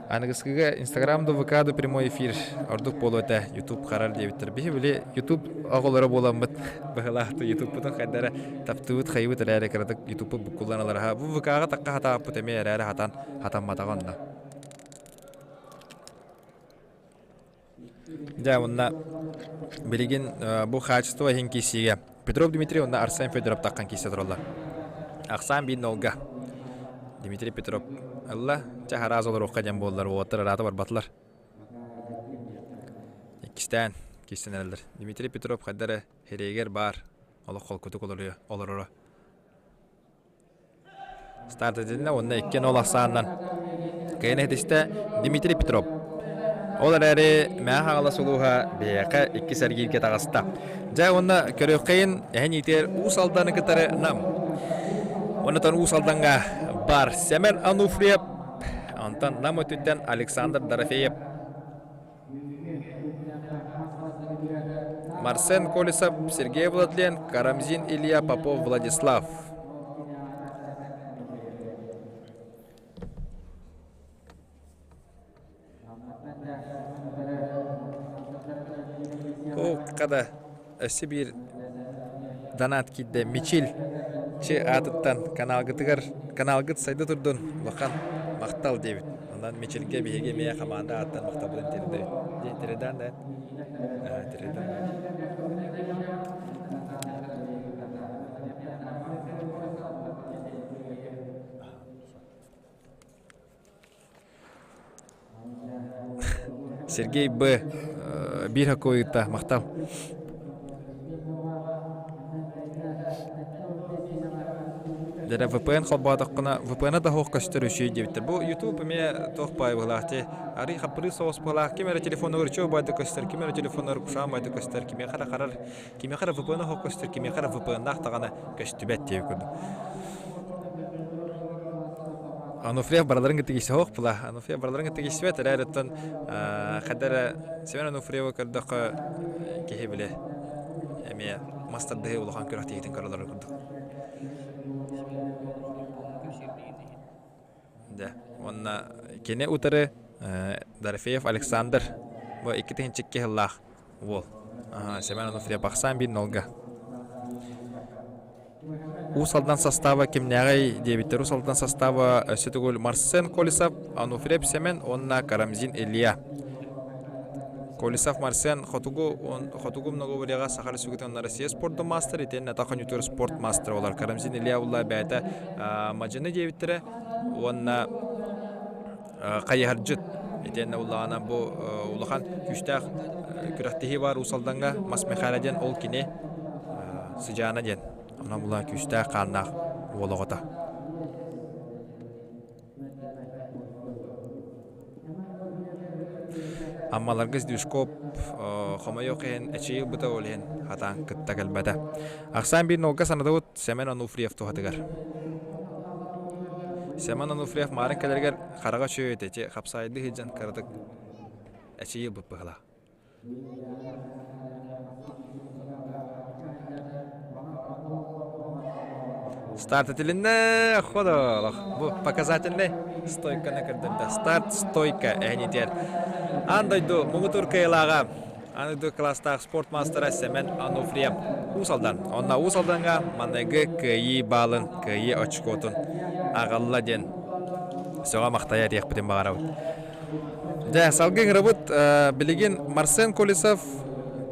Аныгыскыга Инстаграм да ВК да прямой эфир ордук буолуо этэ Ютуб харар диэбиттэр. Биһи били Ютуб оҕолоро буоламмыт быһылаахты Ютубпутун хайдара таптыыбыт хайыбыт эрээри кыратык Ютубпут буккуллан ылар. Бу ВК-ҕа такка хатааппыт эмиэ эрээри хатан хатамматаҕа онно. Дьэ, уонна билигин бу хаачыстыба иһин киирсиигэ Петров Дмитрий уонна Арсен Федоров таххан киирсэ тураллар. Ахсаан биир нолга. Дмитрий Петров ылла. Чэ, араас олоруохха диэн буоллар, уолаттар ыраата барбатылар. Иккистээн киирсэн эрэллэр. Дмитрий Петров хайда эрэ хирэйигэр баар, олох холкутук олороро. Старт этилиннэ уонна иккиэн ол ахсаанынан кыайан иһитистэ Дмитрий Петров. Ол эрээри Мэҥэ Хаҥалас улууһа биһиэхэ иккис эргииргэ таҕыста. Дьэ уонна көрүөххэйин эһэн иитэр Уус Алданы кытары Нам. Онтон Уус Алдаҥҥа бар Сэмэн Ануфриев, онтон Нам өттүттэн Александр Дорофеев. Марсен Колесов, Сергей Владлен, Карамзин Илья, Попов Владислав. О, қада. өссө биир донат киирдэ Мичил Че аатыттан каналгытыгар каналгыт сайда турдун улахан махтал диэбит. Онон Мичилгэ биһиги эмиэ хамаанда ааттан махталбытын тиэрдэбит. Диэн тирэдээн да тирэдээн. Сергей Б. Биир хоккойута махтал. Дьэ VPN холбоотоххуна VPN да суох көстөр үчүгэй диэбиттэр. Бу YouTube эмиэ туох баай быһыылаах дии. Арый хаппырыыс соҕус быһыылаах. Ким эрэ телефонугар үчүгэй баайда көстөр, ким эрэ телефонугар кушаан баайда көстөр, кимиэхэ эрэ харар, кимиэхэ эрэ VPN суох көстөр, кимиэхэ эрэ VPN-наах даҕаны көстүбэт диэбит курдук. Ануфриев барыларын кытта киирсэ суох була. Ануфриев барыларын кытта киирсибэт эрээри оттон хайда эрэ Семен Ануфриевы көрдөххө киһи били эмиэ мас тардыһыы улахан күрэхтэһиитин көрөлөрө курдук. Дьэ, уонна кини утары Дорофеев Александр бу 2002 сыллаах уол. Семен Ануфриев ахсаан биир нолга. Уус Алдан састааба кимнээҕий диэбиттэр. Уус Алдан састааба өссө төгүл Марсен Колесов, Ануфриев Семен уонна Карамзин Илья. Колесов Марсен хотугу хотугу многоборьеҕа Саха Республикатын Россия спордун маастар итиэннэ атах оонньуутугар спорт маастара буолар. Карамзин Илья улла бэйэтэ мадьыны диэбиттэрэ уонна хайыһардьыт итиэннэ уллаҕына бу улахан күүстээх күрэхтэһии баар Уус Алдаҥҥа Мас Михайло диэн ол кини сыдьаана диэн онон була күүстээх хааннаах уол оҕото. Аммаларга Сдвижков хомойуох иһин эчэйии ылбыта ол иһин хатаан кытта кэлбэтэ. Ахсаан биир нолга санатыбыт Семен Ануфриев туһатыгар. Семен Ануфриев маарын кэлэригэр хараҕа үчүгэй этэ, ити хапсаайдыы сылдьан кыратык эчэйии ылбыт быһыылаах. Старт этилиннэ, ходолох. Бу показательный стойканы көрдөрдө. Старт стойка эһинитер. Аан дойду муҥутуур кыайыылааҕа Аан дойду кылаастаах спорт маастара Сэмэн Ануфриев Уус Алдан. Онно Уус Алдаҥҥа маҥнайгы кыайыы баалын, кыайыы очкотун аҕалла диэн сөҕө-махтайа этиэхпитин баҕарабыт. Дьэ, салгыы ыҥырабыт билигин Марсен Колесов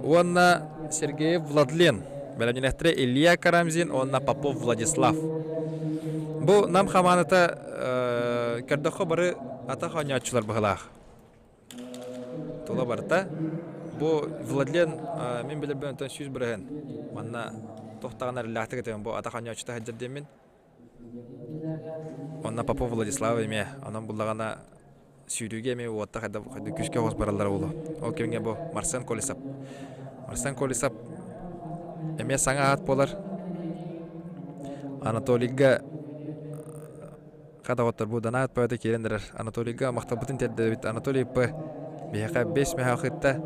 уонна Сергеев Владлен. Бэлэмнэнэхтэрэ Илья Карамзин уонна Попов Владислав. Бу Нам хамаандата көрдөххө бары атах оонньооччулар быһыылаах. Тула барыта. Бу Владлен мин билэрбин онтон 100%. Манна туох даҕаны эрэллээхтик этэбин бу атах оонньооччута сылдьар диэммин. Онно Попов Владислав эмиэ онон буллаҕына сүүрүүгэ эмиэ уотта хайда күүскэ оҕус бараллара буолуо. Ол кэмҥэ бу Марсен Колесов. Марсен Колесов эмиэ саҥа аат буолар. Анатолийга Хата бу донат поэта киирэн эрэр. Анатолийга махталбытын тиэрдэбит. Анатолий П. Биһиэхэ 5 мөһөөх ытта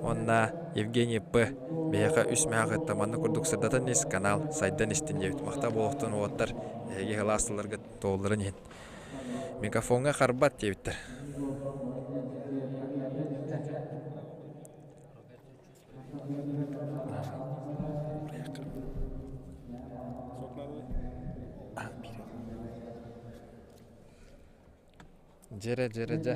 уонна Евгений П. Биһиэхэ 3 мөһөөх ытта. Манна курдук сырдатан ис канал сайдан истин диэбит. Махтал буолуохтун уолаттар эһиги сылаас тылларгыт туолларын иһин. Мегафоҥҥа харбат диэбиттэр. Дьэрэ, дьэрэ, дьэ.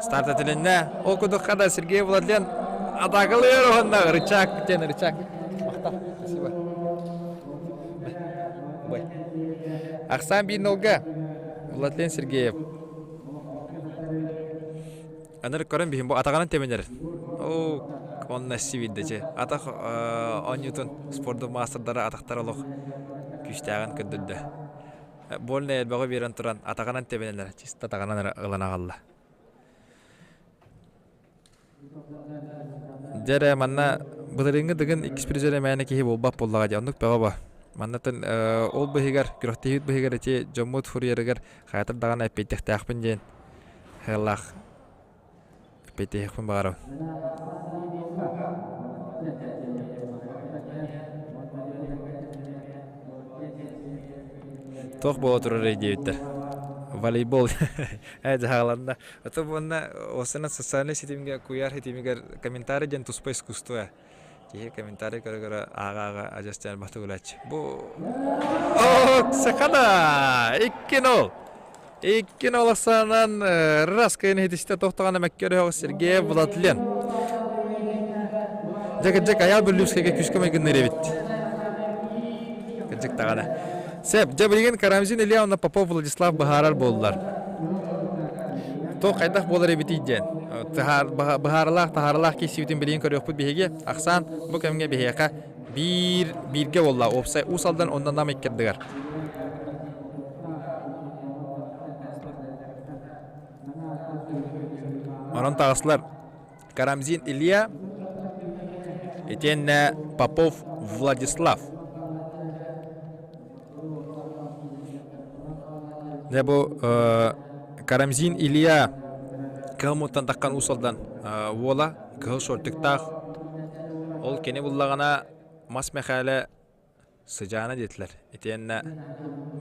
Старт этилиннэ. Ол курдук хада Сергей Владлен атакалыыр уонна рычаг диэн рычаг. Махтал. Спасибо. Бай. Ахсаан биир нолга Владлен Сергеев. Аныр көрөн биһин бу атаҕынан тэбинэр. Оо, онно сибиддечи. Атах оонньуутун спорду маастардара атахтар олох күүстээҕин көрдөрдө. Больно элбэҕи биэрэн туран атаҕынан тэбинэллэр, чисто атаҕынан эрэ ылан аҕалла. Дьэ эрэ манна былырыыҥҥы Дыгын иккис призер мээнэ киһи буолбат буоллаҕа дии, оннук бөҕө бо. Маннатын ол быһыгар, күрэхтэһиибит быһыгар ити дьоммут фурьерыгар хайатар даҕаны эппиэттиэхтээхпин диэн сыаллаах эппиэттиэхпин баҕарабын. Туох буола турарый диэбиттэр. Волейбол ээ дьаһаланна. Ото буонна осынан социальнай ситимҥэ куйаар ситимигэр комментарий диэн туспа искусство. Киһи комментарий көрө-көрө ааҕа-ааҕа адьас дьаарбахтык үлээччи. Бу Сахана! 2-0! 2-0 ахсаанан раз кыйын иһитистэ тохтоҕона мэккөрөһөҕө Сергей Владлен. Дьэ кырдьык Айаал Бүллүүскэйгэ күүскэ майгынныыр эбит. Кырдьык даҕаны. Сөп, дьэ билигин Карамзин Илья уонна Попов Владислав быһаарар буоллар. Туох хайдах буолар эбитий диэн. Быһаарылаах таһаарылаах киирсибитин билигин көрүөхпүт биһиги. Ахсаан бу кэмҥэ биһиэхэ биир бииргэ буолла. Уопсай Уус Алдан уонна Нам иккэрдигэр. Онон таҕыслар Карамзин Илья итиэннэ Попов Владислав. Дьэ бу Карамзин Илья кыһыл муттан таххан Уус Алдан уола кыһыл шортиктаах. Ол кини буллаҕына Мас Мэхээлэ Сыдьаана диэтилэр. Итиэннэ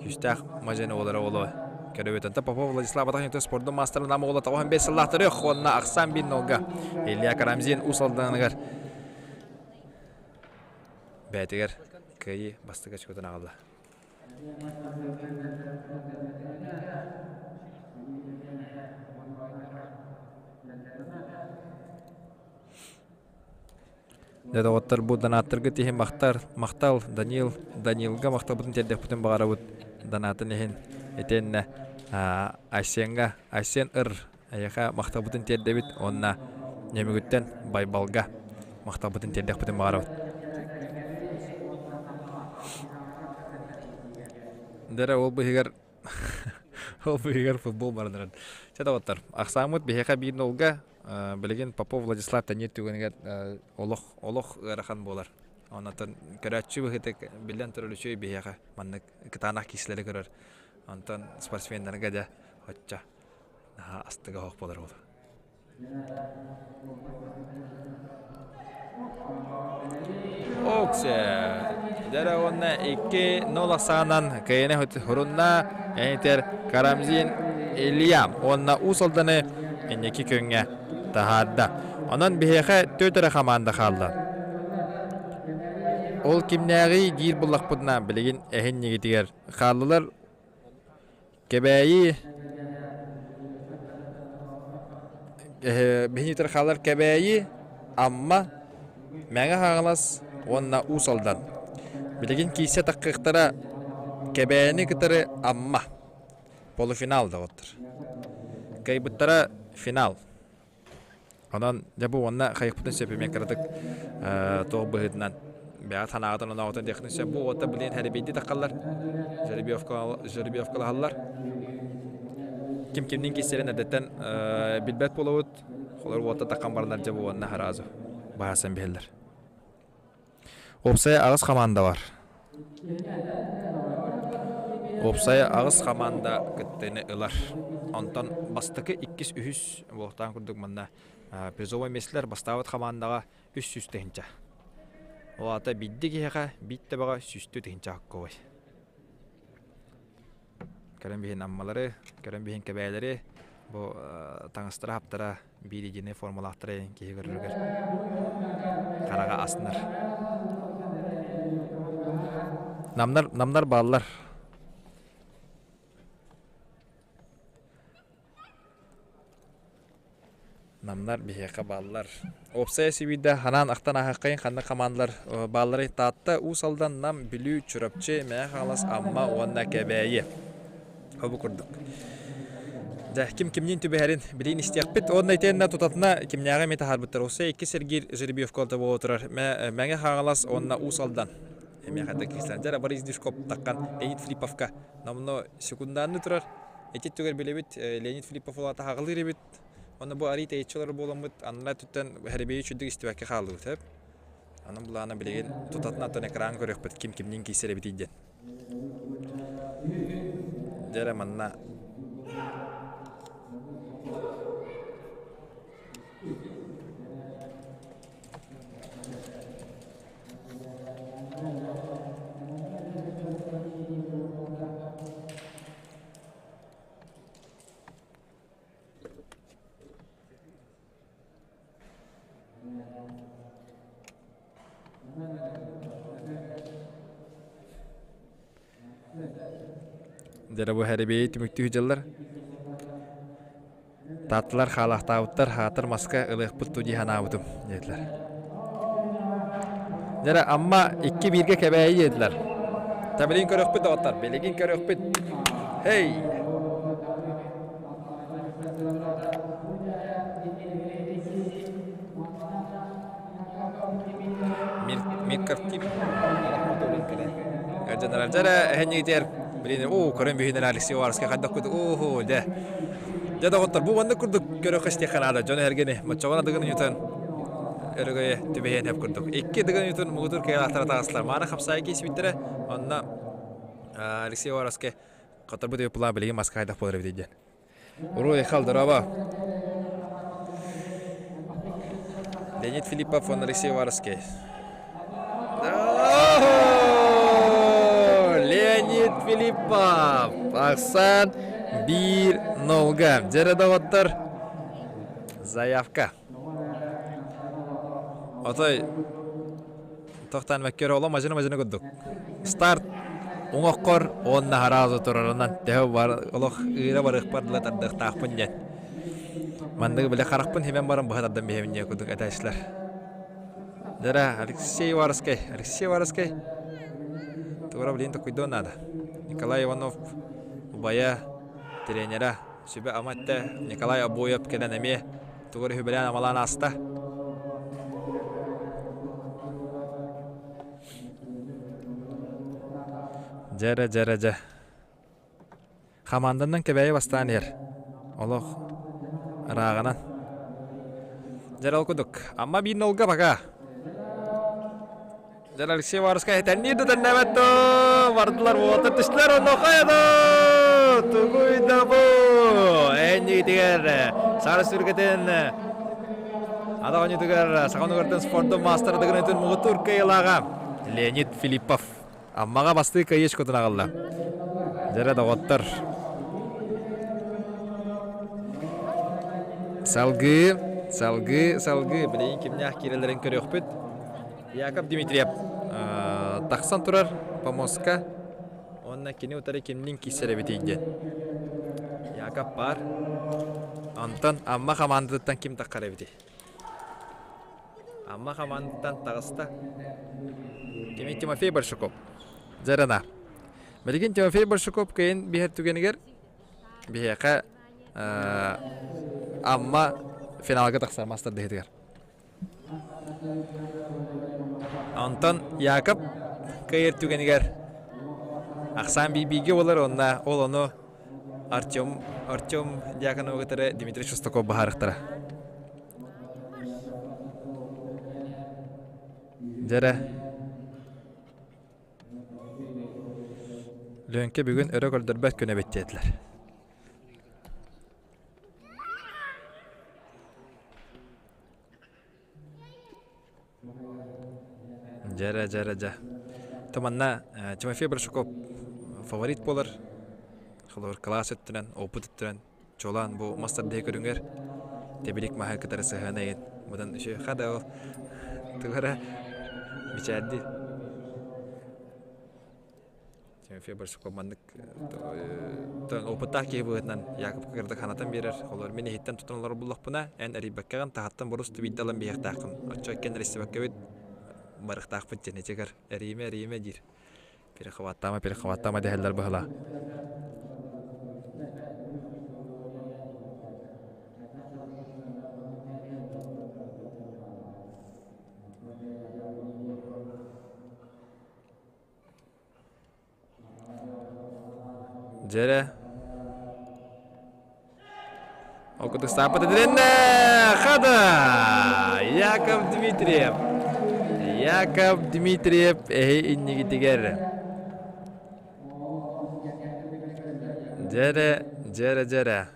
күүстээх мадьыны уолара уолу көрөбүт. Онтон Попов Владислав Атахнюта спордун маастарын нам уола 95 сыллаах төрүөх уонна ахсаан биир нолга Илья Карамзин Уус Алданыгар бэйэтигэр кыайыы бастакы очкотун аҕалла. Дьэ, доҕоттор, бу донааттаргыт иһин махтар, махтал Данил, Данилга махталбытын тиэрдиэхпитин баҕарабыт донаатын иһин. Итиэннэ Айсеҥҥа, Айсен Ыр, эйиэхэ махталбытын тиэрдэбит уонна Нөмүгүттэн Байбалга махталбытын тиэрдиэхпитин баҕарабыт. Дэрэ ол быһыгар ол быһыгар футбол баран Чэ доҕоттор, ахсааммыт биһиэхэ биир нолга Билигин Попов Владислав тэниир түгэнигэр олох олох ыарахан буолар. Онтон көрөөччү быһыытык биллэн турар үчүгэй биһиэхэ маннык кытаанах киисэлэри көрөр. Онтон спортсменнарга дьэ оччо наһаа астыга оһох буолар буолуо. Оксе! Дьэ уонна 2-0 ахсаанан кыайыны хурунна этэр Карамзин Илья уонна Уус Алданы инники күҥҥэ таһаарда. Онон биһиэхэ түөрт эрэ хамаанда хаалла. Ол кимнээҕий диир буллахпытына билигин эһин ньигитигэр хааллылар Кэбээйи биһиги хаалар Кэбээйи, Амма, Мэҥэ Хаҥалас уонна Уус Алдан. Билигин киирсэ таххыахтара Кэбээйини кытары Амма. Полуфинал доҕоттор. Кыайбыттара финал. Онон дьэ бу уонна хайыхпытын сөп эмиэ кыратык туох быһыытынан бэйэҕит санааҕытын онооҕутун диэххитин сөп. Бу уота билигин хэрибийди таххаллар, жеребьевкалаһаллар. Ким кимниин киирсэрин эрдэттэн билбэт буолабыт. Холор уота таххан баранар дьэ бу уонна сразу баһаасан биһэллэр. Уопсайа аҕыс хамаанда бар. Уопсайа аҕыс хамаанда кыттыыны ылар. Онтон бастакы, иккис, үһүс буолуохтаах курдук манна призовой миэстэлэр бастаабыт хамаандаҕа 300 тыһыынча. Ол аата биирдэ киһиэхэ биир табаҕа сүүстүү тыһыынча оккобой. Көрөн биһин аммалары, көрөн биһин кэбээлэри бу таҥастара-хаптара биир единый формалаахтара киһи көрөрүгэр хараҕа аснар. Намнар, намнар бааллар. Намнар биһиэхэ бааллар. Уопсайа сибиирдэ ханаан ахтан ааһыаххайын ханнык хамаандалар баалларый Таатта, Уус Алдан, Нам, Бүлүү, Чурапчы, Мэҥэ Хаҥалас, Амма уонна Кэбээйи. Ол бу курдук. Дьэ, ким кимниин түбэһэрин билигин истиэхпит. Уонна итиэннэ тутатына кимнээҕи эмиэ таһаарбыттар. Уопсайа икки Сергей Жеребьевка буола турар. Мэҥэ Хаҥалас уонна Уус Алдан. Эмиэ хайдах киирсэн. Дьэ, Борис Дюшков таххан Леонид Филипповка номно секундаанны турар. Ити түгэр билэбит Леонид Филиппов улаата хаҕылыыр эбит. Онно бу арый тэйиччи олорор буоламмыт, аннара өттүттэн хэрибиэйи үчүгдүк истибэккэ хааллыбыт эп. Аны былаана билигин тутатына оттон экран көрүөхпүт ким кимниин киирсэр эбитий диэн. Дьэ эрэ манна Дьэ бу хэрибиэй түмүктүү дьыллар. Таатталар хаалаахтаабыттар, хаатар маска ылыахпыт дуу дии санаабытым, диэтилэр. Дьэ Амма икки бииргэ Кэбээйи диэтилэр. Та билигин көрүөхпүт доҕоттор, билигин көрүөхпүт. Хей! Мир Дьэ дьэ эһэнньигитигэр билин оо көрөн бүһүнэн Алексей Уваровскай хайдах курдук оо дьэ дьэ доҕоттор бу маннык курдук көрөххө истиэххэ наада дьон эһэргэни моччоҕун адыгын уйутан өрөгөйө түбэһиэн сөп курдук икки дыгын уйутун муҥутуур кыайалаахтара таҕыстылар мааны хапсаайы киирсибиттэрэ онно Алексей Уваровскай хотторбут өйү билигин маска хайдах буолар эбитий диэн Уруй, хал, дорообо. Леонид Филиппов уонна Алексей Уваровский. Леонид Филиппов! Ахсан биир нолга. Дьэрэ доҕоттор, заявка. Отой тохтоон мэккер олом мажына-мажына курдук. Старт уҥоххор уонна хараазы турарынан төһө бар олох ыыра барыахпар дылы тардыахтаахпын диэн. Манныгы бile харахпын химэн баран быһа тардан биһэбин диэн курдук этээччилэр. Дара Алексей Уваровскай, Алексей Уваровскай тугура билигин токуйдуон наада. Николай Иванов убайа, тренера сүбэ-ама эттэ. Николай Обоев кэлэн эмиэ тугу эрэ үбэлээн-амалаан ааста. Дьэ эрэ, дьэ эрэ, дьэ. Хамаанданан Кэбээйи бастаан иһэр. Олох ырааҕынан. Дьэ эрэ ол курдук. Амма биир нолга пока. Дьэ Алексей Уваровскай этэнниир да тэннээбэт доо бардылар уолаттар түстүлэр онно хайа тугуй да бу энньигитигэр саара сүргэтин ада оонньуутугар саха онугартан спордун маастара дыгынытын муҥутуур кыайыылааҕа Леонид Филиппов Аммаҕа бастыы кыайыы очкотун аҕалла. Дьэрэ доҕоттор. Салгыы, салгыы, салгыы билигин кимнээх киирэллэрин көрүөхпүт. Яков Дмитриев тахсан турар помостка уонна кини утары кимниин киирсэр эбитий диэн. Яков баар. Онтон Амма хамаандатыттан ким таххар эбитий? Амма хамаандатыттан таҕыста. Кими Тимофей Большаков. Дьарана. Билигин Тимофей Большаков кыайын биһэр түгэнигэр биһиэхэ Амма финалга тахсар мастер дыһытыгар. Онтон Яков кыайар түгэнигэр ахсаан бииргэ буолар уонна ол ону Артем Артем Дьяконовы кытары Дмитрий Шестаков быһаарыахтара. Дьэрэ. Лүөҥкэ бүгүн өрө көрдөрбөт күнэ эбит диэтилэр. Дьэрэ, дьэрэ, дьэ. То манна Тимофей Большаков фаворит буолар. Холобур, кылаас өттүнэн, опыт өттүнэн чуолаан бу мас тардыһыы көрүҥэр тэбилик маһы кытары сыһыана игин. Быдан үчүгэй хада ол тугу эрэ мичээрдиир. Тимофей Барсуков маннык опыттаах киһи быһыытынан Яков кырдык санатан биэрэр. Олор мин иһиттэн тутан олорор буллахпына, эн эрийбэккэҕин таһаттан борус тибийдэ ылан биһиэхтааххын. Оччо иккиэн эрийсибэккэбит барыхтаахпыт диэн ичигэр эрийимэ эрийимэ диир. Перехваттаама перехваттаама дэһэллэр быһыла. Дьэрэ. Ол курдук сааппыт этилиннэ! Хада! Яков Дмитриев. Яков Дмитриев эһи иннигитигэр. Дьэрэ, дьэрэ, дьэрэ.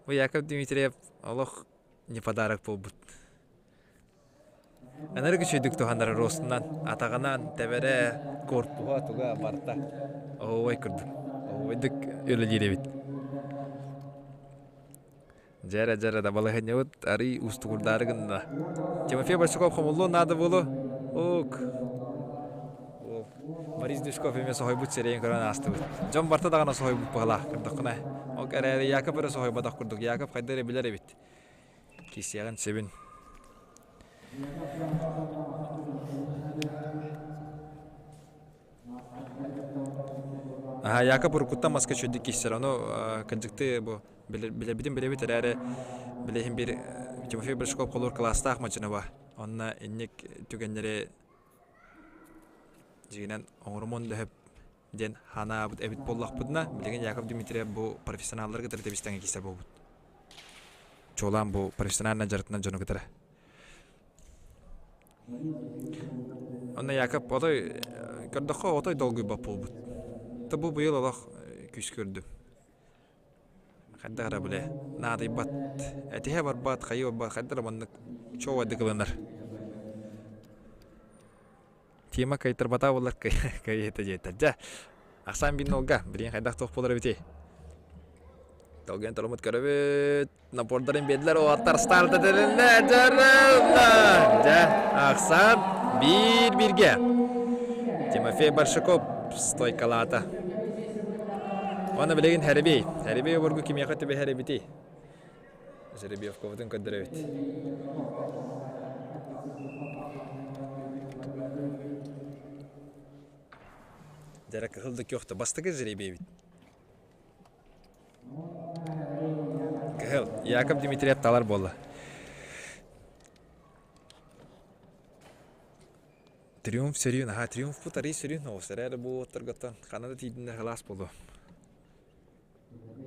Бу Яков Дмитриев олох не подарок буолбут. Ынырык үчүгэйдик туһанар ростунан, атаҕынан тэбэрэ, корпуһа туга барыта оһуобай курдук. Оһуобайдык үлэлиир эбит. Дьэрэ дьэрэ да балаһыанньабыт арый уустугурдаары гынна. Тимофей Большаков хомуллуон наада буолуо. Ок. Борис Дюшков эмиэ соһуйбут сирэйин көрөн аастыбыт. Дьон барыта даҕаны соһуйбут быһыылаах көрдөххүнэ. Ол эрээри Яков эрэ соһуйбатах курдук. Яков хайда эрэ билэр эбит. Кисиэҕин сөбүн. Аха, Яков уруккуттан маска үчүгэйдик киирсэр. Ону кырдьыктыы бу билэрбитин билэбит эрээри билиһин биир Тимофей Большаков холуур кылаастаах мадьыны Онно инник түгэннэри дьиҥинэн оҥорумуон да сөп диэн ханаабыт эбит буоллахпытына, билигин Яков Дмитриев бу профессионаллары кытары тэбис-тэҥҥэ киирсэр буолбут. Чуолаан бу профессиональнай дьарыктанар дьону кытары. Онно Яков отой көрдөххө отой долгуйбат буолбут. Та бу быйыл олох күүс көрдүм. Хайдах эрэ бile наадыйбат, этиһэ барбат, хайыы барбат, хайдах эрэ маннык чуолайдык ылынар. Тима кыайтарбатаа буоллар кыайыыта диэтэ. Дьэ, ахсаан биир нолга, билигин хайдах туох буолар эбитий? Долгуйан туруммут көрөбүт. Напордарын биэрдилэр, уолаттар старт этилиннэ, дьарылла! Дьэ, ахсаан биир-бииргэ. Тимофей Большаков стойкалаата. Уонна билигин Хэрибей. Хэрибей обургу кимиэхэ түбэһэр эбитий? Жеребьевкабытын көрдөрөбүт. Дьэрэ кыһыл да күөх да бастакы жеребьевит. Кыһыл. Яков Дмитриев талар буолла. Триумф сөрүүн, аха триумф бу тарый сөрүүн оҕус эрээри бу уоттаргаттан хана да тиийдиннэр халаас буолуо.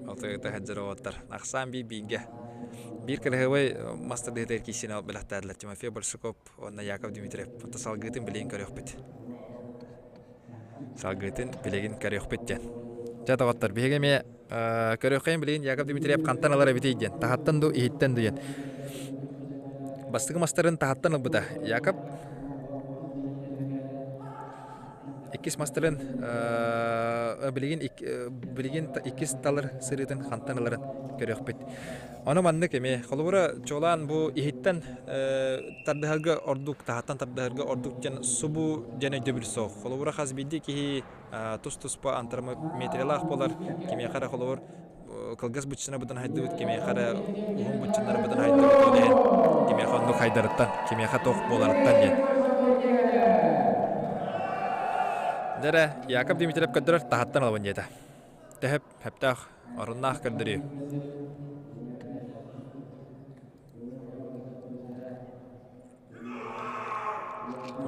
Алтыгыта сылдьар уолаттар. Ахсаан биир бииргэ. Биир кыраһыабай мас тардыһыытыгар киирсиини бэлэхтээтилэр Тимофей Большаков уонна Яков Дмитриев. Онто салгыытын билигин көрүөхпүт. Салгыытын билигин көрүөхпүт диэн. Дьэ доҕоттор, биһиги эмиэ көрүөххэйин билигин Яков Дмитриев хантан ылар эбитий диэн. Таһаттан дуу, иһиттэн дуу диэн. Бастакы мастарын таһаттан ылбыта Яков. Иккис мастарын билигин билигин иккис талар сырыытын хантан ыларын көрүөхпүт. Ону маннык эмиэ холобура чуолаан бу иһиттэн тардыһарга ордук таһаттан тардыһарга ордук диэн субу диэн өйдөбүл суох. Холобура хас биирдии киһи тус-туспа антропометриялаах буолар, кимиэхэ эрэ холобур кылгас быччына быдан хайдыбыт, кимиэхэ эрэ уһун быччыннары быдан хайдыбыт, ол иһин кимиэхэ оннук хайдарыттан, кимиэхэ туох буоларыттан диэн. Дьэ Яков Дмитриев көрдөрөр таһаттан ылабын диэтэ. Төһөп хөптөөх, оруннаах көрдөрүү.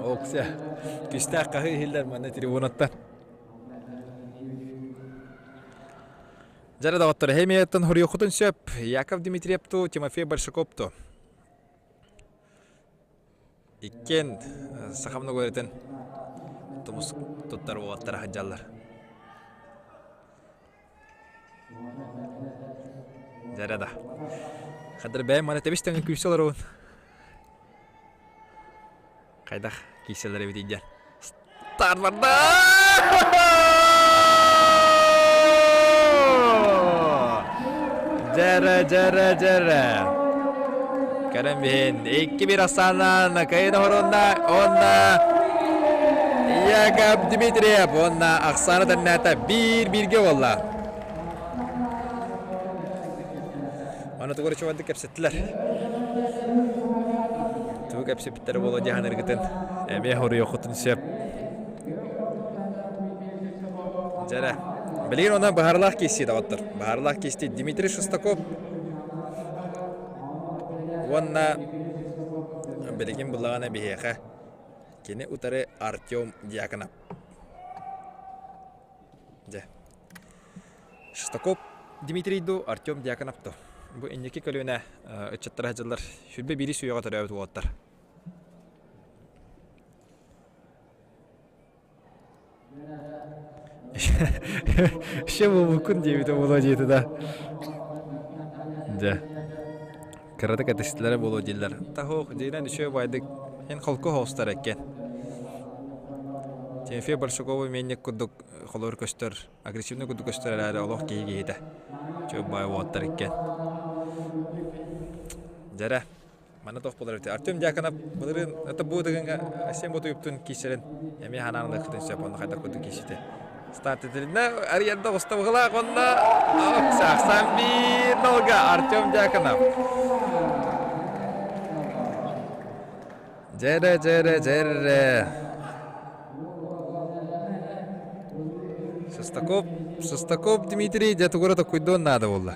Окся, кистээх хаһыы иһиллэр манна трибунаттан. Дьэ доҕоттор, эһэмиэттэн хоруйуоххутун сөп. Яков Дмитриевту, Тимофей Большаковту. Иккиэн саха многолетын тумус туттар уолаттара сылдьаллар. Дьэрэ да. Хадыр бэйэм маны тэбис тэҥин күүсэ олоробун. Хайдах киирсэллэр эбитий диэн. Старт барда! Дьэрэ, дьэрэ, дьэрэ. Көрөн биһин. 2-1 Асанан кыайын оһорунна. Онна Яков Дмитриев уонна Оксана тэннээтэ биир-бииргэ буолла. Аны тугу эрэ чугардык кэпсэттилэр. Тугу кэпсэппиттэрэ буолуо дии саныыргытын эмиэ хоруйуоххутун сөп. Дьэрэ. Билигин онон быһаарылаах киирсии доҕоттор. Быһаарылаах киирсии Дмитрий Шестаков уонна билигин буллаҕына биһиэхэ кини утары Артем Дьяконов. Дьэ. Шестаков Дмитрий дуу, Артем Дьяконов дуу. Бу инники көлүөнэ ыччаттара сылдьаллар. Сүрбэ биири сүүйэҕэ төрөөбүт уолаттар. Ще буолбуккун диэбитэ буолуо диэтэ да. Дьэ. Кыратык этистилэрэ буолуо дииллэр. Таһуох дьиҥинэн үчүгэй баайдык эн холку хоустар эккен. Тимофей Большакову миэнньик курдук холуур көстөр, агрессивный курдук көстөр эрээри олох киһи киһитэ. Үчүгэй баай уолаттар иккен. Дьэрэ. Манна туох буолар эбит. Артем Дьяконов былырыын это бу дыгыҥҥа Асем Ботуевтун киирсэрин эмиэ ханаан ылыаххытын сөп онно хайдах курдук киирситэ. Старт этилиннэ арыйарда оҕуста быһылаах онно саахсан биир нолга Артем Дьяконов. Дьэрэ, дьэрэ, дьэрэ. Шестаков, Шестаков Дмитрий дьэ тугура токуйдуон наада буолла.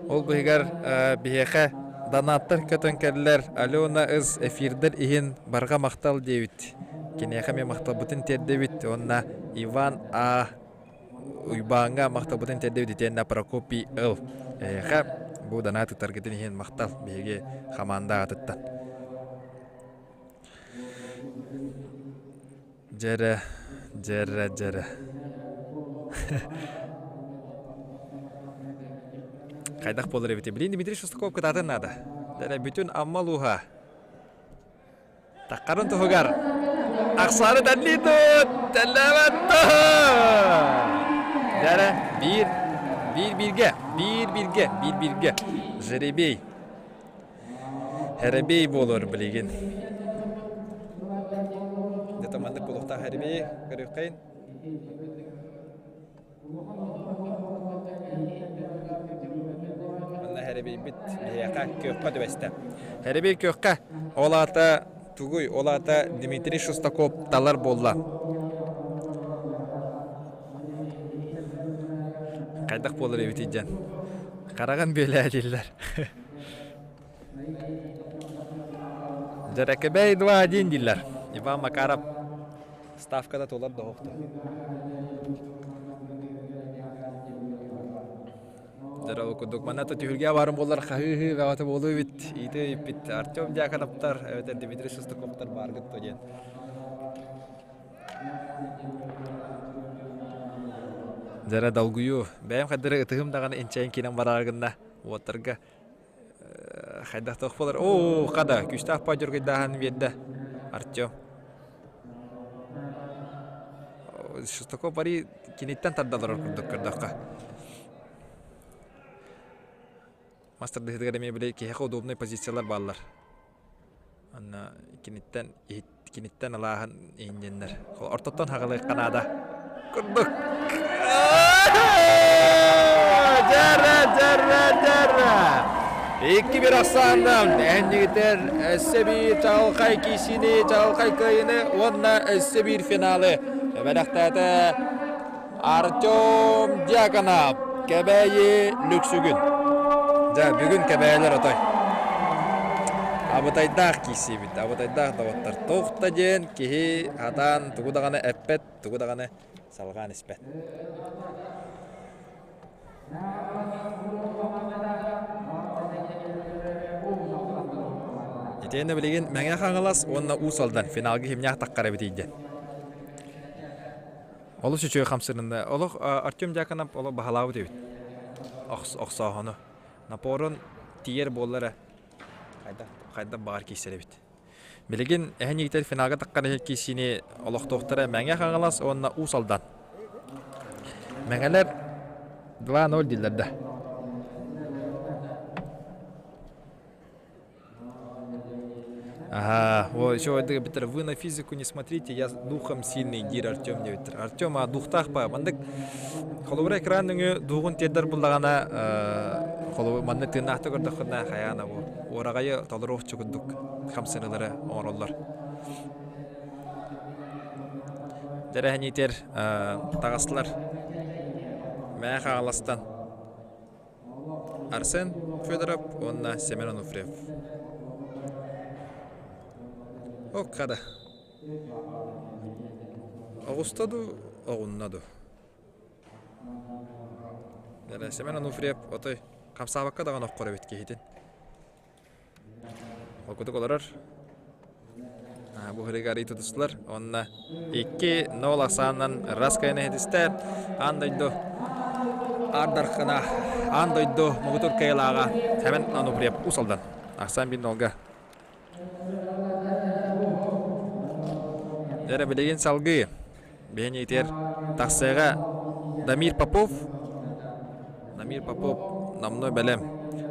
Ол быһыгар биһиэхэ донаттар көтөн кэллэр Алена ыс эфирдэр иһин барҕа махтал диэбит. Киниэхэ эмиэ махталбытын тиэрдэбит уонна Иван А Уйбааҥҥа махталбытын тиэрдэбит итиэннэ Прокопий Ыл. Эһиэхэ бу донат ыытаргытын иһин махтал биһиги хамаанда аатыттан. Дьэрэ, дьэрэ, дьэрэ. Хайдах буолар эбитий? Блин, Дмитрий Шестаков кытаатын наада. Дьэрэ, бүтүн Амма улууһа. Таххарын туһугар ахсааны тэллиитут, тэллээбэт Дьэрэ, биир, биир бииргэ, биир бииргэ, биир бииргэ. Жеребей. Хэребей буолуор билигин. Дьэ, маннык буолуохтаах хэребей көрүөххэйин. Манна Хэрэбийбит биһиэхэ күөххэ түбэстэ. Хэрэбий күөххэ, ол аата тугуй? Ол аата Дмитрий Шестаков талар буолла. Хайдах буолар эбитий диэн. Хараҕын бүөлээ дииллэр. Дьэрэкэбэй 2-1 дииллэр. Иван Макаров ставкада толор доһохто. Дьэ, курдук манна түһүлгэ баарым буоллар хаһыы-ыһыы бөҕөтө буолуо эбит. Иитэ иппит Артем Дьяконовтар эбэтэр Дмитрий Шестаковтар бааргыт то диэн. Дьэрэ долгуйуу. Бэйэм хайдары ытыһым даҕаны инчэйэн киирэн бараар гынна уоттарга хайдах туох буолар. Оо, хада, күүстээх подергайдааһын биэрдэ Артем. Шестаков бари киниттэн тардалар курдук көрдөххө. Мастер дыһытыгар эмиэ били киһиэхэ удобнай позициялар бааллар. Анна киниттэн киниттэн алааһын иинньэннэр. Ортоттон хаҕалыахха наада. Курдук. Дьэрэ, дьэрэ, дьэрэ. Икки бир ахсааннан эннигитер өссө биир чаҕылхай киисини, чаҕылхай кыайыны уонна өссө биир финалы бэлэхтээтэ Артем Дьяконов, Кэбээйи Лүксүгүн. Дьэ, бүгүн кэбээйилэр отой. Абытайдаах киирсиибит, абытайдаах доҕоттор. Туох да диэн киһи хатаан тугу даҕаны эппэт, тугу даҕаны салҕаан испэт. Итиэннэ билигин Мэҥэ Хаҥалас уонна Уус Алдан финалга кимнээх таххар эбитий диэн. Олус үчүгэй хамсанынна. Олох Артем Дьяконов олох баһалаабыт эбит. Охсооһону. Напорун тиийэр буоллара хайдах хайдах баҕар киирсэр эбит. Билигин эһэн иитэр финалга таххар иһэр киирсиини олохтоохторо Мэҥэ Хаҥалас уонна Уус Алдан. Мэҥэлэр 2-0 дииллэр да. Ага, о, еще эбитер, вы на физику не смотрите, я духом сильный, диир Артем диэбиттэр. Артем, а духтаах ба, маннык холобура экран нөҥүө дуугун тиэрдэр буллаҕына, холобур маннык тыыннаахта көрдөххүнэ, хайаана бу уораҕайы толоруохчу курдук хамсаныылары оҥороллор. Дьэрэһэниитэр таҕыстылар. Мээ Хаҥаластан Арсен Федоров уонна Семен Онуфриев. Оккада. Оҕуста ду, оҕунна ду. Семен Онуфриев отой хамсаабакка даҕаны оххор эбит киһитин. Холкутук олорор. Бу һырыга арый тутустулар. Уонна 2-0 ахсаанынан Раскайна иһитистэ. Аан дойду Аардархына аан дойду муҥутуур кыайыылааҕа Сэмэн Ануприев Уус Алдан. Ахсаан 1-0-га. Дьэ билигин салгыы биһини итиэр тахсыаҕа Дамир Попов. Дамир Попов. номнуо бэлэм.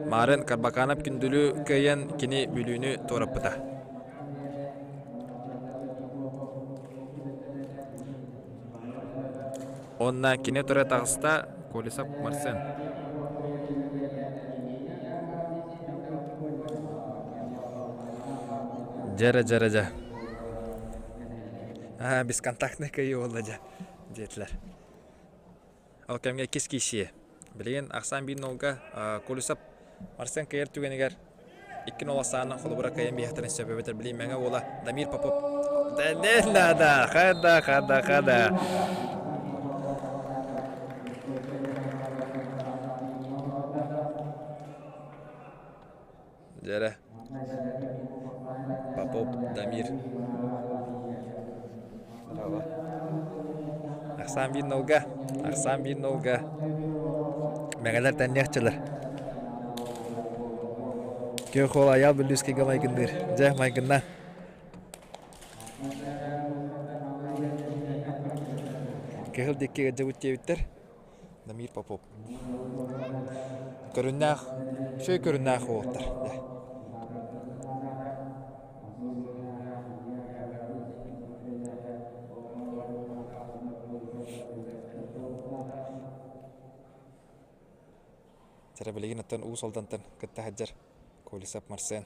Марын Карбаканов Күндүлү кыайан кини Бүлүүнү туораппыта. Онно кини тура таҕыста Колесов Марсен. Дьэрэ дьэрэ дьэ. Аа, бесконтактный кыайыы буолла дьэ, диэтилэр. Ол кэмҥэ иккис киирсии. Билигин ахсаан биир нолга Колесов Марсен кыайар түгэнигэр 2-0 ахсаанынан холобура кыайан биэхтэрин сөп эбэтэр билигин Мэҥэ уола Дамир Попов да хада хада хада Дьэрэ Попов Дамир Браво. Ахсаан биир нолга. Ахсаан биир нолга. Мэҥэлэр тэнниэхчилэр. Күөх уол Айаал Бүлүүскэйгэ майгынныыр. Дьэ, майгынна. Кыһыл диэки ыдьабыт диэбиттэр. Дамир Попов. Көрүннээх, үчүгэй көрүннээх уолаттар. Дьэ билигин оттон Уус Алдантан кытта сылдьар Колесов Марсен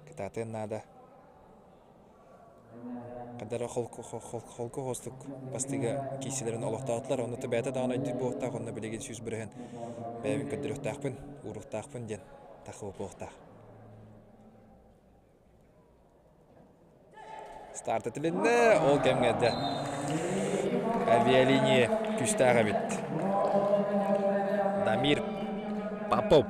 кытаатыан наада. Хадара холку хостук бастыга киисилэрин олохтоотулар, онно бэйэтэ даҕаны өйдүүр буолуохтаах, онно билигин 100% бэйэбин көрдөрүөхтээхпин, ууруохтаахпын диэн таххыбыт буолуохтаах. Старт этилиннэ, ол кэмҥэ дьэ авиалиния күүстээх эбит. Дамир Попов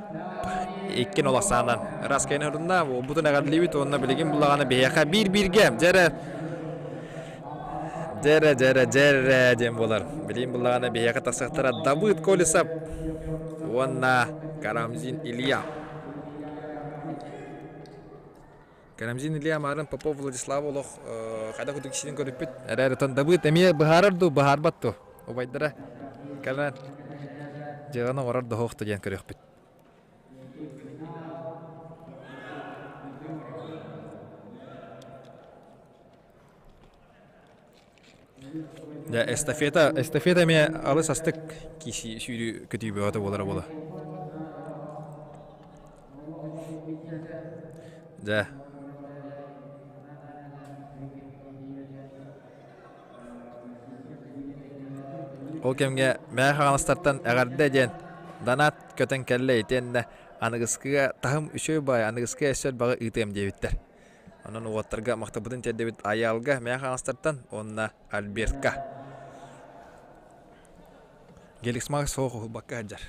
иккин олохсаанан ыраас кэйэн орунна буолбутун эҕэрдэлиибит уонна билигин буллаҕына биһиэхэ биир-бииргэ дьэрэ дьэрэ дьэрэ дьэрэ диэн буолар. Билигин буллаҕына биһиэхэ тахсыахтара Давыд Колесов уонна Карамзин Илья. Карамзин Илья Марын Попов Владислав олох хайдах курдук киһитин көрүппүт. Эрээри отон Давыд эмиэ быһаарар дуу, быһаарбат дуу? Убайдара кэлэн дьыаланы оҥорор доһуохту диэн көрүөхпүт. Дьэ, эстафета, эстафета эмиэ алыс астык киси сүүрүү көтүү бөҕөтө буолара буолуо. Дьэ. Ол кэмҥэ Мэҥэ Хаҥаластартан эҕэрдэ диэн донат көтөн кэллэ итиэннэ аныгыскыга таһым үчүгэй баай аныгыскы өссө элбэҕи ыытыам диэбиттэр. Онон уолаттарга махталбытын тиэрдэбит Айаалга, Мэҥэ Хаҥаластартан уонна Альбертка. Геликс Макс суох уһулбакка сылдьар.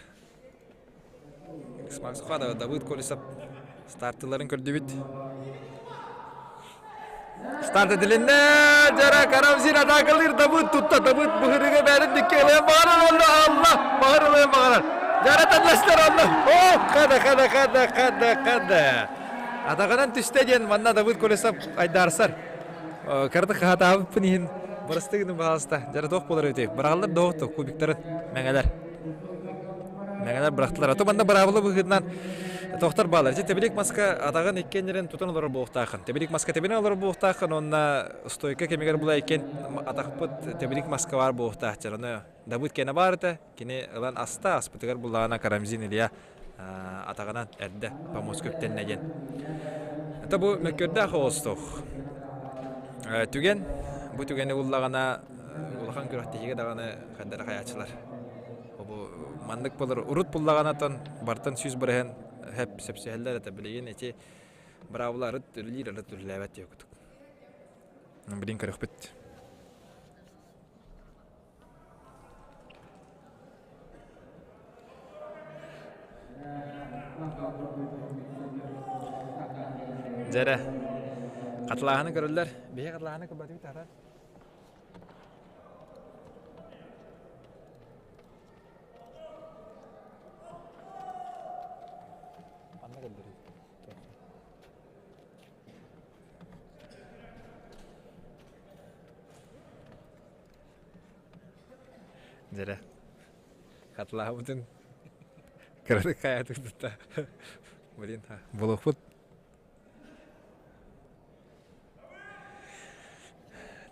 Геликс Макс хада Давыд Колесов стартыларын көрдүбүт. Старт этилиннэ! Жара Карамзин атаакалыыр Давыд тутта Давыд быһырыга бәрин дикки ылыан баҕарар онно Алла баҕар ылыан баҕарар. Жара танластар онно. О, хада хада хада хада хада. Атаҕынан түстэ диэн манна Давыд Колесов айдаарсар. Кырдык хаһатаабыппын иһин бырастыы гынным баҕаста. Дьара туох буолар эбитий? Быраҕаллар доҕотто кубиктарын мэҥэлэр. Мэҥэлэр бырахтылар. А то манна быраабыла быһыытынан тохтор баалар. Ити тэбилик маска атаҕын иккиэннэрин тутан олорор буолуохтааххын. Тэбилик маска тэбинэн олорор буолуохтааххын уонна стойка кэмигэр була иккиэн атахпыт тэбилик маска баар буолуохтаах. Оны Давыд кэнэ баар этэ. Кини ылан аста, аспытыгар буллаҕына Карамзин Илья атаҕынан эрдэ помост көптөннө диэн. Это бу мөккүөрдээх оҕустух түгэн. Бу түгэни буллаҕына улахан күрэхтэһиигэ даҕаны хайдара хайааччылар. Бу маннык болар урут буллаҕына тон бартан 100% хэп сөпсөһөллөр этэ билигин ити быраабыла арыт үлэлиир арыт үлэлээбэт диye кутук. Билин көрөхпүт. Дьэ эрэ, хатылааһыны көрөллөр. Биһиги хатылааһыны көрбөтүбүт аһара. Манна көрдөрүү. Дьэрэ, хатылаабытын. Кыратык хайаатык Блин, булуохпут.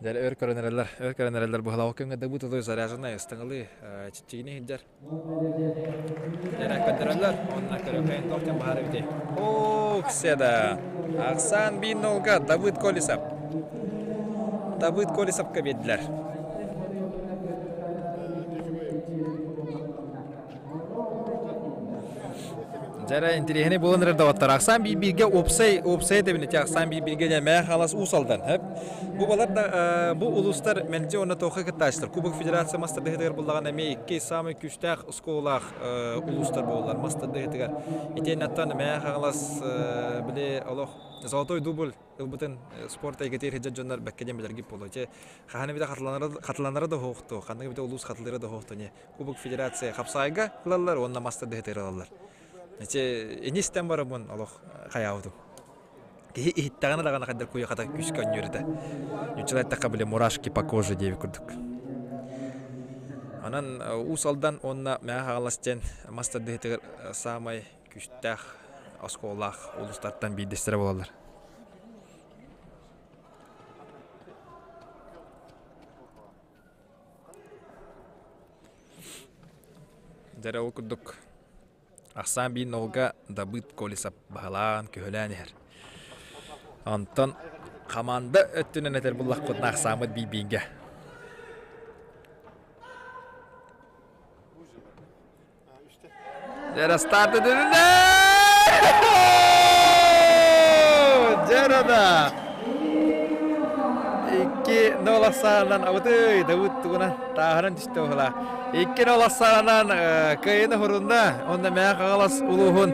Дьэ өр көрөн эрэллэр, өр көрөн эрэллэр быһалаах күҥҥэ дыбыт ылыы заряженный ыстаҥалыы чиччигини иһдьэр. Дьэ көрдөрөллөр, онно көрөкөйөн туох диэн баһаар эбитий? Ох, седа! Ахсаан биир нолга Давыд Колесов. Давыд Колесовка биэрдилэр. Дьэ интириэһинэй буолан эрэр доҕоттор. Ахсаан биир-бииргэ уопсай уопсай этэбин ити ахсаан биир-бииргэ дьэ Мээх Алас Уус Алдан. Бу балар да бу улуустар мэлдьи уонна туохха кыттааччылар. Кубок Федерация мас тардыһыытыгар буллаҕына эмиэ икки саамай күүстээх оскуолалаах улуустар буолаллар мас тардыһыытыгар. Итиэннэ оттон Мээх Хаҥалас били олох золотой дубль ылбытын спорт эйгэтигэр сылдьар дьоннор бэккэ диэн билэргит буолуо. Ити хаһан эбитэ хатыланара да уһуохту, ханнык эбитэ улуус хатылыыра да уһуохту не Кубок Федерация хапсаайга ылаллар уонна мас тардыһыытыгар ылаллар. Ити ини истэн барабын олох хайаабытым. Киһи иһиттэҕинэ даҕаны хайдар куйахата күүскэ онньуур этэ. Ньуччалар эттэххэ били мурашки по коже диэбит курдук. Онон Уус Алдан уонна Мэҥэ Хаҥалас диэн мас тардыһыытыгар саамай күүстээх оскуолалаах улуустартан биирдэстэрэ буолаллар. Дьэ ол курдук ахсаан биир нолга Дабыт Колесов баһылаан, көһөлөөн иһэр. Онтон хамаанда өттүнэн этэр буллахпытына ахсааммыт биир-бииргэ. Дьэ старт Дьэ 2-0 ахсаанынан абытый Давыд тугунан тааһыран түстэ уһула. 2-0 ахсаанынан кыайыны хурунна. Онно Мээх Хаҥалас улууһун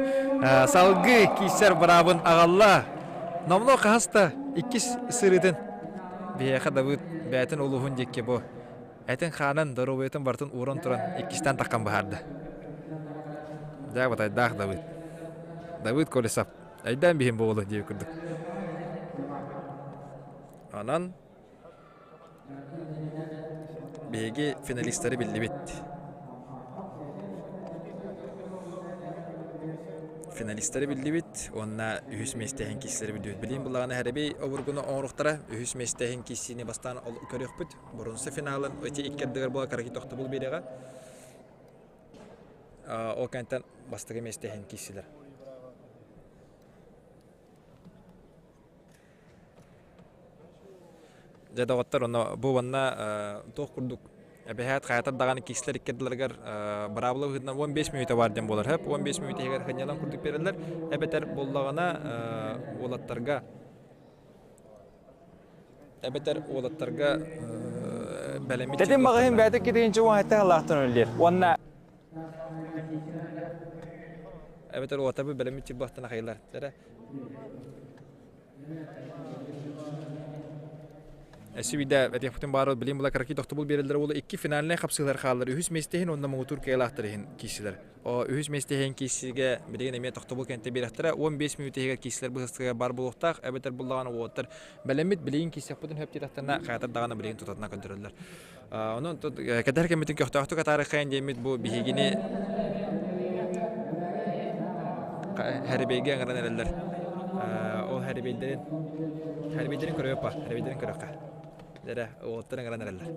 салгыы киирсэр быраабын аҕалла. Номнуо хаһыс да иккис сырыытын биһиэхэ Давыд бэйэтин улууһун диэки бу Этин-хаанын, доруобуйатын барытын ууран туран иккистээн таххан быһаарда. Дьэ, батайдаах Давыд. Давыд Колесов. Өйдөөн биһин буолу диэбит курдук. Онон биһиги финалистары биллибит. Финалистары биллибит уонна үһүс миэстэ иһин киирсилэри биллибит. Билигин буллаҕына Хэрэбий обургуну оҥоруохтара. Үһүс миэстэ иһин киирсиини бастаан көрүөхпүт. Боруонса финалын ити икки ардыгар буола караки тохтобул биэриэҕэ. Ол кэнниттэн бастакы миэстэ иһин киирсилэр. Дьэ доҕоттор, онно бу уонна туох курдук эбэһээт хайатар даҕаны киирсилэр икки ардыларыгар быраабыла быһыытынан 15 мүнүүтэ баар диэн буолар. Хөп 15 мүнүүтэ иһигэр сынньалаҥ курдук биэрэллэр. Эбэтэр буоллаҕына уолаттарга Эбэтэр уолаттарга бэлэммит Тэтим маҕаһыын бэйэтэ китигинчи уон халаахтан үлэлиир. Уонна Эбэтэр уолаттарбыт бэлэммит чырбахтан ахайылар. Эрэ. Эсси биирдэ этиэхпитин баара билим була караки тохтобул биэрэллэр уола икки финальнай хапсыылар хааллар үһүс миэстэ иһин уонна муҥутуур кыайыылаахтар иһин киирсилэр. Үһүс миэстэ иһин киирсиигэ билигин эмиэ тохтобул кэнтэ биэрэхтэрэ. 15 мүнүүтэ иһигэр киирсилэр быһыстыга бар буолуохтаах, эбэтэр буллаҕына уолаттар бэлэммит билигин киирсиэхпитин сөп диэтэхтэринэ, хайатар даҕаны билигин тутатына көрдөрөллөр. Онон кэтэр кэммитин көхтөөхтүк атаарыаххайын диэммит бу биһигини Хэрибэйгэ ыҥыран эрэллэр. Ол хэрибэйдэрин хэрибэйдэрин көрүөххэ, хэрибэйдэрин көрүөххэ. Эрэ уолаттар ыҥыран эрэллэр.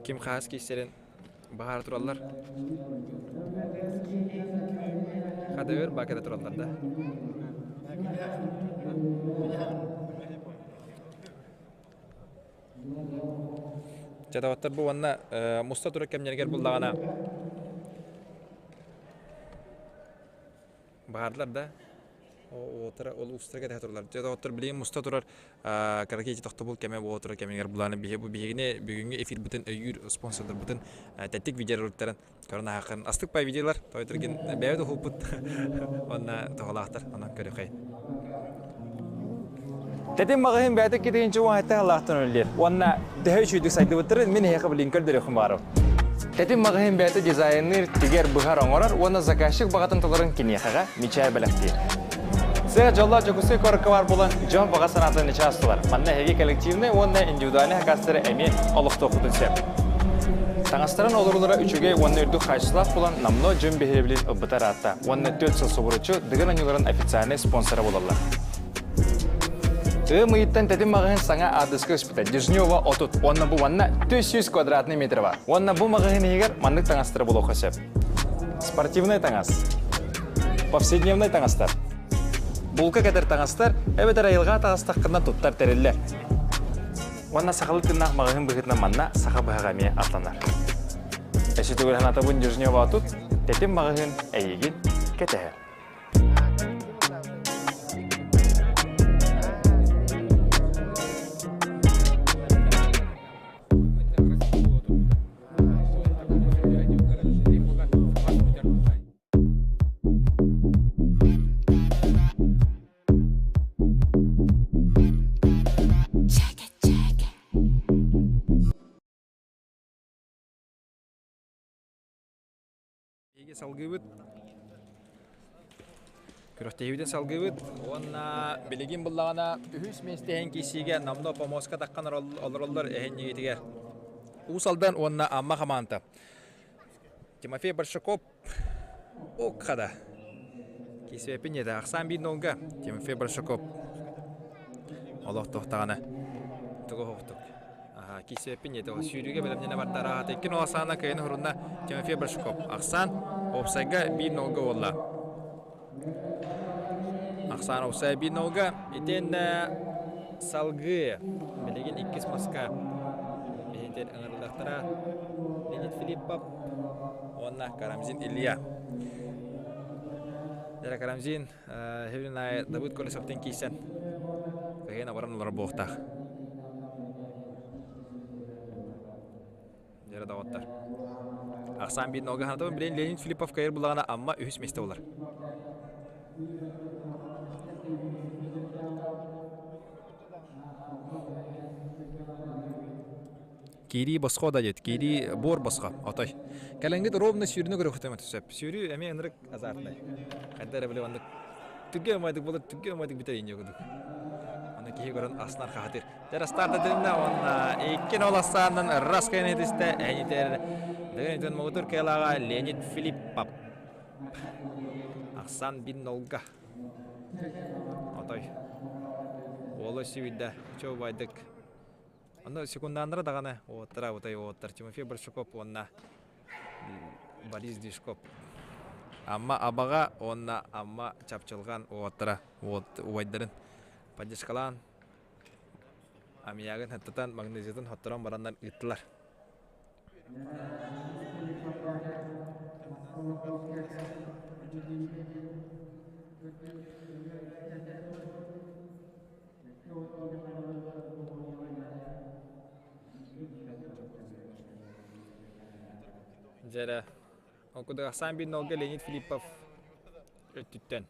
Ким хаас киирсэрин Баһаар тураллар. Хадыыр бакета тураллар да. Дьэ доҕоттор бу уонна муста турар кэмнэригэр буллаҕына баһаардылар да. Уотара ол уустарга тэһэ тураллар. Дьэ доҕоттор билигин муста турар караоке тохтобул кэмэ буола турар кэмигэр булааны биһи бу биһигини бүгүҥҥү эфирбитин өйүүр спонсордарбытын тэттик видеороликтарын көрөн аһааххын астык пай видеолар тойтургин бэйэбит уһуппут уонна тоһолаахтар онон көрүхэй. Тэтим маҕаһыын бэйэтэ китигинчи уон халаахтан үлэлиир. Уонна төһө үчүгүйдүк сайдыбыттарын мин эһиэхэ билин көрдөрүөххүн баҕарабын. Тэтим маҕаһыын бэйэтэ дизайнныыр, тигэр, быһар, оҥорор уонна заказчик баҕатын толорон киниэхэҕэ мичээр бэлэхтиир. Сыа дьоллоох Дьокуускай куоракка баар буолан, дьон баҕа санаатын чаастылар. Манна эһиги коллективнай уонна индивидуальнай хакастары эмиэ олохтуоххутун сөп. Таҥастарын олоруулара үчүгэй уонна үрдүк хаачыстыбалаах буолан, намно дьон биһирэбилин ылбыта ыраатта уонна 4 сыл субуруччу Дыгын оонньууларын официальнай спонсора буолаллар. Ыам ыйыттан тэтим маҕаһыын саҥа аадыска ыспыта Дежнева 30 уонна бу манна 400 квадратный метр бар. Уонна бу маҕаһыын иһигэр маннык таҥастары булуохха сөп. Спортивнай таҥас, повседневнай таҥастар, булка кэтэр таҥастар эбэтэр айылҕа таҕыстаххына туттар тэриллэр. Уонна сахалыы тыыннаах маҕаһыын быһыытынан манна саха быһаҕа эмиэ атланар. Өссө төгүл санатабын Дежнева 30 тэтим маҕаһыын эйигин кэтэһэр. Эйгэ салгыыбыт. Күрэхтэһиибитин салгыыбыт уонна билигин буллаҕына үһүс миэстэһин киирсиигэ намно помоска таххан олороллор эһинньигитигэр. Уус Алдан уонна Амма хамаанда. Тимофей Большаков Окхада. Кисвепин еді ахсан бин нолга Тимофей Большаков олох тохтаҕына тугу хоқтук. Кисеппин ете сүүрүүгэ бэлэмнэнэ барда араата икки нол асаана кыайын хорунна Тимофей Большаков. Ахсан опсайга биир нолга буолла. Ахсан опсай биир нолга итиэннэ салгыы билигин иккис маска биһитер ыҥырыллахтара Леонид Филиппов уонна Карамзин Илья. Дера Карамзин Хевринай Давыд Колесовтын киирсэн кыһын абаран олорор буолуохтаах. Дьэрэ доҕоттор. Ахсаан биир нолга ханатабын билин Леонид Филиппов кайыр булаҕына Амма үһүс миэстэ булар. Киирии босхо да диэт, киирии буор босхо, отой. Кэлэҥҥит ровно сүүрүнү көрүөхтөмөт сөп. Сүүрүү эмиэ ынырык азартнай. Хайда эрэ били оннук түггэ ымайдык болар, түггэ ымайдык бүтэр инньэ курдук. Аны киһи көрөн аснар хаһатыр. Терастарда динна онна икки нол ассааннан раз кэнэтистэ эһинитер дэгэнитен мугутур кэлаға Леонид Филиппов. Ахсан бин нолга. Отой. Уолу сүйдэ. Чо байдык. Онно секундааннара даҕаны уоттара утай уоттар Тимофей Большаков уонна Борис Дишков. Амма Абаҕа уонна Амма Чапчылҕан уоттара уот убайдарын поддержкалаан амиагын хаттатан магнезиятын хотторон бараннар ыыттылар. Дьэрэ, ол курдук ахсаан биир нолга Леонид Филиппов өттүттэн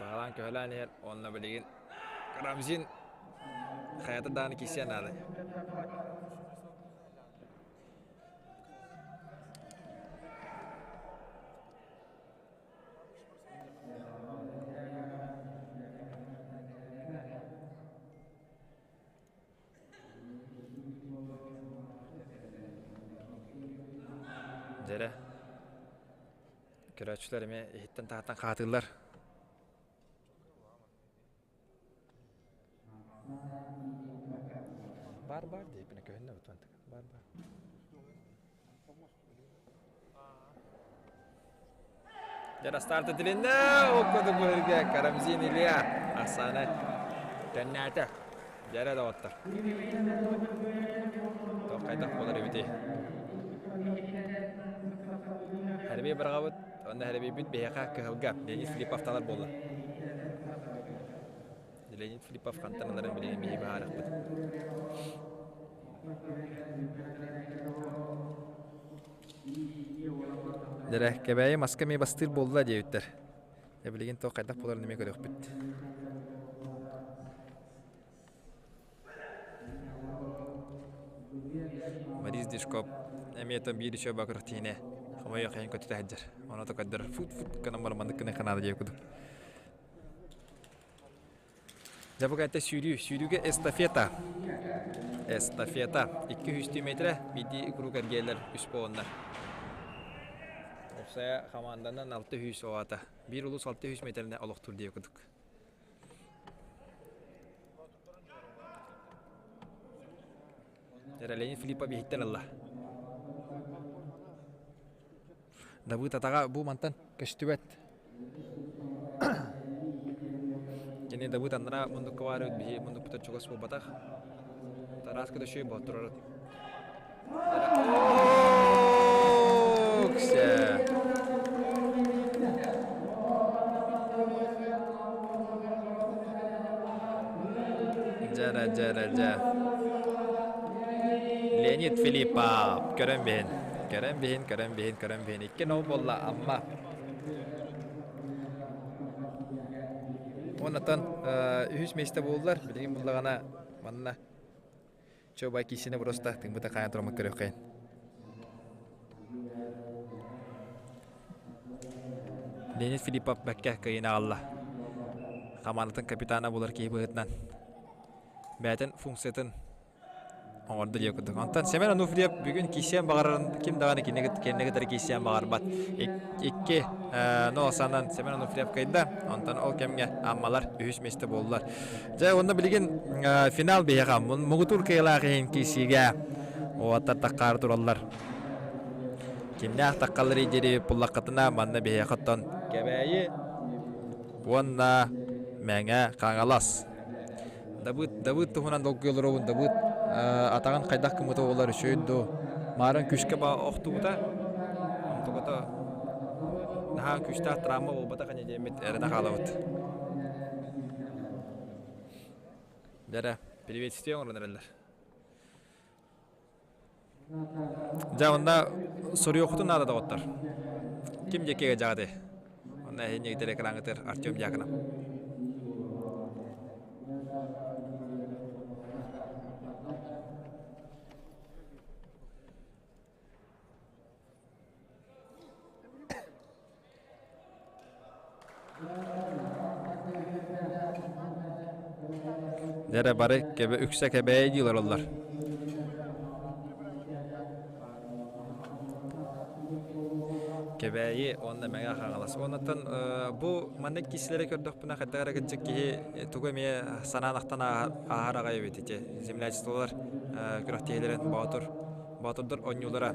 баҕалаан көһөлөөн иһэр уонна билигин Карамзин хайата даҕаны киирсиэн наада. Дьэрэ, көрөөччүлэр эмиэ иһиттэн таһыттан хаатыыллар. Бар бар диэппинэ көһүннэ бутуантык. Бар бар. Дьара старт этилиннэ, оккоду быһырга Карамзин Илья Арсана төннөөтө. Дьэрэ доҕоттор. Тоқ хайдах болар эбитий? Хэрби барҕабыт. Онно сэрэбийбит биһиэхэ кыһылга Леонид Филиппов талар буолла. Леонид Филиппов хантан ыларын билигин биһи быһаарыахпыт. Дэрэ, Кэбээйи маска эмиэ бастыыр буолла диэбиттэр. Дьэ билигин туох хайдах буоларын эмиэ көрүөхпүт. Борис Дишкоп эмиэ там биир еще бакырых тиһине хомойо хайын көтүтэ сылдьар. Ону то көрдөр фут-фут гынан баран маннык гына ханаада диэбит кудук. Дьэ бу кэнтэ сүүрүү, сүүрүүгэ эстафета. Эстафета. 200 метрэ, биирдии куруук эргиэлэр үс буоланнар. Опсая хамаанданан 600 оҕата. Биир улуус 600 метринэ олохтуур диэбит кудук. Леонид Филиппов иһиттэн ылла. Дабыт атаҕа бу мантан көстүбэт. Кини Дабыт анараа муннукка баар эбит, биһи муннукпутун чугас буолбатах. Тараас көтөшүй боотурар. Дьара, дьара, дьэ. Леонид Филиппов көрөн биһин. Көрөн биһин, көрөн биһин, көрөн биһин. Икки нол буолла Амма. Оннотон үһүс миэстэ буоллар, билигин буллаҕына манна Чобай киисини просто тыыммыта хаайан тураммыт көрүөххэйин. Леонид Филиппов бэккэ кыайыыны аҕалла. Хамаандатын капитана буолар киһи быһыытынан бэйэтин функциятын оҥордо диэх курдук. Онтон Семен Ануфриев бүгүн киисиэн баҕарарын ким даҕаны кинини кытары киисиэн баҕарбат. Икки нол санан Семен Ануфриев кыайда. Онтон ол кэмҥэ Аммалар үһүс миэстэ буоллулар. Дьэ, уонна билигин финал биһиэхэ муҥутуур кыайыылаах иһин киирсиигэ уолаттар таххаары тураллар. Кимнээх таххалларый диэри буллаххытына манна биһиэхэ оттон Кэбээйи уонна Мэҥэ Хаҥалас. Дабыт, Дабыт туһунан долгуйа олоробун. Дабыт атаҕын хайдах гыммыта буоллар үчүгэй дуу. Маарын күүскэ охтубута. Онтуката наһаа күүстээх травма буолбатах ини диэммит эрэнэ хаалабыт. Дьэрэ, приветствие оҥорон эрэллэр. Дьэ, онно суруйуоххутун наада доҕоттор. Ким диэки дьаҕатай? Онно эһинньигитэр экраҥҥытыгар Артем Дьяконов. Дьэ бары кэбэ үксэ кэбээйи дии олороллор. Кэбээйи уонна Мэҥэ Хаҥалас. Онтон бу маннык киисилэри көрдөхпүнэ хайдах эрэ кырдьык киһи тугу эмиэ санаан ахтан ааһар аҕай эбит ити землячестволар күрэхтэһиилэрин Боотур Боотурдар оонньуулара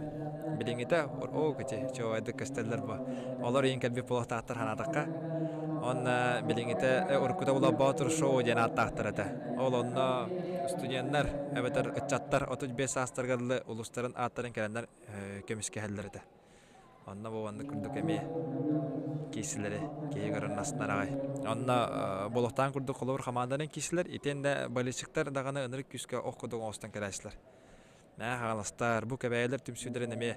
билиҥҥитэ оо ити чуолкайдык көстөллөр бу. Олор иһин кэлбит буолуохтаахтар санаатахха. Уонна билиҥҥитэ уруккута була Боотур шоу диэн ааттаахтар этэ. Ол онно студеннар эбэтэр ыччаттар 35 саастарыгар дылы улуустарын ааттарын кэлэннэр көмүскэһэллэр этэ. Онно бу оннук курдук эмиэ киирсилэри киһи көрөн астынар аҕай. Онно буолуохтаан курдук холобур хамаанданан киирсилэр итиэннэ болельщиктар даҕаны ынырык күүскэ ох курдук оҥостон кэлээччилэр. Мээ хаҥаластар, бу кэбээйилэр түмсүүлэрин эмиэ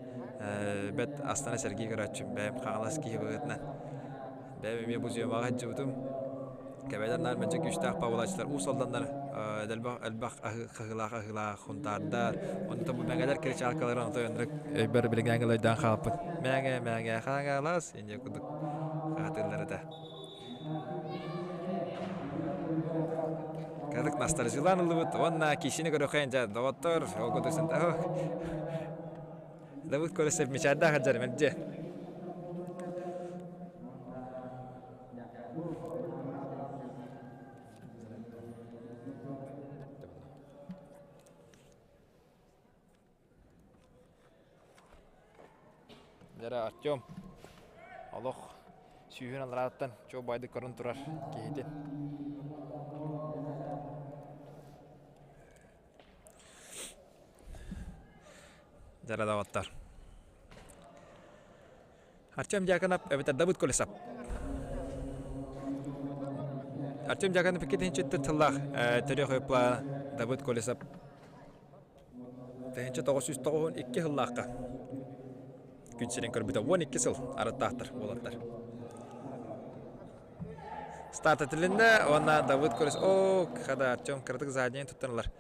бэрт астына сэргии көрөөччүм. Бэйэм хаҥалас киһи быһыытынан. Бэйэм эмиэ бу зюмаҕа сылдьыбытым. Кэбээйилэр наар мэлдьи күүстээх паулааччылар уус алданнар элбэх элбэх хаһыылаах аһыылаах хунтаардар. Онтон бу мэҥэлэр кричалкаларын отой оннук өйбөр билиҥҥээҥи ылайдаан хаалбыт. Мэҥэ мэҥэ хаҥалас инньэ курдук хаһытыыллар этэ. Кадык ностальжилаан ыллыбыт уонна киисини көрөхөйн дьэ доҕоттор ол курдук Давыд Колесов мечардаах сылдьар мэлдьи. Дьэрэ Артем олох сүүһүн алларааттан чуо баайдык көрөн турар киһитин. Дьэрэ доҕоттор. Артем Дьяконов эбэтэр Давыд Колесов. Артем Дьяконов иккитинчи тыллаах төрүөх ыпла Давыд Колесов 1992 сыллаахха күн сирин көрбүтэ 12 сыл арыттаахтар буолаттар. Старт этилиннэ уонна Давыд Колесов о хада Артем кыратык заднейын туттан ылар.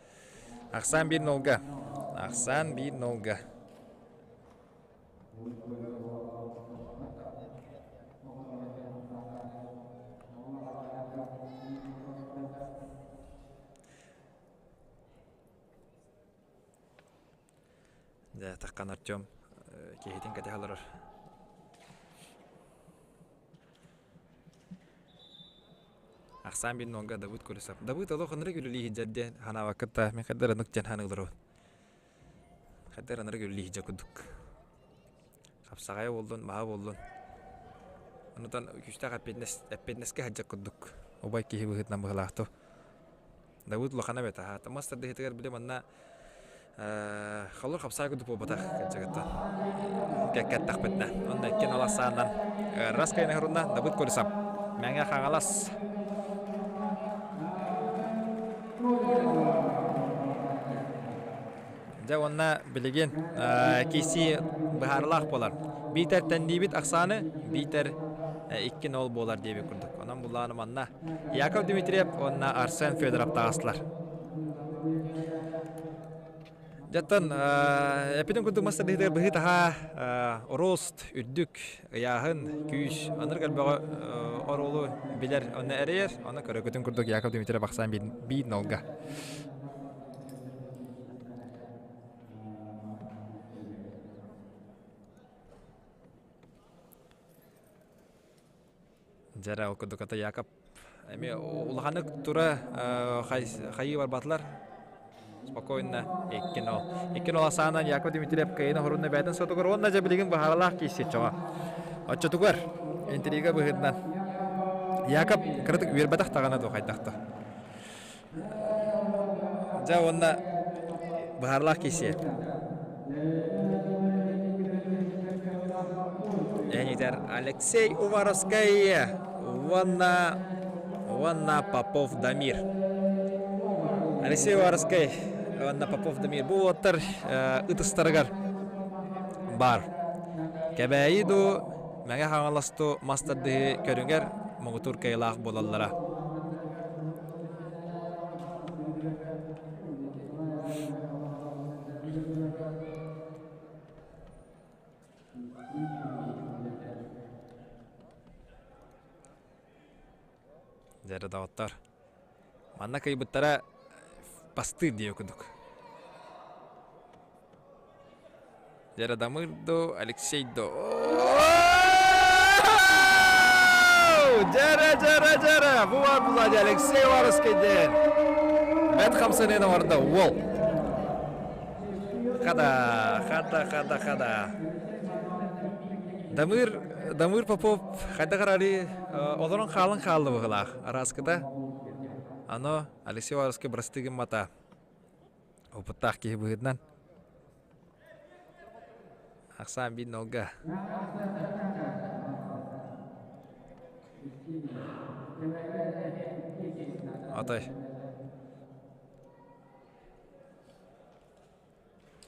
Ахсаан биир нолга. Ахсаан биир нолга. Дьэ, таххан Артем киһитин кэтэһэ олорор. Ахсаан бин нолга Давыд Колесов. Давыд олох ынырык үлэлии сылдьар диэн ханаабакка да мин хайдах ынырык диэн ханыыларабын. Хайдах ынырык үлэлии сылдьар курдук. Хапсаҕайа буоллун, маһа буоллун. Онутан күүстээх эппиэтинэс, эппиэтинэскэ сылдьар курдук. Убай киһи быһыытынан быһыылаах Давыд улахана эбит аһаата. Мас тардыһыытыгар били манна холор хапсаҕай курдук буолбатах кырдьыгыттан. Кэккэттэхпитинэ. Онно иккиэн алассааннан раз кайна хорунна Давыд Колесов. Мэҥэ Хаҥалас. Дьэ уонна билигин киирсии быһаарылаах буолар. Биитэр тэнниибит ахсааны, биитэр 2-0 буолар диэбит курдук. Онон буллааны манна Яков Дмитриев уонна Арсен Федоров таҕыстылар. Дьэттэн эпитин курдук мас тардыһыытыгар быһыы таһаа рост, үрдүк, ыйааһын, күүс, аныр кэлбэҕэ оруолу билэр, онно эрэйэр, онно көрөкүтүн курдук Яков Дмитриев ахсаан биир нолга. Дьэрэ ол курдук ата Якоб эмиэ улаханнык тура хайыы барбатылар. Спокойно 2-0. 2-0 асаанан Яков Дмитриев кыайыны хорунна бэйэтин сотугар уонна дьэ билигин быһааралаах киирсиэт чоҕо. Оччотугар интрига быһыытынан Якоб кыратык үөрбэтэх даҕаны дуо хайдах да. Дьэ уонна быһаарылаах киирсиэ. Эһинитэр Алексей Уваровскай уонна уонна Попов Дамир. Алексей Уваровскай уонна Попов Дамир бу уолаттар ытыстарыгар баар. Кэбээйи дуу, Мэҥэ Хаҥалас дуу мас тардыһыы көрүҥэр муҥутуур кыайыылаах буолаллара. Дьэ доҕоттор, манна кыйбыттара бастыыр диэ курдук. Дьэ Радамыр ду, Алексей ду. Дьэрэ, дьэрэ, дьэрэ! Бу бар булади Алексей Варовский диэн. Бэт хамсанын оҥордо уол. Хада, хада, хада, хада. Дамыр, Дамыр Попов хайдах арали олорон хаалан хаалла быһылаах. Араскыта. Ано Алексей Варовский бырастыы гыммата. Опыттаах киһи быһыытынан. Ахсаан биир нолга. Атай.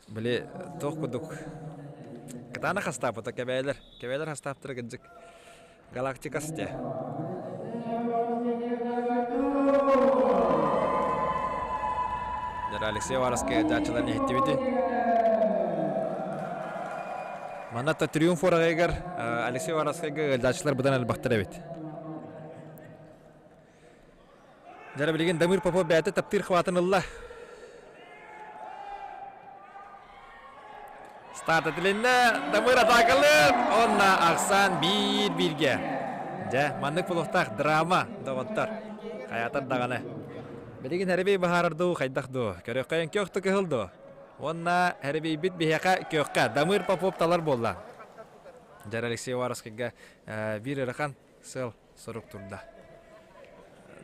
Били туох курдук кытаанах хастааппыта кэбээлэр. Кэбээлэр хастааптара кырдьык Галактикас дьэ. Дьэ Алексей Варовскай дьааччыларын иһиттибити. Манна Триумф уораҕайыгар Алексей Варовскайга ыалдьааччылар быдан элбэхтэр эбит. Дьэ билигин Дамир Попов бэйэтэ таптыыр хватын ылла. Старт этилиннэ. Дамыр атаакалыыр. Онно ахсаан биир-бииргэ. Дьэ, маннык булуохтаах драма, доҕоттор. Хайаатар даҕаны. Билигин Хэрибий быһаарар дуу, хайдах дуу? Көрүөххэ көх кыһыл дуу? Уонна Хэрибийбит биһиэхэ күөххэ Дамыр Попов талар буолла. Дьэр Алексей Уваровскайга биир ыарахан сыал сорук турда.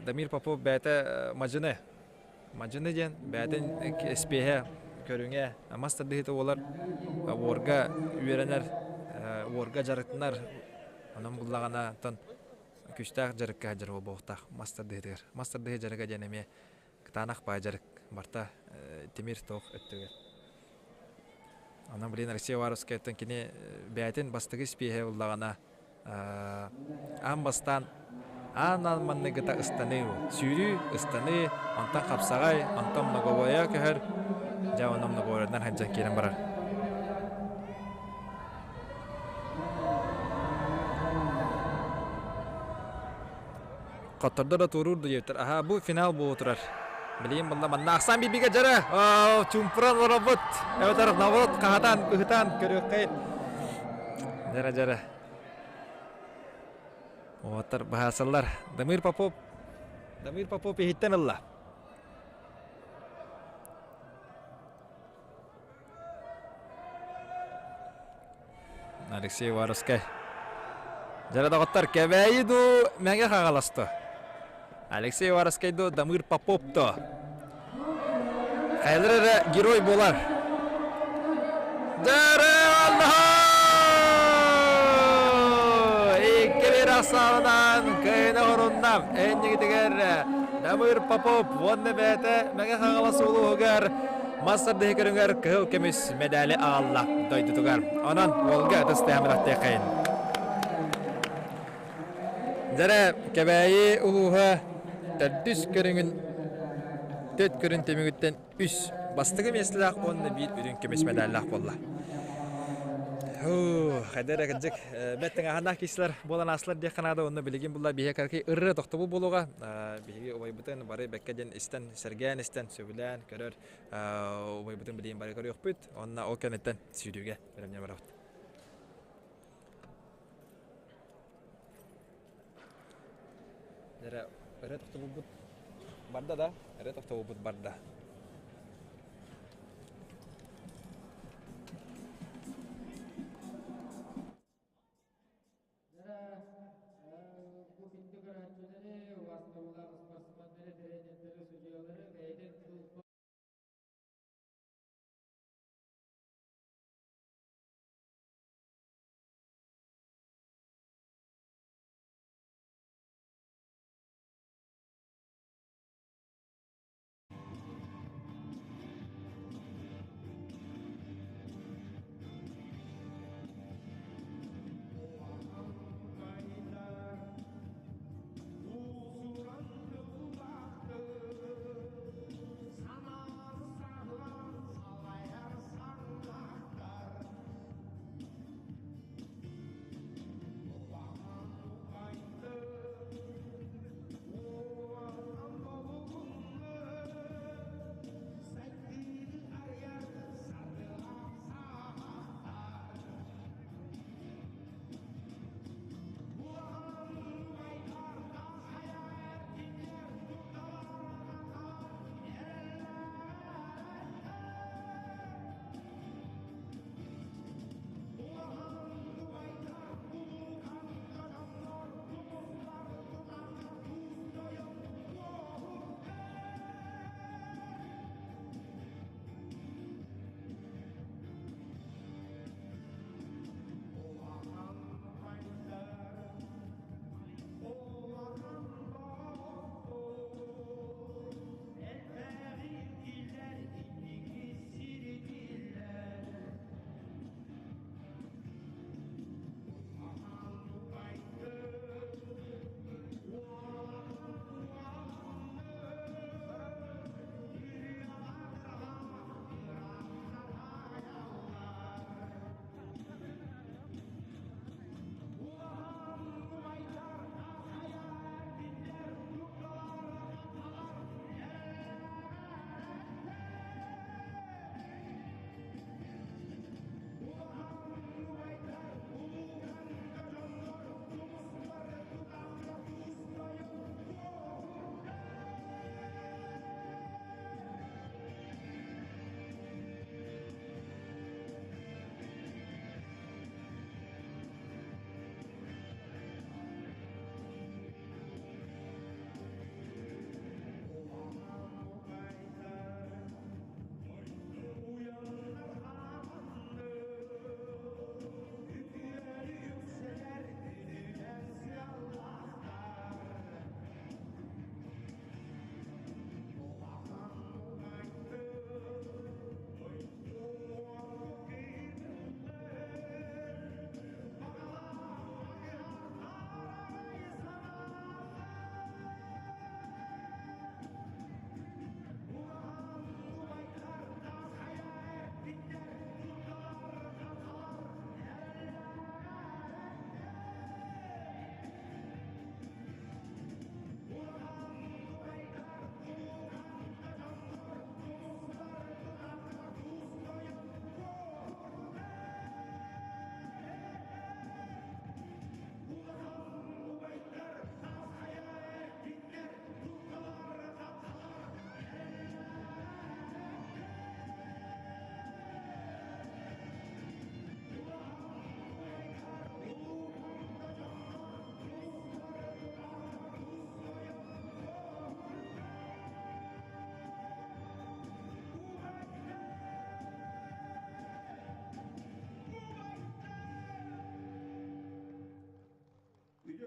Дамир Попов бэйэтэ мадьыны. Мадьыны диэн бэйэтин эспиэһэ, көрүҥэ, мас тардыһыыта буолар, уорга үөрэнэр. уорга дьарыктанар. Онон буллаҕына оттон күүстээх дьарыкка сылдьар буолуохтаах мас тардыһыытыгар. Мас тардыһыы дьарыга диэн эмиэ кытаанах баай дьарык барта тимир туох өттүгэр. Онон блин Алексей Уваровскайтан кини бэйэтин бастакы испиэһэ буллаҕына аан бастаан аан аан манныгыта ыстаныы сүүрүү ыстаныы онтон хапсаҕай онтон многовоя көһөр дьэ онно многовоярынан сылдьан киирэн барар Хоттордо да туоруур диэбиттэр. Аһаа, бу финал буола турар. Билигин манна манна ахсаан биирбигэ дьара. Чумпуран олоробут. Эбэтэр наоборот хаһатан, ыһытан көрүөххэй. Дьара дьара. Уоттар баһаасаллар. Дамир Попов Дамир Попов иһиттэн ылла. Алексей Уваровскай. Дьара доҕоттор, Кэбээйи дуу, Мэҥэ Хаҥалас дуу? Алексей Уваровскай дуу, Дамир Попов дуу? Хайалара эрэ герой буолар. Дьара Аллаһа! Икки бир ахсаанынан кыайыны орунна. Эннигитигэр Дамир Попов уонна бэйэтэ Мэҥэ Хаҥалас улууһугар Мас тардыһыы көрүҥэр кыһыл көмүс мэдээли аҕалла дойдутугар. Онон уолга ытыс тыаһаммытахтыаххайын. Дьэрэ Кэбээйи улууһа төрдүс көрүҥүн төрт көрүн түмүгүттэн үс бастакы миэстэлээх уонна биир үрүҥ көмүс мэдээллээх буолла. Хайда эрэ кырдьык бэт тыҥааһыннаах киһилэр буолан аастылар диэххэ наада уонна билигин булла биһиэхэ карки ырыа тохтобул буолуоҕа. Биһиги убайбытын бары бэккэ диэн истэн, сэргээн истэн, сөбүлээн көрөр убайбытын билигин бары көрүөхпүт. Уонна ол кэнниттэн сүүрүүгэ бэлэмнэнэ барабыт. Эрэ эрэ тохтобулбут барда да, эрэ тохтобулбут барда.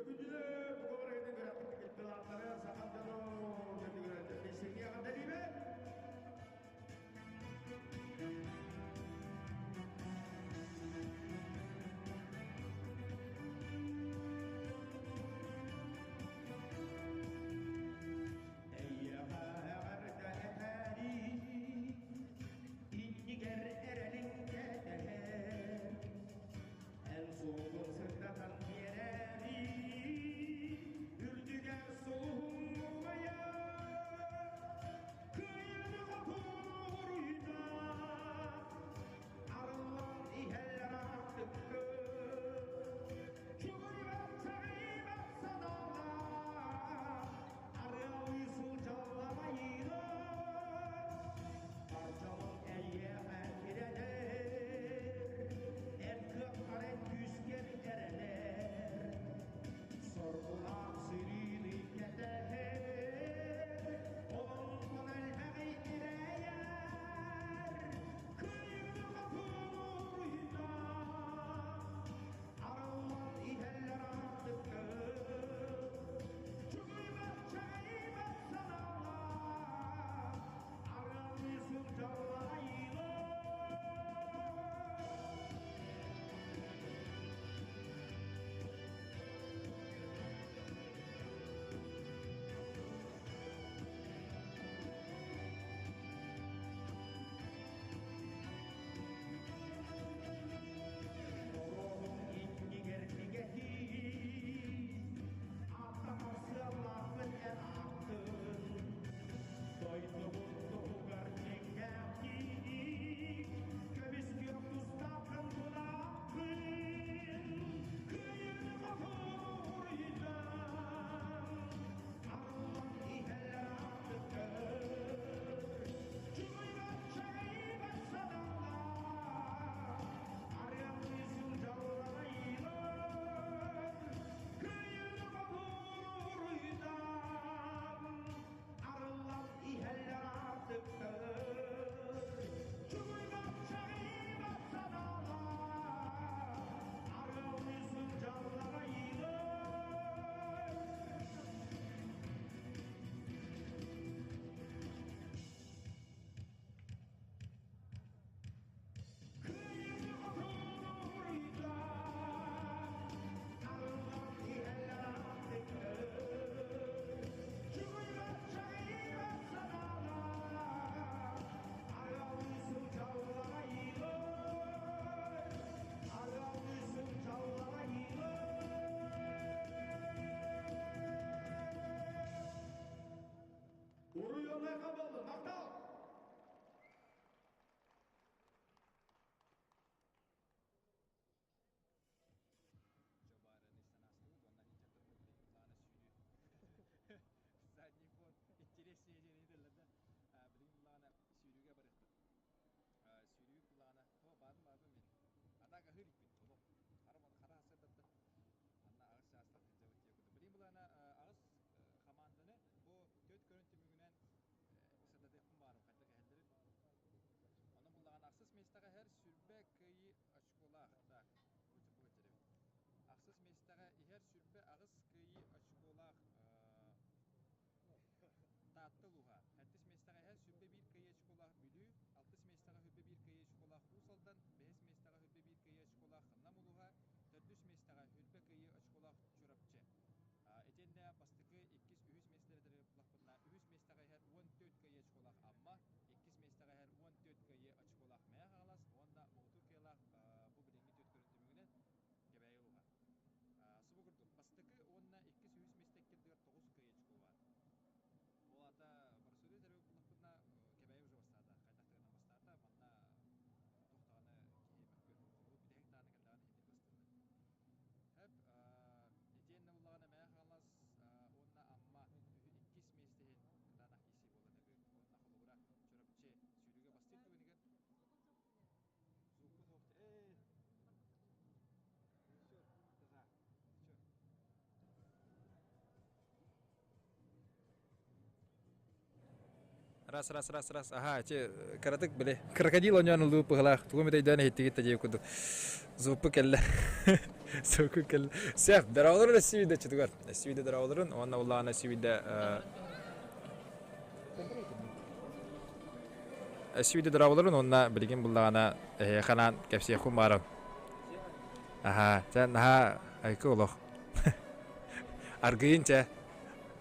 Үтүө күндүлэр, бука барыгытын кыттылаахтары, сахам дьону кэтигирэллэр. Истиҥҥэ эҕэрдэлиибин! Эйиэхэ эҕэрдэ этээри, иннигэр эрэлиҥ кэтэһэр. Эн суолгун сырдатан биэрээри, үрдүгэр сулуһуҥ умайар. Кыайыыны хотууруйда, арыллан иһэллэр аартыккы. Чугуйбат, чаҕыйбат санаалаах, арыалыы сылдьаллар Бар дьонуҥ эйиэхэ тирэнэр, эн кыаххар эн күүскэр эрэнэр. Соргулаах сырыыны кэтэһэр, олоҥхон элбэҕи ирэйэр. Кыайыыны хотууруйда, арыллан иһэллэр аартыкка. Чугуйбат, чаҕыйбат санаалаах, арыаллыы сылдьаллар айыылар. Норуотум иннигэр бигэһии, аттамар сыаллаахпын эн ааттын. Дойдубут туһугар дьиҥнээхтии, көмүскүөх тустааххын бунааххын. Кыайыыны хотууруйдан, арыллан иһэллэр аартыккар. Чугуйбат, чаҕыйбат санаалаах, арыаллыы сылдьаллар айыылар. Кыайыыны хотууруйдан, арыллан иһэллэр аартыктар. Чугуйбат, чаҕыйбат санаалаах, арыаллыы сылдьаллар айыылар. Кыайыыны хотууруйдан, арыллан иһэллэр аартыктар. Чугуйбат, чаҕыйбат санаалаах, арыаллыы сылдьаллар айыылар. Арыаллыы сылдьаллар айыылар. Уруй-Омега буоллун, махтал! Задний фон интереснее диэн этэллэр да. Билигин буллаҕына сүүрүүгэ барыахпыт. Сүүрүү буллаҕына, то баарын баарын мин. Атака аһыыр иппит олох. Хара хара сырдатта. Манна аҕыс чаастан сылдьабыт диye курдук. Билигин буллаҕына аҕыс хамаанданы бу төрт көрүн түмүгүнэн сырдатыахпын баарым хайдах эһэллэрин. Онон буллаҕына ахсыс миэстэҕэ иһэр сүрбэ кыайыы очколаах. Так, бу эбит. Ахсыс миэстэҕэ иһэр сүрбэ аҕыс кыайыы очколаах Таатта улууһа. Сэттис миэстэҕэ иһэр сүрбэ биир кыайыы очколаах Бүлүү, алтыс миэстэҕэ сүрбэ биир кыайыы очколаах Уус Алдан, бэһис миэстэҕэ сүрбэ биир кыайыы очколаах Нам улууһа, төрдүс миэстэҕэ сүрбэ кыайыы очколаах Чурапчы. Итиэннэ бастакы, иккис, үһүс миэстэлэри буллахпытына, үһүс миэстэҕэ иһэр 14 кыайыы очколаах Амма, иккис миэстэҕэ иһэр 14 кыайыы очколаах Мэҥэ Хаҥалас уонна муҥутуур кыайыылаах бу билиҥҥи түөрт көрүҥ түмүгүнэн Кэбээйи улууһа. Субу курдук, бастакы уонна иккис, үһүс миэстэ иккирдигэр 9 кыайыы очко баар. Ол аата барысыыры этэр буоллахпытына, Кэбээйи уже бастаата, хайдах да гынан бастаата, манна туох даҕаны киһи мөккүөр холобур бүтэһик даҕаны кэллэҕинэ иһин бастыыллар. Хөп, итиэннэ буллаҕына Мэҥэ Хаҥалас уонна Амма иккис миэстэ иһин кытаанах киирсии буолан эбит. Уонна холобура Чурапчы сүүрүүгэ бастыыр түгэнигэр Звуку суох. Эй! Режиссер, это Ты чё? Раз, раз, раз, раз. Аха, че, кыратык били. Крокодил оньон ылыы пыһылаах. Тугу эмит өйдөөн иһиттигит да диэбит курдук. Звукпу кэллэ. Сөкү кэл. Сеп, дарааларын эсибиде чытыгар. Эсибиде дарааларын, уонна улаана эсибиде эсибиде дарааларын уонна билигин буллаҕына эһиэхэ кэпсиэххин баарым. Аха, чэ, наһаа айкы олох. Аргыйын чэ,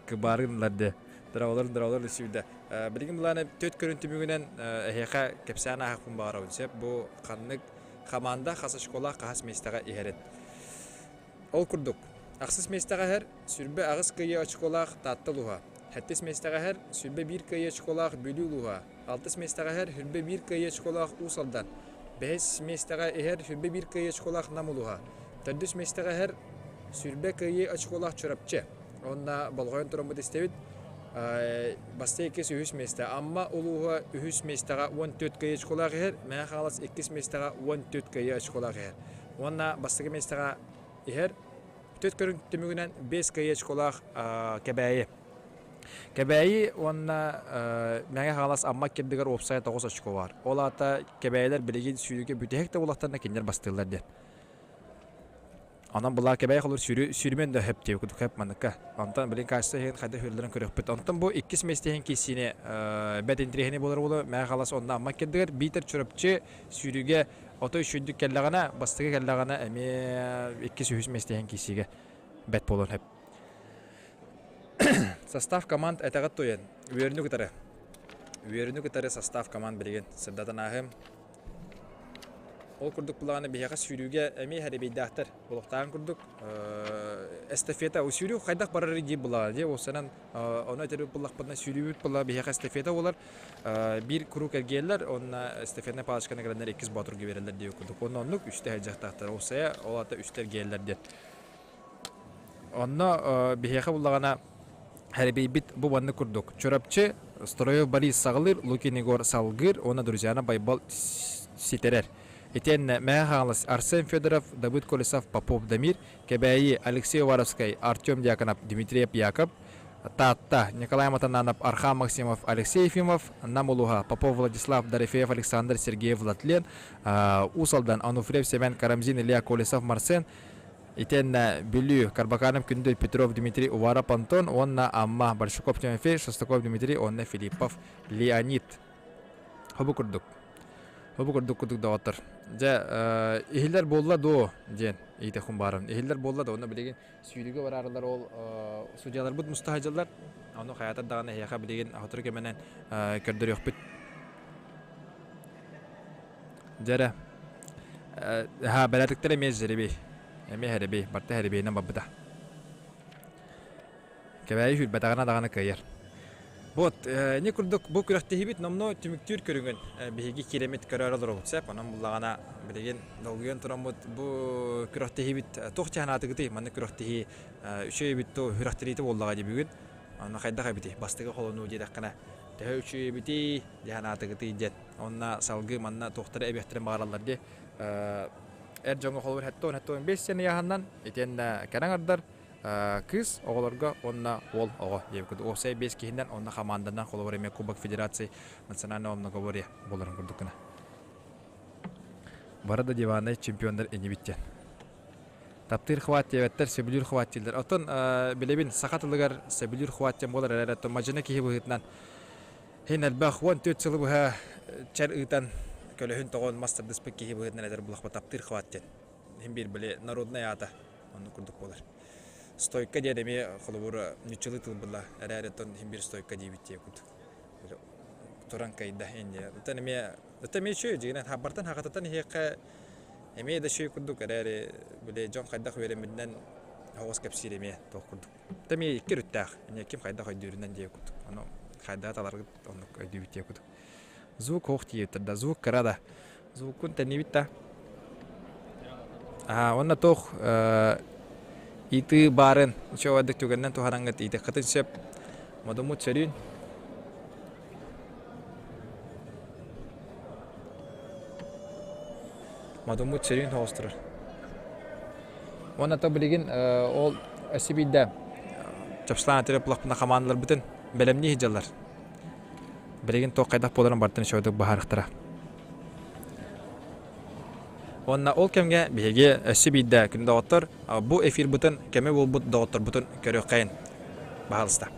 кыбаарын ларды. Дравалар, дравалар сүүйдэ. Билигин булааны төт көрүн түмүгүнэн эһиэхэ кэпсээн ааһахпын баҕарабын сөп. Бу ханнык хамаанда хас очколаах хас миэстэҕэ иһэрин. Ол курдук, ахсыс миэстэҕэ иһэр сүрбэ аҕыс кыайыы очколаах Таатта улууһа, сэттис миэстэҕэ иһэр сүрбэ биир кыайыы очколаах Бүлүү улууһа, алтыс миэстэҕэ иһэр сүрбэ биир кыайыы очколаах Уус Алдан, бэһис миэстэҕэ иһэр сүрбэ биир кыайыы очколаах Нам улууһа, төрдүс миэстэҕэ иһэр сүрбэ кыайыы очколаах Чурапчы. Уонна болҕойон тураммыт истэбит. Бастакы иккис үһүс миэстэ. Амма улууһа үһүс миэстэҕэ 14 кыайыы очколаах иһэр, Мэҥэ Хаҥалас иккис миэстэҕэ 14 кыайыы очколаах иһэр. Уонна бастакы миэстэҕэ иһэр төрт көрүҥ түмүгүнэн 5 кыайыы очколаах Кэбээйи. Кэбээйи уонна Мэҥэ Хаҥалас Амма кирдигэр уопсайа 9 очко баар. Ол аата Кэбээйилэр билигин сүүрүүгэ бүтэһик да буоллахтарына кинилэр бастыыллар диэн. Онон былаа Кэбээйи холур сүүрү сүүрүмэн да хөп диэбит курдук хөп манныкка. Онтон билин качество иһин хайдах үөрлэрин көрүөхпүт. Онтон бу иккис миэстэ иһин киирсиини бэт интириэһинэй буолар буолуо. Мэҥэ Хаҥалас онно Амма кирдигэр биитэр Чурапчы сүүрүүгэ отой үчүгэйдик кэллэҕинэ, бастакы кэллэҕинэ эмиэ иккис үһүс миэстэ иһин киирсиигэ бэт буолуон сөп. Состав команд этэҕит туйан үөрүнү кытары. Үөрүнү кытары состав команд билигин сырдатан ааһым. Ол курдук былааны биһиэхэ сүүрүүгэ эмиэ хэрэбийдээхтэр. Олохтоон курдук эстафета сүүрүү хайдах барарый диир былаана дии. Уопсайынан ону этэр буллахпытына сүүрүүбүт була биһиэхэ эстафета буолар. Биир куруук эргийэллэр уонна эстафетнай палочканы кэлэннэр иккис боотурга биэрэллэр диир курдук. Уонна оннук үстэ сылдьыахтаахтар. Уопсайа ол аата үстэ эргийэллэр диэн. Онно биһиэхэ буллаҕына Хэрэбийбит бу маннык курдук. Чурапчы, Строев Борис саҕалыыр, Лукин Егор салгыыр уонна Друзьяна Байбал ситэрэр. Итиэннэ Мэҥэ Хаҥалас Арсен Федоров, Давыд Колесов, Попов Дамир, Кэбээйи Алексей Уваровскай, Артем Дьяконов, Дмитриев Яков, Таатта Николай Матананов, Архан Максимов, Алексей Ефимов, Нам улууһа Попов Владислав, Дорофеев Александр, Сергеев Владлен, Уус Алдан Ануфриев Семен, Карамзин Илья, Колесов Марсен, Итиэннэ Бүлүү, Карбаканов Күндүл, Петров Дмитрий, Уваров Антон уонна Амма, Большаков Тимофей, Шестаков Дмитрий уонна Филиппов Леонид. Хобу курдук. Хобу курдук курдук доҕоттор. Дьэ, иһиллэр буолла дуо диэн иитэ баарым. Иһиллэр буолла да, онно билигин сүүрүүгэ бараарылар ол судьяларбыт муста сылдьаллар. Ону хайатар даҕаны эһиэхэ билигин сотору кэминэн көрдөрүөхпүт. Дьэ эрэ, ха бэрээдэктэр эмиэ жеребей. Эмиэ хэребей, барыта хэребейинэн барбыта. Кэбээйи сүүрбэтэҕинэ даҕаны кыайар. Вот, не курдук бу күрэхтэһиибит номнуо түмүктүүр көрүҥүн биһиги киирэммит көрөөрү олоробут сөп. Онон буллаҕына билигин долгуйан тураммыт бу күрэхтэһиибит туох чаһанаатыгытый? Маннык күрэхтэһии үчүгэй эбит дуу, күрэхтэһиитэ буоллаҕа дии бүгүн. Онно хайдах эбитий? Бастакы холонуу диэтэххинэ төһө үчүгэй эбитий? Дии санаатыгытый диэн. Онно салгыы манна туохтары эбиэхтэрин баҕараллар дии. Эр дьоҥҥо холобур 70-75 сен ыйааһынынан итиэннэ кэрэ аҥардар кыыс оҕолорго уонна уол оҕо диэбит курдук. Уопсай биэс киһинэн уонна хамаанданан холобур эмиэ Кубок Федерации национального многоборья буоларын курдук гына. Бары да диваннай чемпионнар инибит диэн. Таптыыр хват диэбэттэр, сөбүлүүр хват дииллэр. Оттон билэбин саха тылыгар сөбүлүүр хват диэн буолар эрээри, оттон мадьыны киһи быһыытынан Иһин элбэх 14 сылы быһа чэр ыытан көлөһүн тоҕон мас тардыспыт киһи быһыытынан этэр булахпа таптыыр хват диэн. Иһин биир били народнай аата оннук курдук буолар. Стойка диэн эмиэ холобур ньуччалыы тыл була эрээри оттон иһин биир стойка диэбит диэ курдук. Туран кайда инде. Оттон эмиэ оттон эмиэ үчүгэй дьиҥинэн хабартан хахататан иһиэххэ эмиэ да үчүгэй курдук эрээри били дьон хайдах үөрэммитинэн оҕус кэпсиир эмиэ туох курдук. Эмиэ икки өрүттээх. Эмиэ ким хайдах өйдүүрүнэн диэ курдук. Ону хайдах таларгыт оннук өйдүүбүт диэ курдук. Звук ох диэбиттэр да, звук кыра да. Звуккун тэннибит да. Аа, уонна туох итыы баарын үчүгэйдик түгэнинэн туһанаҥҥыт иитиэххитин сөп. Модуммут сөрүүн. Модуммут сөрүүн соҕус турар. Уонна то билигин ол өссө биирдэ чопчулаан этэр буоллахпына хамаандаларбытын бэлэмнии сылдьаллар. Билигин туох хайдах буоларын барытын үчүгэйдик быһаарыахтара. Уонна ол кэмҥэ биһиги өссө биирдэ күн доҕоттор бу эфирбытын көмө буолбут доҕотторбутун көрүөххэйин. Баһаалыста.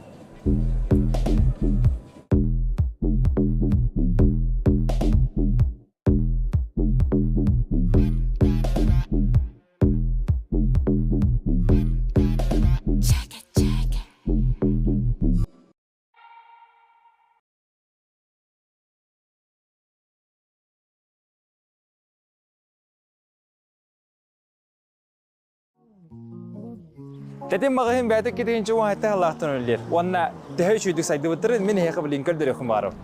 Тэтим маҕаһыын бэйэтэ китигинчи уоһайта халаахтан үлэлиир. Уонна төһө үчүгүйдүк сайдыбыттарын мин эһиэхэ билин көрдөрүөххүн баарым.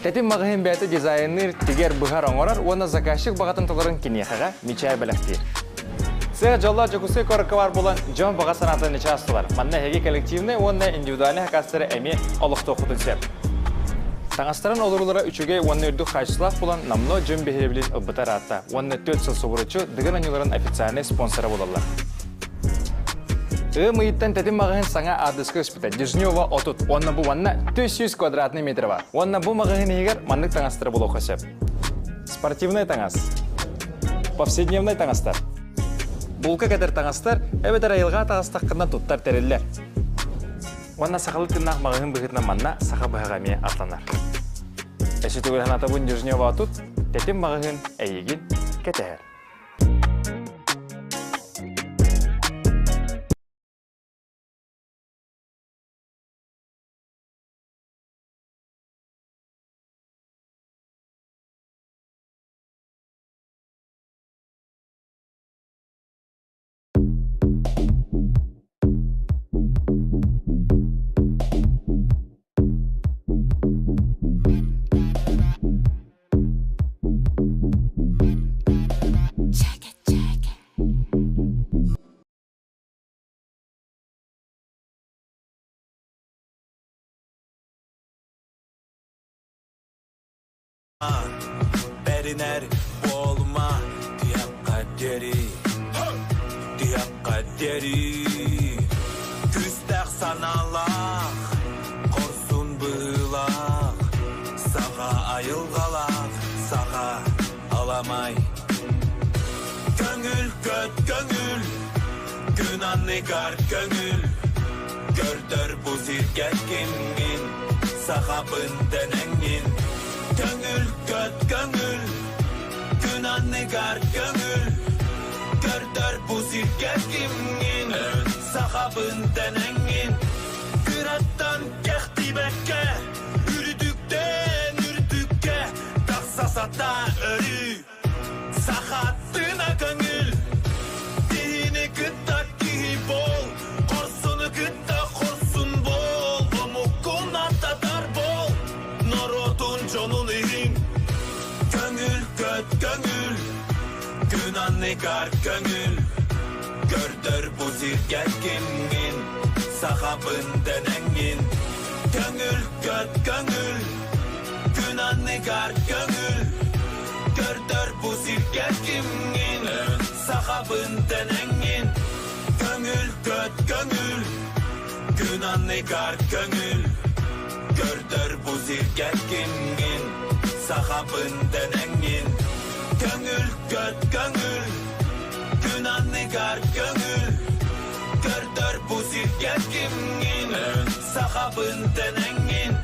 Тэтим маҕаһыын бэйэтэ дизайнныыр, тигэр, быһар, оҥорор уонна заказчик баҕатын толорон киниэхэҕэ мичээр бэлэхтиир. Сыах дьоллоох Дьокуускай куоракка баар буолан, дьон баҕа санаатын ичаастылар. Манна эһиги коллективнай уонна индивидуальнай хакастары эмиэ олохтуоххутун сөп. Таҥастарын олоруулара үчүгэй уонна үрдүк хаачыстыбалаах буолан, номнуо дьон биһирэбилин ылбыта ыраатта уонна 4 сыл субуруччу Дыгын оонньууларын официальнай спонсора буолаллар. Ыам ыйыттан тэтим маҕаһыын саҥа аадыска өспүтэ Дежнева 30 уонна бу манна 400 квадратный метр бар. Уонна бу маҕаһыын иһигэр маннык таҥастары булуохха сөп. Спортивнай таҥас, повседневнай таҥастар, булка кэтэр таҥастар эбэтэр айылҕа таҕыстаххына туттар тэриллэр. Уонна сахалыы тыыннаах маҕаһыын быһыытынан манна саха быһаҕа эмиэ атланар. Эси түгэл санаатабын Дежнева тут, тэтим маҕаһыын эйигин кэтэһэр. Бэринэр буолума тиһэххэ диэри, тиһэххэ диэри. Күүстээх санаалаах, хорсун быһыылаах, саха айылҕалаах, саха аламай. Көҥүл көт көҥүл, күн анныгар көҥүл, Көрдөр бу сиргэ кимҥин, сахабын дэнэҥҥин. Көҥүл көт көҥүл, күн анныгар көҥүл. Көрдөр бу сиргэ кимҥин, сахабын дэнэҥҥин. Кыраттан кэхтибэккэ, үрдүктэн үрдүккэ тахса сатаа өрүү. Сахаттына көҥүл, киһини кытта киһи буол, хорсуну кытта хорсун буол, омуккун аттатар буол, норуотун дьонун иһин. Көҥүл көт көҥүл, күн анныгар көҥүл, көрдөр бу сиргэ кимҥин, сахабын дэнэҥҥин. Көҥүл көт көҥүл, күн анныгар көҥүл, Көрдөр бу сиргэ кимҥин, сахабын дэнэҥҥин. Көҥүл көт көҥүл, күн анныгар көҥүл. Көрдөр бу сиргэ кимҥин, сахабын дэнэҥҥин. Көҥүл көт көҥүл, күн анныгар көҥүл. Көрдөр бу сиргэ кимҥин, сахабын дэнэҥҥин.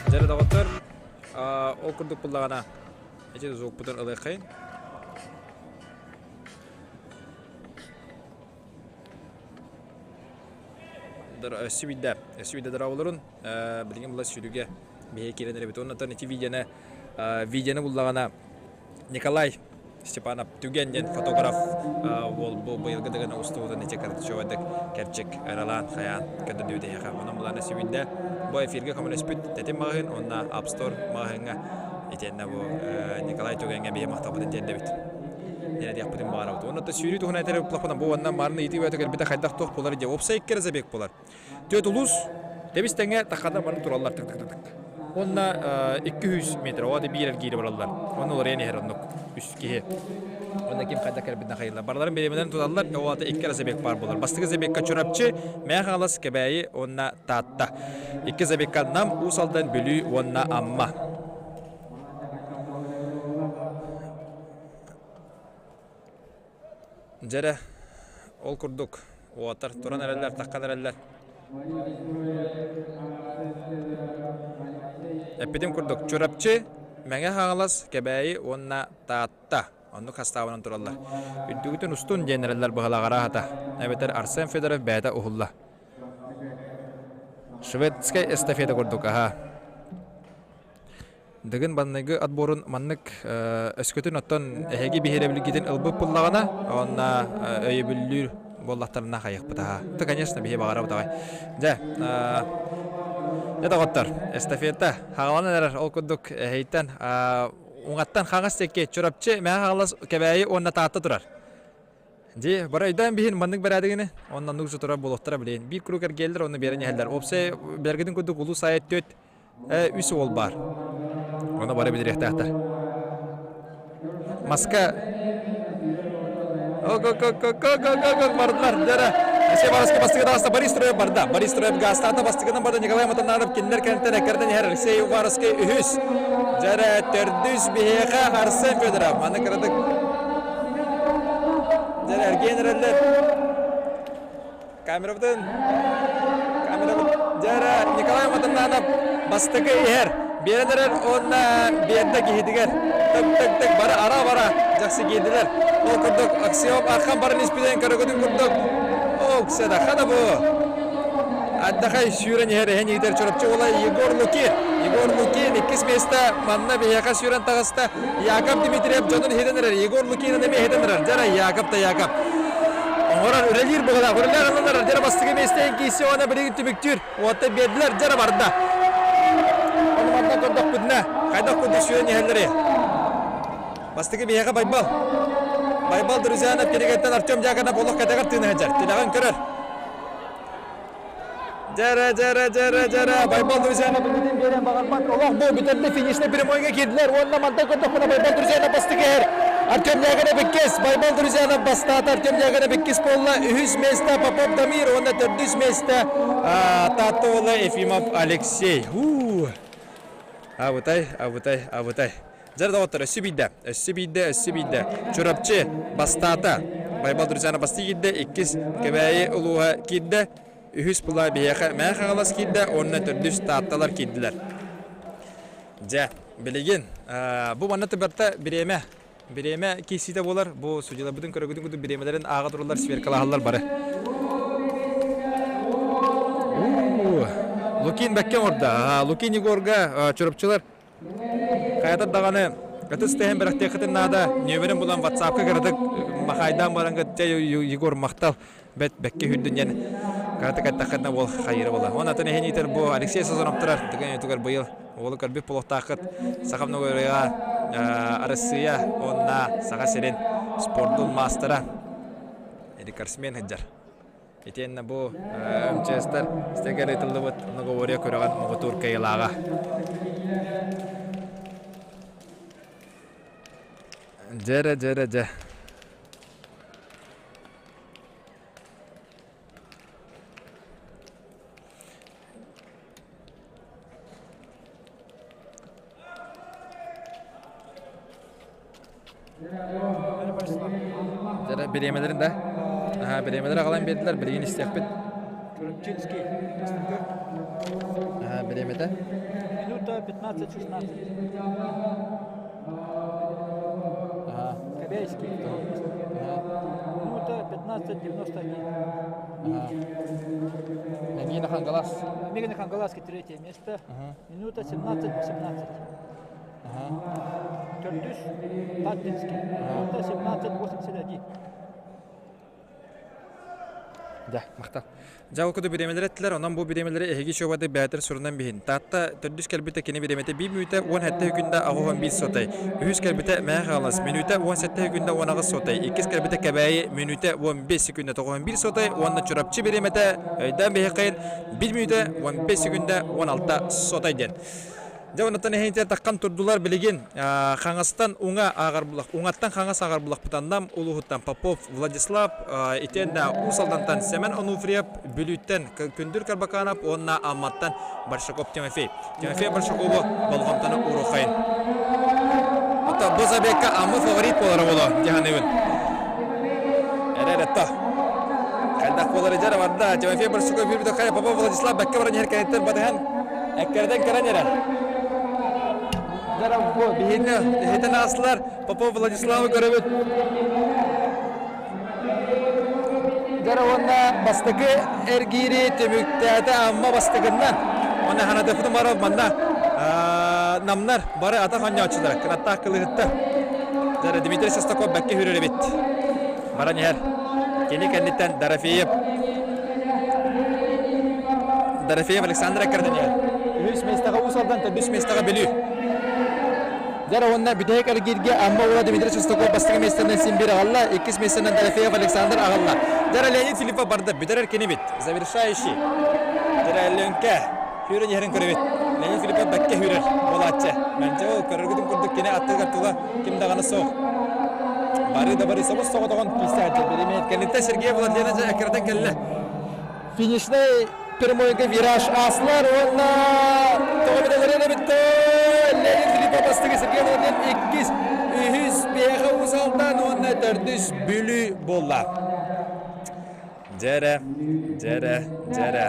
Дьэ доҕоттор, ол курдук буллаҕына Ити звукпутун ылыаххайын. Өссө биирдэ, өссө биирдэ дорооболорун. Билигин була сүрүгэ биһиги киирэн эрэбит. Оннотон ити видеоны видеоны буллаҕына Николай Степанов Түгэн диэн фотограф уол бу быйылгы дыгына устубутун ити карточевайдык кэрчик ыралаан хайаан көрдөрдүбүт эһиэхэ. Онон булаана сүбүйдэ бу эфиргэ көмөлөспүт Тэтим маҕаһыын уонна App Store маҕаһыыҥҥа итиэннэ бу Николай Түгэҥҥэ биһи махталбытын тиэрдэбит. Диэн баарабыт. Онно сүүрүү туһунан этэр буоллахпына бу уонна марын ыйытыы бөтө кэлбитэ хайдах туох буолар дии. Уопсай икки эрэ забег буолар. Түөрт улуус тэбис тэҥэ таххана бары тураллар тык тык тык. Уонна 200 метр оҕо биир эргиири бараллар. Онно уларыйан иһэр оннук үс киһи. Онно ким хайдах кэлбитин хайыллар. Барыларын бириэмэлэрин туталлар, оҕото икки эрэ забег баар буолар. Бастакы забегка Чурапчы, Мэҥэ Хаҥалас, Кэбээйи уонна Таатта. Икки забегка Нам, Уус Алдан, Бүлүү уонна Амма. Дьэрэ, ол курдук уотар туран эрэллэр, таххан эрэллэр. Эппитим курдук, Чурапчы, Мэҥэ Хаҥалас, Кэбээйи уонна Таатта оннук хастаабынан тураллар. Үрдүгүтүн устун диэн эрэллэр быһалаҕара аһата. Эбэтэр Арсен Федоров бэйэтэ уһулла. Шведскай эстафета курдук аһа. Дыгын банныгы отборун маннык өскөтүн оттон эһиги биһирэбилгитин ылбыт буллаҕына уонна өйөбүллүүр буоллахтарына хайыахпыт аһа. Это, конечно, биһи баҕарабыт аҕай. Дьэ, дьэ доҕоттор, эстафета хаҕаланан эрэр ол курдук эһийтэн уҥаттан хаҥас диэки Чурапчы, Мэҥэ Хаҥалас, Кэбээйи уонна Таатта турар. Дии, бары өйдөөн биһин маннык бэрээдэгини, онно оннук турар буолуохтара билин. Биир куруук эргиэллэр, онно биэрэн иһэллэр. Уопсай бэргитин курдук улуус аайы түөрт үс уол баар. Ону бары билиэхтээхтэр. Маска бардылар. Дьэрэ. Алексей Бараска бастыгы таҕыста Борис Троев барда. Борис Троев гаастаата бастыгынан барда Николай Матанаров кинилэр кэнниттэн эккэрдэн иһэр Алексей Уваровский үһүс. Дьэрэ төрдүс биһиэхэ Арсен Федоров. Маны кыратык Дьэрэ эргиэн эрэллэр. Камерабытын камерабыт дьэ Николай Матаннанов бастакы иһэр биэрэн эрэр уонна биэрдэ киһитигэр тык тык тык бары ара бара дьахсы киирдилэр ол курдук Аксиом Архан барын испитин көрөгүтүн курдук окседа хана бу Аддахай сүүрэн иһэр эһэн иитэр Чурапчы уола Егор Лукин. Егор Лукин иккис миэстэ манна биһиэхэ сүүрэн таҕыста. Яков Дмитриев дьонун иһитэн эрэр. Егор Лукин эмиэ иһитэн эрэр. Дьара Яков да Яков. Оҥорор үлэлиир быһыылаах. Үлэлээх ылынар. Дьара бастакы миэстэһин киирсэ уонна билигин түмүктүүр. Уотта биэрдилэр. Дьара барда. Ону манна көрдөхпүтүнэ, хайдах курдук сүүрэн иһэллэрий? Бастакы биһиэхэ Байбал. Байбал Друзьянов кинигэттэн Артем Дьяконов олох кэтэҕэр тыына сылдьар. Тилэҕин көрөр. Дьэрэ, дьэрэ, дьэрэ, дьэрэ, Байбал Друзьяна бүгүн биэрэн баҕарбат. Олох бу бүтэрдэ финишнэй прямойга киирдилэр. Уонна мантан көрдөхпүнэ Байбал Друзьяна бастакы иһэр. Артем Дьяконов иккис, Байбал Друзьянов бастаата, Артем Дьяконов иккис буолла. Үһүс миэстэ Попов Дамир уонна төрдүс миэстэ Таатта уола Ефимов Алексей. Абытай, абытай, абытай. Дьэр доҕоттор, өссө биирдэ, өссө биирдэ, өссө биирдэ. Чурапчы бастаата. Байбал Друзьяна бастыы киирдэ, иккис Кэбээйи улууһа киирдэ, үһүс була биһиэхэ Мэҥэ Хаҥалас киирдэ уонна төрдүс Таатталар киирдилэр. Дьэ, билигин бу манна тыбарта бириэмэ бириэмэ киирсиитэ буолар. Бу судьяларбытын көрөгүтүн курдук бириэмэлэрин ааҕа тураллар, сверкалаһаллар бары. Лукин бэккэ оҥордо. Лукин Егорга чурапчылар Хайатар даҕаны ытыс тэһэн бэрэхтиэххитин наада. Нүөмэрин булан ватсапка кыратык махайдаан бараҥҥыт дьэ Егор махтал бэт бэккэ үрдүн диэн кыратык эттэххитинэ уол хайыыра буола. Уон атын иһин иитэр бу Алексей Сазонов турар. Тыгын өтүгэр быйыл уолу көрбүт буолуохтааххыт. Саха Новгородга Арассыыйа уонна Саха сирин спордун маастара рекордсмен сылдьар. Итиэннэ бу МЧС-тар стегэр ыытыллыбыт многоборье күрэҕин муҥутуур кыайыылааҕа. Дьэрэ, дьэрэ, дьэ. Дьэ, бириэмэлэрин да? Аха, бириэмэлэри аҕалан биэрдилэр, билигин истиэхпит. Чурапчинский, бастакы. Аха, бириэмэтэ? Минута 15-16. Аха. Кобяйский. Минута 15.91. Аха. Мегина Хангалас. Мегина Хангалаский третье место. Минута 17.18. Төрдүс Таттинский. Минута 17.81. Дьэ, махтал. Дьэ, ол курдук бириэмэлэр эттилэр, онон бу бириэмэлэри эһиги чуобады бээтэр сурунан биһин. Таатта төрдүс кэлбитэ кини бириэмэтэ биир мүнүүтэ 17 күндэ 81 сотай. Үһүс кэлбитэ Мээх Аҕалас мүнүүтэ 17 күндэ 18 сотай. Иккис кэлбитэ Кэбээйи мүнүүтэ 15 секүндэ 91 сотай уонна Чурапчы бириэмэтэ өйдөөн биһиэххин 1 мүнүүтэ 15 секүндэ 16 сотай диэн. Дьэ оннуттан эһиинтэ таххан турдулар билигин хаҥастан уҥа ааҕар булах, уҥаттан хаҥас ааҕар булахпытан Нам улууһуттан Попов Владислав, итиэннэ Уус Алдантан Сэмэн Онуфриев, Бүлүүттэн Күндүр Карбаканов уонна Амматтан Большаков Тимофей. Тимофей Большакову болҕомтону уруохайын. Ото бу забегка Амма фаворит буолара буолуо дьаһаныбын. Эрэ эрэ Хайдах буолар дьара барда. Тимофей Большаков бир хайа Попов Владислав бэккэ баран иһэр кэнниттэн батыһан Эккэрдэн кэрэн эрэр. Дьара бу биһини иһитин аслар Попов Владиславы көрөбүт. Дьара уонна бастакы эргиири түмүктээтэ Амма бастакыннан. Уонна Ханатыфытын баров манна намнар бары атах оонньооччулар кынаттаах кылыһыттар. Дьара Дмитрий Шестаков бэккэ хүрэр эбит. Баран иһэр. Кини кэнниттэн Дорофеев Дорофеев Александр Аккардиниан. Үһүс миэстэҕэ Уус Алдан, төрдүс миэстэҕэ Бүлүү. Дьэр уонна бүтэһик эргииргэ Амма уола Дмитрий Шестаков бастакы миэстэнэн син биир аҕалла, иккис миэстэнэн Дорофеев Александр аҕалла. Дьэр Леонид Филиппов барда, бүтэрэр кини бит. Завершающий. Дьэр Ленке хүрэн иһэрин көрөбүт. Леонид Филиппов бэккэ хүрэр буолааччы. Мэнчэ ол көрөргүтүн курдук кини аттыгар тула ким даҕаны суох. Бары да бары собус соҕотоҕун киисэ биримиэт кэнниттэн Сергей Владленович эккирэтэн кэллэ. Финишнай прямойга вираж аслар уонна тоҕо битэлэрин эбитте Леонид Филиппов бастакы Сергей Владлен иккис, үһүс Пеха Уус-Алдан уонна төрдүс Бүлүү буолла. Дьэрэ, дьэрэ, дьэрэ.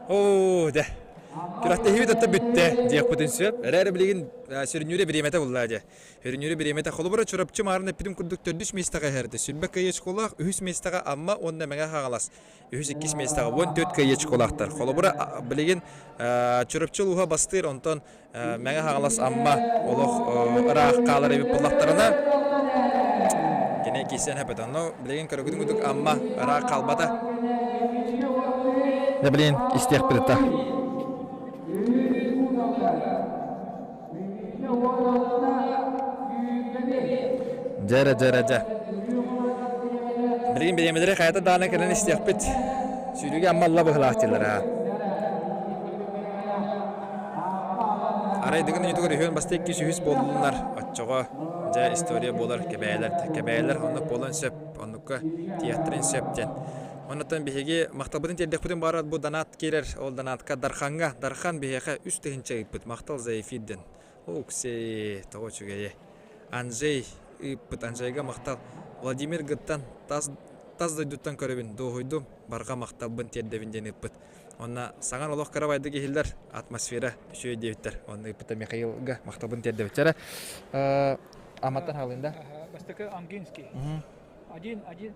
Оо, дэ. Күрэхтэһиибит отто бүттэ диэхпитин сөп. Эрээри билигин сүрүннүүрэ бириэмэтэ булла дьэ. Сүрүннүүрэ бириэмэтэ холобура Чурапчы маарын эппитим курдук төрдүс миэстэҕэ иһэрдэ. Сүлбэ кыайыы очколаах, үһүс миэстэҕэ Амма уонна Мэҥэ Хаҥалас. Үһүс иккис миэстэҕэ 14 кыайыы очколаахтар. Холобура билигин Чурапчы улууһа бастыыр, онтон Мэҥэ Хаҥалас Амма олох ыраах хаалар эбит буоллахтарына кини киирсэн эппит. Онно билигин көрөгүтүн курдук Амма ыраах хаалбата. Да билигин истиэхпит та. Дьэрэ, дьэрэ, дьэ. Билигин бириэмэлэри хайата даҕаны кэлэн истиэхпит. Сүүрүүгэ Амма алла быһылаах дииллэр аа. Арай Дыгын ойуутугар үһүөн бастакы иккис үһүс буоллуннар, оччоҕо дьэ история буолар кэбээлэр кэбээлэр оннук буолуон сөп, оннукка тиийиэхтэрин сөп диэн. Оннуттан биһиги махталбытын тиэрдиэхпитин баҕарар бу донат киирэр, ол донатка Дархаҥҥа, Дархан биһиэхэ 3000 ыыппыт, махтал за эфир диэн. Оксей, тоҕо үчүгэйэ. Анджей ыыппыт, Анджейга махтал. Владимир Гыттан тас, тас дойдуттан көрөбүн, дуоһуйдум, барҕа махталбын тиэрдэбин диэн ыыппыт. Онно саҥан олох кыра иһиллэр атмосфера үчүгэй диэбиттэр. Онно ыыппыта Михаилга махталбын тиэрдэбит. Чара, Аматтан хаалыын да? Бастакы Амгинский. 1, 1,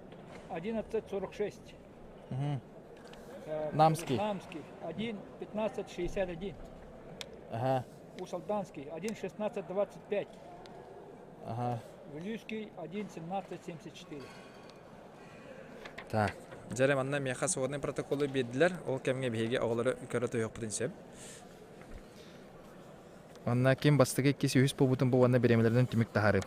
11.46. Намский. Намский. 1, 15.61. Ага. Усалданский. 1, 16.25. Ага. Вилюйский. 1, 17.74. Так. Дьэрэ манна миэхэ сводный протоколу биэрдилэр. Ол кэмҥэ биһиги оҕолору көрө туһуохпутун сөп. Онно ким бастакы иккис үһүс буолбутун бу уонна бириэмэлэринэн түмүк таһаарыы.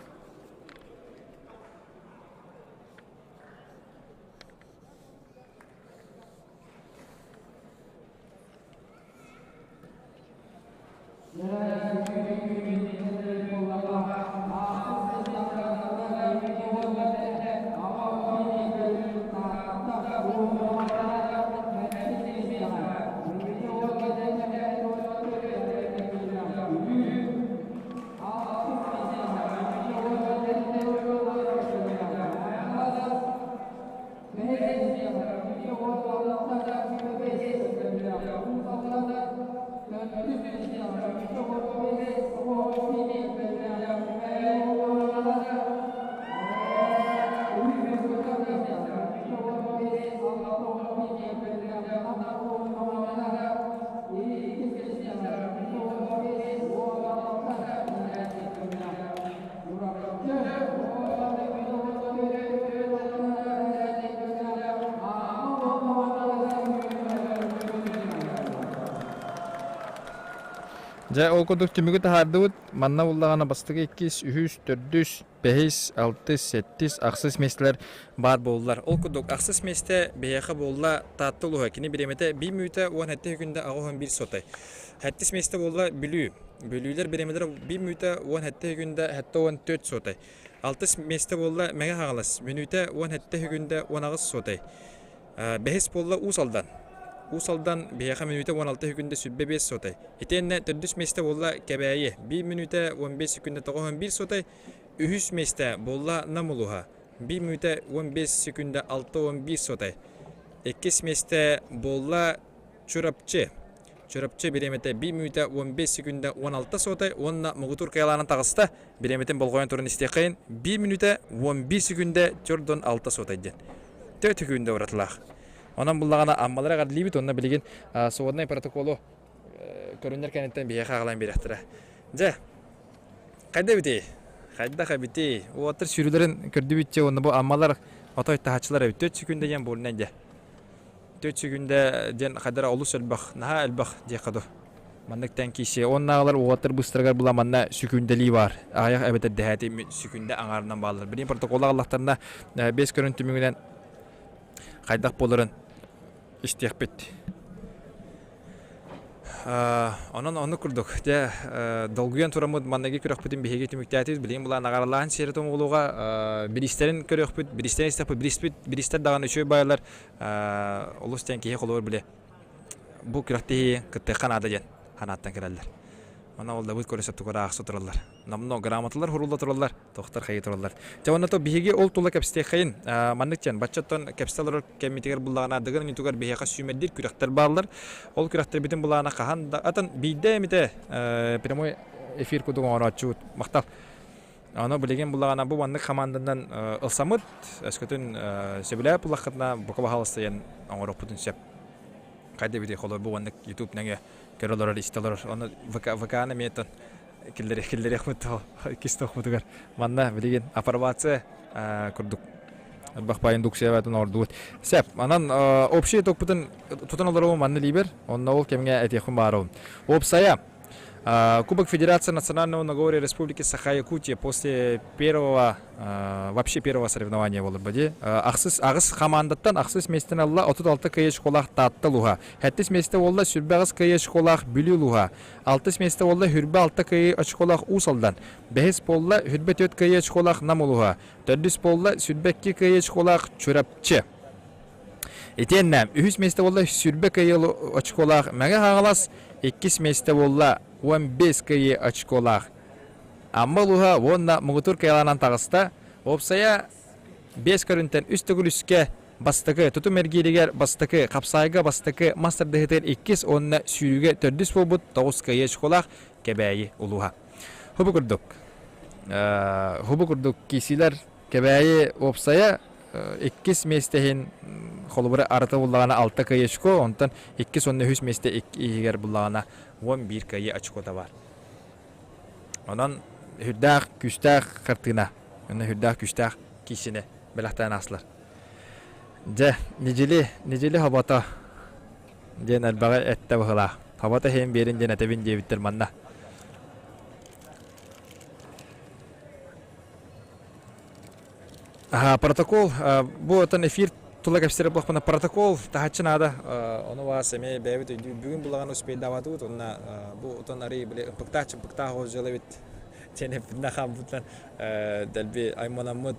Дьэ, ол курдук түмүгү таһаардыбыт. Манна буллаҕына бастакы иккис, үһүс, төрдүс, бэһис, алтыс, сэттис, ахсыс миэстэлэр баар буоллулар. Ол курдук ахсыс миэстэ биһиэхэ буолла Таатта улууһа. Кини бириэмэтэ биир мүнүүтэ 17 секүндэ 81 сотай. Сэттис миэстэ буолла Бүлүү. Бүлүүлэр бириэмэлэрэ биир мүнүүтэ 17 секүндэ 74 сотай. Алтыс миэстэ буолла Мэҥэ Хаҥалас. Мүнүүтэ 17 секүндэ 18 сотай. Бэһис буолла Уус Алдан. Уус Алдан биһиэхэ мүнүүтэ 16 секүндэ 25 сотай. Итиэннэ төрдүс миэстэ буолла Кэбээйи. Биир мүнүүтэ 15 секүндэ 91 сотай. Үһүс миэстэ буолла Нам улууһа. Биир мүнүүтэ 15 секүндэ 61 сотай. Иккис миэстэ буолла Чурапчы. Чурапчы бириэмэтэ биир мүнүүтэ 15 секүндэ 16 сотай уонна муҥутуур кыайалаанан таҕыста. Бириэмэтин болҕойон туран истиэххэйин. Биир мүнүүтэ 11 секүндэ 46 сотай диэн. Төрт секүндэ уратылаах. Онон буллаҕына Аммалара эҕэрдэлиибит уонна билигин своднай протоколу көрүннэр кэнниттэн биһиэхэ аҕалан биэриэхтэрэ. Дьэ, хайда эбитий? Хайдах эбитий? Уолаттар сүүрүүлэрин көрдүбүт дьэ уонна бу Аммалар отой таһааччылар эбит. Төрт секүндэ диэн буолунай дьэ. Төрт секүндэ диэн хайдара олус элбэх, наһаа элбэх диэххэ дуу. Маннык тэн киирсиэ. Уоннааҕылар уолаттар быстарыгар була манна сүкүндэлии баар. Аҕыйах эбэтэр дэһээти сүкүндэ аҥаарынан бааллар. Билигин протоколу аҕаллахтарына бэс көрүн түмүгүнэн хайдах буоларын истиэхпит. Онон оннук курдук. Дьэ, долгуйан тураммыт манныгы күрэхпитин биһиги түмүктээтибит. Билигин булаан наҕаралааһын сиэрэ тумулуга бириистэрин көрүөхпүт, бириистэрин истэхпит, бирииспит, бириистэр даҕаны үчүгэй баайалар олус диэн киһи холобур билэ. Бу күрэхтэһии кыттыахха наада диэн санааттан кэлэллэр. Онон ол дабыт көрө сөптүк аахса тураллар. Намно грамоталар хурулла тураллар, тохтор хайы тураллар. Дьэ онно то биһиги ол тула кэпсэтиэххэйин. Маннык диэн баччаттан кэпсэ олорор кэммитигэр буллаҕына Дыгын оонньуутугар биһиэхэ сүүмэрдиир күрэхтэр бааллар. Ол күрэхтэрбитин булаана хаһан да атын биирдэ эмитэ прямой эфир курдук оҥорооччубут. Махтал. Аны билигин буллаҕына бу маннык хамаанданан ылсаммыт, өскөтүн сөбүлээп буллаххытына бука баһаалыстайан оҥоруохпутун сөп. Хайда эбитий холобур бу маннык YouTube нөҥүө көрө олорор, истэ олорор. Ону ВК ВК-ны эмиэ оттон киллэриэхпит иккис тохпутугар манна билигин апробация курдук бахпайын дуксиябатын оҥордубут. Сөп. Онон общий итогпутун тутан олоробун манна лиибэр. Онно ол кэмҥэ этиэхпин баарабын. Уопсайа Кубок Федерации Национального Нагорья Республики Саха-Якутия после первого вообще первого соревнования буолар бади. Ахсыс аҕыс хамаандаттан ахсыс миэстэни алла 36 кыйы школаах Таатта улууһа. Сэттис миэстэ буолла сүрбэ аҕыс кыйы школаах Бүлүү улууһа. Алтыс миэстэ буолла хүрбэ алта кыйы очколаах Уус Алдан. Бэһис буолла хүрбэ түөрт кыйы очколаах Нам улууһа. Төрдүс буолла сүрбэ икки кыйы очколаах Чурапчы. Итиэннэ үһүс миэстэ буолла сүрбэ кыайыы очколаах Мэҥэ Хаҥалас, иккис миэстэ буолла 15 кыайыы очколаах Амма улууһа уонна муҥутуур кыайалаанан таҕыста. Уопсайа биэс көрүнтэн үс төгүл үскэ бастакы, тутум эргииригэр бастакы, хапсаайга бастакы, мас тардыһыытыгар иккис уонна сүүрүүгэ төрдүс буолбут тоҕус кыайыы очколаах Кэбээйи улууһа. Хубу курдук. Хубу курдук киисилэр Кэбээйи уопсайа иккис миэстэ иһин холобура арыта буллаҕына алта кыайыы очко, онтон иккис уонна үһүс миэстэ иһигэр буллаҕына 11 кыайыы очкота баар. Онон үрдээх күүстээх хартыына, онно үрдээх күүстээх киисини бэлэхтээн аастылар. Дьэ, ньидьили, ньидьили хобото диэн элбэҕи эттэ быһыылаах. Хобото иһин биэрин диэн этэбин диэбиттэр манна. Протокол бу отон эфир тула кэпсэтэр буоллахпына протокол таһаччы наада ону баас эмиэ бэйэбит өйдүүр бүгүн булаҕан успейдаабатыбыт уонна бу отон арый били ымпыктаах чымпыктаах оҕус дьыала эбит диэн эппитинэ хааммытынан дэлби айманаммыт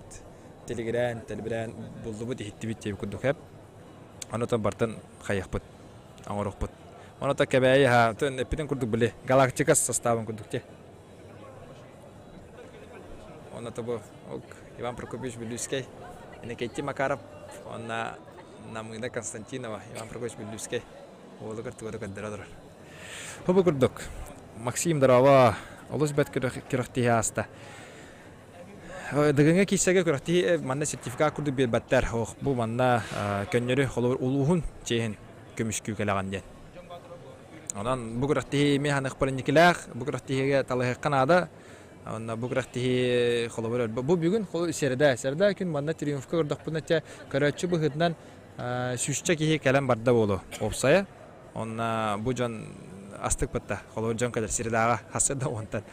тилигирээн тэлбирээн буллубут иһиттибит диэбит курдук эп ону отон бартан хайыахпыт оҥоруохпут ону то кэбээйи ха эппитин курдук били галактика составын курдук те Онно тобу Иван Прокопьевич Бүлүүскэй, Иннокентий Макаров уонна Намыына Константинова Иван Прокопьевич Бүлүүскэй уолугар тугу да көрдөрө олорор. Бу курдук Максим дорообо олус бэрт күрэхтиһи ааста. Дыгыҥҥа киирсэргэ күрэхтиһи манна сертификат курдук биэрбэттэр. Ох, бу манна көннөрү холобур улууһун чиэһин көмүскүү кэлэҕин диэн. Онон бу күрэхтэһии эмиэ ханыахпар инникилээх, бу күрэхтэһиигэ талаһыахха наада. Онно бу күрэхтэһии холобур бу бүгүн сэрдэ, сэрдэ күн манна триумфка көрдөхпүнэ чэ көрөөччү быһыытынан сүүсчэ киһи кэлэн барда буолуо уопсайа. Онно бу дьон астык бытта. Холобур дьон кэлэр сири-дааҕа хасса да уонтан.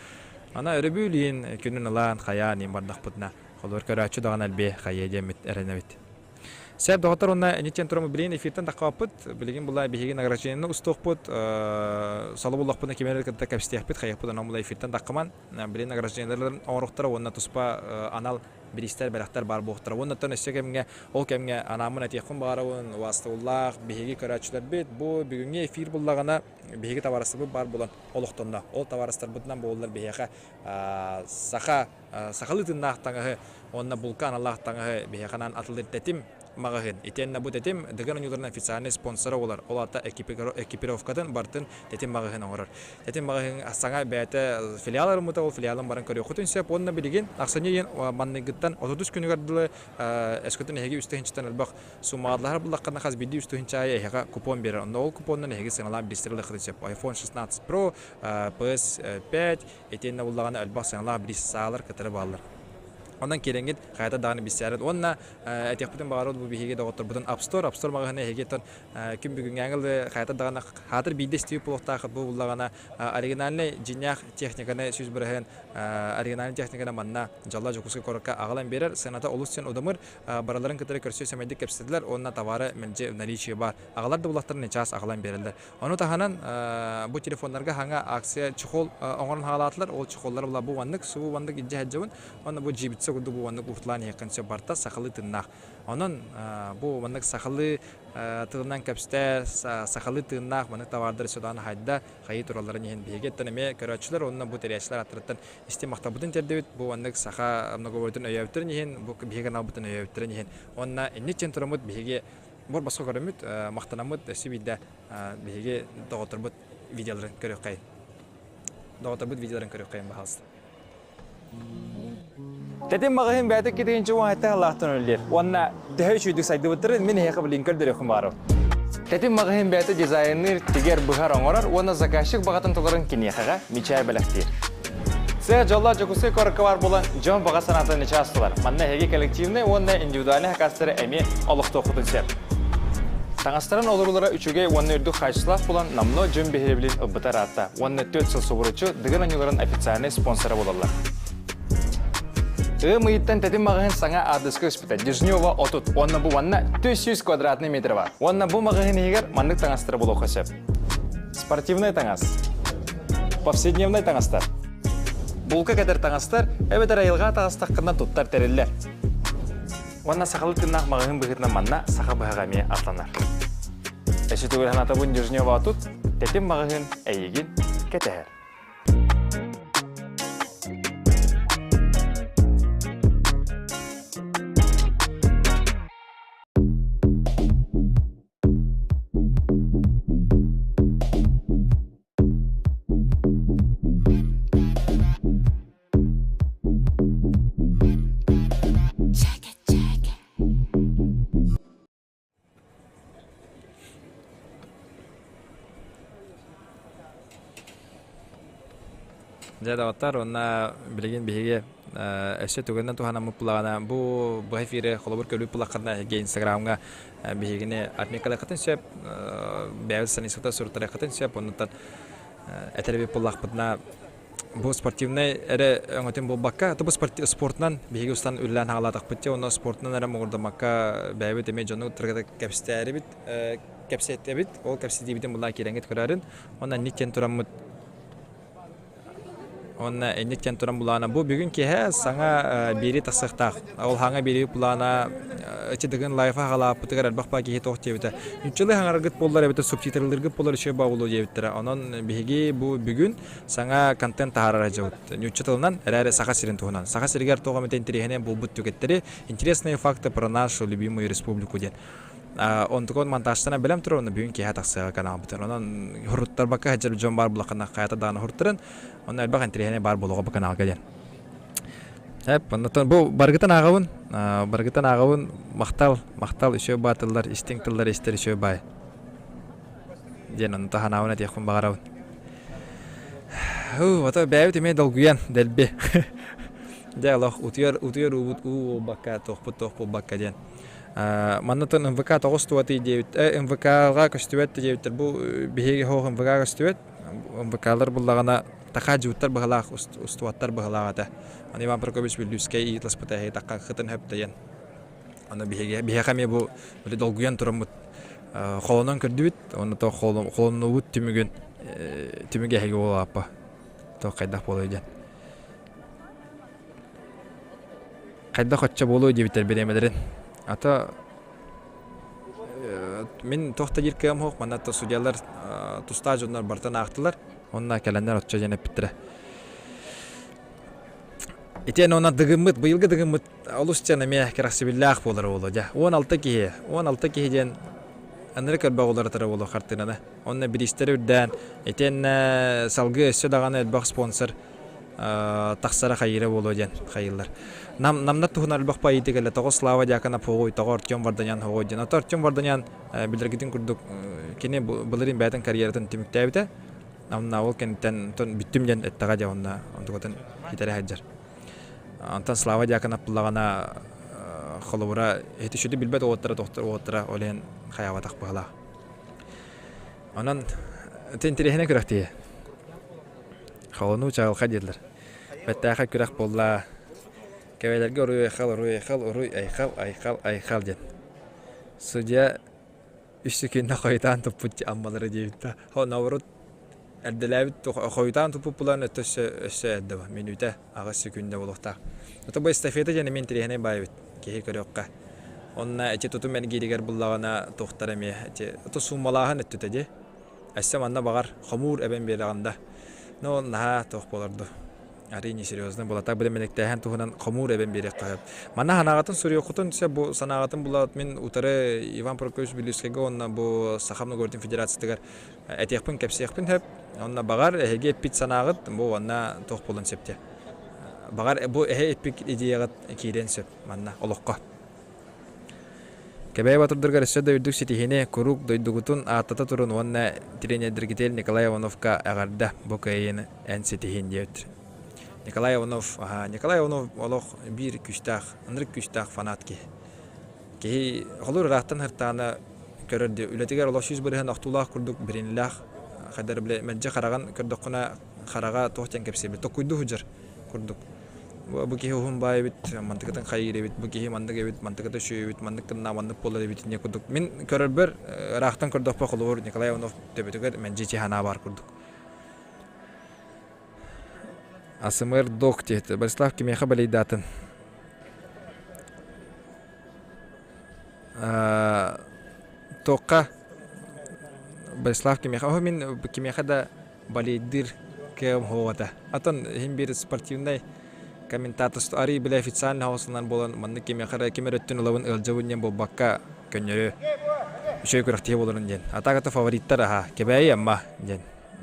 Ана өрөбүл иин күнүн ылаан хайаан иин бардахпытына холобур көрөөччү даҕаны элбиэ хайыа диэммит эрэнэбит. Сеп доҕоттор уонна инниттэн туран билигин эфиртэн таххабаппыт. Билигин була биһиги награждениены устуохпут, соло буллахпытына ким эрэ кытта кэпсэтиэхпит, хайыахпыт онон була эфиртэн таххаман билигин награждениеларын оҥоруохтара уонна туспа анал бириистэр, бэлэхтэр баар буолуохтара. Уонна оттон өссө кэмҥэ, ол кэмҥэ анааммын этиэхпин баҕарабын, убаастабыллаах биһиги көрөөччүлэрбит бу бүгүҥҥү эфир буллаҕына биһиги табаарыстарбыт баар буолан олохтонно. Ол табаарыстарбытынан буоллар биһиэхэ саха сахалыы тыыннаах таҥаһы уонна булка аналлаах таҥаһы биһиэхэ анаан атыллыыр тэтим маҕаһыын. Итиэннэ бу тэтим Дыгын оонньууларын официальнай спонсора буолар. Ол аата экипировкатын барытын тэтим маҕаһыын оҥорор. Тэтим маҕаһыын саҥа бэйэтэ филиал арыммыта, ол филиалын баран көрүөххүтүн сөп. Уонна билигин ахсынньы ыйын манныгыттан 30 күнүгэр дылы өскөтүн эһиги үс тыһыынчаттан элбэх суммаҕалаһар буллаххына хас биирдии үс тыһыынча аайы эһиэхэ купон биэрэр. Онно ол купонунан эһиги сыаналаан биристэр ылыаххытын сөп. iPhone 16 Pro, PS5 итиэннэ буллаҕына элбэх сыаналаах бириис саалар кытары бааллар. Онон киирэҥҥит хайата даҕаны билсээрин уонна этиэхпитин баҕарабыт бу биһиги доҕотторбутун App Store, App Store маҕаһыына эһигиттэн күн бүгүҥҥээҥи ылы хайата даҕаны хаатыр биирдэ истибит буолуохтааххыт бу буллаҕына оригинальнай дьиҥнээх техниканы 100% оригинальнай техниканы манна Дьалла Дьокуускай куоракка аҕалан биэрэр сыаната олус син удамыр барыларын кытары көрсө сэмэйдик кэпсэтилэр уонна товары мэлдьи в наличии баар аҕалар да буллахтарына чаас аҕалан биэрэллэр Ону таһынан бу телефоннарга хаҥа акция чехол оҥорон хаалаатылар. Ол чехоллары була бу маннык, субу маннык илдьэ сылдьабын. Уонна бу джибитса курдук бу маннык уурталаан иһиэххин сөп барта сахалыы тыыннаах. Онон бу маннык сахалыы тылынан кэпсэтэ, сахалыы тыыннаах маннык товардар сюдаан хайда хайыы туралларын иһин биһиги оттон эмиэ көрөөччүлэр уонна бу тэрийээччилэр аттарыттан истиҥ махталбытын тиэрдэбит. Бу маннык саха многоборьетын өйөөбүттэрин иһин, бу биһиги каналбытын өйөөбүттэрин иһин. Уонна инниччэн тураммыт биһиги Бор босхо көрөммүт, махтанаммыт өссө биирдэ биһиги доҕотторбут видеоларын көрүөххэйин. Доҕотторбут видеоларын көрүөххэйин баһаалыста. Тэтим маҕаһыын бэйэтэ китигинчи уон халаахтан үлэлиир. Уонна төһө үчүгүйдүк сайдыбыттарын мин эһиэхэ билигин көрдөрүөххүн баҕарабын. Тэтим маҕаһыын бэйэтэ дизайнныыр, тигэр, быһар, оҥорор уонна заказчик баҕатын толорон киниэхэҕэ мичээр бэлэхтиир. Сыа дьоллоох Дьокуускай куоракка баар буолан, дьон баҕа санаатын нечаастылар. Манна эһиги коллективнай уонна индивидуальнай хакастары эмиэ олохтуоххутун сөп. Таҥастарын олоруулара үчүгэй уонна үрдүк хаачыстыбалаах буолан, номнуо дьон биһирэбилин ылбыта ыраатта уонна 4 сыл субуруччу Дыгын оонньууларын официальнай спонсора буолаллар. Ыам ыйыттан тэтим маҕаһыын саҥа аадырыска көспүтэ Дежнева 30 уонна бу манна 400 квадратный метр бар. Уонна бу маҕаһыын иһигэр маннык таҥастары булуохха сөп. Спортивнай таҥас. Повседневнай таҥастар. Булка кэтэр таҥастар эбэтэр айылҕа таҕыстаххына туттар тэриллэр. Уонна сахалыы тыыннаах маҕаһыын быһыытынан манна саха быһаҕа эмиэ атланар. Өссө төгүл санаатабын Дежнева тут, тэтим маҕаһыын эйигин кэтэһэр. Дьэ, доҕоттор, уонна билигин биһиги өссө түгэнинэн туһанаммыт булаҕына, бу быһа эфири холобур көрбүт булаххытына эһиги Инстаграмҥа биһигини отметкалыаххытын сөп, бэйэбит страницата суруттарыаххытын сөп, оннуттан этэр эбит буоллахпытына, бу спортивнай эрэ өҥөтүн буолбакка, бу спортунан биһиги устан үлэлээн хаалаатахпыт дии, онно спортунан эрэ муҥурдаммакка бэйэбит эмиэ дьону кэпсэтээрибит, кэпсэтэбит, ол кэпсэтиибитин булаа киирэҥҥит көрөөрүн, уонна инник диэн тураммыт Уонна инник диэн туран булаана бу бүгүн киэһэ саҥа биэрии тахсыахтаах. Ол хаҥа биэрии плана ичи дыгын лайфа хаалааппытыгар элбэх баа киһи туох диэбитэ. Нуччалыы хаҥараргыт буоллар эбэтэр субтитрлыыргыт буоллар үчүгэй баа буолуо диэбиттэрэ. Онон биһиги бу бүгүн саҥа контент таһаарар дьыбыт. Нучча тылынан эрээри Саха сирин туһунан. Саха сиригэр туох эмит интэриэһинэй булбут түгэттэри «Интересные факты про нашу любимую республику» диэн Онтукун монтажтана бэлэм турар, онно бүгүн киэһэ тахсыаҕа каналбытын. Онон хуруттарбакка сылдьар дьон баар булаххына хайата даҕаны хуруттарын, онно элбэх интэриэһинэй баар буолуоҕа бу каналга диэн. Эп, оннотон бу барыгытын ааҕабын, барыгытын ааҕабын, махтал, махтал, үчүгэй баа тыллар, истиҥ тыллар истэр үчүгэй баай. Диэн онно таһанаабын этиэхпин баҕарабын. Уу, ото бэйэбит эмиэ долгуйан, дэлби. Дьэ, олох утуйар, утуйар уубут уу буолбакка, туохпут туох буолбакка диэн. Маннатын МВК тоҕус туотый диэбит. МВК-га көстүбэт диэбиттэр. Бу биһиги хоох МВК көстүбэт. МВК-лар буллаҕына таха дьууттар быһалаах устубаттар быһалаах этэ. Аны Иван Прокопьевич Бүллүүскэй ыйыталаспыта эһиги такка хытын хөптөйөн. Аны биһиги биһиэхэ эмиэ бу били долгуйан тураммыт холонон көрдүбүт. Онно то холоннубут түмүгүн түмүгэ эһиги буолааппа. То хайдах буолуой диэн. Хайдах оччо буолуой диэбиттэр бириэмэлэрин. Ата мин туох да диир кыам суох, манна судьялар тустаах дьоннор барытын аахтылар. Онно кэлэннэр оччо диэн эппиттэрэ. Итиэннэ онно дыгыммыт, быйылгы дыгыммыт олус диэн эмиэ кэрэхсэбиллээх буолар буолуо дьэ. 16 киһи, 16 киһи диэн анары көрбөх уларытара буолуо хартыынаны. Онно бириистэри үрдээн, итиэннэ салгыы өссө даҕаны элбэх спонсор тахсара хайыыра буолуо диэн хайыыллар. Нам намнар туһунан элбэх поэти кэллэ. Тоҕо Слава Дьяконов хоҕуй, тоҕо Артем Варданян хоҕуй диэн. Ото Артем Варданян билэргитин курдук кини былырыын бэйэтин карьератын түмүктээбитэ. Онно ол кэнниттэн бүттүм диэн эттэҕэ дьэ онно онтукатын китэрэ сылдьар. Онтон Слава Дьяконов буллаҕына холобура ити сүдү билбэт уолаттара тохтор уолаттара ол иһин хайаабатах быһалаах. Онон ити интэриэһинэй күрэхтиһии. Холонуу чаҕылхай дииллэр. Бэртээхэй күрэх буолла. Кэбэлэргэ уруй-айхал, уруй-айхал, уруй-айхал, айхал-айхал диэн. Судья үс секунда хойутаан туппут аммалары диэбит да. Наоборот, эрдэлээбит хойутаан туппут булан өссө өссө эрдэ ба. Мүнүүтэ аҕыс секунда буолуохтаах. Ото бу эстафета диэн эмиэ интэриэһинэй баай эбит. Киһи көрүөххэ. Онно эти тутум эргииригэр буллаҕына туохтар эмиэ эти ото сууммалааһын өттүтэ дии. Өссө манна баҕар хомуур эбэн биэрэҕин да. Но наһаа туох буолар дуу. Арый несерьезно буолла. Так бэлэмнэниктээһин туһунан хомуур эбэн биэриэххэ сөп. Манна санааҕытын суруйуоххутун сөп. Бу санааҕытын булаат мин утары Иван Прокопьевич Бүлүүскэйгэ уонна бу Саха Многородин Федерациятыгар этиэхпин кэпсиэхпин сөп. Онно баҕар эһиги эппит санааҕыт бу уонна туох буолуон сөп диэ. Баҕар бу эһи эппит идеяҕыт киириэн сөп манна олоххо. Кэбээйи батырдарыгар өссө да үрдүк ситиһиини, куруук дойдугутун ааттата турун уонна тренердэргитигэр Николай Ивановка эҕэрдэ бу кыайыыны эн ситиһин диэбит. Николай Иванов, Николай Иванов олох биир күүстээх, ынырык күүстээх фанат киһи. Киһи холуур ыраахтан сыртаҕына көрөр дии, үлэтигэр олох 100% охтуулаах курдук бэриниилээх, хайдары бile мэлдьи хараҕын көрдөххүнэ хараҕа туох диэн кэпсиэбит, токкуйдуу сылдьар курдук. Бу киһи уһун баай эбит, мантыкытын хайыыр эбит, бу киһи маннык эбит, мантыкыта үчүгэй эбит, маннык гынна, маннык буолар эбит инньэ курдук. Мин көрөрбөр, ыраахтан көрдөхпө холобур Николай Иванов төбөтүгэр мэлдьи чеханаа баар курдук. АСМР док диэт, Борислав кимиэхэ балейдаатын? Туохха Борислав кимиэхэ? Оһо мин кимиэхэ да балейдыыр кыам суоҕа Атын иһин биир спортивнай комментатор арый бile официальный хаусынан буолан маннык кимиэхэ эрэ ким эрэ өттүн ылабын ыалдьабын диэн буолбакка көннөрү үчүгэй күрэхтэһии буоларын диэн. А так это фавориттар аха Кэбээйи Амма диэн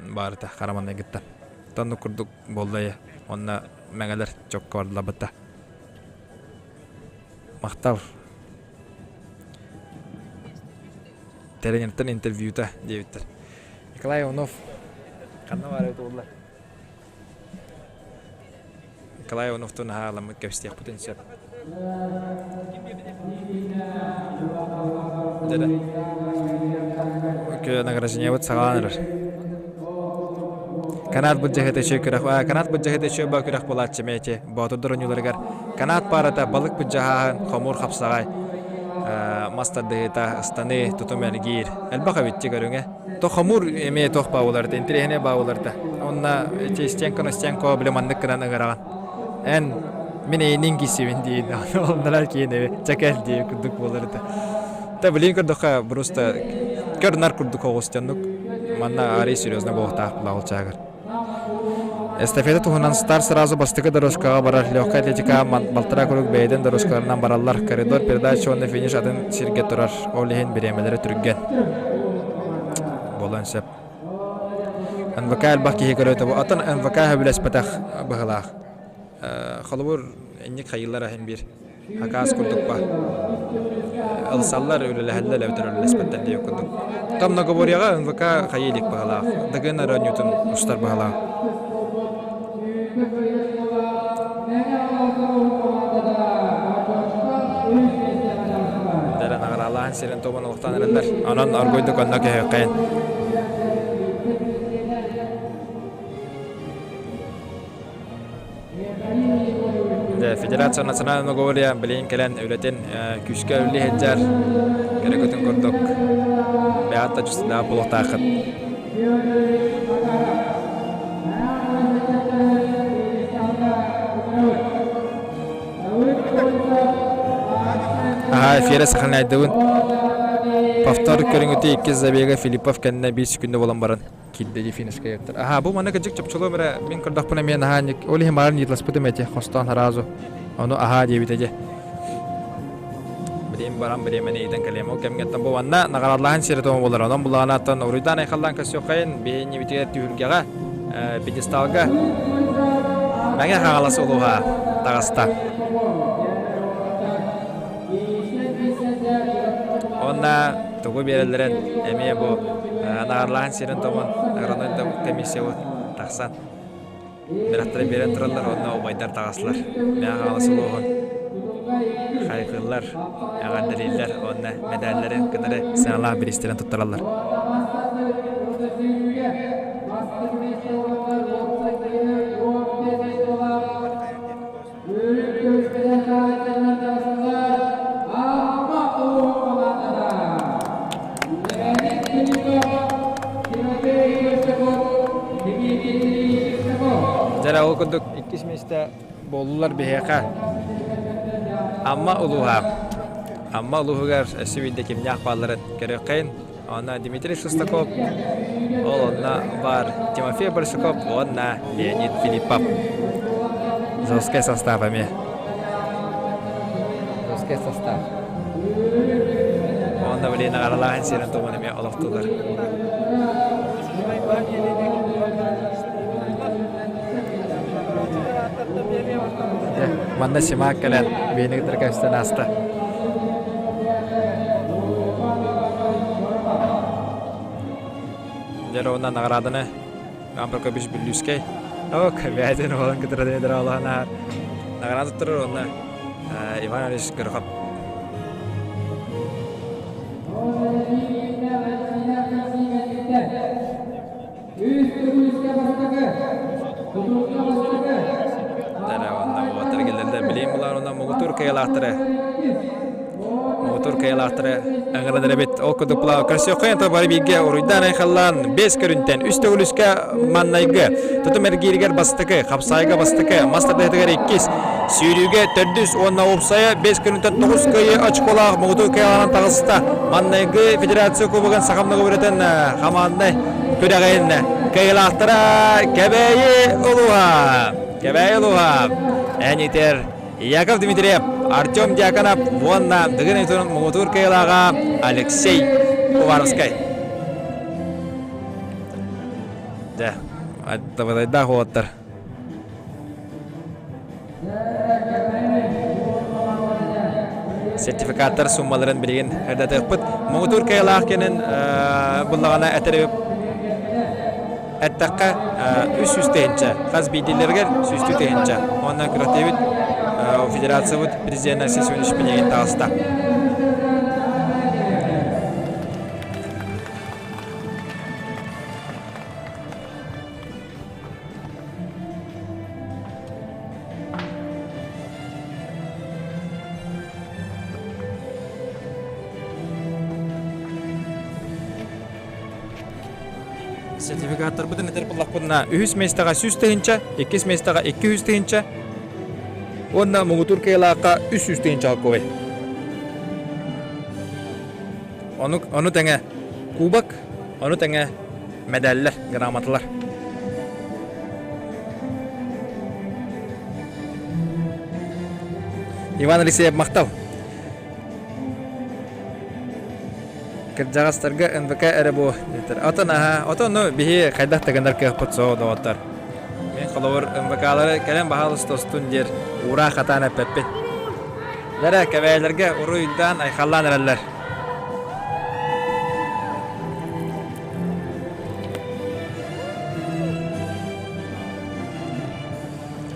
баарыта хараманнайгыттан. Тоннук курдук буолла онно мэҥэлэр чокко бардылар Махтал. Тренертэн интервьюта диэбиттэр. Николай Иванов ханна баар эбит буоллар? Николай Ивановтун наһаа кэпсэтиэхпитин сөп. Дьэ награждениебыт саҕалаан эрэр. Канат былдьаһыыта үчүгэй күрэх канат былдьаһыыта үчүгэй баа күрэх буолааччы эмиэ боотурдар оонньууларыгар канат паарата балык былдьаһааһын хомуур хапсаҕай мас тардыһыыта ыстаныы тутум эргиир элбэх эбит көрүҥэ то хомуур эмиэ туох баа буолар интэриэһинэй баа буолар да онно эти стенка на стенку били маннык гынан ыҥыраҕын эн мин эйинин киссибин диин оннолор киин чэкэл дии курдук буолар да Та билин көрдөххө просто көр-нар курдук оҕус дьоннук манна арый серьезно буолуохтаах булаҕыл чаагыр. Эстафета туһунан Стар сразу бастакы дорожкаҕа барар легкая атлетика балтараа куруук бэйэтин дорожкаларынан бараллар. Коридор передача уонна финиш атын сиргэ турар. Ол иһин бириэмэлэрэ түргэн. Буолуон сөп. НВК элбэх киһи көрөтө. Атын НВК сөбүлэспэтэх быһылаах. Холобур, инник хайыылар иһин биир Акаас курдук ба. Ылсаллар, үлэлэһэллэр эбэтэр үлэлэспэттэр диэх курдук. Там многоборьеҕа НВК хайыы илик баһылаах. Дыгын оонньуутун устар баһылаах. Дэрэ наҕараалаан сирин тобун олохтоон эрэллэр. Онон оргуйдук онно көһүөххэйин. Федерация национального говоря билигин кэлэн үлэтин күүскэ үлэлии сылдьар кэрэ курдук бэйэҕит да чувствуйдаах буолуохтааххыт. Аха, эфире сохраняйдыбын. Повтор көрүҥүтү иккис забега Филиппов кэннэ биир секунда буолан баран киирдэ дии финишка еттер. Аха, бу манна кырдьык чопчулуом эрэ мин көрдөхпүнэ эмиэ наһаа ол иһин баарын ыйыталаспытым эти хостоон сразу. Ону аһаа диэбитэ дьэ. Билим баран бириэмэни ыйтан кэлиэм. Ол кэмҥэттэн бу манна наҕараадалаһан сиэрэ тома буолар. Онон булаҕанааттан уруйдаан айхаллаан көрсүөххэйин биһиэнньибитигэр түһүлгэҕэ пьедесталга Мэҥэ Хаҥалас улууһа таҕыста. Уонна тугу биэрэллэрин эмиэ бу наҕараадалаһан сирин томун агрономия комиссиябыт тахсан Бэлэхтэри биэрэн тураллар уонна убайдар таҕыстылар. Мэҥэ Хаҥалас улууһун хайҕыыллар, эҕэрдэлииллэр уонна мэдээллэрин кытары сыаналаах бириистэрин туттараллар. Дьэ ол курдук иккис миэстэ буоллулар биһиэхэ Амма улууһа. Амма улууһугар өссө биирдэ кимнээх баалларын көрүөххэйин. Онно Дмитрий Шестаков, ол онно баар Тимофей Барсуков уонна Леонид Филиппов. Жесткий состав эмиэ. Жесткий состав. Уонна блин аралааһын сирин тугун эмиэ олохтуулар. Манна Симак кэлэн биһини кытары көстөн ааста. Дьэ уонна награданы Иван Прокопьевич Бүллүүскэй Ок, бэйэтин уолун кытары дыдыраалаһан ааһар. Награда туттарар уонна Иван Ильич Горохов. Уолаттар келлерде билим булар онно муҥутуур кыайыылаахтары муҥутуур кыайыылаахтары ыҥыран эбит. Ол курдук була көрсүөххэ бары бииргэ уруйдаан айхаллаан бэс көрүнтэн үс төгүл үскэ маннайгы тутум эргииригэр бастакы, хапсаайга бастакы, мас тардыһытыгар иккис, сүүрүүгэ төрдүс уонна уопсайа бэс көрүнтэн тоҕус кыайыы очколаах муҥутуур кыайыылаах таҕыста. Маннайгы федерация кубогын сахамныгы үрэтэн хамааннай күрэҕин кыайыылаахтара Кэбээйи улууһа. Кэбээйи улууһа. Эн итер Яков Дмитриев, Артем Дьяконов уонна Дыгын Айтун муҥутуур кыайыылааҕа Алексей Уваровскай. Дьэ, табатайдаах уолаттар. Сертификаттар суммаларын билигин эрдэтиэхпит. Муҥутуур кыайыылаах кэнин буллаҕына этэр эттэххэ 300 тыһыынча, хас биирдиилэригэр сүүстүү тыһыынча. Уонна күрэхтэһиибит федерациябыт президенэ Алексей Семенович Пинегин таҕыста. Сертификаттарбытын этэр буоллахпытына, үһүс миэстэҕэ 100 тыһыынча, иккис миэстэҕэ 200 тыһыынча уонна муҥутуур кыайыылаахха 300 тыһыынча холкуобай. Ону, ону тэҥэ кубок, ону тэҥэ мэдээллэр, грамоталар. Иван Алексеев махтал. Кырдьаҕастарга НВК эрэ бу диэтэр. Отон аһа, отон ну биһи хайдах да гынар кыахпыт суох доҕоттор. Мин холобур НВК-лары кэлэн баһаалыста устун диэр уураах хатаан эппэппин. Дэрэ кэбээлэргэ уруйдаан айхаллаан эрэллэр.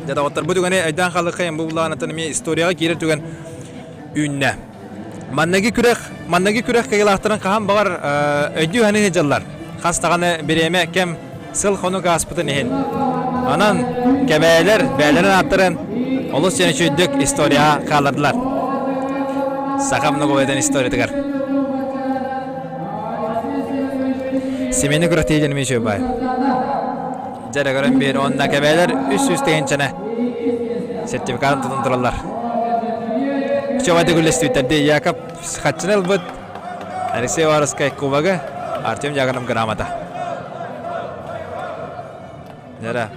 Дьэ доҕоттор, бу түгэни өйдөөн хаалыаххайын бу булаанаттан эмиэ историяҕа киирэр түгэн үүннэ. Манныгы күрэх, манныгы күрэх кыайыылаахтарын хаһан баҕар өйдүү саныы сылдьаллар. Хас даҕаны бириэмэ, кэм, сыл-хонук ааспытын иһин. Онон кэбээлэр бэйэлэрин ааттарын олус диэн үчүгэйдик историяҕа хааллардылар. Саха многоведен историятыгар. Семейный күрэхтэһии диэн эмиэ үчүгэй баай. Дьэ көрөн биэр уонна кэбээлэр 300 тыһыынчаны сертификатын тутан тураллар. Үчүгэйдик үллэстибиттэр Яков хаччыны ылбыт Алексей Уваровскай кубогы Артем Дьяконов грамота. Дьэ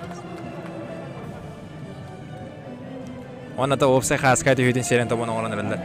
Уонна та уопсай хааска түһүүтүн сиэрин тобун оҥорон эрэллэр.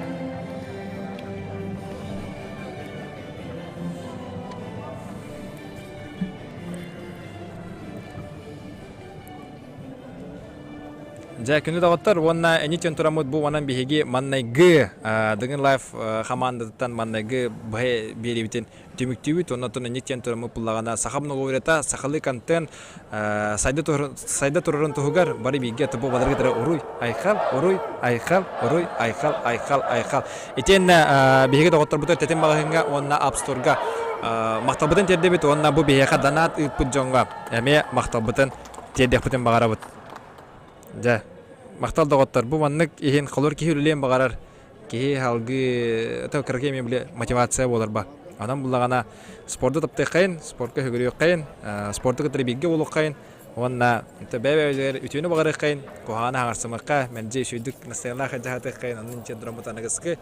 Дьэ, күндү доҕоттор уонна энитин тураммыт бу манан биһиги маннайгы Дыгын Лайф хамаандатыттан маннайгы быһа биэриибитин түмүктүүбүт уонна оттон инник диэн тураммыт буллаҕына саха многоворета сахалыы контент сайда турарын туһугар бары бииргэ тупу баларга тара уруй айхал уруй айхал уруй айхал айхал айхал итиэннэ биһиги доҕотторбутугар тэтим маҕаһыыҥҥа уонна App Store-га махталбытын тиэрдэбит уонна бу биһиэхэ донат ыыппыт дьоҥҥо эмиэ махталбытын тиэрдиэхпитин баҕарабыт. Дьэ, махтал доҕоттор, бу маннык иһин холор киһи үлэлиэн баҕарар киһи салгыы кыракый эмиэ били мотивация буолар ба. Онон буллаҕына спорду таптыаххайын, спортка үгүрүөххэйин, спорту кытары бииргэ буолуоххайын уонна бэйэ-бэйэлэригэр үтүөнү баҕарыаххайын, куһаҕаны хаҥарсымыахха, мэлдьи үчүгэйдик настайалаах дьаһатыаххайын, онон инчэ драмут аныгыскы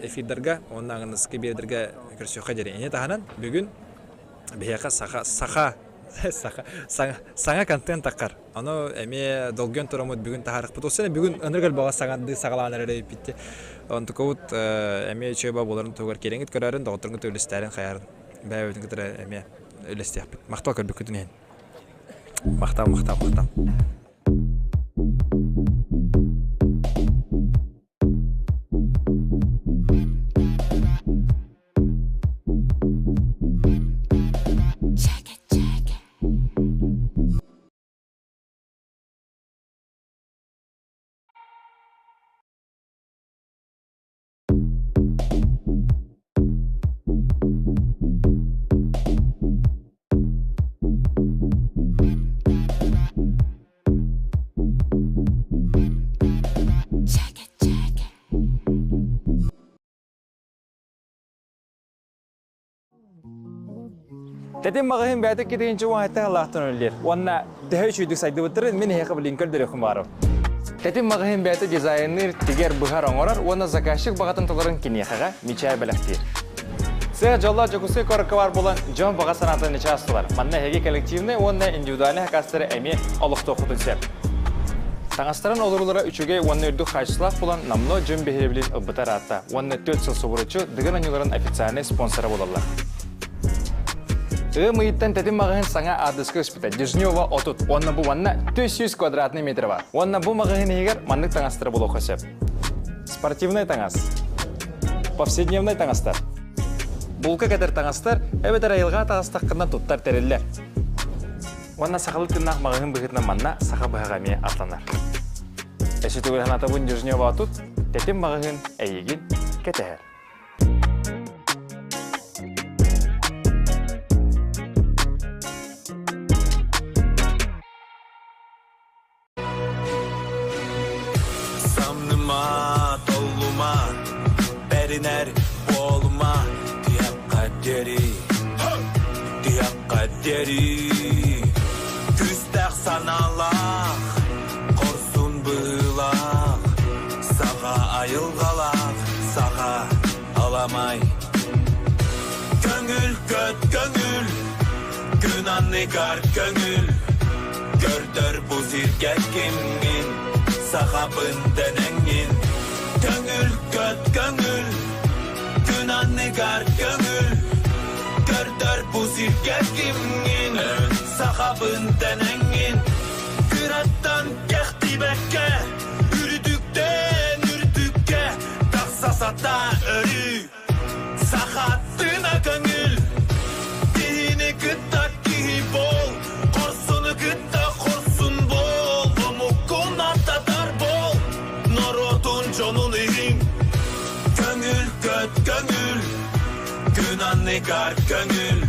эфирдарга уонна аныгыскы биэрдэргэ көрсүөххэ диэри. Ини таһынан бүгүн биһиэхэ саха саха саха саҥа саҥа контент таххар. Ону эмиэ долгуйан тураммыт бүгүн таһаарыахпыт. Ол бүгүн ынырык элбэҕи саҥардыы саҕалаан эрэр эбиппит. Онтукабыт эмиэ үчүгэй буоларын туһугар киэрэҥҥит көрөөрүн, доҕотторгут үлэстээрин хайаарын бэйэбитин кытары эмиэ үлэстиэхпит. Махтал көрбүккүтүн иһин. Махтал, махтал, махтал. Тэтим маҕаһыын бэйэтэ китигинчи уон халаахтан үлэлиир. Уонна төһө үчүгүйдүк сайдыбыттарын мин эһиэхэ билин көрдөрүөххүн баҕарабын. Тэтим маҕаһыын бэйэтэ дизайнныыр, тигэр, быһар, оҥорор уонна заказчик баҕатын толорон киниэхэҕэ мичээр бэлэхтиир. Сыа дьоллоох Дьокуускай куоракка баар буолан, дьон баҕа санаатын нечаастылар. Манна эһиги коллективнай уонна индивидуальнай хакастары эмиэ олохтуоххутун сөп. Таҥастарын олоруулара үчүгэй уонна үрдүк хаачыстыбалаах буолан, номнуо дьон биһирэбилин ылбыта ыраатта уонна 4 сыл субуруччу Дыгын оонньууларын официальнай спонсора буолаллар. Ыам ыйыттан тэтим маҕаһыын саҥа аадыска өспүтэ Дежнева 30 уонна бу манна 400 квадратный метр бар. Уонна бу маҕаһыын иһигэр маннык таҥастары булуохха сөп. Спортивнай таҥас, повседневнай таҥастар, булка кэтэр таҥастар эбэтэр айылҕа таҕыстаххына туттар тэриллэр. Уонна сахалыы тыыннаах маҕаһыын быһыытынан манна саха быһаҕа эмиэ атланар. Өссө төгүл санаатабын Дежнева тут, тэтим маҕаһыын эйигин кэтэһэр. Самныма, толлума, бэринэр буолума, тиһэххэ диэри, тиһэххэ диэри. Күүстээх санаалаах, хорсун быһыылаах, саха айылҕалаах, саха аламай. Көҥүл көт көҥүл, күн анныгар көҥүл, Көрдөр бу сиргэ кимҥин, сахабын дэнэҥҥин. Көҥүл көт көҥүл, күн анныгар көҥүл. Көрдөр бу сиргэ кимҥин, сахабын дэнэҥҥин. Кыраттан кэхтибэккэ, үрдүктэн үрдүккэ тахса сатаа өрүү. Сахаттына көҥүл, киһини кытта киһи буол, хорсуну кытта хорсун буол, омуккун аттатар буол, норуотун дьонун иһин. Көҥүл көт көҥүл, күн анныгар көҥүл,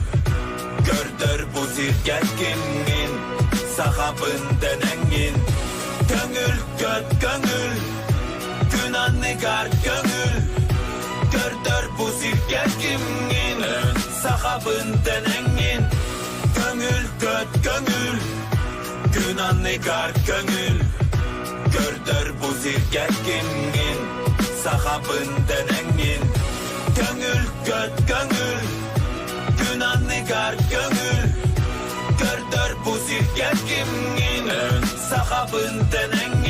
көрдөр бу сиргэ кимҥин. Сахабын дэнэҥҥин Көҥүл көт көҥүл Күн анныгар көҥүл Көрдөр бу сиргэ кимҥин Сахабын дэнэҥҥин Көҥүл көт көҥүл Күн анныгар көҥүл Көрдөр бу сиргэ кимҥин Сахабын дэнэҥҥин Көҥүл көт көҥүл Күн анныгар көҥүл Көрдөр бу сиргэ кимҥин Сахабын дэнэҥҥин.